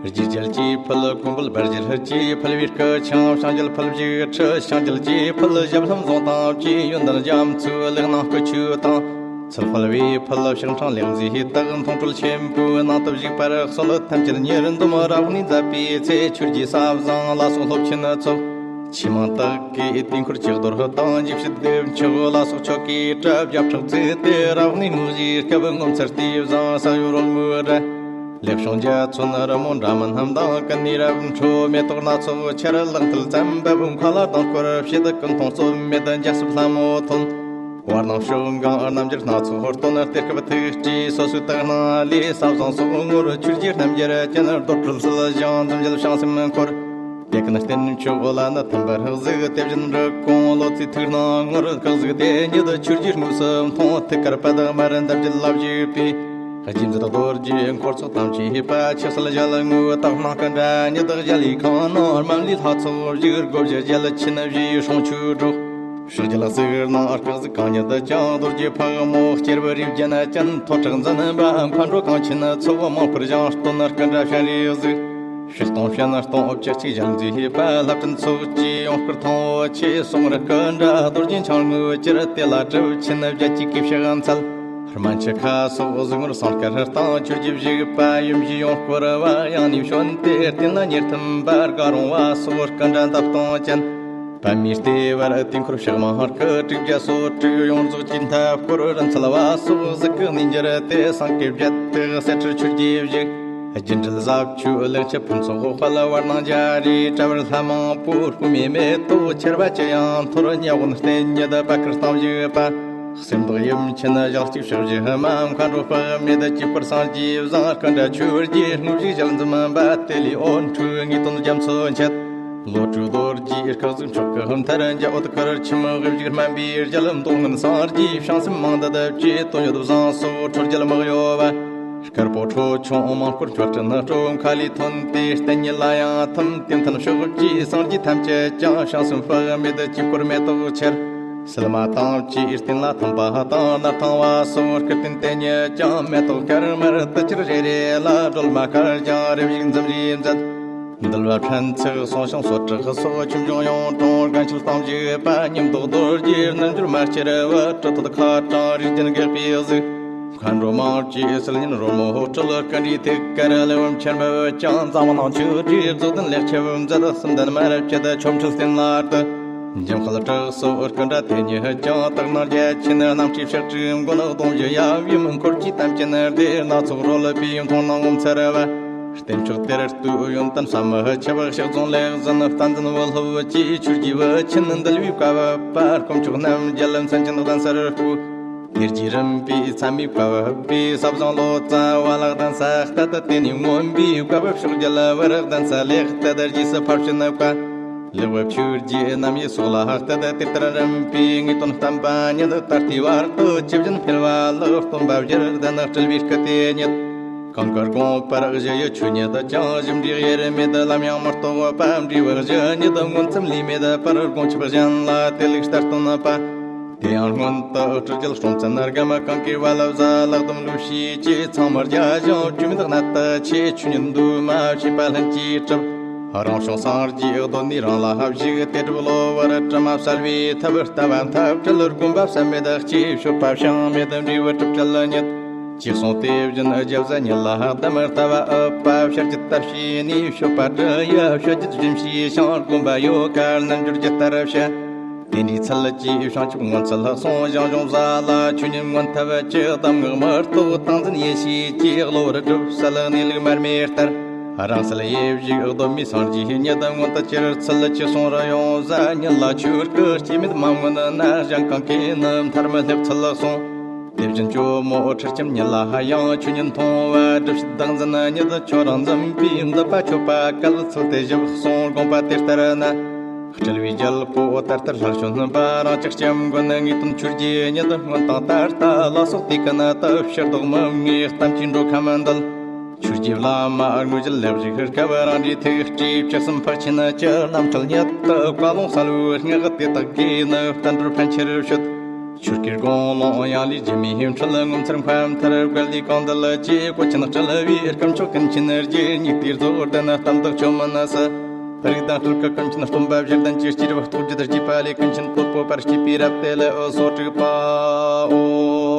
རྗེས་རྒྱལ་གྱིས་ཕུལ་གོང་བུ་སྦར་རྒྱལ་གྱིས་ཕུལ་བའི་སྐུ་ཆང་། བྱང་རྒྱལ་ཕུལ་བཞུགས་ཁྲི། བྱང་རྒྱལ་གྱིས་ཕུལ་ཞབས་ལྷམ་བཟང་དང་བཅས། ཡོན་ཏན་རྒྱ་མཚོའི་ལེགས་སྣང་སྐུ་མཆོད་དང་། ཚུལ་དཔལ་བས་ཕུལ་ཕྱག་འཕྲང་ལེགས་མཛེས་དག། མཐོང་གྲོལ་ཆེན་པོའི་ནང་དུ་བཞུགས་པར་གསོལ། ཐམས་ཅད་ཉེར་འཛོམས་རབ་གནས་མཛད་པའི་ཚེ། ཆོས་རྗེ་ས་བཟང་ལ་སོགས་སློབ་ཆེན་ཚོགས། ཆུ་མང་དག་གི་དུས་འཁོར་གྱི་རྡོར་དང་། འཇིགས་བྱེད་སྡེ་མཆོག་ལ་སོགས་ཆོ་གའི་གྲྭ་བརྒྱ་ཕྲག་བརྩིས་ཏེ། རབ་གནས་དངོས་གཞིའི་སྐབས་ངོ་མཚར་ལྟས་བཟང་ས་གཡོ་རོལ་མོའི་སྒྲ། ལེགས་བྱུང་འཇའ་ཚོན་རི་མོ་འདྲ་མིན་རྣམས་དང་། ཀུན་ནས་རབ་འཕྲོ་མེ་ཏོག་སྣ་ཚོགས་འཆར། ལག་མཐིལ་ཙམ་པ་བུ་མཁའ་ལ་ལྡིང་སྐོར་བྱེད། ཀུན་མཐོང་རྩོལ་མེད་འཇའ་སྲིབ་ལྷ་མོ་ཐོན། བར་སྣང་ཕྱོགས་འགའ་རྣམ་འགྱུར་སྣ་ཚོགས་སྟོན། དེ་སྐབས་ཐུགས་སྤྲོས་སོ་སོའི་དག་སྣང་ལས། ས་བཟང་སོགས་ངོར་ཆོས་རྗེ་རྣམ་རྒྱལ་ཅན། རྡོར་དྲིལ་སིལ་ཞིང་འཛུམ་བཞད་བྱང་སེམས་འཁོར། དེ་ཀུན་རྟེན་མཆོག་ལ་ནི་མཐུན་པར་གཟིགས། དེ་བཞིན་འབྲི་གུང་ལོ་ཙཱའི་ཐུགས་སྣང་ངོར་དགག་གཟུགས་དེ་ཉིད་ཆོས་རྗེ་དངོས་སུ་མཐོང་། ཐུགས་ཀར་པད་མར་འདབ་བརྒྱད་ལ་བཞུགས་པའི། རྗེ་བཙུན་རྡོ་རྗེ་འཁོར་ཚོགས་ཐམས་ཅད་པ། ཆུ་སེར་ཞལ་དངོས་དག་སྣང་སྐུ་འདྲ་ཉིད། རྒྱལ་བའི་ཁང་ནང་སྨན་བླའི་ལྷ་ཚོགས་བཞུགས། སྒོ་བཞི་རྒྱལ་ཆེན་བཞིའི་སྲུང་མཆོག་སྒྲོག། ཕྱག་རྒྱལ་གཟིགས་སྣང་སྐུ་གཟུགས་གང་ཉིད་ཀྱང་། རྡོ་རྗེ་ཕག་མོ་སྐྱེར་པའི་རིགས་ཅན་ཅན། ཐོད་ཁྲག་འཛིན་པ་མཁའ་འགྲོ་གངས་ཆེན་ཚོགས། མང་པོར་བཞེངས་སྟོན་སྐུ་འདྲ་སྤྱན་རས་གཟིགས། ཕྱི་སྟོང་བྱིན་སྟོང་བཅུ་གཅིག་ཞལ་མཛེས་པ། ལྷ་བྲན་ཚོགས་ཀྱི་ཡང་སྐུར་མཐོང་བ་ཆེ། གསུང་རབ་སྐུ་འདྲ་རྡོ་རྗེ་འཆང་དངོས་གྱུར། དེ་ལ་གྲུབ་ཆེན་བརྒྱད་ཀྱི་གུས་ཕྱག་འཚལ། སྨན་ཆུ་ཁ་སོགས་གཟུགས་ངོར་ཟངས་དཀར་བཏང་། ཆོས་རྗེ་བཞུགས་པ་ཡུམ་བཞིའི་ཡང་སྐུར་བ། ཡང་ནས་བྱོན་ཏེ་རྟེན་ལ་ཉེར་ཐིམ་པ། དགའ་རུང་བ་སོགས་སྐུ་འདྲ་འདབ་སྟོང་ཅན། པདྨའི་ལྟེ་བར་དུས་འཁོར་ཕྱག་མང་སྐུ། དྲུག་བརྒྱ་སོ་དྲུག་ཡོངས་རྫོགས་ཀྱི་མཐའ་བསྐོར། རིན་ཚད་བ་སོགས་གཟུགས་སྐུ་གནས་འགྱུར་ཏེ། སེང་གེ་བརྒྱད་དུ་གསལ་ཁྲིར་ཆོས་རྗེ་བཞུགས། རྒྱུ་འབྲས་ཟབ་ཆོས་ལེགས་བཤད་ཕུན་ཚོགས་དཔལ། བར་སྣང་རྒྱ་རས་གྲྭ་བར་ལྷ་མང་པོ། སྤུ་མེ་མེ་ཏོག་ཆར་པ་ཅི་ཡང་འཐོར། ཉ་དབོན་བསྟན་ཉིད་པད་དཀར་སྟེང་བཞུགས་པ། སེམས་བདག་ཡུམ་ཆེན་ཞག་གཅིག་ཕྱག་བཞི་མ། མཁའ་འགྲོ་དཔག་མེད་ཀྱི་སྐོར་སངས་རྒྱས་བཟང་། སྐུ་འདྲ་ཆོས་རྒྱལ་དངོས་གཞི་ཞལ་འཛུམ་པ། དེ་ལས་འོད་འཕྲོས་ངེས་དོན་རྒྱ་མཚོ་འཆད། བློ་གྲོས་རྡོ་རྗེའི་སྐུ་གཟུགས་མཆོག་གི་མཐར། འཇའ་འོད་དཀར་ཆེམ་དབུ་བཞུགས་སྨན་པའི་རྒྱལ། མདོ་སྔོན་སངས་རྒྱས་བྱང་སེམས་མང་འདུ་བཅས། དོན་ཡོད་བཟང་སོགས་འཕྲོ་རྒྱལ་མི་གཡོ་བ། དཀར་པོ་ཁྲོ་ཆུང་མང་སྐོར་མཆོད་སྤྲིན་སྤྲོ། མཁའ་ལས་ཐོན་ཏེ་རྟེན་ཉིད་ལ་ཡང་ཐིམ། བསྟེན་མཐུན་ཕྱོགས་བཅུའི་སངས་རྒྱས་ཐམས་ཅད་ཀྱང་། བྱང་སེམས་དཔག་མེད་ཀྱི་སྐོར་མེ་ཏོག་ཆར། སིལ་མ་དང་བཅས་རྟེན་ལ་ཐིམ་པ་དང་། སྣར་ཐང་བ་སོགས་སྐུ་རྟེན་དེ་ཉིད་ཀྱང་། མེ་ཏོག་དཀར་དམར་དུ་ཆར་རེ་རེ་ལ། སྒྲོལ་མ་དཀར་ལྗང་རེ་བཞིན་འཛུམ་རེ་མཛད། འདུལ་བ་ཕྲན་ཚེགས་གསུང་ཞིང་སོར་བྲག་སོགས། ཆོས་འབྱུང་གཡུང་དྲུང་རྒན་ཤེས་སྟེང་བཞུགས་པ། ཉམས་རྟོགས་རྡོ་རྗེ་རྣལ་འབྱོར་མ་སྐྱེར་བུ། གྲི་ཐོད་ཁ་གྲངས་རིགས་ལྡན་སྒེག་པའི་གཟུགས། མཁའ་འགྲོ་མང་བཅས་སིལ་སྙན་རོལ་མོ་སྤྲུལ། སྐུ་འདྲའི་ཐུགས་ཀར་ལེའུ་ཆེན་པོ་ཀྱང་། ཛམ་བྷ་ལ་ཆོས་རྗེའི་རྫོགས་ལྡན་ལེགས་བཤད་མཛད། གསུམ་ལྡན་མར་བཅད་ཆོ་འཕྲུལ་བསྟན་ལ་བསྟོད། འཇམ་དཔལ་དྲག་སོགས་སྐུ་འདྲ་དེ་ཉིད་ཀྱང་། དག་སྣང་རྒྱ་ཆེན་རྣམ་བཀྲའི་ཕྱག་བྲིས་མགོན། གདུང་བཞི་ཡབ་ཡུམ་འཁོར་གྱིས་དམ་ཅན་སྡེ། སྣ་ཚོགས་རོལ་པའི་ཡུམ་མཐོང་ན་ངོ་མཚར་བ། བསྟན་མཆོག་གཏེར་སྟོན་ཡོན་ཏན་ཟབ་མོ་ཆེ་བ། ཕྱག་རྫོང་ལེགས་ཟིན་བསྟན་འཛིན་བུ་སློབ་ཀྱིས། ཆོས་རྗེ་བུ་ཆེན་འདུལ་བའི་བཀའ་བབས་པ། དཀོན་མཆོག་རྣམ་རྒྱལ་མཚན་ཅན་གདན་སར་བསྐོས། དེ་རྗེས་རིམ་པས་མཚན་མོའི་བཀའ་བབས་པས། ཟབ་བཟང་ལོ་ཙཱ་བ་ལྷ་གདན་ས་གཏད། དེ་ནས་མངོན་པའི་བཀའ་བབས་ཕྱོགས་རྒྱལ་བུ་ར་གདན་ས་ལེགས་གཏད། རྗེས་སུ་ཕར་ཕྱིན་བཀའ་ལེགས་བབས་ཆོས་རྗེ་རྣམ་དབྱེ་སོགས་ལ་གཏད། དེ་ལྟར་རིམ་པས་ངེས་དོན་བསྟན་པ་ཉིད། ད་ལྟའི་བར་དུ་ཇི་བཞིན་འཕེལ་བ་ལ། སྟོན་པ་བཞི་ལྡན་སྤྲུལ་པའི་སྐུ་དེ་ཉིད། གང་གི་དགོངས་པར་གཞི་ཡི་ཆོས་ཉིད་ཀྱང་། ཞིབ་འབྲིའི་དབྱེར་མེད་ལམ་ཡང་མི་རྟོགས་པ། འབྲས་བུ་གཞི་ཉིད་མངོན་ཙམ་ལས་མེད་པར། དགོངས་ཁྱབ་གཞན་ལ་དེ་ལུགས་ལྟར་སྟོན་པ། དེ་ཡང་སྔོན་དུ་སྤྲུལ་རྒྱལ་སྲོང་བཙན་སྒམ། གང་གི་བ་ལ་བཟའ་ལག་སྡོམ་ལུགས་བཤད་ཀྱི། ཚང་མར་རྒྱ་ཞིང་བཅོས་མིན་གནད་དུ་ཆེ། ཆོས་ཉིད་འདུས་མ་བྱས་པ་ལྷུན་གྱིས་གྲུབ། རང་བྱུང་སངས་རྒྱས་གདོད་ནས་རང་ལ་བཞུགས། དེ་སྒྲུབ་བློ་བར་དྲི་མ་བསལ་བའི་ཐབས། ལྟ་བ་འཐབ་བྲལ་སྒོམ་པ་བསམ་མེད་ལྕེ་བཤོད་པ་བྱང་མེད་འབྲས་བུ་གྲུབ་བྲལ་ཉིད། ཅེས་གསུངས་ཏེ་བཞིན་རྒྱ་བཟའ་ཉིད་ལ་གདམས། ལྟ་བ་ཨུཏྤལ་ཞལ་གྱི་ལྟར་བྱས་ནས། བཤོད་པ་དྲི་ཡི་བཤད་རྒྱུད་རིམ་བྱས་ཤིང་། སྒོམ་པ་ཡོ་གར་རྣལ་འབྱོར་རྒྱུད་ལྟར་བྱས། དེ་འདྲའི་ཚུལ་གྱིས་བྱང་ཆུབ་མངོན་ཚུལ་གསུངས། ཞིང་གཞུང་བཟའ་ལ་ཆོས་ཉིད་མངོན་ཐབས་ཀྱི། གདམས་ངག་མི་རྟོག་ཏིང་འཛིན་ཡེ་ཤེས་ཀྱིས། གློ་བུར་སྒྲིབ་བསལ་གནས་ལུགས་མར་མེ་ལྟར། རང་གསལ་དབྱེ་བཞི་གདོད་མའི་སངས་རྒྱས་ཉིད། མངོན་དུ་གྱུར་ཚུལ་གྱི་གསུང་རབ་ཡོངས་བཟའ་ཉིད་ལ། ཆོས་སྐུ་སྐྱེ་མེད་མ་མངོན་ན། གཞན་གང་གིས་ནི་མཐར་མི་སླེབ་ཚུལ་གསུངས། དེ་བཞིན་ཇོ་མོ་ཁྲི་ལྕམ་ཉིད་ལ་ཡང་། ཆོས་ཉིད་མཐོང་བ་སྒྲུབ་བྱེད་བདག་འཛིན་ཉིད། ཁྱོད་རང་འཛིན་པའི་མཛད་པ་མཆོད་པ་གལ། ཚུལ་དེ་ཞིབ་གསུངས་དགོངས་པ་དེ་ལྟར་ན། སྤྲུལ་པའི་རྒྱལ་པོ་ད་ལྟར་ལྷར་བྱོན་པ། རང་ཅག་སྐྱབས་མགོན་ངེས་དོན་ཆོས་རྗེ་ཉིད། སྔོན་དང་ད་ལྟ་ལ་སོགས་དུས་ཀུན་དུ། ཕྱིར་ལྡོག་མི་མངའི་གཏམ་གྱིས་འགྲོ་ཁམས་འདུལ། ཆོས་རྗེ་བླ་མ་དངོས་གཞི་ལེགས་བཞུགས་སྐབས། རང་རེའི་ཐུགས་སྤྲུལ་བཅུ་གསུམ་ཕག་ཆེན་གྱི། རྣམ་ཐར་ཉིད་དུ་བཀའ་ལུང་གསལ་བོའི་སྔགས། དེ་དག་གིས་ནི་བསྟན་འགྲོར་ཕན་ཕྱིར་བཤོད། ཆོས་སྐུའི་དགོངས་ལུང་ཡང་ལས་ཇི་མིའི་འཕྲུལ། ངོ་མཚར་འཕེལ་མཐར་བརྒལ་ལས་གང་འདུལ་གྱི། གོ་ཆེན་སྤྲུལ་པའི་སྐུ་མཆོག་ཀུན་མཁྱེན་རྗེ། སྙིགས་དུས་རྫོགས་ལྡན་གཏམ་དག་ཆོས་མིན་སྲིད། རིགས་དང་སྤྲུལ་སྐུ་ཀུན་མཁྱེན་སྟོན་པ་བཞི་ལྡན་གྱི། སྐྱེས་རབས་རྟོགས་བརྗོད་རྒྱས་པ་ལས། ཀུན་མཁྱེན་པོད་པོ་པར་སྐྱེས་པའི་རབ་དེ་ལས། སོ་དྲུག་པའོ།